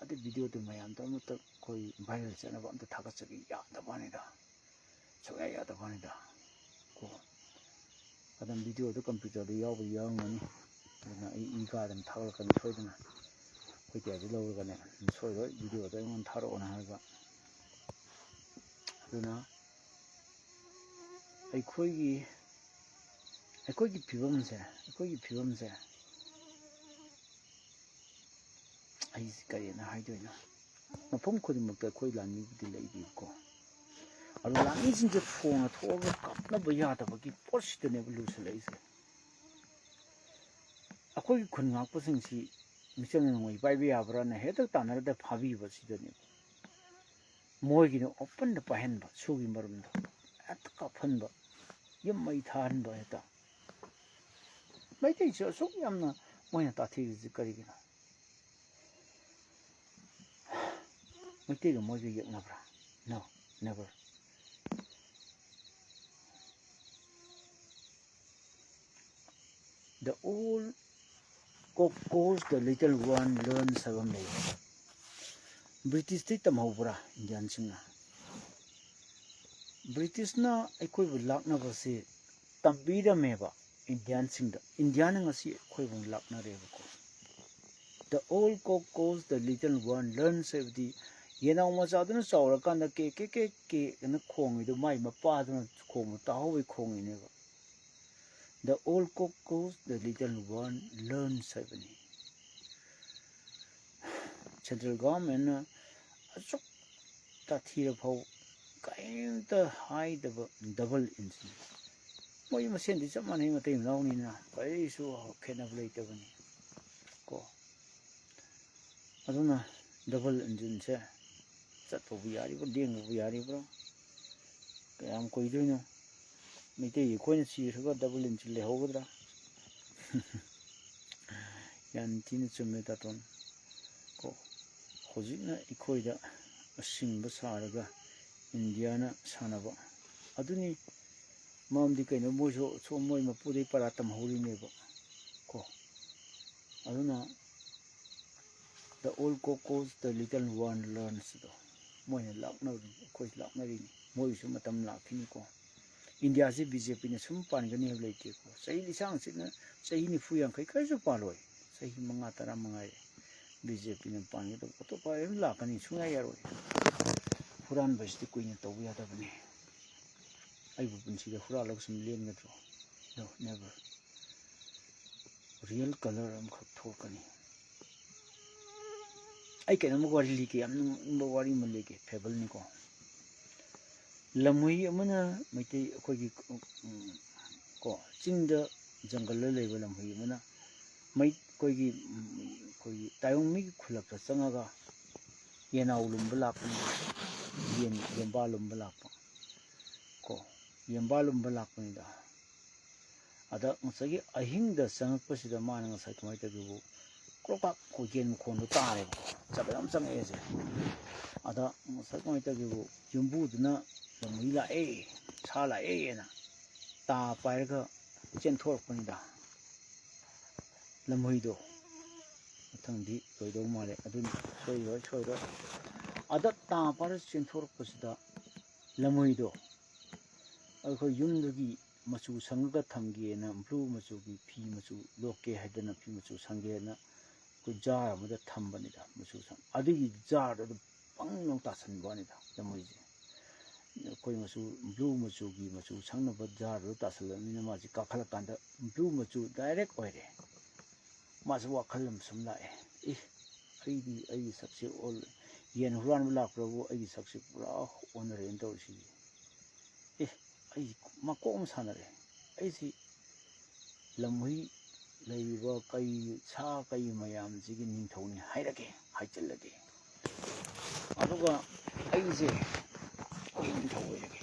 ꯑꯗꯨ ꯚꯤꯗꯤꯑꯣꯗꯨ ꯃꯌꯥꯝꯗ ꯑꯃꯠꯇ ꯑꯩꯈꯣꯏ ꯚꯥꯏꯔꯦꯜ ꯆꯠꯅꯕ ꯑꯝꯇ ꯊꯥꯒꯠꯆꯒꯦ ꯌꯥꯗꯕ ꯋꯥꯅꯤꯗ, ꯁꯨꯡꯌꯥ ꯌꯥꯗꯕ ꯋꯥꯅꯤꯗ꯫ ꯀꯣ, ꯑꯗꯨꯝ ꯚꯤꯗꯤꯑꯣꯗꯣ ꯀꯝꯄ꯭ꯌꯨꯇꯔꯗ ꯌꯥꯎꯕꯗꯤ ꯌꯥꯎꯔꯝꯒꯅꯤ, ꯑꯗꯨꯅ ꯑꯩ ꯏ ꯀꯥꯗꯅ ꯊꯥꯒꯠꯂꯛꯀꯅꯤ ꯁꯣꯏꯗꯅ꯫ ꯑꯩꯈꯣꯏ ꯇꯦꯞꯁꯦ ꯂꯧꯔꯒꯅꯦ, ꯁꯣꯏꯔꯣꯏ, ꯚꯤꯗꯤꯑꯣꯗꯣ ꯑꯩꯉꯣꯟꯗ ꯊꯥꯔꯛꯑꯣꯅ ꯍꯥꯏꯕ꯫ ꯑꯗꯨꯅ ꯑꯩꯈꯣꯏꯒꯤ ꯑꯩꯈꯣꯏꯒꯤ ꯐꯤꯕꯝꯁꯦ ꯑꯩꯈꯣꯏꯒꯤ ꯐꯤꯕꯝꯁꯦ ꯑꯩꯁꯦ ꯀꯔꯤꯅ ꯍꯥꯏꯗꯣꯏꯅꯣ? ꯃꯐꯝ ꯈꯨꯗꯤꯡꯃꯛꯇ ꯑꯩꯈꯣꯏ ꯂꯥꯟꯃꯤꯕꯨꯗꯤ ꯂꯩꯔꯤꯕꯀꯣ, ꯑꯗꯨ ꯂꯥꯟꯃꯤꯁꯤꯡꯁꯦ ꯐꯣꯡꯅ ꯊꯣꯛꯑꯒ ꯀꯥꯞꯅꯕ ꯌꯥꯗꯕꯒꯤ ꯄꯣꯠꯁꯤꯗꯅꯦꯕ ꯂꯨꯁꯜꯂꯛꯏꯁꯦ꯫ ꯑꯩꯈꯣꯏꯒꯤ ꯈꯨꯟ ꯉꯥꯛꯄꯁꯤꯡꯁꯤ ꯃꯤꯆꯪ ꯅꯣꯡꯃꯩ ꯄꯥꯏꯕ ꯌꯥꯕ꯭ꯔꯥꯅ ꯍꯦꯛꯇ ꯇꯥꯟꯅꯔꯗ ꯐꯥꯕꯤꯕꯁꯤꯗꯅꯦꯕ꯫ ꯃꯣꯏꯒꯤꯅ ꯑꯣꯄꯟꯗ ꯄꯥꯏꯍꯟꯕ, ꯁꯨꯒꯤ ꯃꯔꯨꯝꯗꯣ ꯍꯦꯛꯇ ꯀꯥꯞꯍꯟꯕ, ꯌꯨꯝ ꯃꯩ ꯊꯥꯍꯟꯕ ꯍꯦꯛꯇ꯫ ꯃꯩꯇꯩꯁꯨ ꯑꯁꯨꯛ ꯌꯥꯝꯅ ꯃꯣꯏꯅ ꯇꯥꯊꯤꯔꯤꯁꯤ ꯀꯔꯤꯒꯤꯅꯣ? ꯃꯩꯇꯩꯒ ꯃꯣꯏꯒ ꯌꯦꯛꯅꯕ꯭ꯔꯥ? No, never. The old cock crows, the little one learns ꯍꯥꯏꯕ ꯑꯃ ꯂꯩ꯫ ꯕ꯭ꯔꯤꯇꯤꯁꯇꯩ ꯇꯝꯍꯧꯕ꯭ꯔꯥ ꯏꯟꯗꯤꯌꯥꯟꯁꯤꯡꯅ? ꯕ꯭ꯔꯤꯇꯤꯁꯅ ꯑꯩꯈꯣꯏꯕꯨ ꯂꯥꯛꯅꯕꯁꯤ ꯇꯝꯕꯤꯔꯝꯃꯦꯕ ꯏꯟꯗꯤꯌꯥꯟꯁꯤꯡꯗ꯫ ꯏꯟꯗꯤꯌꯥꯅ ꯉꯁꯤ ꯑꯩꯈꯣꯏꯕꯨ ꯂꯥꯛꯅꯔꯦꯕꯀꯣ꯫ The old cock crows, the little one learns ꯍꯥꯏꯕꯗꯤ ꯌꯦꯅꯥꯎ ꯃꯆꯥꯗꯨꯅ ꯆꯥꯎꯔꯀꯥꯟꯗ ꯀꯦ ꯀꯦ ꯀꯦ ꯀꯦ ꯑꯅ ꯈꯣꯡꯉꯤꯗꯣ ꯃꯥꯏ ꯃꯄꯥꯗꯨꯅ ꯈꯣꯡꯕ ꯇꯥꯍꯧꯕꯩ ꯈꯣꯡꯉꯤꯅꯦꯕ꯫ The old cock crows, the little one learns ꯍꯥꯏꯕꯅꯤ꯫ ꯁꯦꯟꯇ꯭ꯔꯦꯜ ꯒꯣꯚꯔꯟꯃꯦꯟꯅ ꯑꯁꯨꯛ ꯇꯥꯊꯤꯔ ꯐꯥꯎ ꯀꯔꯤꯝꯇ ꯍꯥꯏꯗꯕ ꯗꯕꯜ ꯏꯟꯖꯤꯟ꯫ ꯃꯣꯏ ꯃꯁꯦꯟꯗꯤ ꯆꯞ ꯃꯥꯟꯅꯩ, ꯃꯇꯩ ꯃꯅꯥꯎꯅꯤꯅ ꯀꯔꯤꯁꯨ ꯈꯦꯠꯅꯕ ꯂꯩꯇꯕꯅꯤ ꯀꯣ꯫ ꯑꯗꯨꯅ ꯗꯕꯜ ꯏꯟꯖꯤꯟꯁꯦ ꯆꯠꯄꯕꯨ ꯌꯥꯔꯤꯕ꯭ꯔꯥ, ꯂꯦꯡꯕꯕꯨ ꯌꯥꯔꯤꯕ꯭ꯔꯥ? ꯀꯌꯥꯝ ꯀꯨꯏꯗꯣꯏꯅꯣ? ꯃꯩꯇꯩ ꯑꯩꯈꯣꯏꯅ ꯁꯤꯈ꯭ꯔꯒ ꯗꯕꯜ ꯏꯟꯖꯤꯟ ꯂꯩꯍꯧꯒꯗ꯭ꯔꯥ? ꯌꯥꯝ ꯊꯤꯅ ꯆꯨꯝꯃꯦ ꯇꯥꯇꯣꯟ꯫ ꯀꯣ, ꯍꯧꯖꯤꯛꯅ ꯑꯩꯈꯣꯏꯗ ꯑꯁꯤꯡꯕ ꯁꯥꯔꯒ ꯏꯟꯗꯤꯌꯥꯅ ꯁꯥꯟꯅꯕ ꯑꯗꯨꯅꯤ꯫ ꯃꯔꯝꯗꯤ ꯀꯩꯅꯣ, ꯃꯣꯏꯁꯨ ꯁꯣꯝ ꯃꯣꯏ ꯃꯄꯨꯗꯩ ꯄꯔꯥ ꯇꯝꯍꯧꯔꯤꯅꯦꯕ ꯀꯣ꯫ ꯑꯗꯨꯅ "The old cockroach, the little one learns" ꯑꯗꯣ ꯃꯣꯏꯅ ꯂꯥꯛꯅꯔꯤ, ꯑꯩꯈꯣꯏꯁꯨ ꯂꯥꯛꯅꯔꯤꯅꯤ꯫ ꯃꯣꯏꯒꯤꯁꯨ ꯃꯇꯝ ꯂꯥꯛꯈꯤꯅꯤꯀꯣ꯫ ꯏꯟꯗꯤꯌꯥꯁꯤ ꯕꯤ ꯖꯦ ꯄꯤꯅ ꯁꯨꯝ ꯄꯥꯟꯒꯅꯤ ꯍꯥꯏꯕ ꯂꯩꯇꯦꯀꯣ꯫ ꯆꯍꯤ ꯂꯤꯁꯥꯡ ꯁꯤꯠꯅ ꯆꯍꯤ ꯅꯤꯐꯨ ꯌꯥꯡꯈꯩ ꯀꯔꯤꯁꯨ ꯄꯥꯜꯂꯣꯏ꯫ ꯆꯍꯤ ꯃꯉꯥ ꯇꯔꯥ ꯃꯉꯥꯏꯔꯦ ꯕꯤ ꯖꯦ ꯄꯤꯅ ꯄꯥꯟꯒꯗꯕ꯫ ꯑꯇꯣꯞꯄ ꯑꯗꯨꯝ ꯂꯥꯛꯀꯅꯤ, ꯁꯨꯡꯌꯥ ꯌꯥꯔꯣꯏ꯫ ꯍꯨꯔꯥꯟꯕꯁꯤꯗꯤ ꯀꯨꯏꯅ ꯇꯧꯕ ꯌꯥꯗꯕꯅꯤ꯫ ꯑꯩꯕꯨ ꯄꯨꯟꯁꯤꯗ ꯍꯨꯔꯥꯜꯂꯒ ꯁꯨꯝ ꯂꯦꯟꯒꯗ꯭ꯔꯣ? No, never. Real colour ꯑꯃꯈꯛ ꯊꯣꯛꯀꯅꯤ꯫ ꯑꯩ ꯀꯩꯅꯣꯝꯃ ꯋꯥꯔꯤ ꯂꯤꯒꯦ, ꯌꯥꯝ ꯅꯣꯛꯅꯤꯡꯕ ꯋꯥꯔꯤ ꯑꯃ ꯂꯤꯒꯦ, ꯐꯦꯕꯜꯅꯤꯀꯣ꯫ ꯂꯝꯍꯨꯏ ꯑꯃꯅ ꯃꯩꯇꯩ ꯑꯩꯈꯣꯏꯒꯤ, ꯎꯝ, ꯀꯣ, ꯆꯤꯡꯗ ꯖꯪꯒꯜꯗ ꯂꯩꯕ ꯂꯝꯍꯨꯏ ꯑꯃꯅ ꯃꯩ-, ꯑꯩꯈꯣꯏꯒꯤ, ꯎꯝ, ꯑꯩꯈꯣꯏꯒꯤ ꯇꯥꯏꯕꯪ ꯃꯤꯒꯤ ꯈꯨꯜꯂꯛꯇ ꯆꯪꯉꯒ ꯌꯦꯅꯥꯎ ꯂꯨꯝꯕ ꯂꯥꯛꯄꯅꯤ, ꯌꯦꯟ, ꯌꯦꯟꯕꯥ ꯂꯨꯝꯕ ꯂꯥꯛꯄ ꯀꯣ, ꯌꯦꯟꯕꯥ ꯂꯨꯝꯕ ꯂꯥꯛꯄꯅꯤꯗ꯫ ꯑꯗ ꯉꯁꯥꯏꯒꯤ ꯑꯍꯤꯡꯗ ꯆꯪꯉꯛꯄꯁꯤꯗ ꯃꯥꯅ ꯉꯁꯥꯏ ꯀꯃꯥꯏꯅ ꯇꯧꯒꯦꯕꯨ, ꯀ꯭ꯔꯣꯛ ꯀ꯭ꯔꯥꯛ ꯈꯣꯟꯖꯦꯜ ꯃꯈꯣꯟꯗꯣ ꯇꯥꯔꯦꯕꯀꯣ꯫ ꯆꯥꯛ ꯌꯥꯝ ꯆꯪꯉꯛꯑꯦꯁꯦ꯫ ꯑꯗ ꯉꯁꯥꯏ ꯀꯃꯥꯏꯅ ꯇꯧꯒꯦꯕꯨ, ꯌꯨꯝꯕꯨꯗꯨꯅ "ꯂꯝꯍꯨꯏ ꯂꯥꯛꯑꯦ, ꯁꯥ ꯂꯥꯛꯑꯦꯅ" ꯇꯥ ꯄꯥꯏꯔꯒ ꯆꯦꯟꯊꯣꯔꯛꯄꯅꯤꯗ ꯂꯝꯍꯨꯏꯗꯣ꯫ ꯃꯊꯪꯗꯤ ꯂꯣꯏꯗꯧ ꯃꯥꯜꯂꯦ꯫ ꯑꯗꯨꯅ ꯁꯣꯏꯔꯣꯏ, ꯁꯣꯏꯔꯣꯏ꯫ ꯑꯗ ꯇꯥ ꯄꯥꯏꯔ ꯆꯦꯟꯊꯣꯔꯛꯄꯁꯤꯗ ꯂꯝꯍꯨꯏꯗꯣ ꯑꯩꯈꯣꯏ ꯌꯨꯝꯗꯨꯒꯤ ꯃꯆꯨ ꯁꯪꯉꯒ ꯊꯝꯒꯦꯅ ꯕ꯭ꯂꯨ ꯃꯆꯨꯒꯤ ꯐꯤ ꯃꯆꯨ ꯂꯣꯛꯀꯦ ꯍꯥꯏꯗꯅ ꯐꯤ ꯃꯆꯨ ꯁꯪꯒꯦꯅ ꯑꯩꯈꯣꯏ ꯖꯥꯔ ꯑꯃꯗ ꯊꯝꯕꯅꯤꯗ꯫ ꯃꯆꯨ ꯁꯪ-, ꯑꯗꯨꯒꯤ ꯖꯥꯔꯗꯨ ꯑꯗꯨ ꯄꯪ ꯂꯥꯎ ꯇꯥꯁꯟꯕ ꯋꯥꯅꯤꯗ ꯂꯝꯍꯨꯏꯁꯦ꯫ ꯑꯩꯈꯣꯏ ꯃꯆꯨ, ꯕ꯭ꯂꯨ ꯃꯆꯨꯒꯤ ꯃꯆꯨ ꯁꯪꯅꯕ ꯖꯥꯔꯗꯨ ꯇꯥꯁꯜꯂꯕꯅꯤꯅ ꯃꯥꯁꯤ ꯀꯥꯈꯠꯂꯀꯥꯟꯗ ꯕ꯭ꯂꯨ ꯃꯆꯨ ꯗꯥꯏꯔꯦꯛ ꯑꯣꯏꯔꯦ꯫ ꯃꯥꯁꯨ ꯋꯥꯈꯜ ꯑꯃ ꯁꯨꯝ ꯂꯥꯛꯑꯦ, "ꯑꯦ, ꯑꯩꯗꯤ ꯑꯩꯒꯤ ꯁꯛꯁꯦ ꯑꯣꯜ-, ꯌꯦꯟ ꯍꯨꯔꯥꯟꯕ ꯂꯥꯛꯄ꯭ꯔꯕꯨ ꯑꯩꯒꯤ ꯁꯛꯁꯦ ꯄꯨꯔꯥ ꯑꯣꯟꯅꯔꯦꯅ ꯇꯧꯔꯤꯁꯤꯗꯤ꯫ ꯑꯦ, ꯑꯩ ꯃꯀꯣꯛ ꯑꯃ ꯁꯥꯟꯅꯔꯦ꯫ ꯑꯩꯁꯤ ꯂꯝꯍꯨꯏ ꯂꯩꯔꯤꯕ ꯀꯩ, ꯁꯥ ꯀꯩ ꯃꯌꯥꯝꯁꯤꯒꯤ ꯅꯤꯡꯊꯧꯅꯤ ꯍꯥꯏꯔꯒꯦ, ꯍꯥꯏꯖꯤꯜꯂꯒꯦ꯫ ꯑꯗꯨꯒ ꯑꯩꯁꯦ, ꯑꯩ ꯅꯤꯡꯊꯧ ꯑꯣꯏꯔꯒꯦ,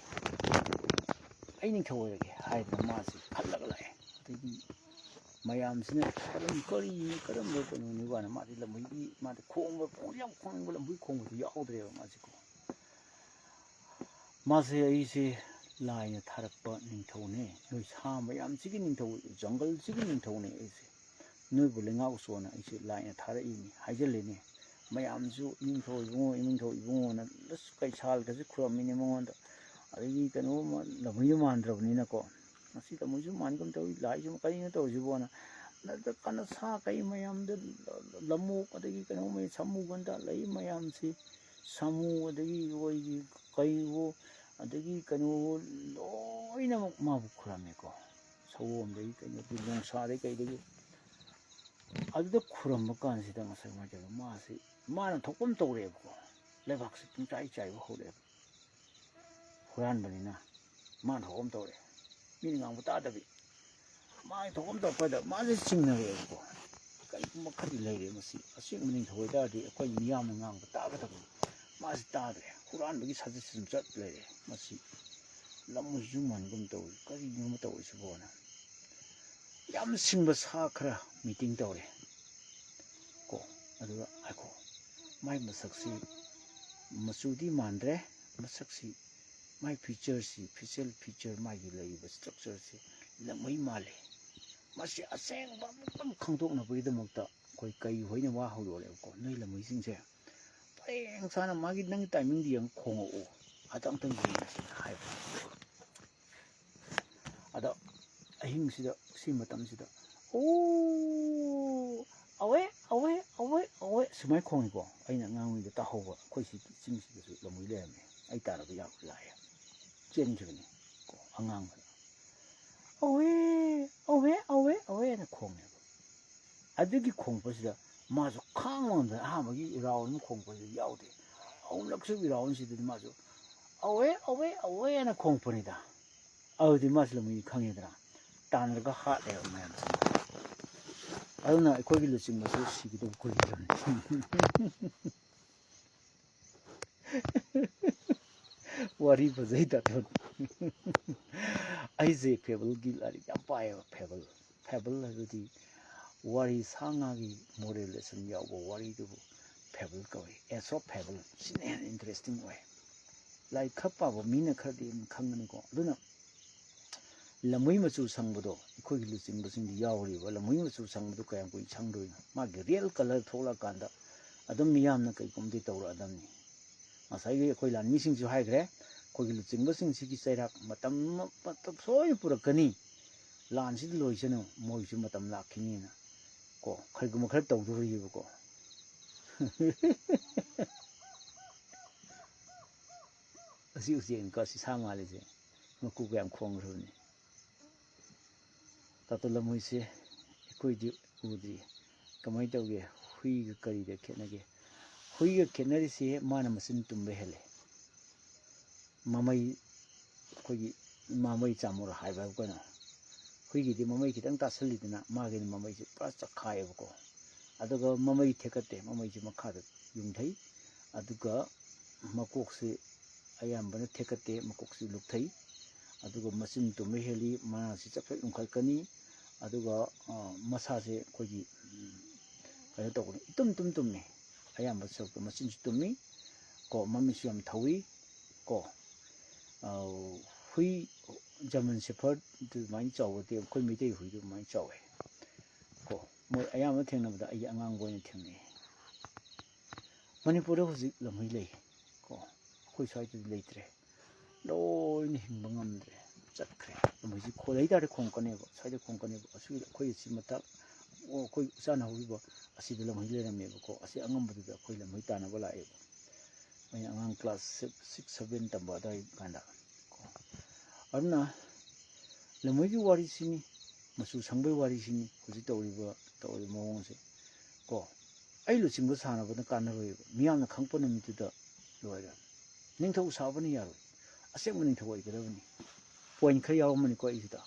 ꯑꯩ ꯅꯤꯡꯊꯧ ꯑꯣꯏꯔꯒꯦ" ꯍꯥꯏꯗꯅ ꯃꯥꯁꯦ ꯈꯜꯂꯒ ꯂꯥꯛꯑꯦ꯫ ꯑꯗꯒꯤ ꯃꯌꯥꯝꯁꯤꯅ ꯀꯔꯝ ꯀꯔꯤꯅꯣ ꯀꯔꯝꯕ ꯀꯩꯅꯣꯅꯤ ꯀꯥꯏꯅ ꯃꯥꯗꯤ ꯂꯝꯍꯨꯏꯒꯤ ꯃꯥꯗꯤ ꯈꯣꯡꯕ ꯈꯣꯡ ꯌꯥꯝ ꯈꯣꯡꯅꯤꯡꯕ ꯂꯝꯍꯨꯏ ꯈꯣꯡꯕꯗꯨ ꯌꯥꯎꯗ꯭ꯔꯦꯕ ꯃꯥꯁꯦꯀꯣ꯫ ꯃꯥꯁꯦ ꯑꯩꯁꯦ ꯂꯥꯏꯅ ꯊꯥꯔꯛꯄ ꯅꯤꯡꯊꯧꯅꯦ, ꯅꯣꯏ ꯁꯥ ꯃꯌꯥꯝꯁꯤꯒꯤ ꯅꯤꯡꯊꯧ, ꯖꯪꯒꯜꯁꯤꯒꯤ ꯅꯤꯡꯊꯧꯅꯦ ꯑꯩꯁꯦ, ꯅꯣꯏꯕꯨ ꯂꯩꯉꯥꯛꯆꯣꯅ ꯑꯩꯁꯦ ꯂꯥꯏꯅ ꯊꯥꯔꯛꯏꯅꯤ ꯍꯥꯏꯖꯜꯂꯤꯅꯦ꯫ ꯃꯌꯥꯝꯁꯨ ꯏꯅꯤꯡꯊꯧ ꯏꯕꯨꯡꯉꯣ ꯏꯅꯤꯡꯊꯧ ꯏꯕꯨꯡꯉꯣꯅ ꯑꯁ ꯀꯩꯁꯥꯜꯒꯁꯦ ꯈꯨꯔꯝꯃꯤꯅꯦ ꯃꯉꯣꯟꯗ꯫ ꯑꯗꯒꯤ ꯀꯩꯅꯣ ꯂꯝꯍꯨꯏꯁꯨ ꯃꯥꯟꯗ꯭ꯔꯕꯅꯤꯅꯀꯣ, ꯃꯁꯤ ꯂꯝꯍꯨꯏꯁꯨ ꯃꯥꯟꯒꯨꯝ ꯇꯧꯏ, ꯂꯥꯏꯁꯨ ꯀꯔꯤꯅꯣ ꯇꯧꯔꯤꯁꯤꯕꯣꯅ꯫ ꯑꯗ ꯀꯩꯅꯣ ꯁꯥ ꯀꯩ ꯃꯌꯥꯝꯗ ꯂꯝꯑꯣꯛ ꯑꯗꯒꯤ ꯀꯩꯅꯣ ꯃꯩ ꯁꯥꯃꯨ ꯒꯟꯗꯥ ꯂꯩ ꯃꯌꯥꯝꯁꯤ, ꯁꯥꯃꯨ ꯑꯗꯒꯤ ꯑꯩꯈꯣꯏꯒꯤ ꯀꯩꯋꯣ ꯑꯗꯒꯤ ꯀꯩꯅꯣ ꯂꯣꯏꯅꯃꯛ ꯃꯥꯕꯨ ꯈꯨꯔꯝꯃꯦꯀꯣ꯫ ꯁꯑꯣꯝꯗꯒꯤ ꯀꯩꯅꯣꯗꯒꯤ ꯅꯣꯡꯁꯥꯗꯒꯤ ꯀꯩꯗꯒꯤ ꯑꯗꯨꯗ ꯈꯨꯔꯝꯕ ꯀꯥꯟꯁꯤꯗ ꯉꯁꯥꯏ ꯀꯃꯥꯏꯅ ꯇꯧꯔꯤ ꯃꯥꯁꯤ ꯃꯥꯅ ꯊꯣꯛꯄ ꯑꯃ ꯇꯧꯔꯛꯑꯦꯕꯀꯣ꯫ ꯂꯩꯕꯥꯛꯁꯤ ꯄꯨꯡꯆꯥꯏ ꯆꯥꯏꯕ ꯍꯧꯔꯛꯑꯦꯕ꯫ ꯍꯨꯔꯥꯟꯕꯅꯤꯅ ꯃꯥꯅ ꯊꯣꯛꯄ ꯑꯃ ꯇꯧꯔꯛꯑꯦ꯫ ꯃꯤꯅ ꯉꯥꯡꯕ ꯇꯥꯗꯕꯤ꯫ ꯃꯥꯒꯤ ꯊꯣꯛꯐꯝ ꯊꯣꯛꯄꯗ ꯃꯥꯁꯦ ꯆꯤꯡꯅꯔꯛꯑꯦꯕꯀꯣ꯫ ꯀꯔꯤꯒꯨꯝꯕ ꯈꯔꯗꯤ ꯂꯩꯔꯦ ꯃꯁꯤ꯫ ꯑꯁꯦꯡꯕ ꯅꯤꯡꯊꯧ ꯑꯣꯏꯇꯥꯔꯗꯤ ꯑꯩꯈꯣꯏ ꯃꯤꯌꯥꯝꯅ ꯉꯥꯡꯕ ꯇꯥꯒꯗꯕꯅꯤ꯫ ꯃꯥꯁꯤ ꯇꯥꯗ꯭ꯔꯦ꯫ ꯍꯨꯔꯥꯟꯕꯒꯤ ꯁꯥꯖꯠꯁꯤ ꯑꯗꯨꯝ ꯆꯠ ꯂꯩꯔꯦ꯫ ꯃꯁꯤ ꯂꯝ ꯍꯨꯏꯁꯨ ꯃꯥꯟꯒꯨꯝ ꯇꯧꯏ꯫ ꯀꯔꯤꯅꯣ ꯇꯧꯔꯤꯁꯤꯕꯣꯅ꯫ ꯌꯥꯝ ꯁꯤꯡꯕ ꯁꯥ ꯈꯔ ꯃꯤꯇꯤꯡ ꯇꯧꯔꯦ ꯀꯣ꯫ ꯑꯗꯨꯒ ꯉꯥꯏꯈꯣ, ꯃꯥꯏ ꯃꯁꯛꯁꯤ ꯃꯆꯨꯗꯤ ꯃꯥꯟꯗ꯭ꯔꯦ꯫ ꯃꯁꯛꯁꯤ ꯃꯥꯏ ꯐꯤꯆꯔꯁꯤ, ꯐꯦꯁꯤꯌꯦꯜ ꯐꯤꯆꯔ, ꯃꯥꯒꯤ ꯂꯩꯔꯤꯕ ꯁ꯭ꯇ꯭ꯔꯛꯆꯔꯁꯤ ꯂꯝꯍꯨꯏ ꯃꯥꯜꯂꯤ꯫ ꯃꯁꯤ ꯑꯁꯦꯡꯕ ꯑꯃꯨꯛꯇꯪ ꯈꯪꯗꯣꯛꯅꯕꯒꯤꯗꯃꯛꯇ ꯑꯩꯈꯣꯏ ꯀꯩ ꯍꯣꯏꯅ ꯋꯥ ꯍꯧꯗꯣꯔꯛꯑꯦꯕꯀꯣ꯫ ꯅꯣꯏ ꯂꯝꯍꯨꯏꯁꯤꯡꯁꯦ ꯄꯔꯦꯡ ꯁꯥꯅ ꯃꯥꯒꯤ ꯅꯪꯒꯤ ꯇꯥꯏꯃꯤꯡꯗ ꯌꯦꯡꯉ ꯈꯣꯡꯉꯛꯎ, ꯑꯗ ꯑꯝꯇꯪ ꯌꯦꯡꯉꯁꯤꯅ ꯍꯥꯏꯕ꯫ ꯑꯗ ꯑꯍꯤꯡꯁꯤꯗ ꯁꯤ ꯃꯇꯝꯁꯤꯗ "ꯑꯣ, ꯑꯋꯦ, ꯑꯋꯦ, ꯑꯋꯦ, ꯑꯋꯦ" ꯁꯨꯃꯥꯏꯅ ꯈꯣꯡꯉꯤꯀꯣ꯫ ꯑꯩꯅ ꯑꯉꯥꯡ ꯑꯣꯏꯔꯤꯉꯩꯗ ꯇꯥꯍꯧꯕ, ꯑꯩꯈꯣꯏ ꯁꯤ ꯆꯤꯡꯁꯤꯗꯁꯨ ꯂꯝꯍꯨꯏ ꯂꯩꯔꯝꯃꯦ꯫ ꯑꯩ ꯇꯥꯟꯅꯕ ꯌꯥꯝ ꯂꯥꯛꯑꯦ꯫ ꯆꯦꯟꯈꯤꯕꯅꯤ ꯀꯣ ꯑꯉꯥꯡꯕꯗ꯫ "ꯑꯋꯦ, ꯑꯋꯦ, ꯑꯋꯦ, ꯑꯋꯦ" ꯍꯥꯏꯅ ꯈꯣꯡꯉꯦꯕ꯫ ꯑꯗꯨꯒꯤ ꯈꯣꯡꯉꯛꯄꯁꯤꯗ ꯃꯥꯁꯨ ꯈꯥꯡ ꯉꯝꯗꯅ ꯑꯍꯥꯟꯕꯒꯤ ꯔꯥꯎꯟ ꯑꯃ ꯈꯣꯡꯉꯛꯄꯁꯤꯗ ꯌꯥꯎꯗꯦ꯫ ꯑꯍꯨꯝꯂꯛꯁꯨꯕꯒꯤ ꯔꯥꯎꯟꯁꯤꯗꯗꯤ ꯃꯥꯁꯨ "ꯑꯋꯦ, ꯑꯋꯦ, ꯑꯋꯦ" ꯍꯥꯏꯅ ꯈꯣꯡꯉꯛꯄꯅꯤꯗ꯫ ꯑꯗꯨꯗꯤ ꯃꯥꯁꯨ ꯂꯝꯍꯨꯏ ꯈꯪꯉꯦꯗꯅ, ꯇꯥꯟꯅꯔꯒ ꯍꯥꯠꯂꯦꯕ ꯃꯌꯥꯝꯁꯦ꯫ ꯑꯗꯨꯅ ꯑꯩꯈꯣꯏꯒꯤ ꯂꯨꯆꯤꯡꯕꯁꯨ ꯁꯤꯒꯗꯧꯕ ꯀꯨꯏꯗ꯭ꯔꯕꯅꯤ꯫ ꯋꯥꯔꯤ ꯐꯖꯩ ꯇꯥꯇꯣꯟ꯫ ꯑꯩꯁꯦ ꯐꯦꯕꯜꯒꯤ ꯂꯥꯏꯔꯤꯛ ꯌꯥꯝ ꯄꯥꯏꯌꯦꯕ, ꯐꯦꯕꯜ꯫ Fable ꯍꯥꯏꯕꯗꯤ ꯋꯥꯔꯤ, ꯁꯥ ꯉꯥꯒꯤ moral lesson ꯌꯥꯎꯕ ꯋꯥꯔꯤꯗꯨꯕꯨ fable ꯀꯧꯏ꯫ Aesop fable ꯁꯤꯅ ꯍꯦꯟꯅ interesting ꯑꯣꯏ꯫ ꯂꯥꯏꯔꯤꯛ ꯈꯔ ꯄꯥꯕ ꯃꯤꯅ ꯈꯔꯗꯤ ꯑꯗꯨꯝ ꯈꯪꯒꯅꯤꯀꯣ꯫ ꯑꯗꯨꯅ ꯂꯝꯍꯨꯏ ꯃꯆꯨ ꯁꯪꯕꯗꯣ ꯑꯩꯈꯣꯏꯒꯤ ꯂꯨꯆꯤꯡꯕꯁꯤꯡꯗꯤ ꯌꯥꯎꯔꯤꯕ꯫ ꯂꯝꯍꯨꯏ ꯃꯆꯨ ꯁꯪꯕꯗꯨ ꯀꯌꯥꯝ ꯀꯨꯏꯅ ꯁꯪꯗꯣꯏꯅꯣ? ꯃꯥꯒꯤ real colour ꯊꯣꯛꯂꯛꯑꯀꯥꯟꯗ ꯑꯗꯨꯝ ꯃꯤꯌꯥꯝꯅ ꯀꯩꯒꯨꯝꯕꯗꯤ ꯇꯧꯔꯛꯑꯗꯕꯅꯤ꯫ ꯉꯁꯥꯏꯒꯤ ꯑꯩꯈꯣꯏ ꯂꯥꯟꯃꯤꯁꯤꯡꯁꯨ ꯍꯥꯏꯈ꯭ꯔꯦ, ꯑꯩꯈꯣꯏꯒꯤ ꯂꯨꯆꯤꯡꯕꯁꯤꯡꯁꯤꯒꯤ ꯆꯩꯔꯥꯛ ꯃꯇꯝ, ꯃꯇꯝ ꯁꯣꯏ ꯄꯨꯔꯛꯀꯅꯤ꯫ ꯂꯥꯟꯁꯤꯗ ꯂꯣꯏꯁꯅꯨ, ꯃꯣꯏꯁꯨ ꯃꯇꯝ ꯂꯥꯛꯈꯤꯅꯤꯅ꯫ ꯀꯣ, ꯀꯔꯤꯒꯨꯝꯕ ꯈꯔ ꯇꯧꯗꯣꯔꯤꯕꯀꯣ꯫ ꯑꯁꯤ ꯎꯆꯦꯛꯅꯤꯀꯣ, ꯑꯁꯤ ꯁꯥ ꯃꯥꯜꯂꯤꯁꯦ꯫ ꯃꯀꯨ ꯀꯌꯥꯝ ꯈꯣꯡꯈ꯭ꯔꯕꯅꯤ꯫ ꯇꯥꯇꯣ ꯂꯝꯍꯨꯏꯁꯦ ꯑꯩꯈꯣꯏꯗꯤ ꯎꯗ꯭ꯔꯤ꯫ ꯀꯃꯥꯏꯅ ꯇꯧꯒꯦ? ꯍꯨꯏꯒ ꯀꯔꯤꯗ ꯈꯦꯠꯅꯒꯦ? ꯍꯨꯏꯒ ꯈꯦꯠꯅꯔꯤꯁꯦ ꯃꯥꯅ ꯃꯆꯤꯟ ꯇꯨꯝꯕ ꯍꯦꯜꯂꯦ꯫ ꯃꯃꯩ, ꯑꯩꯈꯣꯏꯒꯤ ꯃꯃꯩ ꯆꯥꯃꯨꯔ ꯍꯥꯏꯕ ꯀꯩꯅꯣ, ꯍꯨꯏꯒꯤꯗꯤ ꯃꯃꯩ ꯈꯤꯇꯪ ꯇꯥꯁꯜꯂꯤꯗꯅ, ꯃꯥꯒꯤꯅ ꯃꯃꯩꯁꯦ ꯄꯨꯔꯥ ꯆꯞꯈꯥꯏꯌꯦꯕꯀꯣ꯫ ꯑꯗꯨꯒ ꯃꯃꯩ ꯊꯦꯛꯀꯠꯇꯦ, ꯃꯃꯩꯁꯦ ꯃꯈꯥꯗ ꯌꯨꯡꯊꯩ꯫ ꯑꯗꯨꯒ ꯃꯀꯣꯛꯁꯤ ꯑꯌꯥꯝꯕꯅ ꯊꯦꯛꯀꯠꯇꯦ, ꯃꯀꯣꯛꯁꯤ ꯂꯨꯞꯊꯩ꯫ ꯑꯗꯨꯒ ꯃꯆꯤꯟ ꯇꯨꯝꯕ ꯍꯦꯜꯂꯤ, ꯃꯅꯥꯁꯤ ꯆꯞ ꯆꯞ ꯌꯨꯡꯈꯠꯀꯅꯤ꯫ ꯑꯗꯨꯒ, ꯑ, ꯃꯁꯥꯁꯦ ꯑꯩꯈꯣꯏꯒꯤ, ꯎꯝ, ꯀꯩꯅꯣ ꯇꯧꯒꯅꯤ, ꯏꯇꯨꯝ ꯇꯨꯝ ꯇꯨꯝꯃꯤ꯫ ꯑꯌꯥꯝꯕ ꯁꯔꯨꯛꯇ ꯃꯆꯤꯟꯁꯨ ꯇꯨꯝꯃꯤ ꯀꯣ, ꯃꯃꯤꯠꯁꯨ ꯌꯥꯝ ꯊꯧꯏ ꯀꯣ꯫ ꯑꯧ, ꯍꯨꯏ, German Shepherd ꯑꯗꯨꯃꯥꯏꯅ ꯆꯥꯎꯕꯗꯤ ꯑꯩꯈꯣꯏ ꯃꯩꯇꯩ ꯍꯨꯏꯗꯨ ꯑꯗꯨꯃꯥꯏꯅ ꯆꯥꯎꯋꯦ ꯀꯣ꯫ ꯃꯣꯏ ꯑꯌꯥꯝꯕ ꯊꯦꯡꯅꯕꯗ ꯑꯩꯒꯤ ꯑꯉꯥꯡꯕ ꯑꯣꯏꯅ ꯊꯦꯡꯅꯩ꯫ ꯃꯅꯤꯄꯨꯔꯗ ꯍꯧꯖꯤꯛ ꯂꯝꯍꯨꯏ ꯂꯩ ꯀꯣ, ꯑꯩꯈꯣꯏ ꯁ꯭ꯋꯥꯏꯗꯗꯤ ꯂꯩꯇ꯭ꯔꯦ꯫ ꯂꯣꯏꯅ ꯍꯤꯡꯕ ꯉꯝꯗ꯭ꯔꯦ, ꯆꯠꯈ꯭ꯔꯦ꯫ ꯂꯝꯍꯨꯏꯁꯤ ꯈꯣ-, ꯂꯩ ꯇꯥꯔꯗꯤ ꯈꯣꯡꯉꯛꯀꯅꯦꯕ, ꯁ꯭ꯋꯥꯏꯗ ꯈꯣꯡꯉꯛꯀꯅꯦꯕ꯫ ꯑꯁꯤ ꯑꯩꯈꯣꯏ ꯑꯁꯤ ꯃꯊꯛ, ꯑꯣ, ꯑꯩꯈꯣꯏ ꯏꯆꯥꯅ ꯍꯧꯔꯤꯕ ꯑꯁꯤꯗ ꯂꯝꯍꯨꯏ ꯂꯩꯔꯝꯃꯦꯕꯀꯣ꯫ ꯑꯁꯤ ꯑꯉꯝꯕꯗꯨꯗ ꯑꯩꯈꯣꯏ ꯂꯝꯍꯨꯏ ꯇꯥꯟꯅꯕ ꯂꯥꯛꯑꯦꯕ꯫ ꯑꯩꯅ ꯑꯉꯥꯡ class six, six, seven ꯇꯝꯕ ꯑꯗꯥꯏ ꯀꯥꯟꯗ ꯀꯣ꯫ ꯑꯗꯨꯅ ꯂꯝꯍꯨꯏꯒꯤ ꯋꯥꯔꯤꯁꯤꯅꯤ, ꯃꯆꯨ ꯁꯪꯕꯒꯤ ꯋꯥꯔꯤꯁꯤꯅꯤ ꯍꯧꯖꯤꯛ ꯇꯧꯔꯤꯕ, ꯇꯧꯔꯤꯕ ꯃꯑꯣꯡꯁꯦ ꯀꯣ꯫ ꯑꯩ ꯂꯨꯆꯤꯡꯕ ꯁꯥꯟꯅꯕꯅ ꯀꯥꯟꯅꯔꯣꯏꯕ, ꯃꯤꯌꯥꯝꯅ ꯈꯪꯉꯛꯄ ꯅꯨꯃꯤꯠꯇꯨꯗ ꯂꯣꯏꯔꯦ꯫ ꯅꯤꯡꯊꯧ ꯁꯥꯕꯅ ꯌꯥꯔꯣꯏ, ꯑꯁꯦꯡꯕ ꯅꯤꯡꯊꯧ ꯑꯣꯏꯒꯗꯕꯅꯤ꯫ Point ꯈꯔ ꯌꯥꯎꯔꯝꯃꯅꯤꯀꯣ ꯑꯩꯁꯤꯗ꯫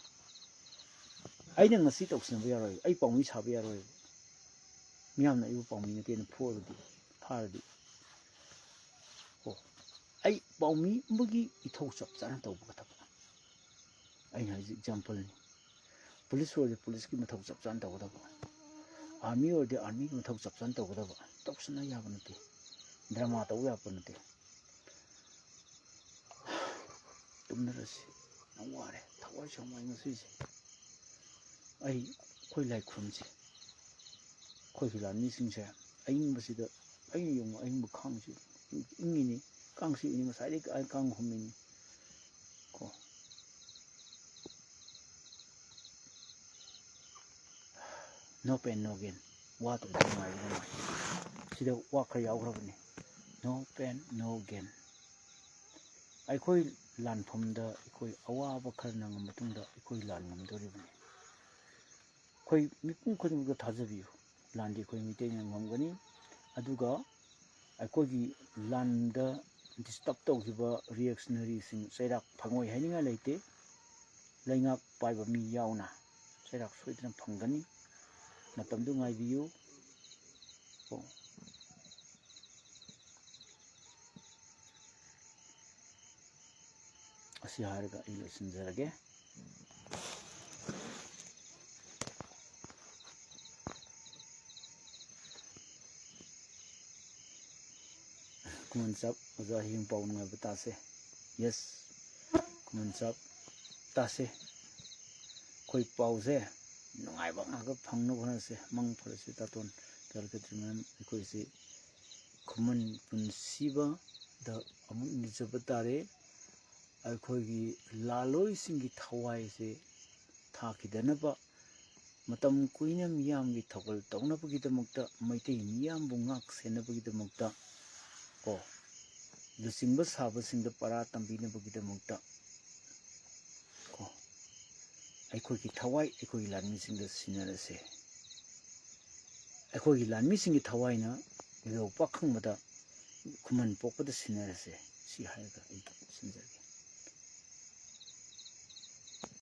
ꯑꯩꯅ ꯉꯁꯤ ꯇꯧꯁꯤꯟꯅꯕ ꯌꯥꯔꯣꯏ, ꯑꯩ ꯄꯥꯎꯃꯤ ꯁꯥꯕ ꯌꯥꯔꯣꯏꯕ꯫ ꯃꯤꯌꯥꯝꯅ ꯑꯩꯕꯨ ꯄꯥꯎꯃꯤ ꯅꯠꯇꯦꯅ ꯐꯨꯔꯗꯤ, ꯐꯥꯔꯗꯤ꯫ ꯑꯣ, ꯑꯩ ꯄꯥꯎꯃꯤ ꯑꯃꯒꯤ ꯏꯊꯧ ꯆꯞ ꯆꯥꯅ ꯇꯧꯕ ꯊꯕꯛ꯫ ꯑꯩꯅ ꯍꯥꯏꯁꯦ exampleꯅꯤ꯫ ꯄꯨꯂꯤꯁ ꯑꯣꯏꯔꯗꯤ ꯄꯨꯂꯤꯁꯀꯤ ꯃꯊꯧ ꯆꯞ ꯆꯥꯅ ꯇꯧꯒꯗꯕ, ꯑꯥꯔꯃꯤ ꯑꯣꯏꯔꯗꯤ ꯑꯥꯔꯃꯤꯒꯤ ꯃꯊꯧ ꯆꯞ ꯆꯥꯅ ꯇꯧꯒꯗꯕ꯫ ꯇꯧꯁꯟꯅ ꯌꯥꯕ ꯅꯠꯇꯦ, ꯗ꯭ꯔꯃꯥ ꯇꯧ ꯌꯥꯕ ꯅꯠꯇꯦ꯫ ꯇꯨꯝꯅꯔꯁꯤ꯫ ꯌꯥꯝ ꯋꯥꯔꯦ, ꯊꯋꯥꯏꯁꯨ ꯌꯥꯝ ꯋꯥꯏ ꯉꯁꯤꯁꯦ꯫ ꯑꯩ, ꯑꯩꯈꯣꯏ ꯂꯥꯏ ꯈꯨꯔꯨꯝꯁꯤ꯫ ꯑꯩꯈꯣꯏꯒꯤ ꯂꯥꯟꯃꯤꯁꯤꯡꯁꯦ ꯑꯏꯪꯕꯁꯤꯗ, ꯑꯩꯅ ꯌꯦꯡꯉꯨ, ꯑꯏꯪꯕ ꯈꯥꯡꯁꯤ ꯏꯪꯉꯤꯅꯤ, ꯀꯥꯡꯁꯤ ꯏꯪꯉꯤ, ꯉꯁꯥꯏꯗꯒꯤ ꯑꯩ ꯀꯥꯡ ꯍꯨꯝꯃꯤꯅꯤ ꯀꯣ꯫ No pain, no gain꯫ ꯋꯥꯗꯕꯗ ꯅꯨꯡꯉꯥꯏꯕ ꯅꯨꯡꯉꯥꯏ꯫ ꯁꯤꯗ ꯋꯥ ꯈꯔ ꯌꯥꯎꯈ꯭ꯔꯕꯅꯤ꯫ No pain, no gain꯫ ꯑꯩꯈꯣꯏ ꯂꯥꯟꯐꯝꯗ ꯑꯩꯈꯣꯏ ꯑꯋꯥꯕ ꯈꯔ ꯅꯪꯉ ꯃꯇꯨꯡꯗ ꯑꯩꯈꯣꯏ ꯂꯥꯟ ꯉꯝꯗꯣꯔꯤꯕꯅꯤ꯫ ꯑꯩꯈꯣꯏ ꯃꯤꯄꯨꯝ ꯈꯨꯗꯤꯡꯃꯛꯇ ꯊꯥꯖꯕꯤꯌꯨ, ꯂꯥꯟꯗꯤ ꯑꯩꯈꯣꯏ ꯃꯤꯇꯩꯅ ꯉꯝꯒꯅꯤ꯫ ꯑꯗꯨꯒ ꯑꯩꯈꯣꯏꯒꯤ ꯂꯥꯟꯗ ꯗꯤꯁꯇꯔꯕ ꯇꯧꯈꯤꯕ ꯔꯤꯑꯦꯛꯁꯅꯔꯤꯁꯤꯡ ꯆꯩꯔꯥꯛ ꯐꯪꯉꯣꯏ ꯍꯥꯏꯅꯤꯡꯉꯥꯏ ꯂꯩꯇꯦ꯫ ꯂꯩꯉꯥꯛ ꯄꯥꯏꯕ ꯃꯤ ꯌꯥꯎꯅ ꯆꯩꯔꯥꯛ ꯁꯣꯏꯗꯅ ꯐꯪꯒꯅꯤ꯫ ꯃꯇꯝꯗꯨ ꯉꯥꯏꯕꯤꯌꯨ꯫ ꯀꯣ꯫ ꯑꯁꯤ ꯍꯥꯏꯔꯒ ꯑꯩ ꯂꯣꯏꯁꯤꯟꯖꯔꯒꯦ꯫ ꯈꯨꯃꯟ ꯆꯥꯛ ꯑꯣꯖꯥ ꯍꯌꯦꯡ ꯄꯥꯎ ꯅꯨꯡꯉꯥꯏꯕ ꯇꯥꯁꯦ꯫ Yes, ꯈꯨꯃꯟ ꯆꯥꯛ ꯇꯥꯁꯦ꯫ ꯑꯩꯈꯣꯏ ꯄꯥꯎꯁꯦ ꯅꯨꯡꯉꯥꯏꯕ ꯉꯥꯛꯇ ꯐꯪꯅꯕ ꯍꯣꯠꯅꯁꯦ꯫ ꯃꯪ ꯐꯔꯁꯦ ꯇꯥꯇꯣꯟ꯫ ꯀꯦꯔꯀꯦꯇ꯭ꯔꯤ ꯃꯦꯝ, ꯑꯩꯈꯣꯏꯁꯤ ꯈꯨꯃꯟ ꯄꯨꯟꯁꯤꯕꯗ ꯑꯃꯨꯛ ꯅꯤꯖꯕ ꯇꯥꯔꯦ꯫ ꯑꯩꯈꯣꯏꯒꯤ ꯂꯥꯜꯂꯣꯏꯁꯤꯡꯒꯤ ꯊꯋꯥꯏꯁꯦ ꯊꯥꯈꯤꯗꯅꯕ, ꯃꯇꯝ ꯀꯨꯏꯅ ꯃꯤꯌꯥꯝꯒꯤ ꯊꯧꯒꯜ ꯇꯧꯅꯕꯒꯤꯗꯃꯛꯇ, ꯃꯩꯇꯩ ꯃꯤꯌꯥꯝꯕꯨ ꯉꯥꯛ ꯁꯦꯟꯅꯕꯒꯤꯗꯃꯛꯇ ꯀꯣ, ꯂꯨꯆꯤꯡꯕ ꯁꯥꯕꯁꯤꯡꯗ ꯄꯔꯥ ꯇꯝꯕꯤꯅꯕꯒꯤꯗꯃꯛꯇ ꯀꯣ, ꯑꯩꯈꯣꯏꯒꯤ ꯊꯋꯥꯏ ꯑꯩꯈꯣꯏꯒꯤ ꯂꯥꯟꯃꯤꯁꯤꯡꯗ ꯁꯤꯟꯅꯔꯁꯦ꯫ ꯑꯩꯈꯣꯏꯒꯤ ꯂꯥꯟꯃꯤꯁꯤꯡꯒꯤ ꯊꯋꯥꯏꯅ ꯏꯙꯧ ꯄꯥꯈꯪꯕꯗ, ꯈꯨꯃꯟ ꯄꯣꯛꯄꯗ ꯁꯤꯟꯅꯔꯁꯦ꯫ ꯁꯤ ꯍꯥꯏꯔꯒ ꯑꯩ ꯂꯣꯏꯁꯤꯟꯖꯔꯒꯦ꯫